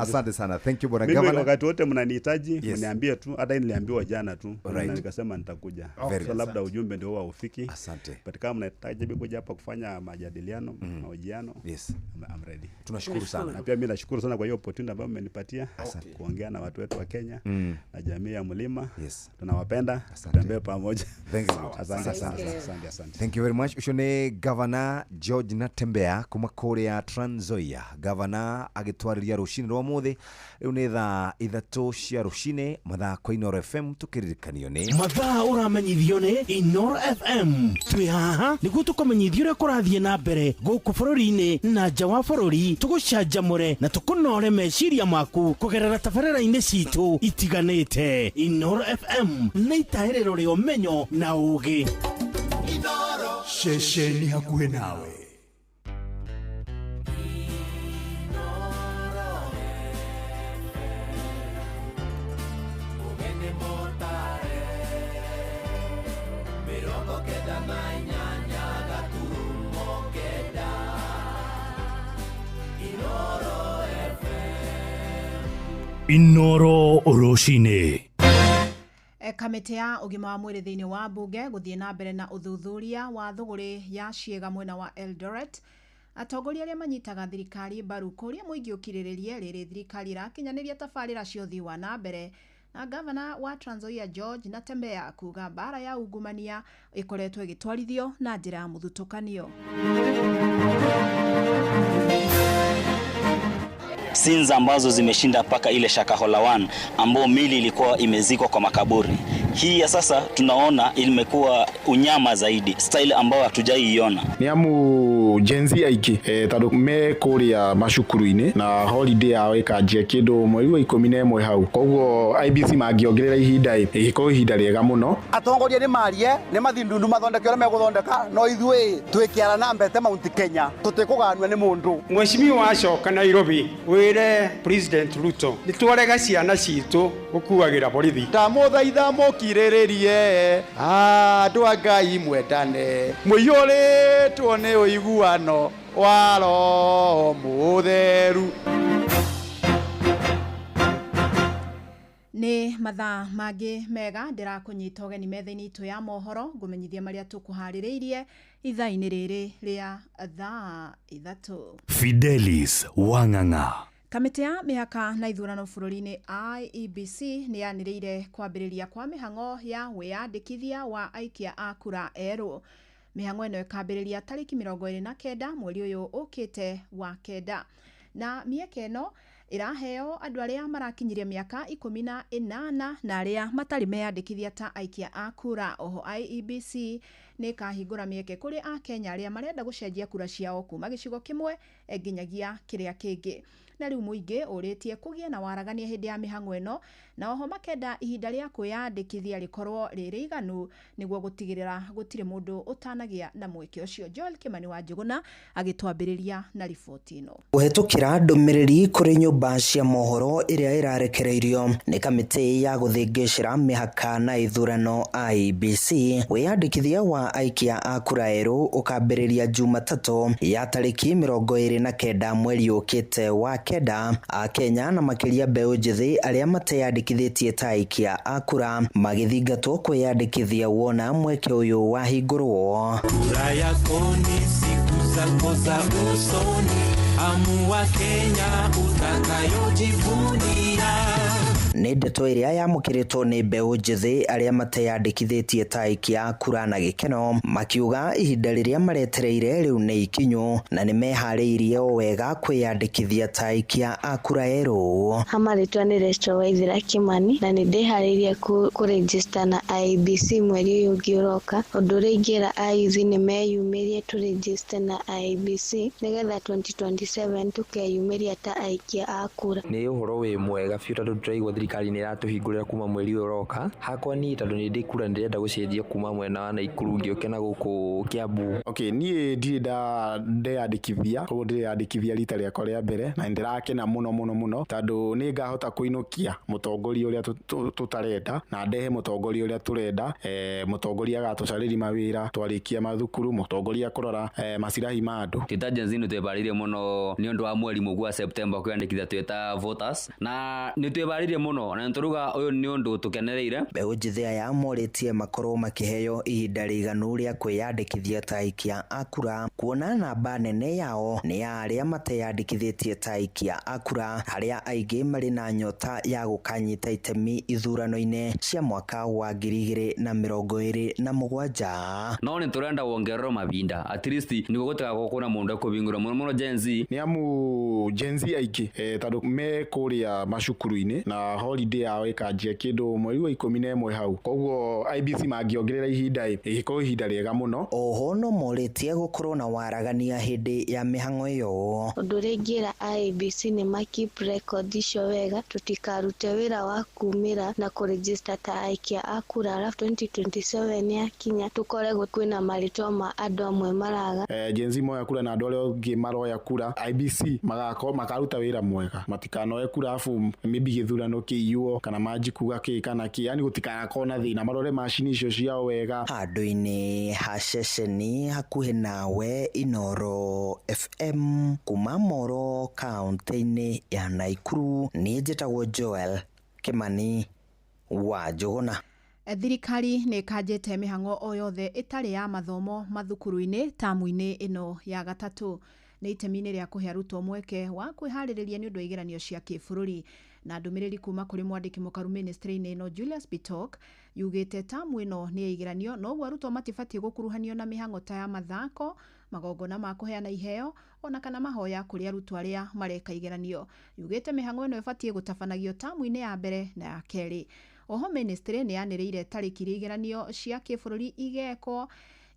Asante sana. Thank you Bwana Gavana. Mimi wakati wote mnanihitaji, mniambie tu, hata niliambiwa jana tu. Nikasema nitakuja. So labda ujumbe ndio huwa ufiki. Asante. But kama mnahitaji kuja hapa kufanya majadiliano, mahojiano, I'm ready. Tunashukuru sana. Na pia mimi nashukuru sana kwa hiyo opportunity ambayo mmenipatia kuongea na watu wetu wa Kenya na jamii ya mlima. Tunawapenda. Tutembee pamoja. Thank you. Asante. Thank you very much. Ucio ni Governor George Natembeya kuma kuria Trans Nzoia. Governor agitwariria rucini rwa muthi. Riu ni thaa 3 cia rucini mathaa kwa Inooro FM tukiririkanio ni mathaa uramenyithio ni Inooro FM. Twi haha niguo tukumenyithio uria kurathie na mbere guku bururi-ini na nja wa bururi, tugucanjamure na tukunore meciria maku kugerera tabarĩra-inĩ citũ itiganĩte. Inooro FM nĩ itahĩrĩro rĩa ũmenyo na ũũgĩ. Ceceni hakuhĩ nawe. Inooro Rũcinĩ. Kamĩtĩ ya ũgima wa mwĩrĩ thĩinĩ wa mbunge gũthiĩ na mbere na ũthuthuria wa thũgũrĩ ya ciĩga mwena wa Eldoret. Atongoria arĩa manyitaga thirikari mbaru kũria mũingĩ ũkirĩrĩrie rĩrĩ thirikari ĩrakinyanĩria tabarĩra cia ũthii wa na mbere. Na gavana wa Trans Nzoia George Natembeya kuga mbara ya ungumania ĩkoretwo ĩgĩtwarithio na njĩra ya mũthutũkanio. Scenes ambazo zimeshinda paka ile Shakahola 1 ambao mili ilikuwa imezikwa kwa makaburi. Hii ya sasa tunaona imekuwa unyama zaidi, style ambayo hatujaiona. Nĩ amu Gen Z aingĩ tondũ me kũrĩa macukuru-inĩ na holiday yao ĩkanjia kĩndũ mweri wa 11 hau, koguo IEBC mangĩongerera ihinda ĩgĩkorwo ihinda rĩega mũno. Atongoria nĩ marie nĩ mathindundu mathondeke ũrĩa megũthondeka, no ithuĩ twĩ kĩara na mbete Mount Kenya tũtikũganua nĩ mũndũ. Mheshimiwa acoka Nairobi wĩre President Ruto nĩ twarega ciana citũ gũkuagĩra borithi. Ndamũthaitha mũkirĩrĩrie andũ a Ngai mwendane mũiyũrĩtwo nĩ ũiguano wa Roho Mũtheru. Nĩ mathaa mangĩ mega ndĩrakũnyita ũgeni metha-inĩ itũ ya mohoro ngũmenyithia marĩa tũkũharĩrĩirie ithaa-inĩ rĩrĩ rĩa thaa 3. Fidelis Wang'ang'a. Kamĩtĩ ya mĩhaka na ithurano bũrũri-inĩ IEBC nĩ yanĩrĩire kwambĩrĩria kwa mĩhang'o ya wĩyandĩkithia wa aikia a kura erũ. Mĩhang'o ĩno ĩkambĩrĩria tarĩki 29 mweri ũyũ ũkĩte wa 9, na mĩeke ĩno ĩraheo andũ arĩa marakinyirie mĩaka 18 na arĩa matarĩ meyandĩkithia ta aikia a kura. Oho IEBC nĩ ĩkahingũra mĩeke kũrĩ akenya arĩa marenda gũcenjia kura ciao kuma gĩcigo kĩmwe nginyagia kĩrĩa kĩngĩ. Na rĩu mũingĩ ũrĩtie kũgĩe na waragania hĩndĩ ya mĩhang'o ĩno, na oho makenda ihinda rĩa kwĩyandĩkithia rĩkorwo rĩ rĩiganu nĩguo gũtigĩrĩra gũtirĩ mũndũ ũtanagĩa na mweke ũcio. Joel Kimani wa Njũgũna agĩtwambĩrĩria na riboti ĩno. Kũhetũkĩra ndũmĩrĩri kũrĩ nyũmba cia mohoro ĩrĩa ĩrarekereirio nĩ kamĩtĩ ya gũthĩngĩcĩra mĩhaka na ithurano IEBC, wĩyandĩkithia wa aikia a kura erũ ũkambĩrĩria Jumatatũ ya tarĩki 29 mweri ũkĩte wa 9. Akenya na makĩria mbeũ njĩthĩ arĩa mateyandĩkithĩtie ta aikia a kura magĩthingatwo kwĩyandĩkithia wona mweke ũyũ wahingũrwo. Kura yako ni siku zako za usoni, amua Kenya utakayojivunia. Nĩ ndeto ĩrĩa yamũkĩrĩtwo nĩ mbeũ njĩthĩ arĩa mateyandĩkithĩtie ta aikia a kura na gĩkeno, makiuga ihinda rĩrĩa maretereire rĩu nĩ ikinyu na nĩ meharĩirie o wega kwĩyandĩkithia ta aikia a kura erũ. Hamarĩtwa nĩ Rachel Waithera Kimani na nĩ ndĩharĩirie kũregister na IEBC mweri ũyũ ũngĩ ũroka. Ũndũ ũrĩa ingĩra IEBC nĩ meyumĩrie tũregister na IEBC nĩgetha 2027 tũkeyumĩria ta aikia a kura. Nĩ ũhoro wĩ mwega biũ tondũ tũraigua thirikari nĩ ĩratũhingũrĩra kuma mweri ũyũ ũroka. Hakwa niĩ tondũ nĩ ndĩ kura ndĩrenda gũcenjia kuma mwena wa Naikuru ngĩũke na gũkũ Kiambu. Okay, niĩ ndirĩ ndeyandĩkithia, koguo ndĩreyandĩkithia rita rĩakwa rĩa mbere na nĩndĩrakena mũno mũno mũno tondũ nĩ ngahota kũinũkia mũtongoria ũrĩa tũtarenda na ndehe mũtongoria ũrĩa tũrenda. Mũtongoria agatũcarĩria mawĩra twarĩkia mathukuru, mũtongoria kũrora macirahi ma andũ. Twĩ ta Gen Z nĩ twĩbarĩirie mũno nĩ ũndũ wa mweri mũgũ wa September kwĩyandĩkithia twĩ ta voters, na nĩ twĩbarĩirie mũno na nĩtũrauga ũyũ nĩ ũndũ tũkenereire. Mbeũ njĩthĩ aya morĩtie makorwo makĩheo ihinda rĩiganu rĩa kwĩyandĩkithia ta aikia a kura, kuona namba nene yao nĩ ya arĩa mateyandĩkithĩtie ta aikia a kura, arĩa aingĩ marĩ na nyota ya gũkanyita itemi ithurano-inĩ cia mwaka wa 2027. No nĩ tũrenda wongererwo mahinda at least nĩguo gũtigakorwo kwĩna mũndũ ekũbingũra mũno mũno Gen Z. Nĩ amu Gen Z aingĩ tondũ me kũrĩa macukuru-inĩ na holiday yao ĩkanjia kĩndũ mweri wa 11 hau, koguo IEBC mangĩongerera ihinda ĩgĩkorwo ihinda rĩega mũno. Oho no morĩtie gũkorwo na waragania hĩndĩ ya mĩhang'o ĩyo. Ũndũ ũrĩa ingĩra IEBC nĩ ma keep record icio wega, tũtikarute wĩra wa kumĩra na kũregister ta aikia a kura arabu 2027 yakinya tũkore kwĩna marĩtwa ma andũ amwe maraga. Gen Z moya kura na andũ arĩa angĩ maroya kura, IEBC makaruta wĩra mwega, matikanoe kura abu maybe gĩthurano kĩiywo kana manji kuga kĩ kana kĩ, yani gũtikanakorwo na thĩna, marore macini icio ciao wega. Handũ-inĩ ha ceceni hakuhĩ nawe Inooro FM kuma Moro kaũntĩ-inĩ ya Naikuru, niĩ njĩtagwo Joel Kimani wa Njũgũna. Thirikari nĩ ĩkanjĩte mĩhang'o o yothe ĩtarĩ ya mathomo mathukuru-inĩ tamu-inĩ ĩno ya gatatũ. Nĩ itemi-inĩ rĩa kũhe arutwo mweke wa kwĩharĩrĩria nĩ ũndũ wa igeranio cia kĩbũrũri. Na ndũmĩrĩri kuma kũrĩ mwandĩki mũkaru ministry-inĩ ĩno Julius Bitok yugĩte tamu ĩno nĩ ya igeranio, noguo arutwo matibatiĩ gũkuruhanio na mĩhang'o ta ya mathako, magongona ma kũheana iheo ona kana mahoya kũrĩ arutwo arĩa mareka igeranio. Yugĩte mĩhang'o ĩno ĩbatiĩ gũtabanagio tamu-inĩ ya mbere na ya kerĩ. Oho ministry nĩ yanĩrĩire tarĩki iria igeranio cia kĩbũrũri igekwo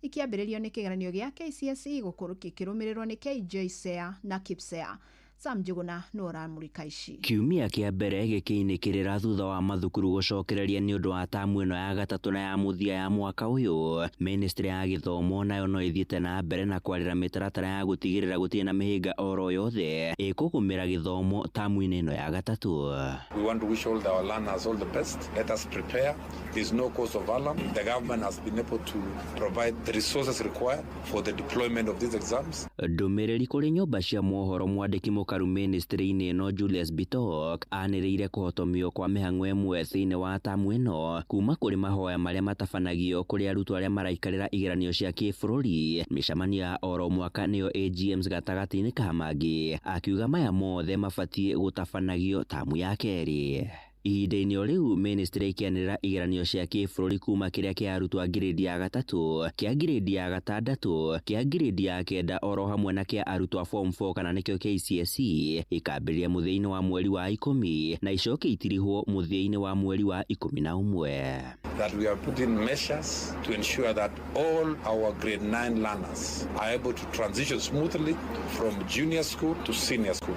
ikĩambĩrĩrio nĩ kĩgeranio gĩa KCSE gũkorwo gĩkĩrũmĩrĩrwo nĩ KJSEA na KPSEA. Sam Njuguna nĩwe ũramũrĩka ici. Kiumia kĩa mbere gĩkĩinĩkĩrĩra thutha wa mathukuru gũcokereria nĩ ũndũ wa tamu ĩno ya gatatũ na ya mũthia ya mwaka ũyũ. Ministry ya gĩthomo nayo no ĩthiĩte na mbere na kwarĩra mĩtaratara ya gũtigĩrĩra gũtirĩ na mĩhĩnga oro yothe ĩkũgũmĩra gĩthomo tamu-inĩ ĩno ya gatatũ. We want to wish all our learners all the best. Let us prepare. There's no cause of alarm. The government has been able to provide the resources required for the deployment of these exams. Ndũmĩrĩri kũrĩ nyũmba cia mohoro mwandĩki mũkaru ministry-inĩ ĩno Julius Bitok anĩrĩire kũhotomio kwa mĩhang'o ĩmwe thĩinĩ wa tamu ĩno kuma kũrĩ mahoya marĩa matabanagio kũrĩ arutwo arĩa maraikarĩra igeranio cia kĩbũrũri, mĩcemanio ya oro mwaka nĩyo AGMs gatagatĩ-inĩ ka mangĩ, akiuga maya mothe mabatiĩ gũtabanagio tamu ya kerĩ. Ihinda-inĩ o rĩu ministry ĩkĩanĩrĩra igeranio cia kĩbũrũri kuma kĩrĩa kĩa arutwo a ngirĩndi ya gatatũ, kĩa ngirĩndi ya gatandatũ, kĩa ngirĩndi ya kenda oro hamwe na kĩa arutwo a form 4 kana nĩkĩo KCSE ikambĩrĩria mũthia-inĩ wa mweri wa 10 na icoke itirihwo mũthia-inĩ wa mweri wa 11. That we are putting measures to ensure that all our grade 9 learners are able to transition smoothly from junior school to senior school.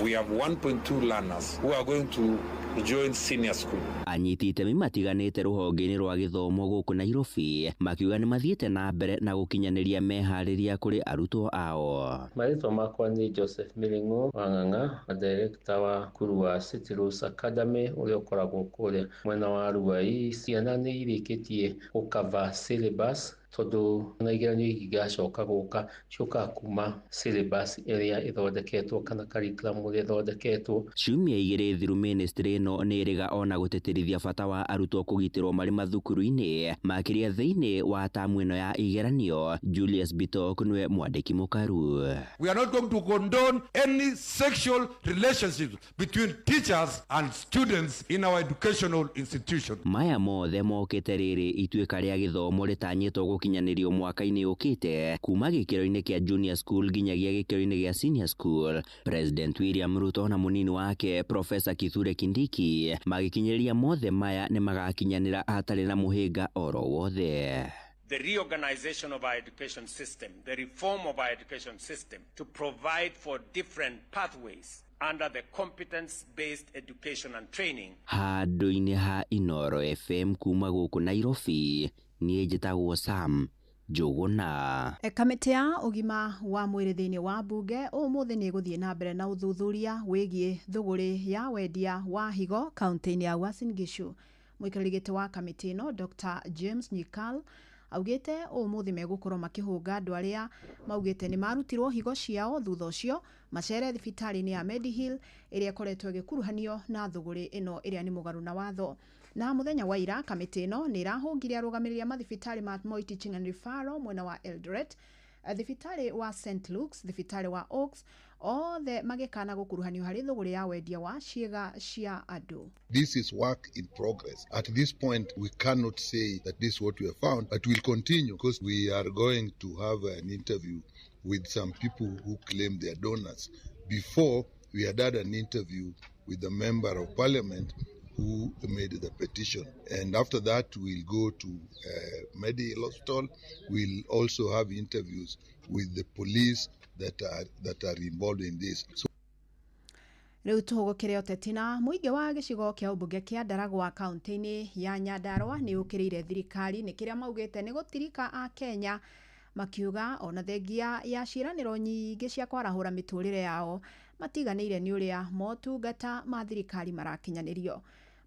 We have 1.2 learners who are going to join senior school. Anyiti itemi matiganĩte rũhonge-inĩ rwa gĩthomo gũkũ Nairobi makiuga nĩ mathiĩte na mbere na gũkinyanĩria meharĩria kũrĩ arutwo ao. Marĩtwa makwa nĩ Joseph Miring'o wa Ng'ang'a, director wa cukuru wa City Rose Academy ũrĩa ũkoragwo kũrĩa mwena wa Ruai. Ciana nĩ irĩkĩtie gũcover syllabus tondũ na igeranio igacoka gũka ciũkaga kuma syllabus ĩrĩa ĩthondeketwo kana curriculum ĩrĩa ĩthondeketwo. Ciumia igĩrĩ thiru ministry ĩno nĩ ĩrĩga ona gũtĩtĩrithia bata wa arutwo kũgitĩrwo marĩ mathukuru-inĩ makĩria thĩinĩ wa tamu ĩno ya igeranio. Julius Bitok nĩwe mwandĩki mũkaru. We are not going to condone any sexual relationships between teachers and students in our educational institution. Maya mothe mokĩte rĩrĩ ituĩka rĩa gĩthomo rĩtanyĩtwo gũkinyanĩrio mwaka-inĩ ũkĩte kuma gĩkĩro-inĩ kĩa junior school nginyagia gĩkĩro-inĩ gĩa senior school. President William Ruto na mũnini wake Professor Kithure Kindiki magĩkinyĩria mothe maya nĩ magakinyanĩra hatarĩ na mũhĩnga oro wothe. The reorganization of our education system, the reform of our education system to provide for different pathways under the competence-based education and training. Handũ-inĩ ha Inooro FM kuma gũkũ Nairobi, niĩ njĩtagwo Sam Njuguna. Kamĩtĩ ya ũgima wa mwĩrĩ thĩinĩ wa mbunge ũmũthĩ nĩ ĩgũthiĩ na mbere na ũthuthuria wĩgiĩ thũgũrĩ ya wendia wa higo kaunti-inĩ ya Uasin Gishu. Mũikarĩri gĩtĩ wa kamĩtĩ ĩno Dr. James Nyikal augĩte ũmũthĩ megũkorwo makĩhũnga andũ arĩa maugĩte nĩ marutirwo higo ciao thutha ũcio macere thibitarĩ-inĩ ya Medihill ĩrĩa ĩkoretwo ĩgĩkuruhanio na thũgũrĩ ĩno ĩrĩa nĩ mũgarũ na watho. Na mũthenya wa ira kamĩtĩ ĩno nĩ ĩrahũngire arũgamĩrĩri a mathibitarĩ ma Moi Teaching and Referral mwena wa Eldoret, thibitarĩ wa St Luke's, thibitarĩ wa Oaks, othe magĩkana gũkuruhanio harĩ thũgũrĩ ya wendia wa ciĩga cia andũ. This is work in progress. At this point, we cannot say that this is what we have found, but we'll continue because we are going to have an interview with some people who claim they are donors. Before, we had had an interview with a member of parliament who made the petition. And after that, we'll go to Medihill Hospital. We'll also have interviews with the police that are involved in this. So Rĩu tũhũgũkĩre ũteti na mũingĩ wa gĩcigo kĩa ũmbunge kĩa Ndaragwa kaunti-inĩ ya Nyandarua nĩ ũkĩrĩire thirikari nĩ kĩrĩa maugĩte nĩ gũtirika a Kenya makiuga ona thengia ya ciĩranĩro nyingĩ cia kwarahũra mĩtũrĩre yao matiganĩire nĩ ũrĩa motungata ma thirikari marakinyanĩrio.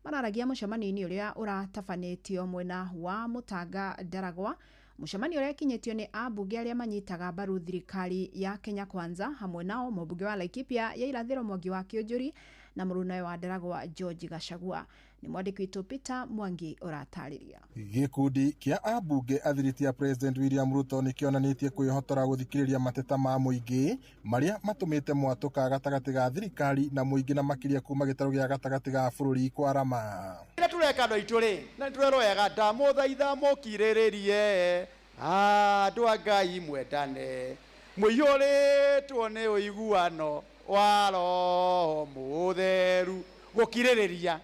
Mararagia mũcemanio-inĩ ũrĩa ũratabanĩtio mwena wa Mũtanga Ndaragwa, mũcemanio ũrĩa ũkinyĩtio nĩ ambunge arĩa manyitaga mbaru thirikari ya Kenya Kwanza hamwe nao mũmbunge wa Laikipia ya irathĩro Mwangi wa Kĩũnjũri na mũrunawe wa Ndaragwa George Gachagua. Nĩ mwandĩki witũ Peter Mwangi ũratarĩria. Gĩkundi kĩa ambunge athiriti ya President William Ruto nĩ kĩonanĩtie kwĩhotora gũthikĩrĩria mateta ma mũingĩ marĩa matũmĩte mwatũka gatagatĩ ga thirikari na mũingĩ na makĩria kuma gĩtarũ gĩa gatagatĩ ga bũrũri kwarama. Kĩrĩa tũreka andũ aitũ rĩ, na nĩtũrerwo wega ndamũthaitha mũkirĩrĩrie andũ a Ngai mwendane mũiyũrĩtwo nĩ ũiguano wa Roho Mũtheru. Gũkirĩrĩria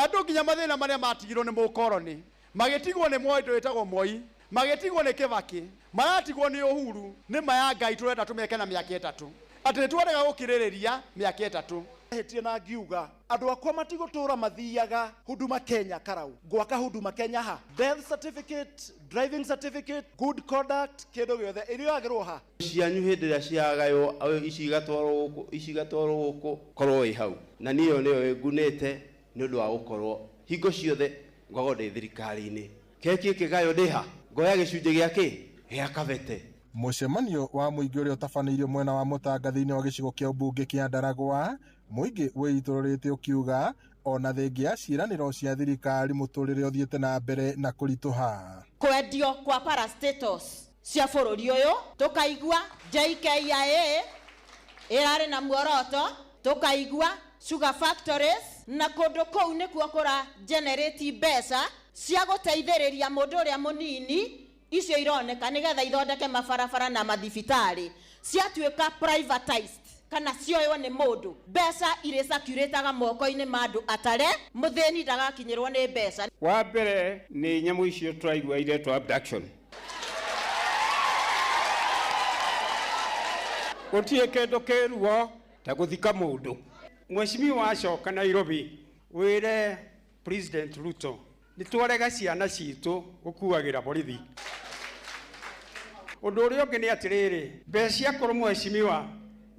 Andũ nginya mathĩna marĩa matigirwo nĩ mũkoroni, magĩtigwo nĩ Moi wĩtagwo Moi, magĩtigwo nĩ Kĩbakĩ, maratigwo nĩ Uhuru, nĩ maya Ngai tũrenda tũmeke na mĩaka 3. Atĩ nĩtwarega gũkirĩrĩria mĩaka 3. Hĩtie na ngiuga andũ akwa matigũtũra mathiaga Huduma Kenya karau, ngwaka Huduma Kenya ha, death certificate, driving certificate, good conduct, kĩndũ gĩothe ĩrĩoyagĩrwo ha. Cianyu hĩndĩ ĩrĩa ciagaywo ici igatwarwo gũkũ, ici igatwarwo gũkũ, korwo ĩ hau na niĩ ĩyo nĩyo ĩngunĩte nĩ ũndũ wa gũkorwo hingo ciothe ngoragwo ndĩ thirikari-inĩ. Keki ĩkĩgaywo ndĩ ha, ngoya gĩcunjĩ gĩa kĩ gĩa kabete. Mũcemanio wa mũingĩ ũrĩa ũtabanĩirio mwena wa Mũtanga thĩinĩ wa gĩcigo kĩa ũmbunge kĩa Ndaragwa, mũingĩ wĩitũrũrĩte ũkiuga ona thengia ya ciĩranĩro cia thirikari mũtũrĩre ũthiĩte na mbere na kũritũha. Kwendio kwa parastatals cia bũrũri ũyũ, tũkaigua JKIA ĩrarĩ na muoroto, tũkaigua sugar factories, na kũndũ kũu nĩkuo kũra generate mbeca cia gũteithĩrĩria mũndũ ũrĩa mũnini, icio ironeka nĩgetha ithondeke mabarabara na mathibitarĩ, ciatuĩka privatized kana cioywo nĩ mũndũ, mbeca irĩ circulataga moko-inĩ ma andũ atare, mũthĩni ndagakinyĩrwo nĩ mbeca. Wa mbere nĩ nyamũ icio tũraigua iretwo abduction. Gũtirĩ kĩndũ kĩruo ta gũthika mũndũ. Mheshimiwa acoka Nairobi wĩre President Ruto nĩtwarega ciana citũ gũkuagĩra borithi. Ũndũ ũrĩa ũngĩ nĩ atĩrĩrĩ, mbeca ciakorwo mheshimiwa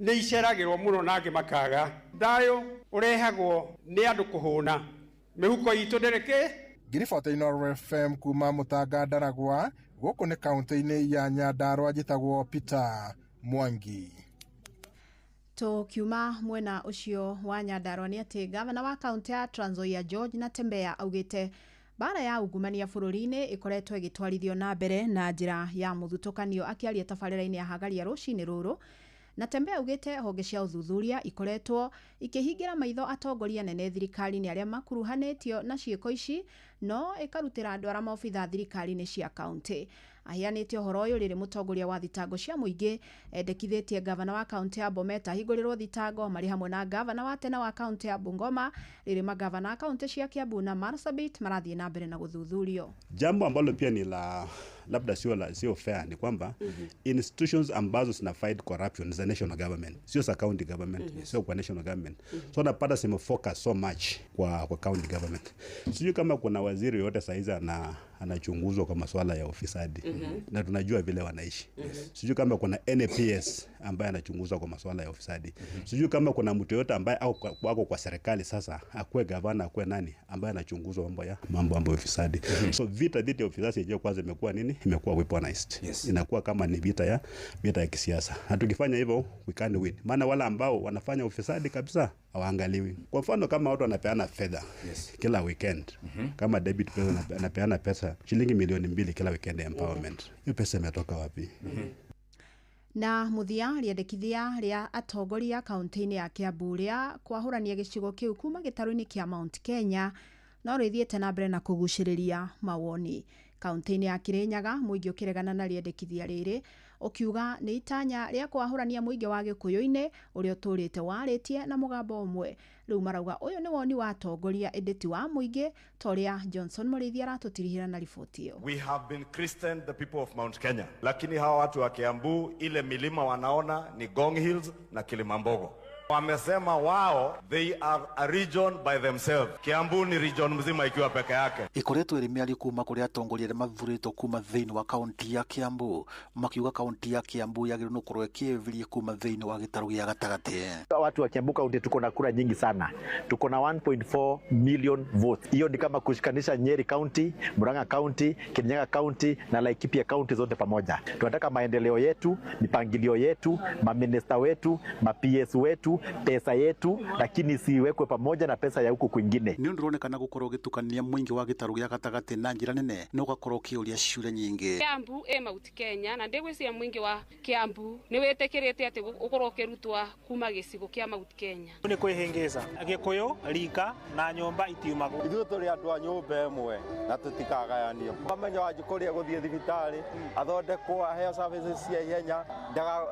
nĩ iceragĩrwo mũno na angĩ makaga. Thayũ ũrehagwo nĩ andũ kũhũna, mĩhuko itũ ndĩrĩ kĩ. Ngiribota Inooro FM kuma Mũtanga Ndaragwa, gũkũ nĩ kaũntĩ-inĩ ya Nyandarua, njĩtagwo Peter Mwangi. Tukiuma mwena ũcio wa Nyandarua nĩ atĩ gavana wa kaũntĩ ya Trans Nzoia George Natembeya augĩte bara ya ungumania bũrũri-inĩ ĩkoretwo ĩgĩtwarithio na mbere na njĩra ya mũthutũkanio. Akĩaria tabarĩra-inĩ ya Hagaria rũcinĩ rũrũ, Natembeya augĩte honge cia ũthuthuria ikoretwo ikĩhingĩra maitho atongoria anene thirikari-inĩ arĩa makuruhanĩtio na ciĩko ici, no ĩkarutĩra andũ arĩa maobitha thirikari-inĩ cia kaũntĩ. Aheanĩte ũhoro ũyũ rĩrĩ mũtongoria wa thitango cia mũingĩ endekithĩtie gavana wa kaũntĩ ya Bomet ahingũrĩrwo thitango marĩ hamwe na gavana wa tene wa kaũntĩ ya Bungoma, rĩrĩ magavana a kaũntĩ cia Kiambu na Marsabit marathiĩ na mbere na gũthuthurio. Jambo ambalo pia ni la labda sio fair ni kwamba institutions ambazo zina fight corruption za national government, sio za county government, sio kwa national government. So napata sema focus so much kwa county government. Sijui kama kuna waziri yote saizi anachunguzwa kwa masuala ya ufisadi. Na tunajua vile wanaishi. Sijui kama kuna NPS ambaye anachunguzwa kwa masuala ya ufisadi. Sijui kama kuna mtu yote ambaye wako kwa serikali sasa, akuwe gavana, akuwe nani ambaye anachunguzwa mambo ya ufisadi. So vita dhidi ya ufisadi yenyewe kwanza imekuwa nini? Imekuwa weaponized. Inakuwa kama ni vita ya kisiasa. Na tukifanya hivyo we can't win. Maana wale ambao wanafanya ufisadi kabisa hawaangaliwi. Kwa mfano kama watu wanapeana fedha kila weekend, kama debit pesa anapeana pesa shilingi milioni 2 kila weekend ya empowerment. Hiyo pesa imetoka wapi? Na muthia rĩendekithia rĩa atongoria kaũntĩ-inĩ ya Kiambu rĩa kwahũrania gĩcigo kĩu kuma gĩtarũ-inĩ kĩa Mount Kenya no rĩthiĩte na mbere na kũgucĩrĩria mawoni. Kaũntĩ-inĩ ya Kirinyaga mũingĩ ũkĩregana na rĩendekithia rĩrĩ ũkiuga nĩ itanya rĩa kwahũrania mũingĩ wa Gĩkũyũ-inĩ ũrĩa ũtũrĩte warĩtie na mũgambo ũmwe. Rĩu marauga ũyũ nĩ woni wa atongoria ĩndĩ ti wa mũingĩ, ta ũrĩa Johnson Mũrĩithi aratũtirihĩra na riboti ĩyo. We have been christened the people of Mount Kenya, lakini hawa watu wa Kiambu ile milima wanaona ni Ngong Hills na Kilimambogo. Wamesema wao they are a region by themselves. Kiambu ni region mzima ikiwa peke yake. Ikoretwo ĩrĩ mĩario kuma kũrĩ atongoria arĩa mathurĩtwo kuma thĩinĩ wa kaunti ya Kiambu, makiuga kaunti ya Kiambu yagĩrĩirwo nĩ gũkorwo ĩkĩeheria kuma thĩinĩ wa gĩtarũ gĩa gatagatĩ. Watu wa Kiambu kaunti tuko na kura nyingi sana, tuko na 1.4 million votes. Hiyo ni kama kushikanisha Nyeri County, Murang'a County, Kirinyaga County na Laikipia County zote pamoja. Tunataka maendeleo yetu, mipangilio yetu, maminista wetu, ma PS wetu, pesa yetu, lakini siwekwe pamoja na pesa ya huku kwingine. Nĩ ũndũ ũronekana gũkorwo ũgĩtukania mũingĩ wa gĩtarũ gĩa gatagatĩ na njĩra nene na ũgakorwo ũkĩũria ciũria nyingĩ. Kiambu ĩ Mount Kenya na ndigwĩciria mũingĩ wa Kiambu nĩ wĩtĩkĩrĩte atĩ ũkorwo ũkĩrutwa kuma gĩcigo kĩa Mount Kenya. Nĩ kwĩhĩngĩca Gĩkũyũ rika na nyũmba itiumagwo. Ithuĩ tũrĩ andũ a nyũmba ĩmwe na tũtikagayanio. Amenya Wanjikũ gũthiĩ thibitarĩ athondekwo aheo services cia ihenya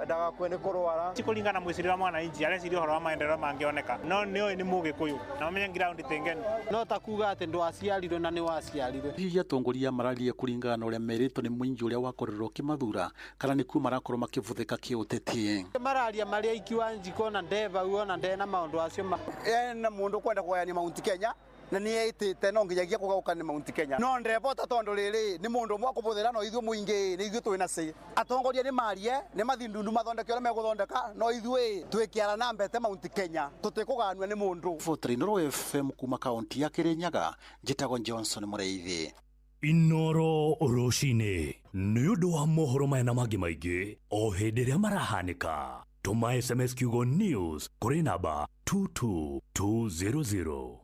ndagakue nĩ kũrwara. Ti kũringana na mwĩcirĩrie wa mwananchi areciria ũhoro wa maendeleo mangĩoneka no nĩ ũĩ nĩ mũgĩkũyũ na mamenye ground ti ngeni. No ta kuga atĩ ndwaciarirwe na nĩ waciarirwe. Hihi atongoria mararia kũringana na ũrĩa merĩtwo nĩ mũingĩ ũrĩa wakorirwo ũkĩmathura kana nĩkuo marakorwo makĩvũthĩka kĩũteti? Mararia marĩa ikiwa njiko na ndevau ona ndena maũndũ acio ena mundu kwenda kugayania Mount Kenya na nĩ etĩte no nginyagia kũgaũka nĩ Mount Kenya no ndebota tondũ rĩrĩ nĩ mũndũ ũmwe akũbũthĩra no ithuĩ mũingĩ nĩ ithuĩ twĩna cĩ atongoria nĩ marie nĩ mathindundu mathondeke ũrĩa megũthondeka no ithuĩ twĩkĩara na mbete Mount Kenya tũtikũganua nĩ mũndũ. For Inooro FM kuma kaunti ya Kirinyaga, njĩtagwo Johnson Mũrĩithi. Inooro rũcinĩ nĩ ũndũ wa mohoro maya na mangĩ maingĩ o hĩndĩ ĩrĩa marahanĩka. Tũma SMS kiugo news kũrĩ namba 22200.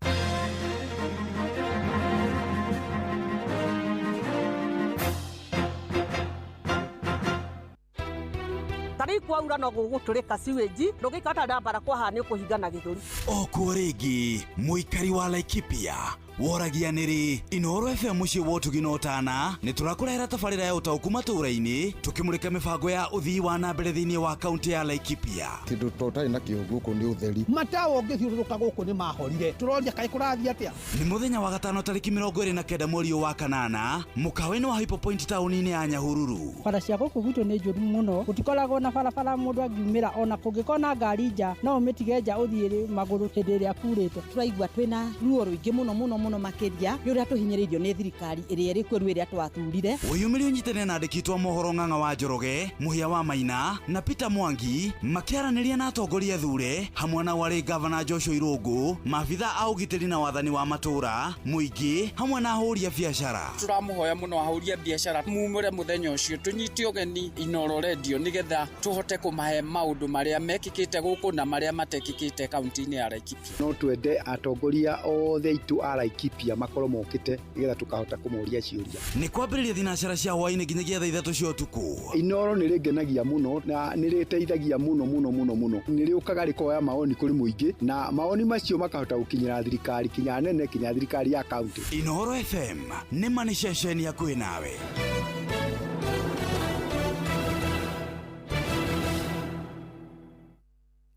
Tarĩu kwaura no gũgũtũrĩka sewage ndũngĩikara ndambara kwaha nĩ ũkũhingana gĩthũri. Okuo rĩngĩ mũikari wa Laikipia woragia nĩrĩ Inooro FM mũciĩ wa ũtugi na ũtana nĩ tũrakũrehera tabarĩra ya ũtaũku matũũra-inĩ tũkĩmũrĩka mĩbango ya ũthii wa na mbere thĩinĩ wa kaunti ya Laikipia. Kĩndũ tũtarĩ nakĩo gũkũ nĩ ũtheri. Matawa ũngĩthiũrũrũka gũkũ nĩ mahorire tũroria kaĩ kũrathiĩ atĩa. Nĩ mũthenya wa gatano tarĩki 29 mweri wa kanana mũkawa-inĩ wa Hypo Point taũni-inĩ ya Nyahururu. Bara cia gũkũ gwitũ nĩ njũru mũno gũtikoragwo na barabara mũndũ angiumĩra ona kũngĩkorwo na ngari nja no ũmĩtige nja ũthiĩ magũrũ hĩndĩ ĩrĩa kurĩte. Tũraigua twĩna ruo rũingĩ mũno mũno mũno makĩria nĩ ũrĩa tũhinyĩrĩirio nĩ thirikari ĩrĩa ĩrĩ kuo rĩu ĩrĩa twathurire. Wĩyumĩrie ũnyitane na andĩki twa mohoro Ng'ang'a wa Njoroge, Mũhĩa wa Maina na Peter Mwangi makĩaranĩria na atongoria thure hamwe na warĩ gavana Joshua Irũngũ, maabitha a ũgitĩri na wathani wa matũũra, mũingĩ hamwe na ahũri a biacara. Tũramũhoya mũno ahũri a biacara mumũre mũthenya ũcio tũnyite ũgeni Inooro Radio nĩgetha tũhote kũmahe maũndũ marĩa mekĩkĩte gũkũ na marĩa matekĩkĩte kaunti-inĩ ya Laikipia. No twende atongoria othe aitũ a Laikipia makorwo mokĩte nĩgetha tũkahota kũmoria ciũria. Nĩ kwambĩrĩria thinacara cia hwaĩ-inĩ nginyagia thaa 3 cia ũtukũ. Inooro nĩ rĩngenagia mũno na nĩ rĩteithagia mũno mũno mũno mũno. Nĩ rĩũkaga rĩkoya maoni kũrĩ mũingĩ na maoni macio makahota gũkinyĩra thirikari kinya nene kinya thirikari ya kaunti. Inooro FM nĩ ma nĩ ceceni hakuhĩ nawe.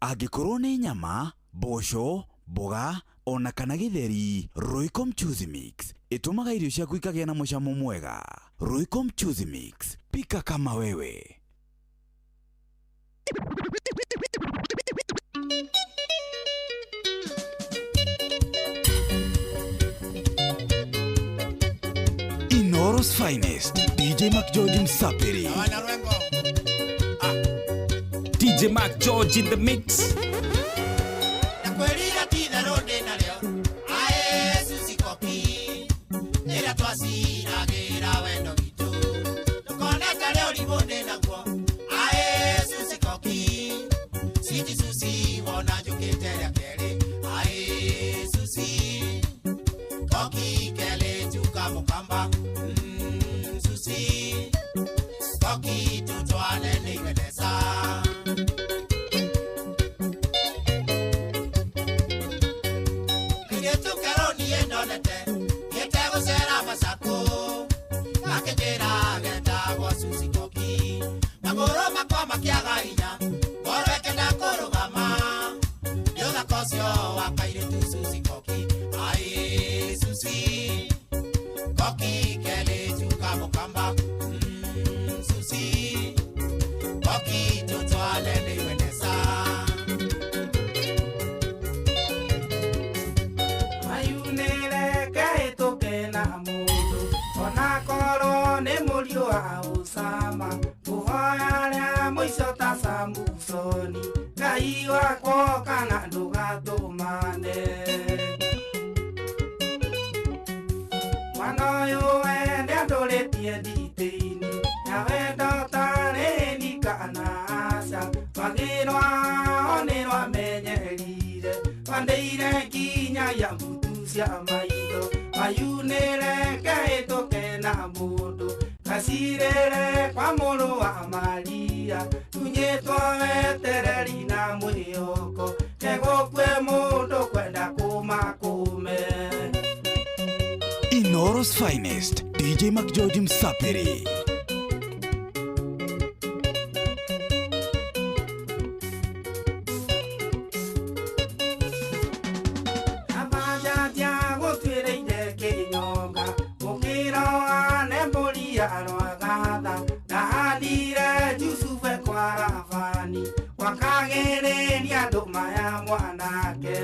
Angĩkorwo nĩ nyama, mboco, mboga ona kana gĩtheri, Royco Mchuzi Mix ĩtũmaga irio ciaku ikagĩa na mũcamo mwega. Royco Mchuzi Mix, pika kama wewe. Inooro's finest, DJ McGeorge Msapiri. DJ Mac George in the mix. Inooro's finest, DJ McGeorge Msapiri. Nĩkĩria ndũma ya mwanake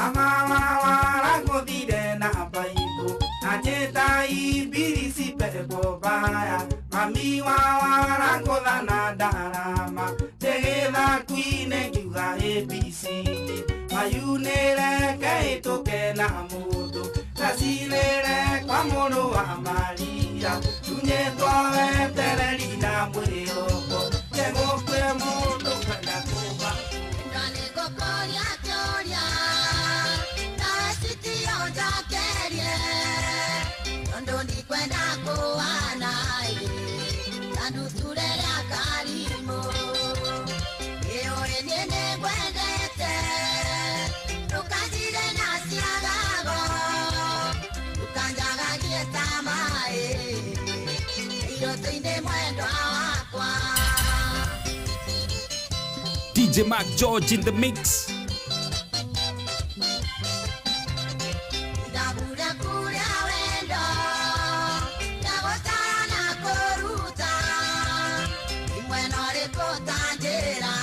Amawawara ngũthire na baibũ na njĩta ibilisi pepo baya Mami wawara ngũtha na ndarama Ndĩgĩthakuinĩ ngiuga ABCD Mayunĩreke ĩtũke na mũndũ Tacirĩre kwa mũrũ wa Maria Tunyĩtwo wetereri na mwĩhoko Ndĩgũkue mũndũ kwenda kũba Ndanĩngũkũria kĩũria nawe citio njokerie Tondũ ndikwenda kũhana ta nuthu rĩrĩa karimũ Ĩũĩ niĩ nĩngwendete ndũkanjire na ciagago ndũkanjagagie ta maĩ irotũ-inĩ mwendwa wakwa. DJ Mark George in the mix. Ndabura kuria wendo ndagũtara na kũruta imwena ũrĩkũ ta njĩra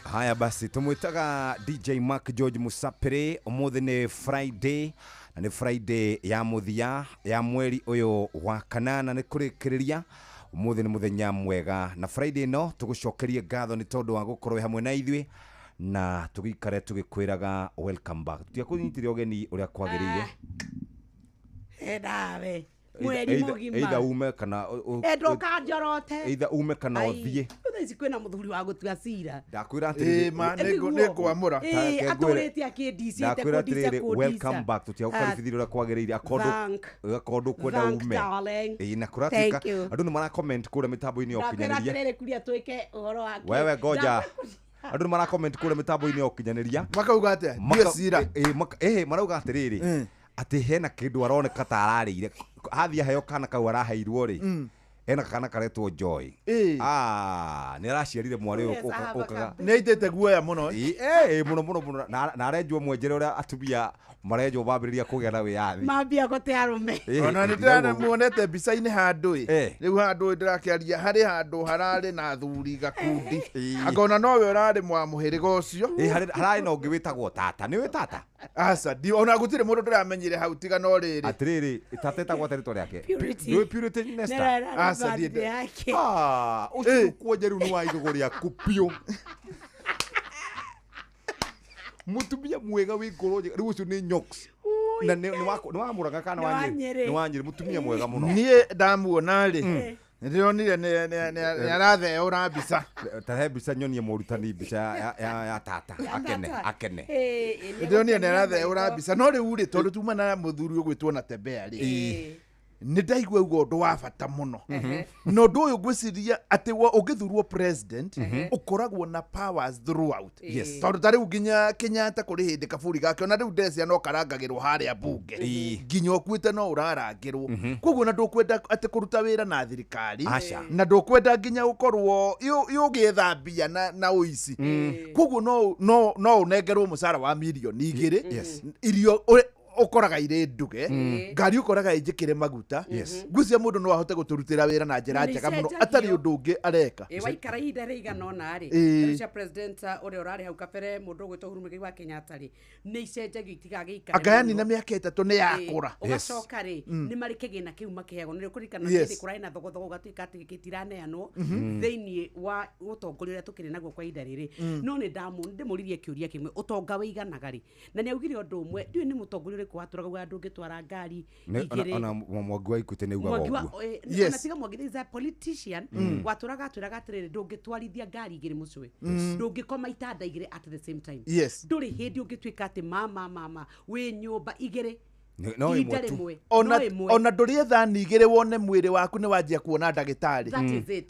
Haya basi, tumwitaga DJ Mark George Musapiri. Umuthi ni Friday na ni Friday ya muthia ya mweri uyu wa kanana ni kurikiriria. Umuthi ni muthenya mwega na Friday no tugucokerie ngatho ni tondu wa gukorwo hamwe na ithuĩ na tugikare tugikwiraga welcome back. Tutiakunyitire ugeni uria kwagiriire. Nawe mweri mugima Either ume kana ndoka njorote either ume kana uthie. Thaa ici kwĩna mũthuri wa gũtua cira. Ndakwĩra atĩrĩrĩ, ma nĩngwamũra. Atũrĩte akĩndicĩte ndakwĩra kũndica atĩrĩrĩ, welcome back. Tutiagũkaribithirie ũrĩa kwagĩrĩire akorwo ndũkwenda ume. Ĩĩ, na kũratuĩka andũ nĩ mara comment kũrĩa mĩtambo-inĩ ya ndakwĩra ũkinyanĩria. atĩrĩrĩ kuria twĩke ũhoro wa kĩ- Wewe ngoja, andũ nĩ mara comment kũrĩa mĩtambo-inĩ ya ũkinyanĩria makauga atĩa? Ndiĩ cira. Ĩĩ, marauga atĩrĩrĩ atĩ hena kĩndũ aroneka ta ararĩire athiĩ aheo kana kau araheirwo rĩ, ena kana karetwo Joy. Nĩ araciarire mwarĩ ũyũ ũkaga nĩ aitĩte guoya mũno. Ĩĩ, mũno mũno mũno, na arenjwo mwenjere ũrĩa atumia marenjwo mambĩrĩria kũgĩa na wĩyathi. Mambia gũte arũme. Ona nĩ ndĩramuonete mbica-inĩ handũ ĩ rĩu handũ ndĩrakĩaria harĩ handũ hararĩ na athuri gakundi akona nowe ũrarĩ mwa mũhĩrĩga ũcio. Hararĩ na ũngĩ wĩtagwo tata. Nĩ wĩ tata? Aca, ona gũtirĩ mũndũ ndĩramenyire hau tiga no rĩrĩ. Atĩrĩrĩ, tata ĩtagwo atĩa rĩtwa rĩake? Purity. Nĩũĩ Purity Nesta? Aca, ndiĩ Ũcio kwonja rĩu nĩ wa igũgũ rĩaku biũ. Mũtumia mwega wĩ ngoro njega rĩu ũcio nĩ Nyox. Na nĩ wa Mũrang'a kana wa Nyĩrĩ? Nĩ wa Nyĩrĩ, mũtumia mwega mũno. Niĩ ndamuona rĩ nĩndĩronire nĩ aratheũra mbica. Ta he mbica nyonie mũrutani mbica ya tata akene akene. Nĩndĩronire nĩ aratheũra mbica no rĩu rĩ tondũ tuma na mũthuri ũgwĩtwo na Tembea rĩ nĩ ndaigua uga ũndũ wa bata mũno na ũndũ ũyũ ngwĩciria atĩ ũngĩthurwo president ũkoragwo na powers throughout. Tondũ ta rĩu nginya Kenyatta kũrĩ hĩndĩ kaburi gake ona rĩu ndecia no karangagĩrwo harĩa bunge nginya ũkuĩte no ũrarangĩrwo. Koguo na ndũkwenda atĩ kũruta wĩra na thirikari na ndũkwenda nginya ũkorwo ũgĩetha mbia na ũici. Koguo no ũnengerwo mũcara wa mirioni 2 irio ũkoraga irĩ nduge ngari ũkoraga ĩnjĩkĩre maguta. Ngwĩciria mũndũ no ahote gũtũrutĩra wĩra na njĩra njega mũno atarĩ ũndũ ũngĩ areka. Waikara ihinda rĩigana ũna rĩ cia president ũrĩa ũrarĩ hau kabere mũndũ ũgwĩtwo Uhuru Muigai wa Kenyatta rĩ nĩ icenjagio itigagĩikare Angayani na mĩaka 3 nĩ yakũra. Ũgacoka rĩ nĩ marĩ kĩgĩna kĩu makĩheagwo nĩ ũkũririkana hĩndĩ kũrarĩ na thogothogo ũgatuĩka atĩ gĩtiraneanwo thĩinĩ wa ũtongoria ũrĩa tũkĩrĩ naguo kwa ihinda rĩrĩ. No nĩ ndamũririe kĩũria kĩmwe ũtonga wĩiganaga rĩ na nĩ augire ũndũ ũmwe ndiũĩ nĩ mũtongoria ũrĩkũ watũraga ugaga ndũngĩtwara ngari igĩrĩ. Ona Mwangi wa Equity nĩ augaga ũguo. Ona tiga Mwangi is a politician watũraga atwĩraga atĩrĩrĩ ndũngĩtwarithia ngari igĩrĩ mũcwe ndũngĩkoma itanda igĩrĩ at the same time. Ndũrĩ hĩndĩ ũngĩtuĩka atĩ mama wĩ nyũmba igĩrĩ no ĩmwe tu. Ona ndũrĩe thani igĩrĩ wone mwĩrĩ waku nĩ wanjia kuona ndagĩtarĩ.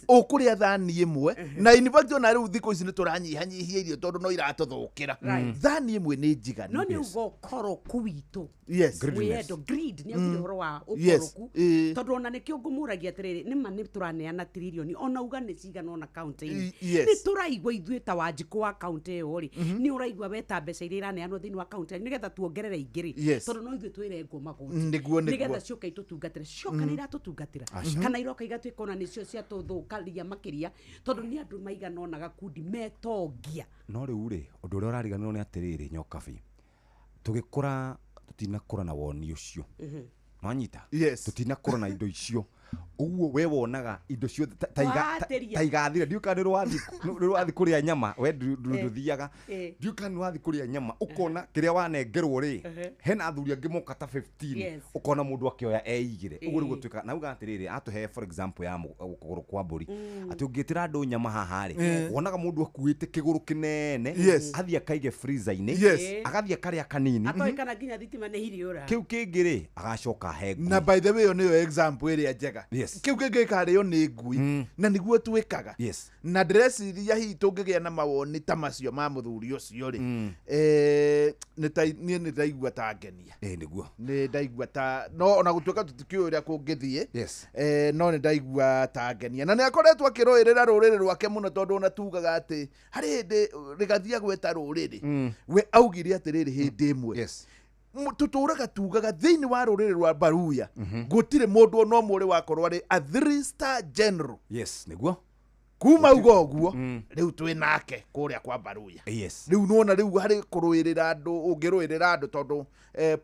Ũkũrĩa thani ĩmwe na in fact ona rĩu thikũ ici nĩ tũranyihanyihia irio tondũ no iratũthũkĩra. Thani ĩmwe nĩ njiganu. No nĩ uga ũkoroku witũ. Wĩendo greed nĩ augire ũhoro wa ũkoroku tondũ ona nĩkĩo ngũmũragia atĩrĩrĩ nĩma nĩ tũraneana tiririoni ona uga nĩ cigana ona kaũntĩ-inĩ nĩ tũraigua ithuĩ ta Wanjikũ wa kaũntĩ ĩyo rĩ nĩ ũraigua weta mbeca iria iraneanwo thĩinĩ wa kaũntĩ nĩgetha tuongerere ingĩ rĩ tondũ no ithuĩ twĩre ikĩrengwo magoti Nĩguo, nĩguo. nĩgetha ciũke itũtungatĩre cioka nĩ iratũtungatĩra Aca. kana iroka igatuĩka ona nĩcio ciatũthũkaria makĩria tondũ nĩ andũ maigana ũna gakundi metongia. No rĩu rĩ, ũndũ ũrĩa ũrariganĩrwo nĩ atĩrĩrĩ, Nyokabi, tũgĩkũra tũtinakũra na woni ũcio. Nwanyita? Yes. Tũtinakũra na indo icio, ũguo we wonaga indo ciothe Wahatĩria. ta igathira. Ndiũ kana nĩ ũrathiĩ kũrĩa nyama we ndũthiaga. Ndiũ kana nĩ ũrathiĩ kũrĩa nyama, ũkona kĩrĩa wanengerwo rĩ, hena athuri angĩ moka ta 15. Ũkona mũndũ akĩoya eigire ũguo nĩguo twĩkaga. Na uga atĩrĩrĩ, atũhe for example ya kũgũrũ kwa mbũri, atĩ ũngĩtĩra andũ nyama haha rĩ, wonaga mũndũ akuĩte kĩgũrũ kĩnene, athiĩ akaige freezer-inĩ, agathiĩ akarĩa kanini. Atoĩ kana nginya thitima nĩ hiriũra. Kĩu kĩngĩ rĩ, agacoka ahe ngui. Na by the way, ĩyo nĩyo example ĩrĩa njega. Kĩu kĩngĩ gĩkarĩo nĩ ngui, na nĩguo twĩkaga. Na ndĩreciria hihi tũngĩgĩa na mawoni ta macio ma mũthuri ũcio rĩ, niĩ nĩ ndaigua ta ngenia. Ĩ nĩguo. Nĩ ndaigua ta no ona gũtuĩka tũtikĩũĩ ũrĩa kũngĩthiĩ, no nĩ ndaigua ta ngenia, na nĩ akoretwo akĩrũĩrĩra rũrĩrĩ rwake mũno, tondũ ona tugaga atĩ harĩ hĩndĩ rĩgathiĩ gweta rũrĩrĩ, we augire atĩrĩrĩ, hĩndĩ ĩmwe tũtũraga tugaga thĩinĩ wa rũrĩrĩ rwa Baruya gũtirĩ mũndũ ona ũmwe ũrĩ wakorwo arĩ a three-star general. Yes, nĩguo. Kuma uga ũguo, rĩu twĩ nake kũrĩa kwa Baruya. Rĩu nĩwona rĩu harĩ kũrũĩrĩra andũ, ũngĩrũĩrĩra andũ, tondũ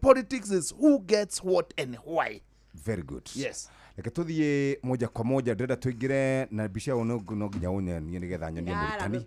politics is who gets what and why. Very good. Yes. Reke tũthiĩ moja kwa moja, ndĩrenda tũingĩre na mbica ĩyo, no nginya ũnyonie nĩgetha nyonie mũrutani.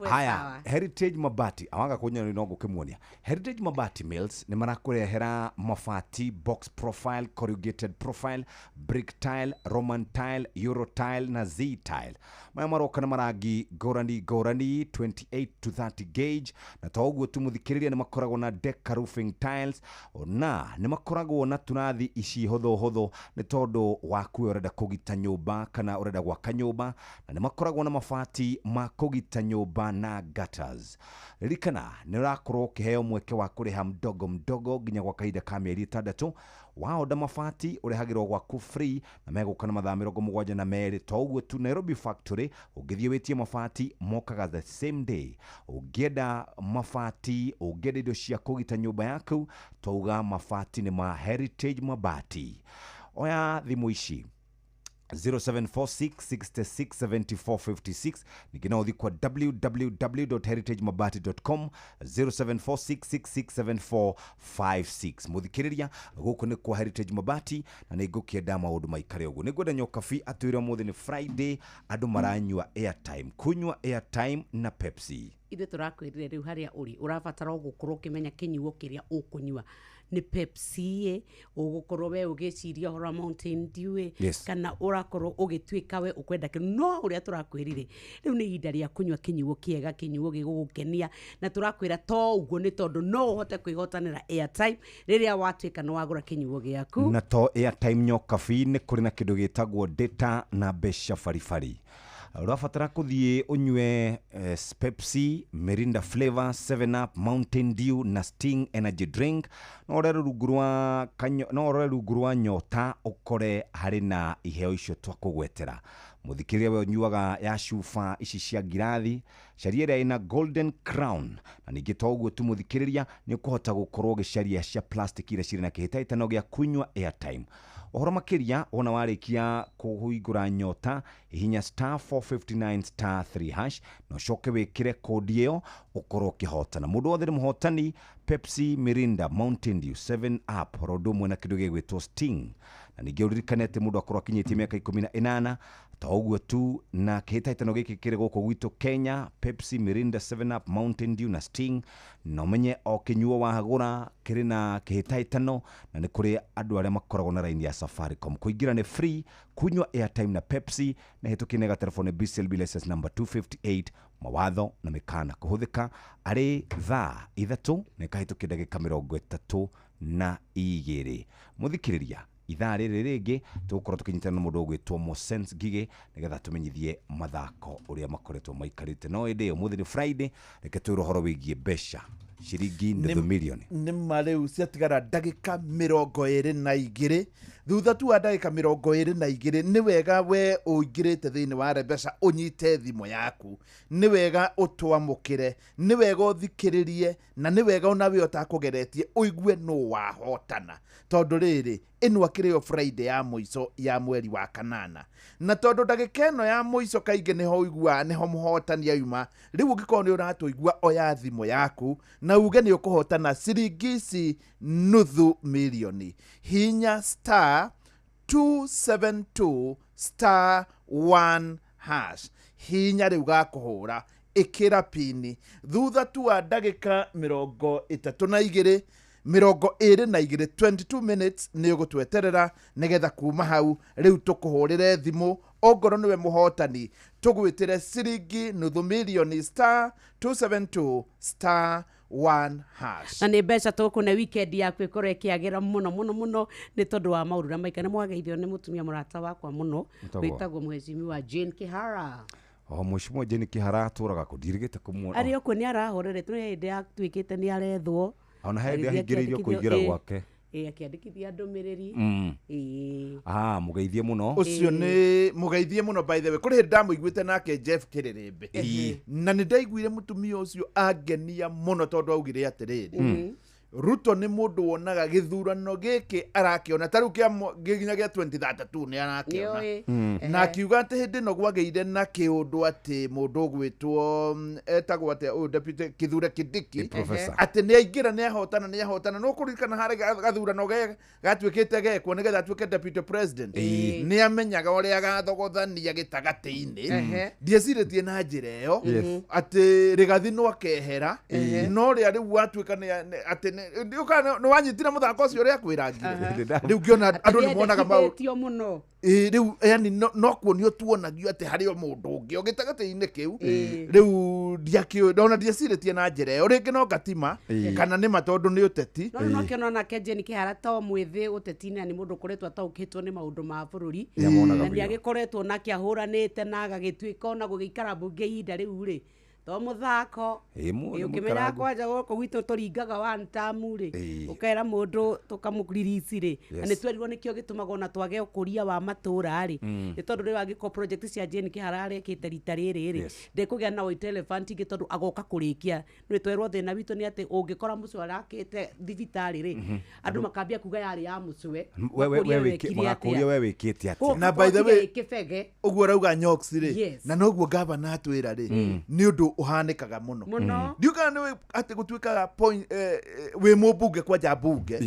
Haya, Heritage Mabati awaga kũnyonia no ngũkĩmuonia. Heritage Mabati Mills nĩ marakũrehera mabati box profile, corrugated profile, brick tile, Roman tile, euro tile na Z tile. Maya maroka na marangi ngũrani ngũrani, 28 to 30 gauge. Na to ũguo tu, mũthikĩrĩria, nĩ makoragwo na deca roofing tiles, na nĩ makoragwo na tũrathi ici hũthũ hũthũ nĩ tondũ waku we ũrenda kũgita nyũmba kana ũrenda gwaka nyũmba, na nĩ makoragwo na mabati ma kũgita nyũmba na gutters. Ririkana nĩ ũrakorwo ũkĩheo mweke wa kũrĩha mdogo mdogo nginya gwa kahinda ka mĩeri 6. Waonda mabati ũrehagĩrwo gwaku free na megũka na mathaa 72. To ũguo tu, Nairobi factory ũngĩthiĩ wĩtie mabati mokaga the same day. Ũngĩenda mabati, ũngĩenda indo cia kũgita nyũmba yaku, twauga mabati nĩ ma Heritage Mabati. Oya thimũ ici 0746 66 74 56. Ningĩ no ũthiĩ kwa www.heritagemabati.com, 0746667456. Mũthikĩrĩria, gũkũ nĩ kwa Heritage Mabati na nĩ ngũkĩenda maũndũ maikare ũguo. Nĩ ngwenda Nyokabi atwĩre ũmũthĩ nĩ Friday, andũ maranyua airtime, kunywa airtime na Pepsi. Ithuĩ tũrakwĩrire rĩu harĩa ũrĩ ũrabatara o gũkorwo ũkĩmenya kĩnyuo kĩrĩa ũkũnyua nĩ Pepsi ĩ, ũgũkorwo we ũgĩciria ũhoro wa Mountain Dew ĩ, kana ũrakorwo ũgĩtuĩka we ũkwenda kĩndũ. No ũrĩa tũrakwĩrire, rĩu nĩ ihinda rĩa kũnyua kĩnyuo kĩega, kĩnyuo gĩgũgũkenia. Na tũrakwĩra to ũguo nĩ tondũ no ũhote kwĩhotanĩra airtime rĩrĩa watuĩka nĩ wagũra kĩnyuo gĩaku. Na to airtime, Nyokabi, nĩ kũrĩ na kĩndũ gĩtagwo data na mbeca baribari. Ũrabatara kũthiĩ ũnyue Pepsi, Mirinda flavor, 7 Up, Mountain Dew na Sting energy drink. No ũrore rungu rwa no ũrore rungu rwa nyota ũkore harĩ na iheo icio twakũgwetera. Mũthikĩrĩria, we ũnyuaga ya cuba ici cia ngirathi, caria ĩrĩa ĩna golden crown. Na ningĩ to ũguo tu, mũthikĩrĩria, nĩ ũkũhota gũkorwo ũgĩcaria cia plastic iria cirĩ na kĩhĩtahĩtano gĩa kunyua airtime. Ũhoro makĩria, wona warĩkia kũhingũra nyota, hihinya star 459 star 3 hash na ũcoke wĩkĩre kodi ĩyo, ũkorwo ũkĩhotana. Mũndũ wothe nĩ mũhotani: Pepsi, Mirinda, Mountain Dew, 7 Up, oro ũndũ ũmwe na kĩndũ gĩgwĩtwo Sting. Na ningĩ ũririkane atĩ mũndũ akorwo akinyĩtie mĩaka 18. To ũguo tu, na kĩhĩtahĩtano gĩkĩ kĩrĩ gũkũ gwitũ Kenya: Pepsi, Mirinda, 7 Up, Mountain Dew na Sting. Na ũmenye o kĩnyuo wagũra kĩrĩ na kĩhĩtahĩtano, na nĩ kũrĩ andũ arĩa makoragwo na raini ya Safaricom. Kũingĩra nĩ free. Kunywa airtime na Pepsi na hĩtũkie gatelefoni BCLB license number 258. Mawatho na mĩkana kũhũthĩka. Arĩ thaa 3 na ĩkahĩtũkia ndagĩka 32. Mũthikĩrĩria, ithaa rĩrĩ rĩngĩ tũgũkorwo tũkĩnyitana na mũndũ ũgwĩtwo Mosens Ngigĩ nĩgetha tũmenyithie mathako ũrĩa makoretwo maikarĩte. No ĩndĩ ũmũthĩ nĩ Friday, reke twĩre ũhoro wĩgiĩ mbeca. Ciringi nuthu milioni. Nĩ ma rĩu ciatigara ndagĩka 22. Thutha tu wa ndagĩka 22, nĩ wega we ũingĩrĩte thĩinĩ wa Rembeca ũnyite thimũ yaku, nĩ wega ũtwamũkĩre, nĩ wega ũthikĩrĩrie, na nĩ wega onawe ũtakũgeretie ũigue nũ wahotana, tondũ rĩrĩ ĩno akĩrĩ o Friday ya mũico ya mweri wa kanana, na tondũ ndagĩka ĩno ya mũico kaingĩ nĩho ũiguaga nĩho mũhotani auma. Rĩu ũngĩkorwo nĩ ũratũigua, oya thimũ yaku na uge nĩ ũkũhotana ciringi ici nuthu milioni. Hinya star 272 star 1 hash, hinya rĩu gakũhũra, ĩkĩra pini. Thutha tu wa ndagĩka 32, 22, 22 minutes nĩ ũgũtweterera nĩgetha kuma hau rĩu tũkũhũrĩre thimũ. Ongorwo nĩwe mũhotani, tũgwĩtĩre ciringi nuthu milioni, star 272 star 1 hash. Na nĩ mbeca tũkũne weekend yaku ĩkorwo ĩkĩagĩra mũno mũno mũno nĩ tondũ wa maũndũ ũrĩa maika. Nĩ mwageithio nĩ mũtumia mũrata wakwa mũno Wĩtagwo? wĩtagwo mheshimiwa Jane Kihara. O mheshimiwa Jane Kihara atũraga kũ? Ndirigĩte kũmuona. Arĩ okuo nĩ arahorerete, nĩ hĩndĩ yatuĩkĩte nĩ arethwo. Ona he hĩndĩ Agĩthiĩ ahingĩrĩirio akĩandĩkithio- kũingĩra gwake. Akĩandĩkithia ndũmĩrĩri. Mũgeithie mũno. Ũcio nĩ mũgeithie mũno. By the way, kũrĩ hĩndĩ ndamũiguĩte nake Jeff Kĩrĩrĩmbĩ, na nĩ ndaiguire mũtumia ũcio angenia mũno, tondũ augire atĩrĩrĩ, Ruto nĩ mũndũ wonaga gĩthurano gĩkĩ arakĩona ta rĩu nginya gĩa 2032 nĩ arakĩona. Nĩũĩ. Na akiuga atĩ hĩndĩ ĩno gwagĩire na kĩũndũ atĩ mũndũ ũgwĩtwo etagwo atĩa ũyũ deputy Kithure Kindiki, Professor. Atĩ nĩ aingĩra, nĩ ahotana, nĩ ahotana. No kũririkana harĩ gathurano gatuĩkĩte gekwo nĩgetha atuĩke deputy president, nĩ amenyaga ũrĩa agathogothania gĩtagatĩ-inĩ. Ndiecirĩtie na njĩra ĩyo atĩ Rigathi no akehera, no rĩa rĩu watuĩka atĩ nĩ wanyitire mũthako ũcio ũrĩa akwĩrangire. Rĩu ngĩona andũ nĩ monaga maũndũ Atĩ mũno. Ĩ, rĩu yani no kuonio tuonagio atĩ harĩ o mũndũ ũngĩ o gĩtagatĩ-inĩ kĩu. Rĩu ndiakĩũĩ ona ndiecirĩtie na njĩra ĩyo, rĩngĩ no ngatima kana nĩ ma, tondũ nĩ ũteti. No no kĩona nake Jane Kihara to mwĩthĩ ũteti-inĩ, na nĩ mũndũ ũkoretwo ataũkĩtwo nĩ maũndũ ma bũrũri. Nĩamonaga Na nĩ biũ. agĩkoretwo nake ahũranĩte na agagĩtuĩka ona gũgĩikara mbunge ihinda rĩu rĩ to mũthako. Nĩ Ũkĩmenya mũkarangu. kwanja gũkũ gwitũ tũringaga one term rĩ, Ĩĩ. ũkera mũndũ tũkamũririsi rĩ, na Yes. nĩ twerirwo nĩkĩo gĩtũmaga ona twage ũkũria wa matũra rĩ, nĩ tondũ rĩu angĩkorwo project cia Jane Kihara arekĩte rita rĩrĩ rĩ, ndekũgĩa na white elephant ingĩ, tondũ agoka kũrĩkia. Nĩ twerwo thĩna witũ nĩ atĩ ũngĩkora mũcwe arakĩte thibitarĩ rĩ, andũ makambia kuga yarĩ ya mũcwe. We Makakũria magakũria we wĩkĩte atĩa. Na by the way, kĩbege. Ũguo ũrauga Nyox rĩ, Yes. na noguo gavana atwĩra rĩ, nĩ ũndũ ũhanĩkaga mũno. Mũno. Ndiũ kana nĩ atĩ gũtuĩkaga point, wĩ mũmbunge kwanja mbunge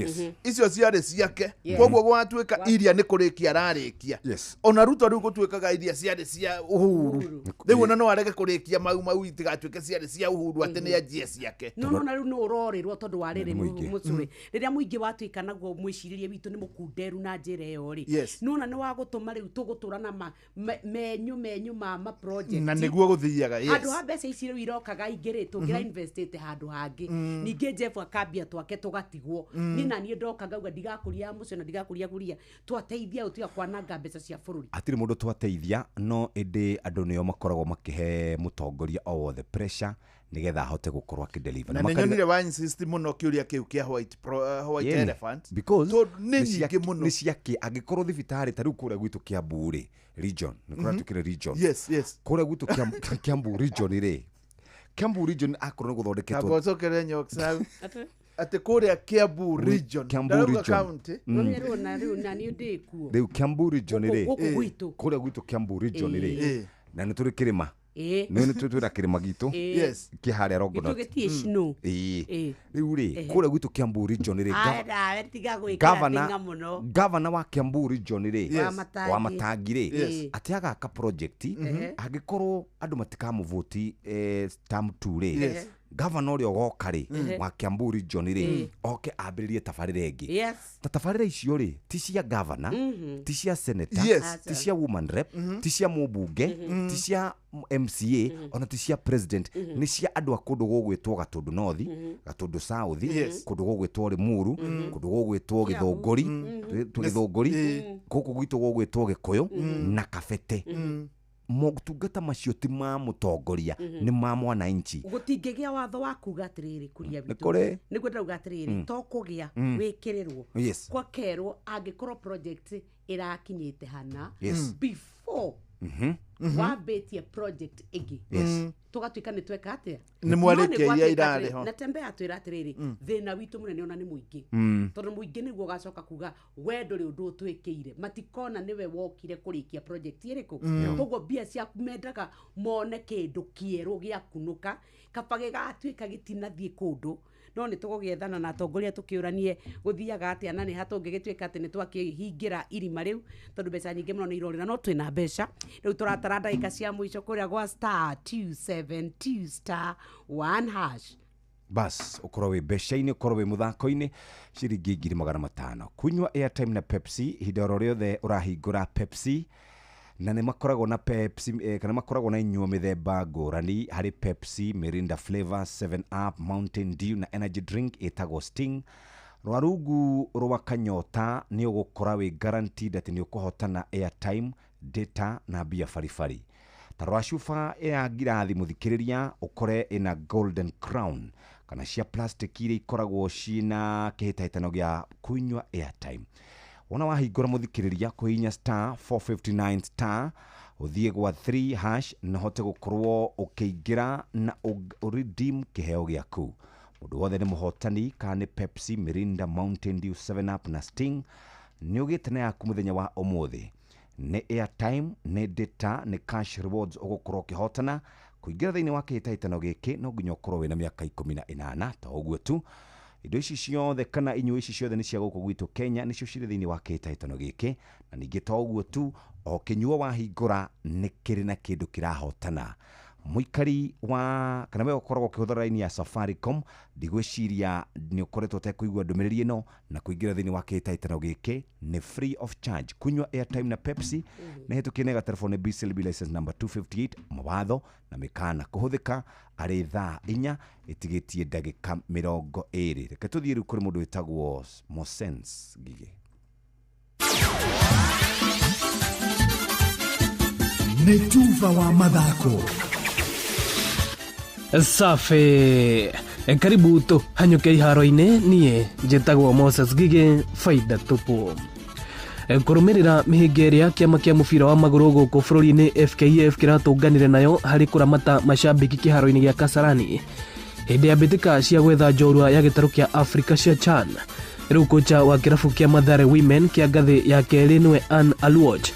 icio ciarĩ ciake, koguo gwatuĩka iria nĩ kũrĩkia ararĩkia. Ona Ruto rĩu gũtuĩkaga iria ciarĩ cia Uhuru, rĩu ona no arege kũrĩkia mau mau itigatuĩke ciarĩ cia Uhuru, atĩ nĩ anjie ciake. No no na rĩu nĩ ũrorĩrwo tondũ wa rĩrĩ Nĩ mũingĩ. mũcũrĩ rĩrĩa mũingĩ watuĩka naguo mwĩcirĩrie witũ nĩ mũkunderu na njĩra ĩyo rĩ, nĩwona nĩ wa gũtũma rĩu tũgũtũra na menyu menyu ma project. Na nĩguo gũthiaga. Handũ ha mbeca ici rĩu irokaga ingĩ rĩ, tũngĩra investĩte handũ hangĩ. Ningĩ Jeff akambia twake tũgatigwo. Niĩ na niĩ ndoka ngauga ndigakũria ya mũcio na ndigakũria guria twateithia ũtiga kwananga mbeca cia bũrũri. Hatirĩ mũndũ twateithia, no ĩndĩ andũ nĩo makoragwo makĩhe mũtongoria o wothe pressure nĩgetha ahote gũkorwo akĩdeliver. Na nĩ nyonire wa insist mũno kĩũria kĩu kĩa white Yeni. elephant, because tondũ nĩ nĩ nyingĩ mũno. Nĩ ciake angĩkorwo thibitarĩ ta rĩu kũrĩa gwitũ Kiambu rĩ, region nĩ kũratuĩkire region. Yes. Kũrĩa gwitũ Kiambu region rĩ, Kiambu region akorwo nĩ gũthondeketwo. Kamba ũcokere Nyox hau atĩ kũrĩa Kiambu region, Kiambu ndarauga region. county. Rũrĩa na rĩu na niĩ ndĩ kuo. Rĩu Kiambu region rĩ, Gũkũ gwitũ. kũrĩa gwitũ Kiambu region rĩ, na nĩ tũrĩ kĩrĩma, nĩ nĩ twĩna kĩrĩma gitũ kĩ harĩa Gitũ Longonot. gĩtirĩ snow. Ĩĩ. Rĩu rĩ, kũrĩa gwitũ Kiambu region rĩ, Ae, nawe tiga gwĩkĩra gavana thinga mũno. Gavana wa Kiambu region rĩ, Wa Matangi. wa Matangi rĩ, atĩ agaka project, angĩkorwo andũ matikamũvoti term 2 rĩ, gavana ũrĩa ũgoka rĩ wa Kiambu region rĩ, oke ambĩrĩrie tabarĩra ĩngĩ. Ta tabarĩra icio rĩ, ti cia gavana, ti cia senator, ti cia woman rep, ti cia mũmbunge, ti cia MCA, ona ti cia president, nĩ cia andũ a kũndũ gũgwĩtwo Gatũndũ North, Gatũndũ South, kũndũ gũgwĩtwo Limuru, kũndũ gũgwĩtwo Gĩthũngũri, Gĩthũngũri gũkũ gwitũ gũgwĩtwo Gĩkũyũ na Kabete. Motungata macio ti ma mũtongoria, nĩ ma mwananchi. Gũtingĩgĩa watho wa kuga atĩrĩrĩ kuria Nĩ kũrĩ. Nĩguo ndĩrauga atĩrĩrĩ, to kũgĩa wĩkĩrĩrwo kwakerwo angĩkorwo project ĩrakinyĩte hana before wambĩtie project ĩngĩ, tũgatuĩka nĩ tweka atĩa. Nĩ mwarĩkia No nĩ iria gwatuĩka irarĩ atĩrĩ, ho. na tembe atwĩra atĩrĩrĩ, thĩna witũ mũnene ona nĩ mũingĩ, tondũ mũingĩ nĩguo ũgacoka kuga we ndũrĩ ũndũ ũtwĩkĩire, matikona nĩwe wokire kũrĩkia project ĩrĩkũ. Koguo mbia ciaku mendaga mone kĩndũ kĩerũ gĩa kunũka kaba gĩgatuĩka gĩtinathiĩ kũndũ. No nĩ tũgũgĩethana na atongoria tũkĩũranie gũthiaga atĩa na nĩ ha tũngĩgĩtuĩka atĩ nĩ twakĩhingĩra irima rĩu, tondũ mbeca nyingĩ mũno nĩ irorĩra, no twĩna mbeca rĩu. Tũratara ndagĩka cia mũico kũrĩa gwa star 272 star 1 hash. Bas, ũkorwo wĩ mbeca-inĩ, ũkorwo wĩ mũthako-inĩ, ciringi 500,000 kunywa airtime na Pepsi ihinda oro rĩothe ũrahingũra Pepsi. Na nĩ makoragwo na Pepsi, kana makoragwo na inyuo mĩthemba ngũrani harĩ Pepsi, Mirinda flavor, 7 Up, Mountain Dew na energy drink ĩtagwo Sting. Rwa rungu rwa kanyota nĩ ũgũkora wĩ guaranteed atĩ nĩ ũkũhotana airtime, data na mbia baribari. Ta rora cuba ya ngirathi, mũthikĩrĩria, ũkore ĩna golden crown kana cia plastic iria ikoragwo ciĩna kĩhĩtahĩtano gĩa kunywa airtime. Wona wahingũra, mũthikĩrĩria, kũhihinya star 459 star, ũthiĩ gwa 3 hash na ũhote gũkorwo ũkĩingĩra na ũredeem kĩheo gĩaku. Mũndũ wothe nĩ mũhotani, kana nĩ Pepsi, Mirinda, Mountain Dew, 7 Up na Sting. Nĩ ũgĩte na yaku mũthenya wa ũmũthĩ, nĩ airtime, nĩ data, nĩ cash rewards ũgũkorwo ũkĩhotana. Kũingĩra thĩinĩ wa kĩhĩtahĩtano gĩkĩ no nginya ũkorwo wĩna mĩaka 18. To ũguo tu, indo ici ciothe kana inyuo ici ciothe nĩ cia gũkũ gwitũ Kenya, nĩcio cirĩ thĩinĩ wa kĩhĩtahĩtano gĩkĩ. Na ningĩ to ũguo tu, o kĩnyuo wahingũra nĩ kĩrĩ na kĩndũ kĩrahotana. Mũikari wa kana we ũkoragwo ũkĩhũthĩra raini ya Safaricom, ndigwĩciria nĩ ũkoretwo ũtekũigua ndũmĩrĩri ĩno. Na kũingĩra thĩinĩ wa kĩhĩtahĩtano gĩkĩ nĩ free of charge. Kunywa airtime na Pepsi nĩ hĩtũkie nĩ gatelefoni BCLB license number 258. Mawatho na mĩkana kũhũthĩka arĩ thaa 4 ĩtigĩtie ndagĩka 20. Reke tũthiĩ rĩu kũrĩ mũndũ wĩtagwo Mosens Ngigĩ. Nĩ tuba wa mathako. Safi, karibu tũhanyũke iharo-inĩ. Niĩ njĩtagwo Moses Gige. Faida tupu kũrũmĩrĩra mĩhĩnga ĩrĩa kĩama kĩa mũbira wa magũrũ gũkũ bũrũri-inĩ FKF kĩratũnganire nayo harĩ kũramata macambĩki kĩharo-inĩ gĩa Kasarani hĩndĩ ya mbĩtĩka cia gwetha njorua ya gĩtarũ kĩa Afrika cia CHAN. Rĩu kocha wa kĩrabu kĩa Mathare Women kĩa ngathĩ ya kerĩ, nĩwe Ann Aluoch,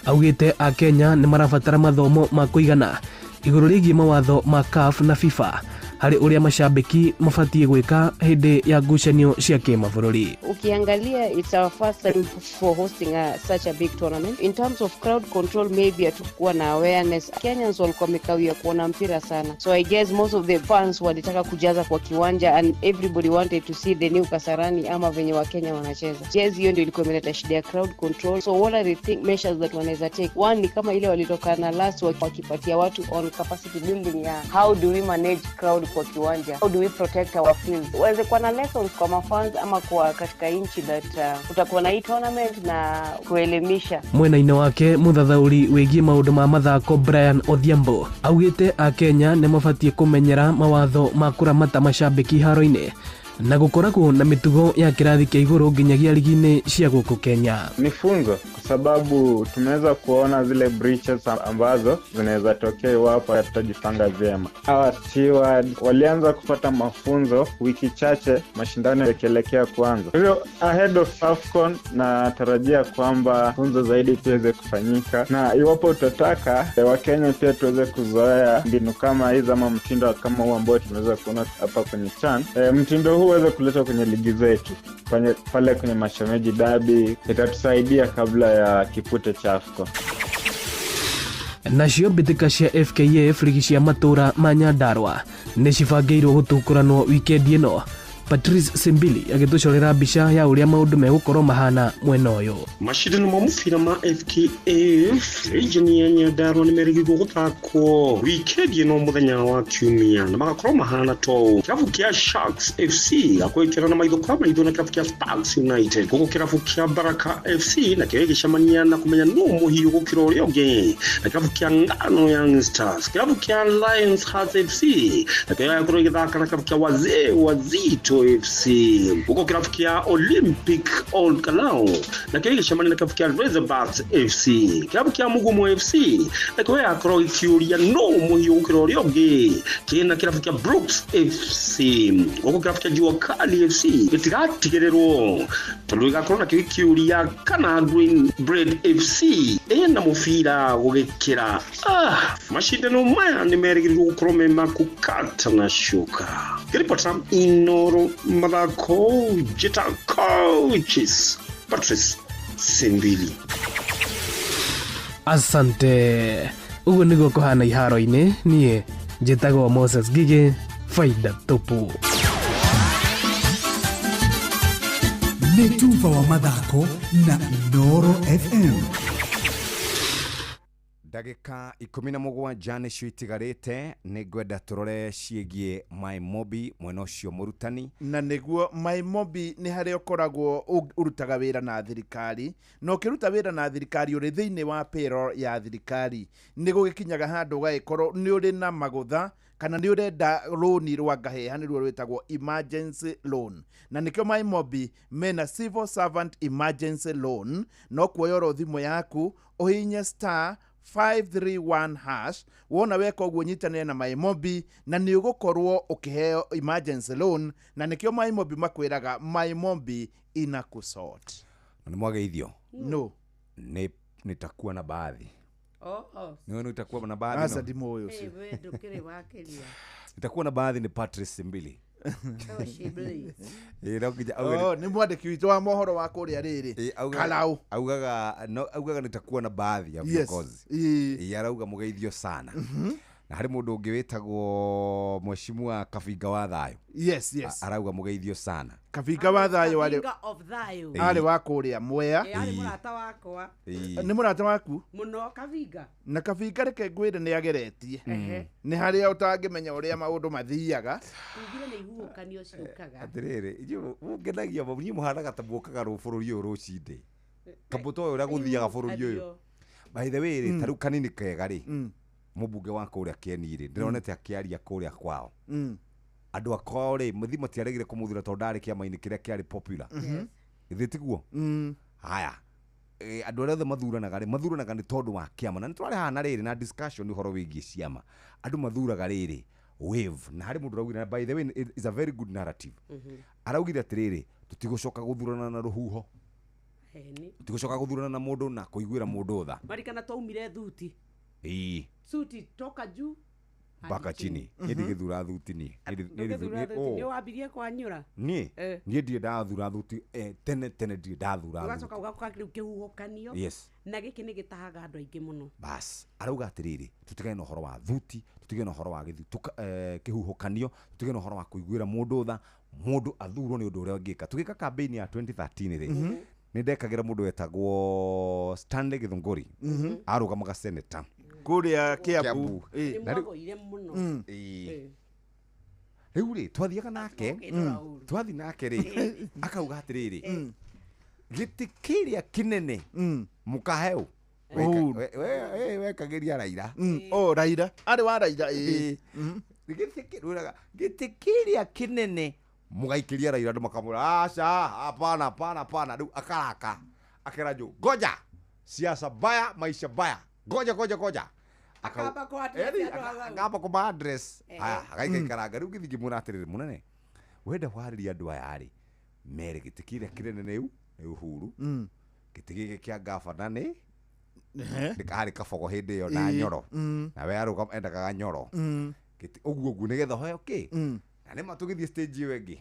augĩte akenya nĩ marabatara mathomo ma kũigana igũrũ rĩgiĩ mawatho ma CAF na FIFA harĩ ũrĩa macambĩki mabatiĩ gwĩka hĩndĩ ya ngucanio cia kĩmabũrũri. Ukiangalia, it's our first time for hosting such a big tournament. In terms of crowd control, maybe hatukuwa na awareness. Kenyans walikuwa wamekawia kuona mpira sana, so I guess most of the fans walitaka kujaza kwa kiwanja and everybody wanted to see the new Kasarani ama venye Wakenya wanacheza. Yes, hiyo ndio ilikuwa imeleta shida ya crowd control. So what are the measures that wanaweza take? One ni kama ile walitoka na last wakipatia watu on capacity building ya how do we manage crowd kwa kiwanja, how do we protect our fields. Waweze kuwa na lessons kwa mafans ama kwa katika nchi that kutakuwa na hii tournament na kuelimisha. Mwena-inĩ wake, mũthathaũri wĩgiĩ maũndũ ma mathako Brian Odhiambo augĩte akenya nĩ mabatiĩ kũmenyera mawatho ma kũramata macambĩki haro-inĩ na gũkoragwo na mĩtugo ya kĩrathi kĩa igũrũ nginyagia ligi-inĩ cia gũkũ Kenya. Ni funzo kwa sababu tumeweza kuona zile breaches ambazo zinaweza tokea iwapo hatutajipanga vyema. Hawa steward walianza kupata mafunzo wiki chache mashindano yakielekea kuanza. Kwa hivyo ahead of AFCON natarajia kwamba funzo zaidi tuweze kufanyika, na iwapo tutataka Wakenya pia tuweze kuzoea mbinu kama hizi ama mtindo kama huu ambao tumeweza kuona hapa kwenye CHAN. Mtindo huu uweze kuletwa kwenye ligi zetu pale kwenye mashemeji dabi, itatusaidia kabla ya kipute cha AFCON. Nacio mbĩtĩka cia FKF ligi cia matũra ma Nyandarua nĩ cibangĩirwo gũtukũranwo wikendi ĩno. Patrice Simbili agĩtũcorera mbica ya ũrĩa maũndũ megũkorwo mahana mwena ũyũ. Mashindano ma mũbira ma FKF region ya Nyandarua nĩmerĩgĩrĩirwo gũthakwo wikendi ĩno mũthenya wa kiumia na magakorwo mahana tou. Kĩrabu kĩa Sharks FC gakwĩkĩra na maitho kwa maitho na kĩrabu kĩa Sparks United, gũkũ kĩrabu kĩa Baraka FC nakĩo gĩgĩcemania na kũmenya nũ mũhiũ gũkĩra ũrĩa ũngĩ na kĩrabu kĩa Ngano Young Stars. Kĩrabu kĩa Lions Hearts FC nakĩo gĩgakorwo gĩgĩthaka na kĩrabu kĩa Wazee Wazito FC, gũkũ kĩrabu kĩa Olympic Old Kalau nakĩo gĩgĩcemania na kĩrabu kĩa Razorbacks FC. Kĩrabu kĩa Mugumo FC nakĩo gĩgakorwo gĩkĩũria nũ mũhiũ gũkĩra ũrĩa ũngĩ kĩna kĩrabu kĩa Brooks FC, gũkũ kĩrabu kĩa Jua Kali FC gĩtigatigĩrĩrwo tondũ gĩgakorwo nakĩo gĩkĩũria kana Green Bread FC ĩna mũbira gũgĩkĩra. Mashindano maya nĩmerĩgĩrĩirwo gũkorwo me ma kũkata na cuka. Ngĩribota Inoro mathako, njĩta coaches Patrice Simbili. Asante. Ũguo nĩguo kũhana iharo-inĩ. Niĩ njĩtagwo Moses Gige, faida tupu. Nĩ tuba wa mathako na Inoro FM. Ndagĩka 17 nĩcio itigarĩte, nĩ ngwenda tũrore ciĩgiĩ Maimobi mwena ũcio mũrutani. Na nĩguo Maimobi nĩ harĩa ũkoragwo ũrutaga wĩra na thirikari, na ũkĩruta wĩra na thirikari ũrĩ thĩinĩ wa payroll ya thirikari nĩ gũgĩkinyaga handũ ũgagĩkorwo nĩ ũrĩ na magũtha kana nĩ ũrenda rũni rwa ngaheha, nĩruo rwĩtagwo emergency loan, na nĩkĩo Maimobi mena civil servant emergency loan. No kuoya oro thimũ yaku ũhihinye star 531 hash, wona weka ũguo nyitanĩre na Maimobi na nĩ ũgũkorwo ũkĩheo emergency loan, na nĩkĩo Maimobi makwĩraga Maimobi inakusort. Na nĩ mwageithio? No. Nĩ nitakuwa na baadhi. Oh. Nĩ nitakuwa na baadhi. Asa ndimũĩ ũcio. We ndũkĩrĩ wakĩria. Nitakuwa na baadhi ni Patrice Simbili. Oh, Shibli. No nginya auge Oh, nĩ mwandĩki witũ wa mohoro wa kũrĩa rĩrĩ. Kalau. Augaga no augaga nitakuwa na baadhi ya viongozi. Yes. Arauga mũgeithio sana. Na harĩ mũndũ ũngĩ wĩtagwo Mheshimiwa Kabinga wa Thayũ. Yes, yes. Arauga mũgeithio sana. Kabinga wa Thayũ arĩ Kabinga of Thayũ. Arĩ wa kũrĩa Mwea. Arĩ mũrata wakwa. Nĩ mũrata waku? Mũno Kabinga. Na Kabinga reke ngwĩre nĩ ageretie. Nĩ harĩa ũtangĩmenya ũrĩa maũndũ mathiaga. Ugire nĩ ihuhũkanio ciũkaga. Atĩrĩrĩ, inyuĩ mũngenagia inyuĩ mũhanaga ta muokaga bũrũri ũyũ rũcinĩ. Kamũtĩ ũyũ ũrĩa gũthiaga bũrũri ũyũ. By the way rĩ, ta rĩu kanini kega rĩ, mũmbunge wa kũrĩa Kĩeni rĩ, ndĩronete akĩaria kũrĩa kwao. Andũ a kwao rĩ, mũthi matiaregire kũmũthura tondũ ndarĩ kĩama-inĩ kĩrĩa kĩarĩ popular. Githĩ tiguo? Haya. Andũ arĩa othe mathuranaga rĩ, mathuranaga nĩ tondũ wa kĩama. Na nĩ tũrarĩ haha na rĩrĩ na discussion ũhoro wĩgiĩ ciama. Andũ mathuraga rĩrĩ wave. Na harĩ mũndũ ũraugire, na by the way is a very good narrative. Araugire atĩrĩrĩ, tũtigũcoka gũthurana na rũhuho. Tũtigũcoka gũthurana na mũndũ na kũiguĩra mũndũ tha. Marikana twaumire thuti. Ĩĩ. Suti toka juu mpaka chini. Niĩ ndigĩthura thuti niĩ. Nĩ wambirie kwanyũra? Niĩ niĩ ndirĩ ndathura thuti, tene tene ndirĩ ndathura thuti. Ũgacoka ũgacoka rĩu kĩhuhũkanio. Yes. Na gĩkĩ nĩ gĩtahaga andũ aingĩ mũno. Bas, arauga atĩrĩrĩ, tũtigane na ũhoro wa thuti, tũtigane na ũhoro wa kĩhuhũkanio, tũtigane na ũhoro wa kũiguĩra mũndũ tha, mũndũ athurwo nĩ ũndũ ũrĩa angĩka. Tũgĩka campaign ya 2013 rĩ, nĩ ndekagĩra mũndũ wetagwo Stanley Githunguri. Arũgamaga senator kũrĩa Kiambu. Nĩ mwagũire mũno. Rĩu rĩ, twathiaga nake, twathi nake rĩ, akauga atĩrĩrĩ, gĩtĩ kĩrĩa kĩnene mũkaheo. Wekagĩria Raila. Oh, Raila. Arĩ wa Raila, ĩĩ. Gĩtĩ kĩrĩa kĩnene mũgaikĩria Raila, andũ makamwĩra aca, hapana, hapana, hapana. Rĩu akaraka akera njũ, ngoja siasa baya, maisha baya, ngoja ngoja ngoja. Akamba kũma address. Aya, agaikaikaranga. Rĩu ngĩthiĩ ngĩmwĩra atĩrĩrĩ, mũnene, wenda kwarĩria andũ aya rĩ, mere gĩtĩ kĩrĩa kĩnene nĩ Uhuru, gĩtĩ gĩkĩ kĩa gavana nĩ harĩ Kabogo hĩndĩ ĩyo na Nyoro, nawe arũgama endaga Nyoro, ũguo ũguo nĩgetha ũheo kĩ. Na nĩma tũgĩthiĩ stage ĩyo ĩngĩ,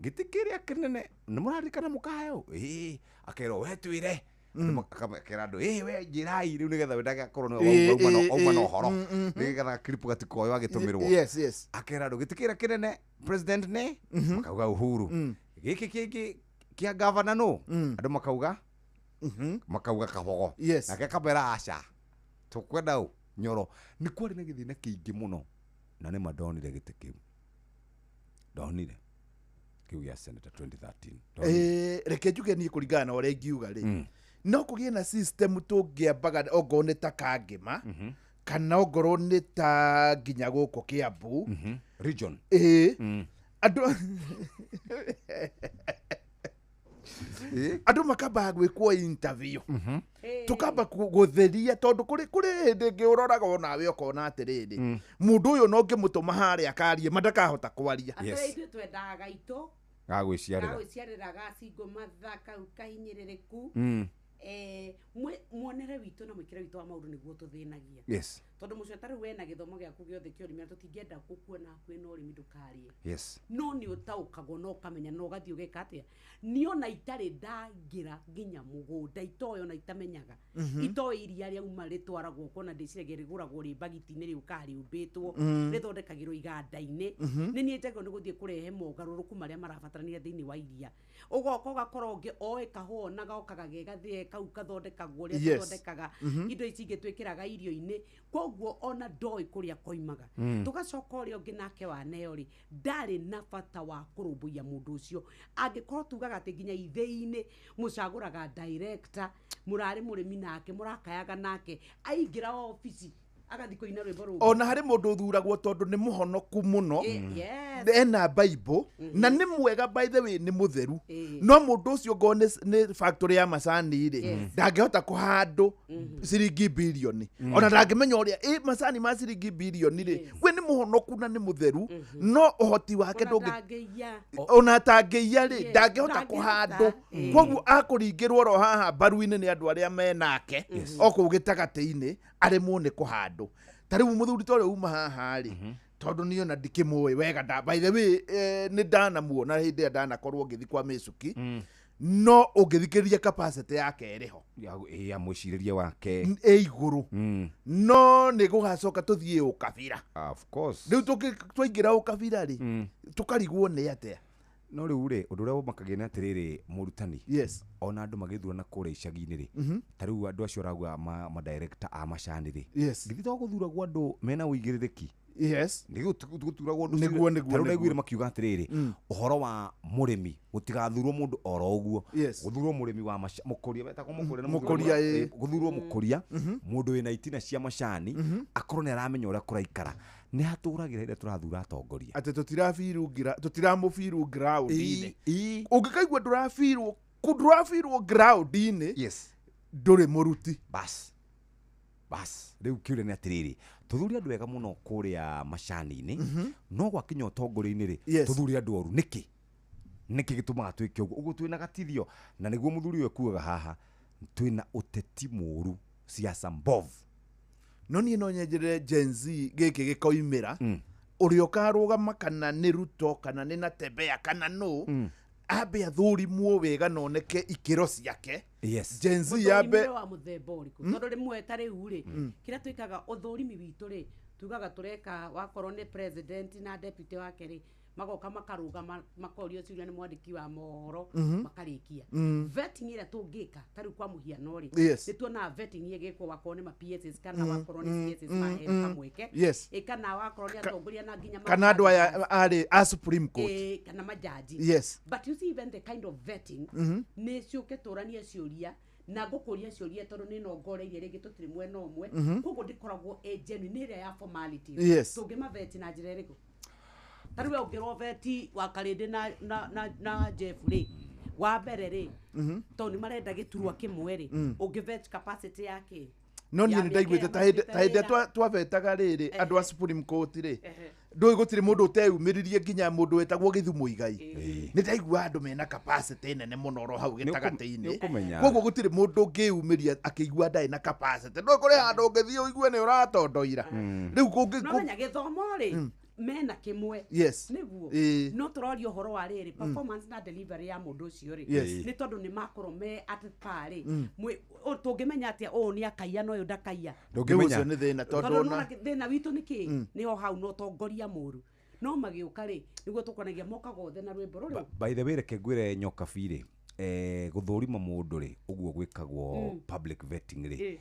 gĩtĩ kĩrĩa kĩnene nĩ mũraririkana mũkaheo? Ĩĩ. Akerwo we twĩre Akera andũ, "Ĩ, we njĩrai rĩu nĩgetha we ndagakorwo nĩwe wauma na ũhoro, nĩgetha clip gatikoyo agĩtũmĩrwo." Yes. Akera andũ, gĩtĩ kĩrĩa kĩnene president nĩ makauga Uhuru, gĩkĩ kĩngĩ kĩa gavana nũ, andũ makauga Kabogo. Nake akamera, aca, tũkwenda ũ Nyoro. Nĩ kwarĩ na gĩthĩna kĩingĩ mũno, na nĩma ndonire gĩtĩ kĩu, ndonire kĩu gĩa senator 2013. Ndonire. Reke njuge niĩ kũringana na ũrĩa ingiuga rĩ, no kũgĩe na system tũngĩambaga, ongorwo nĩ ta Kangĩma kana ongorwo nĩ ta nginya gũkũ Kĩambu Region. Ĩĩ, andũ makambaga gwĩkwo interview, tukamba gũtheria, tondũ kũrĩ hĩndĩ ĩngĩ ũroraga onawe ũkona atĩrĩrĩ, mũndũ ũyũ no ngĩmũtũma harĩa akarie ma ndakahota kwaria. Atĩrĩ, ithuĩ twendaga gaitũ gagwĩciarĩra. Gagwĩciarĩra, gacingo matha kau kahinyĩrĩrĩku. Muonere witũ na mwĩkĩre witũ wa maũndũ nĩguo tũthĩnagia. Tondũ mũcio ta rĩu wena gĩthomo gĩaku gĩothe kĩa ũrĩmi, na tũtingĩenda gũkuona hakuhĩ na ũrĩmi ndũkarie, no nĩ ũtaũkagwo na ũkamenya na ũgathiĩ ũgeka atĩa. Niĩ ona itarĩ ndaingĩra nginya mũgũnda, itoĩ ona itamenyaga, itoĩ iria rĩauma rĩtwaragwo kuona, ndĩciragia rĩgũragwo rĩ mbagiti-inĩ, rĩũkaga rĩũmbĩtwo, rĩthondekagĩrwo iganda-inĩ. Nĩ niĩ njagĩrĩirwo nĩ gũthiĩ kũrehe mogarũrũku marĩa marabatarania thĩinĩ wa iria. Ũgoka ũgakora ũngĩ oĩ kahũa ona gokaga ge gathĩe kau gathondekagwo ũrĩa tũthondekaga indo ici ingĩ twĩkĩraga irio-inĩ, koguo ona ndoĩ kũrĩa koimaga. Tũgacoka ũrĩa ũngĩ nake waneo rĩ, ndarĩ na bata wa kũrũmbũiya mũndũ ũcio. Angĩkorwo tugaga atĩ nginya ithĩi-inĩ mũcagũraga director, mũrarĩ mũrĩmi nake mũrakayaga nake, aingĩra obici agathiĩ kũina rwĩmbo rũngĩ. Ona harĩ mũndũ ũthuragwo tondũ nĩ mũhonoku mũno, ena Bible na nĩ mwega, by the way, nĩ mũtheru, no mũndũ ũcio ngorwo nĩ factory ya macani rĩ, ndangĩhota kũhandũ ciringi birioni, ona ndangĩmenya ũrĩa macani ma ciringi birioni rĩ. We nĩ mũhonoku na nĩ mũtheru, no ũhoti wake Ona ndũngĩ ndangĩiya. Ona atangĩiya rĩ, ndangĩhota ndangĩhota. Kũhandũ koguo akũringĩrwo oro haha mbaru-inĩ nĩ andũ arĩa menake o kũu gĩtagatĩ-inĩ, aremwo nĩ kũhandũ. Ta rĩu mũthuri ta ũrĩa uma haha rĩ, tondũ niĩ ona ndikĩmũĩ wega nda, by the way, nĩ ndanamuona hĩndĩ ĩrĩa ndanakorwo ngĩthi kwa Mĩcuki, no ũngĩthikĩrĩria capacity yake ĩrĩ ho. Ya mwĩcirĩrie wake ĩ igũrũ, no nĩ gũgacoka tũthiĩ ũkabira. Of course. Rĩu twaingĩra ũkabira rĩ, tũkarigwo nĩ atĩa. No rĩu rĩ, ũndũ ũrĩa ũmakagia nĩ atĩrĩrĩ, mũrutani, ona andũ magĩthurana kũrĩa icagi-inĩ rĩ, ta rĩu andũ acio ũrauga ma director a macani rĩ, githĩ to gũthuragwo andũ mena ũigĩrĩrĩki? Nĩ gũturagwo andũ. Nĩguo, Ta rĩu ndaiguire nĩguo. makiuga atĩrĩrĩ, ũhoro wa mũrĩmi, gũtigathurwo mũndũ oro ũguo, gũthurwo mũrĩmi wa mũkũria, wetagwo mũkũria na Mũkũria, ĩĩ. Gũthurwo mũkũria, mũndũ wĩna itina cia macani, akorwo nĩ aramenya ũrĩa kũraikara. Nĩ hatũragĩra rĩrĩa tũrathura atongoria atĩ tũtiramũbirwo ground-inĩ. Ũngĩkaigua ndũrabirwo ndũrabirwo ground-inĩ, ndũrĩ mũruti. Bas bas, rĩu kĩũria nĩ atĩrĩrĩ, tũthure andũ ega mũno kũrĩa macani-inĩ, no gwakinya ũtongoria-inĩ rĩ, tũthure andũ oru nĩkĩ? Nĩkĩ gĩtũmaga twĩke ũguo? Ũguo twĩna gatithio, na nĩguo mũthuri ũyũ ekuaga haha, twĩna ũteti mũũru, siasa mbovu. No niĩ no nyenjerere Gen Z gĩkĩ gĩkoimĩra, ũrĩa ũkarũgama, kana nĩ Ruto kana nĩ Natembea kana nũ, ambe athũrimwo wega na oneke ikĩro ciake. Gen Z yambe Mũthũrimĩre wa mũthemba ũrĩkũ? Tondũ rĩmwe ta rĩu rĩ, kĩrĩa twĩkaga ũthũrimi witũ rĩ, tugaga tũreka wakorwo nĩ president na deputy wake rĩ, magoka makarũgama, makorio ciũria nĩ mwandĩki wa mohoro, makarĩkia. Vetting ĩrĩa tũngĩka ta rĩu kwa mũhiano rĩ, nĩ tuonaga vetting ĩgĩkwo wakorwo nĩ ma PSs kana wakorwo nĩ CSs, maheo kamweke. Ĩ, kana wakorwo nĩ atongoria na nginya kana andũ aya arĩ a Supreme Court. Kana majaji. But you see, even the kind of vetting, nĩ ciũke tũranie ciũria na ngũkũria ciũria tondũ nĩ nongoreirie rĩngĩ tũtirĩ mwena ũmwe, koguo ndĩkoragwo ĩ genuine, nĩ ĩrĩa ya formalities. Tũngĩmaveti na njĩra ĩrĩkũ? Ta rĩu we ũngĩrwo veti wa Karĩndĩ na Jeff rĩ, wa mbere rĩ, tondũ nĩ marenda gĩturwa kĩmwe rĩ, ũngĩ capacity yake No niĩ ya nĩ mĩaka ndaiguĩte ĩrĩa ta hĩndĩ marutĩte ta hĩndĩ ĩrĩa wĩra. twavetaga rĩrĩ andũ a Supreme Court rĩ, ndũĩ gũtirĩ mũndũ ũteyumĩririe, nginya mũndũ wetagwo Gĩthumo Igai. Nĩ ndaigua andũ mena capacity nene mũno oro hau gĩtagatĩ-inĩ. Nĩũkũmenya. Koguo gũtirĩ mũndũ ũngĩyumĩria akĩigua ndarĩ na capacity. No kũrĩ handũ ũngĩthiĩ ũigue nĩ ũratondoira rĩu kũngĩ No menya gĩthomo rĩ, Mena kimwe. Yes. Niguo. Ĩĩ. No tũroria ũhoro wa rĩrĩ performance na delivery ya mũndũ ũcio rĩ. Yes. Nĩ tondũ nĩ makorwo me at par rĩ. Tũngĩmenya atĩa ũũ nĩ akaiya na ũyũ ndakaiya. Rĩu ũcio nĩ thĩna tondũ Tondũ ona nĩwona thĩna witũ nĩ kĩ? Nĩ o hau no tongoria mũru. No magĩũka rĩ nĩguo tũkonagia mokaga othe na rwĩmbo rũrũ. By the way reke ngwĩre nyoka birĩ gũthũrima mũndũ rĩ ũguo gwĩkagwo public vetting rĩ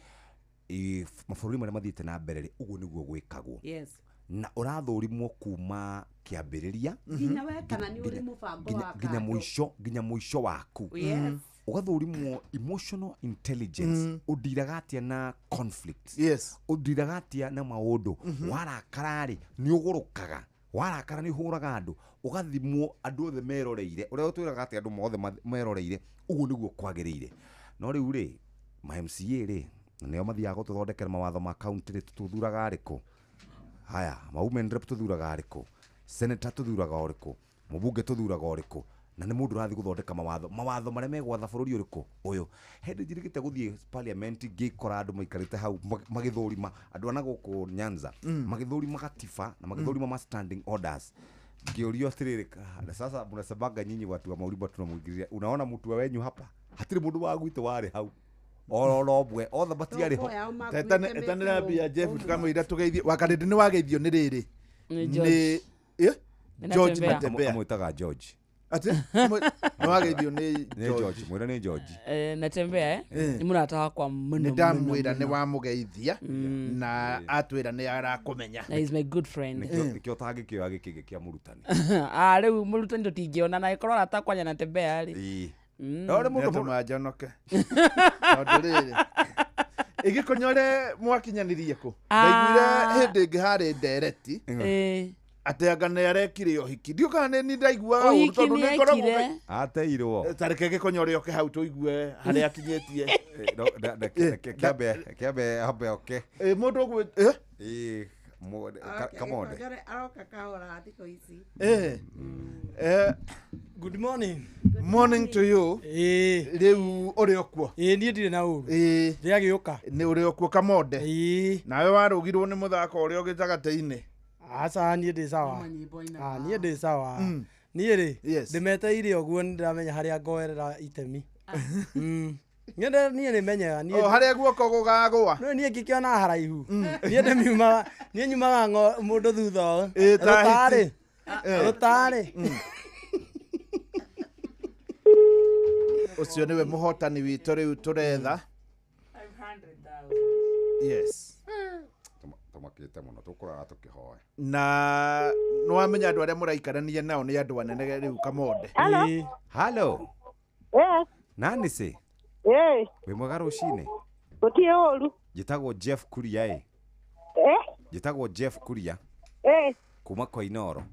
mabũrũri marĩa mathiĩte na mbere rĩ ũguo nĩguo gwĩkagwo. Yes. Na ũrathũrimwo kuma kĩambĩrĩria nginya we kana nĩ ũrĩ mũbango wa nginya mũico nginya mũico waku. Yes. Ũgathũrimwo emotional intelligence ũndiraga atĩa na conflict. Yes. Ũndiraga atĩa na maũndũ warakara rĩ nĩ ũgũrũkaga warakara nĩ ũhũraga andũ ũgathimwo andũ othe meroreire ũrĩa ũtwĩraga atĩ andũ othe meroreire ũguo nĩguo kwagĩrĩire. No rĩu rĩ ma MCA rĩ na nĩo mathiaga gũtũthondekera mawatho ma county rĩ tũthuraga arĩkũ? Haya ma women rep tũthuraga arĩkũ? Senator tũthuraga ũrĩkũ? Mũbunge tũthuraga ũrĩkũ? Na nĩ mũndũ ũrathiĩ gũthondeka mawatho marĩa megwatha bũrũri ũrĩkũ ũyũ. Hĩndĩ njirigĩte gũthiĩ parliament ngĩkora andũ maikarĩte hau magĩthũrima andũ ana gũkũ Nyanza magĩthũrima gatiba na magĩthũrima ma standing orders. Ngĩũrio atĩrĩrĩ, na sasa mnasemanga nyinyi watu wa Maũrimba tunamwingililia, unaona mtu wenyu hapa hatirĩ mũndũ wa gwitũ warĩ hau oro ũmwe othe matiarĩ ho. Etanĩra mbia Jeff tukamwĩra tũgeithie wakarĩndĩ nĩ wageithio nĩ rĩrĩ nĩ George Natembea. Amwĩtaga George. Ati nĩ wageithio nĩ George mwĩra nĩ George. Natembea nĩ mũrata wakwa mũno. Nĩ ndamwĩra nĩ wamũgeithia na atwĩra nĩ arakũmenya. Na is my good friend. Nĩkĩo ũtangĩkĩoya gĩkĩngĩ kĩa mũrutani. Rĩu mũrutani tũtingĩona na ĩkorwo arata kwanya Natembea rĩ. No nĩ mũndũ njonoke. Tondũ rĩrĩ ĩgĩkonyore mwakinyanirie kũ? Ndaiguire hĩndĩ ĩngĩ harĩ ndereti atĩ anga nĩ arekire ũhiki. Ndiũ kana nĩ ndaiguaga ũru tondũ nĩ ngoragwo ateirwo. Ta reke gĩkonyore oke hau tũigue harĩa akinyĩtie. Kĩambe ambe oke. Mũndũ ũgwĩ Kamode. Aroka kahora thikũ ici. Good morning. Morning to you. Rĩu ũrĩ o kuo? Niĩ ndirĩ na ũru. Ndĩragĩũka. Nĩ ũrĩ o kuo Kamode? Nawe warũgirwo nĩ mũthako ũrĩa ũgĩtagatĩ-inĩ. Aca niĩ ndĩ sawa. Niĩ ndĩ sawa. Niĩ rĩ ndĩmeteire ũguo nĩ ndĩramenya harĩa ngoerera itemi. Niĩ nĩmenyaga niĩ o harĩa guoko gũgagũa. No niĩ ngĩkĩona haraihu. Niĩ ndĩmiumaga niĩ nyumaga mũndũ thutha ũũ. Rũtarĩ. Rũtarĩ. Ũcio nĩwe mũhotani witũ rĩu tũretha. 500,000. Yes. Tũmakĩte mũno tũkũrara tũkĩhoya. Na nĩ wamenya andũ arĩa mũraikarania nao nĩ andũ anene rĩu Kamode. Hello. Yes. Nancy. Wĩ mwega rũcinĩ? Gũtirĩ ũru. Njĩtagwo Jeff Kuria ĩ. Njĩtagwo Jeff Kuria. Kuma kwa Inoro.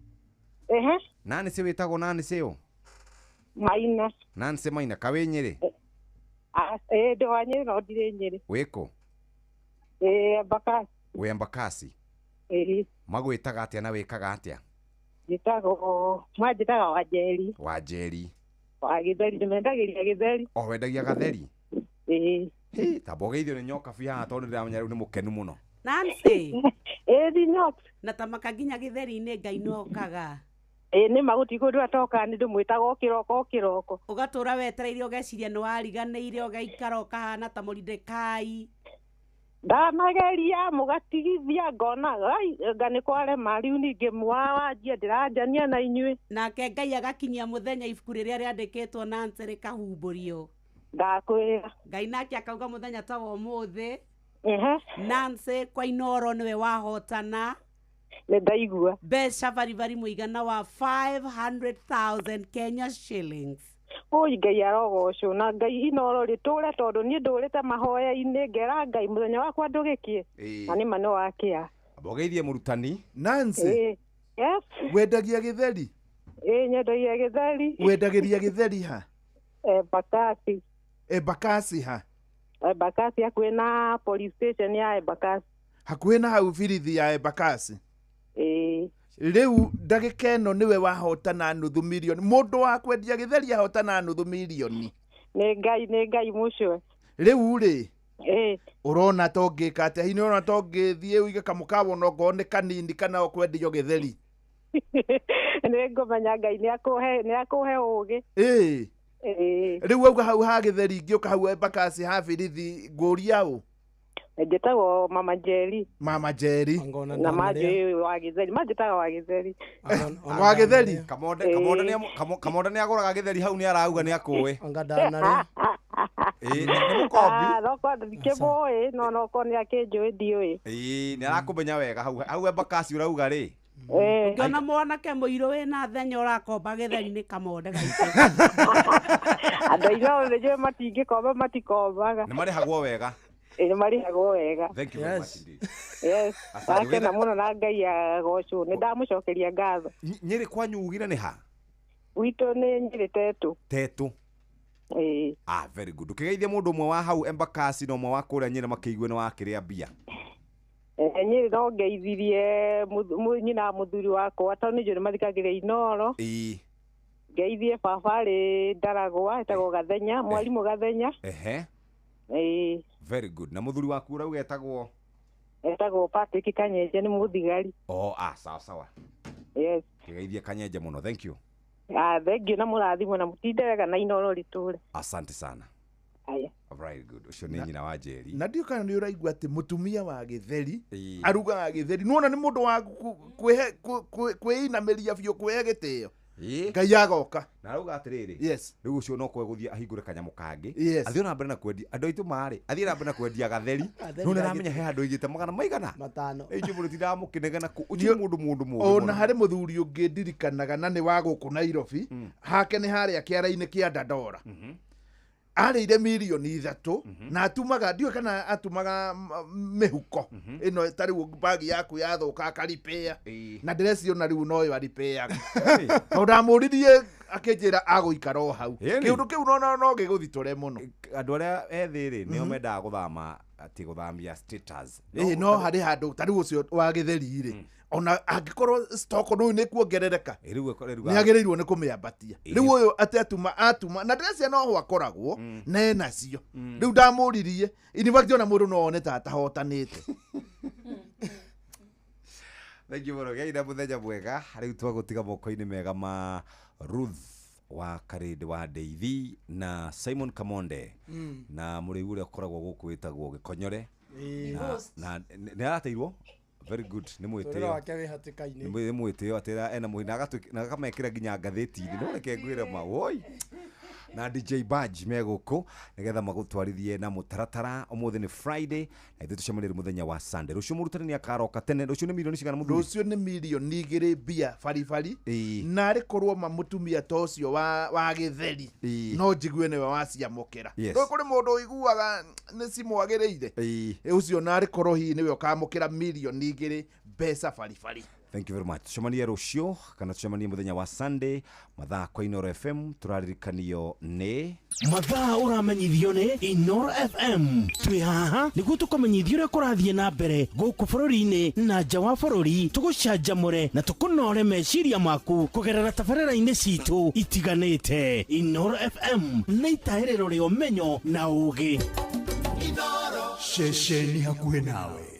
Nancy wĩtagwo Nancy ũ? Maina. Nancy Maina ka wĩ Nyĩrĩ? Ndĩ wa Nyĩrĩ no ndirĩ Nyĩrĩ. Wĩ kũ? Embakasi. Wĩ Embakasi? Magwĩtaga atĩa na wĩkaga atĩa? Njĩtagwo manjĩtaga Wanjeri. Wanjeri. Wa gĩtheri ndĩmendagĩria gĩtheri. O wendagia gatheri? Tamba ũgeithio nĩ nyoka biũ haha tondũ nĩndĩramenya rĩu nĩ mũkenu mũno. Nancy. Ĩĩ not. Na tamaka nginya gĩtheri-inĩ Ngai nĩokaga. Nĩ ma gũtirĩ kũndũ atokaga nĩ ndĩmwĩtaga o kĩroko o kĩroko. Ũgatũra wetereire ũgeciria nĩ wariganĩire ũgaikara ũkahana ta Moridekai. Ndanageria mũgatigithia ngona nga nĩ kwarema rĩu ningĩ mwawanjia ndĩranjania na inyuĩ. Nake Ngai agakinyia mũthenya ibuku rĩrĩa rĩandĩkĩtwo Nancy rĩkahumbũrio. Ndakwĩra. Ngai nake akauga mũthenya ta wa ũmũthĩ. Nancy kwa Inoro nĩwe wahotana. Nĩ ndaigua. Mbeca baribari mũigana wa 500,000 Kenya shillings. Oi Ngai arogocwo na Ngai Inoro rĩtũre tondũ niĩ ndũrĩte mahoya-inĩ ngera Ngai mũthenya wakwa ndũgĩkie. Na nĩ ma nĩ wakĩa. Amba ũgeithie mũrutani. Nancy. Yes. Wendagia gĩtheri? Nyendagia gĩtheri. Wendagĩria gĩtheri ha? Embakasi. Embakasi ha? Embakasi hakuhĩ na police station ya Embakasi. Hakuhĩ na hau birithi ya Embakasi. Rĩu ndagĩka ĩno nĩwe wahotana nuthu mirioni. Mũndũ wa kwendia gĩtheri ahotana nuthu mirioni. Nĩ Ngai nĩ Ngai mũcwe. Rĩu rĩ ũrona ta ũngĩka atĩa? Hihi nĩ ũrona ta ũngĩthiĩ ũige kamũkawa ona okorwo nĩ kanini kana ũkwendio gĩtheri? Nĩ ngũmenya Ngai nĩ akũhe ũũgĩ. Ĩĩ. Ĩĩ. Rĩu wauga hau ha gĩtheri ngĩũka hau Embakasi ha birithi ngũria ũ? Njĩtagwo Mama Njeri. Mama Njeri. Na manjũĩ wa gĩtheri, manjĩtaga wa gĩtheri. Wa gĩtheri? Kamonde Kamonde nĩ Kamonde nĩ agũraga gĩtheri hau nĩ arauga nĩ akũĩ. Anga ndanarĩa. Ĩĩ nĩ mũkombi. Ah, no kwa ndikĩmũĩ no no ko nĩ akĩnjũĩ ndiũĩ. Ĩĩ nĩ arakũmenya wega hau hau Embakasi ũrauga rĩ. Ũngĩona mwanake mũirũ wĩna thenya ũrakomba gĩtheri nĩ Kamonde gaitũ. Andũ aingĩ nĩ njũĩ matingĩkomba matikombaga. Nĩ marĩhagwo wega. Ĩĩ nĩ marĩhagwo wega. Thank you very much indeed. Yes. Asante. Ndakena mũno na Ngai agocwo. Nĩ ndamũcokeria ngatho. Nyĩrĩ kwanyu ugire nĩ ha? Gwitũ nĩ Nyĩrĩ Tetũ. Tetũ. Ĩĩ. Ah, very good. Ũkĩgeithia mũndũ ũmwe wa hau Embakasi na ũmwe wa kũrĩa Nyĩrĩ makĩigue nĩ wakĩrĩa mbia. Nyĩrĩ no ngeithirie nyina wa mũthuri wakwa tondũ nĩ njũĩ nĩ mathikagĩrĩria Inooro. Ĩĩ. Ngeithie baba arĩ Ndaragwa etagwo Gathenya, mwarimũ Gathenya. Ehe. Ĩĩ. Very good. Na mũthuri waku ũrauga etagwo? Etagwo Patrick Kanyenje nĩ mũthigari. Oh, ah, sawa sawa. Yes. Kĩgeithie Kanyenje mũno. Thank you. Ah, thank you na mũrathimwo na mũtinde wega na Inooro rĩtũre. Asante sana. Aya. Very good. Ũcio nĩ nyina wa Njeri. Na ndiũ kana nĩ ũraigua atĩ mũtumia wa gĩtheri arugaga gĩtheri nĩwona nĩ mũndũ wa kwĩinamĩria biũ kwĩhe gĩtĩo. Ngai agoka. Na arauga atĩrĩrĩ. Yes. Rĩu ũcio no kwe gũthiĩ ahingũre kanyamũ kangĩ. Yes. Athiĩ na mbere na kwendia. Andũ aitũ marĩ. Athiĩ na mbere na kwendia gatheri. Gatheri No nĩ ga aramenya he handũ aigĩte magana maigana. Matano. Ĩĩ mũndũ tindaramũkĩnegena kũ. Ũcio mũndũ mũndũ mũũgĩ Ona mũno. harĩ mũthuri ũngĩ ndirikanaga na nĩ wa gũkũ Nairobi hake nĩ harĩa kĩara-inĩ kĩa Dandora. Arĩire mirioni 3 na atumaga ndiũĩ kana atumaga mĩhuko ĩno ta rĩu bagi yaku yathũka akaripĩa na ndĩreciona rĩu noyo aripĩaga tondũ ndamũririe akĩnjĩra agũikara o hau kĩũndũ kĩu no no gĩgũthitũre mũno. Andũ arĩa ethĩ rĩ nĩo mendaga gũthama atĩ gũthamia status. Ĩĩ no harĩ handũ ta rĩu ũcio wa gĩtheri rĩ ona angĩkorwo stock rĩu nĩ kuongerereka nĩ agĩrĩirwo nĩ kũmĩambatia. Rĩu ũyũ atĩ atuma na ndĩrecia no ho akoragwo na enacio. Rĩu ndamũririe in fact ona mũndũ no one ta atahotanĩte. Thank you mũno. Gĩai na mũthenya mwega. Rĩu twagũtiga moko-inĩ mega ma Ruth wa Karĩndĩ wa Ndeithi na Simon Kamonde na mũrĩu ũrĩa ũkoragwo gũkũ wĩtagwo Gĩkonyore. Na nĩ arateirwo. Very good. Nĩ Mũtũrĩre mwĩtĩo. wake wĩ hatĩka-inĩ. Nĩ mwĩtĩo atĩ ena mũhi na akamekĩra nginya ngathĩti-inĩ. No reke ngwĩre ma woi. Na DJ Badge me gũkũ nĩgetha magũtwarithie na mũtaratara. Ũmũthĩ nĩ Friday na ithuĩ tũcemanie mũthenya wa Sunday. Rũciũ mũrutani nĩ akaroka tene. Rũciũ nĩ mirioni cigana mũthuri? Rũciũ nĩ mirioni 2 mbia baribari. Na arĩ korwo ma mũtumia ta ũcio wa gĩtheri no njigue nĩwe waciamũkĩra. Yes. Rĩu kũrĩ mũndũ ũiguaga nĩ cimwagĩrĩire. Ũcio na arĩ korwo hihi nĩwe ũkamũkĩra mirioni 2 mbeca baribari. Thank you very much. Tucemanie rũciũ kana tucemanie mũthenya wa Sunday mathaa kwa Inooro FM tũraririkanio nĩ mathaa ũramenyithio nĩ Inooro FM. Twĩ haha nĩguo tũkũmenyithia ũrĩa kũrathiĩ na mbere gũkũ bũrũri-inĩ na nja wa bũrũri, tũgũcanjamũre na tũkũnore meciria maku kũgerera tabarĩra-inĩ citũ itiganĩte. Inooro FM nĩ itahĩrĩro rĩa ũmenyo na ũũgĩ. Ceceni hakuhĩ nawe.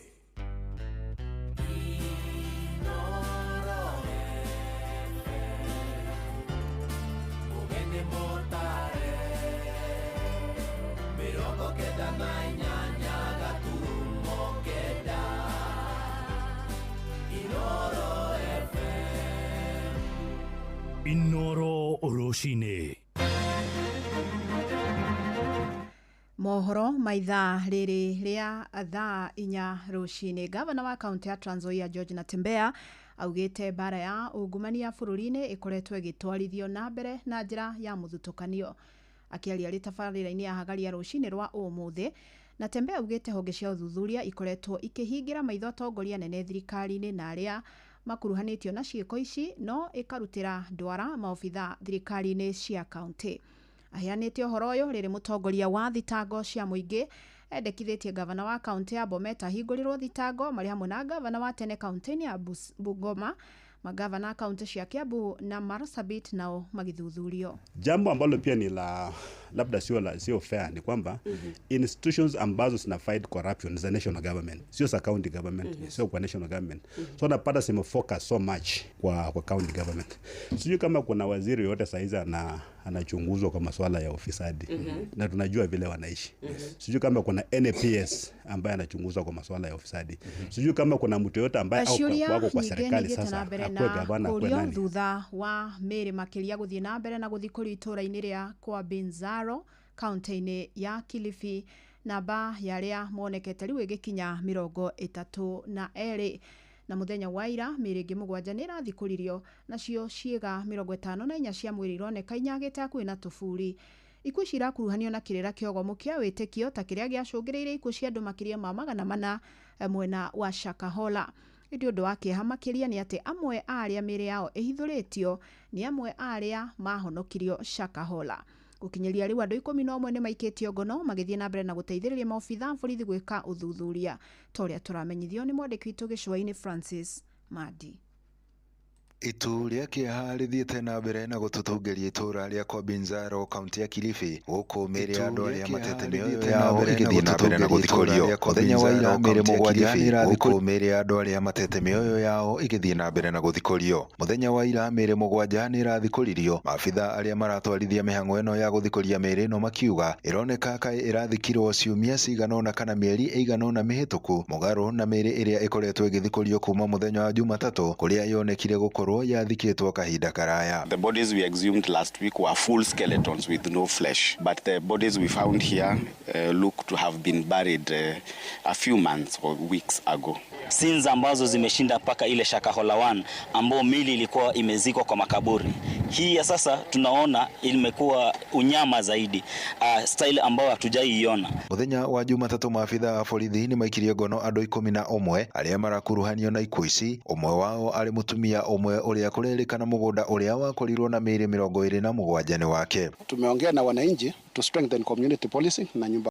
Inooro rũcinĩ. Mohoro ma ithaa rĩrĩ rĩa thaa 4 rũcinĩ. Gavana wa kaunti ya Trans Nzoia George Natembeya augĩte mbara ya ungumania bũrũri-inĩ ĩkoretwo ĩgĩtwarithio na mbere na njĩra ya mũthutũkanio. Akĩaria arĩ tabarĩra-inĩ ya Hagaria rũcinĩ rwa ũmũthĩ, Natembeya augĩte honge cia ũthuthuria ikoretwo ikĩhingĩra maitho atongoria anene thirikari-inĩ na arĩa makuruhanĩtio na ciĩko ici no ĩkarutĩra ndwara maobitha thirikari-inĩ cia kaunti. Aheanĩte ũhoro ũyũ rĩrĩ mũtongoria wa thitango cia mũingĩ endekithĩtie gavana wa kaunti ya Bomet ahingũrĩrwo thitango marĩ hamwe na gavana wa tene kaunti-inĩ ya Bungoma Magavana a kaunti cia Kiambu na Marsabit nao magĩthuthurio. Jambo ambalo pia ni la labda sio fair ni kwamba institutions ambazo zina fight corruption za national government, sio za county government, sio kwa national government. So napata sema focus so much kwa county government. Sijui kama kuna waziri yote saizi anachunguzwa kwa masuala ya ufisadi. Na tunajua vile wanaishi. Sijui kama kuna NPS ambaye anachunguzwa kwa masuala ya ufisadi. Sijui kama kuna mtu yote ambaye wako kwa serikali sasa akwe gavana akwe nani. Thutha wa mĩĩrĩ makĩria gũthiĩ na mbere na gũthikũrio itũũra-inĩ rĩa kwa Binzaro kaunti-inĩ ya Kilifi, namba ya arĩa monekete rĩu ĩgĩkinya 32. Na mũthenya wa ira mĩĩrĩ ĩngĩ 7 nĩ ĩrathikũririo, nacio ciĩga 54 cia mwĩrĩ ironeka inyagĩte hakuhĩ na tũburi. Ikuũ ici irakuruhanio na kĩrĩra kĩogomu kĩa wĩtĩkio ta kĩrĩa gĩacũngĩrĩirie ikuũ cia andũ makĩria ma 400 mwena wa Shakahola. Ĩndĩ ũndũ wa kĩeha makĩria nĩ atĩ amwe a arĩa mĩĩrĩ yao ĩhithũrĩtio nĩ amwe a arĩa mahonokirio Shakahola. Gũkinyĩria rĩu andũ 11 nĩ maikĩtio ngono magĩthiĩ na mbere na gũteithĩrĩria maobitha a borithi gwĩka ũthuthuria, ta ũrĩa tũramenyithio nĩ mwandĩki witũ gĩcũa-inĩ Francis Madi. Itu rĩa kĩeha rĩthiĩte na mbere na gũtũtũngĩria itũũra rĩa kwa Binzaro kaunti ya Kilifi, gũkũ mĩĩrĩ ya andũ arĩa matete mĩoyo yao ĩgĩthiĩ na mbere na gũthikũrio. Mũthenya wa ira mĩĩrĩ 7 nĩ mĩĩrĩ ya andũ arĩa matete mĩoyo yao ĩgĩthiĩ na mbere na gũthikũrio. Mũthenya wa ira mĩĩrĩ 7 nĩ ĩrathikũririo. Maabitha arĩa maratwarithia mĩhang'o ĩno ya gũthikũria mĩĩrĩ ĩno makiuga ĩroneka kaĩ ĩrathikirwo ciumia cigana ũna kana mĩeri ĩigana ũna mĩhĩtũku, mũgarũ na mĩĩrĩ ĩrĩa ĩkoretwo ĩgĩthikũrio kuma mũthenya wa Jumatatũ kũrĩa yonekire gũkorwo yathikĩtwo kahinda karaya. The bodies we exhumed last week were full skeletons with no flesh, but the bodies we found here look to have been buried a few months or weeks ago. Scenes ambazo zimeshinda mpaka ile Shakahola 1 ambao mili ilikuwa imezikwa kwa makaburi. Hii ya sasa tunaona imekuwa unyama zaidi, style ambao hatujaiona. Muthenya wa Jumatatu maabitha a borithi ni maikirie ngono andu 11 aria marakuruhanio na ikuũ ici. Umwe wao ari mutumia umwe uria kurerikana mugunda uria wakorirwo na mĩĩrĩ 27 nĩ wake. Tumeongea na wananchi to strengthen community policing na nyumba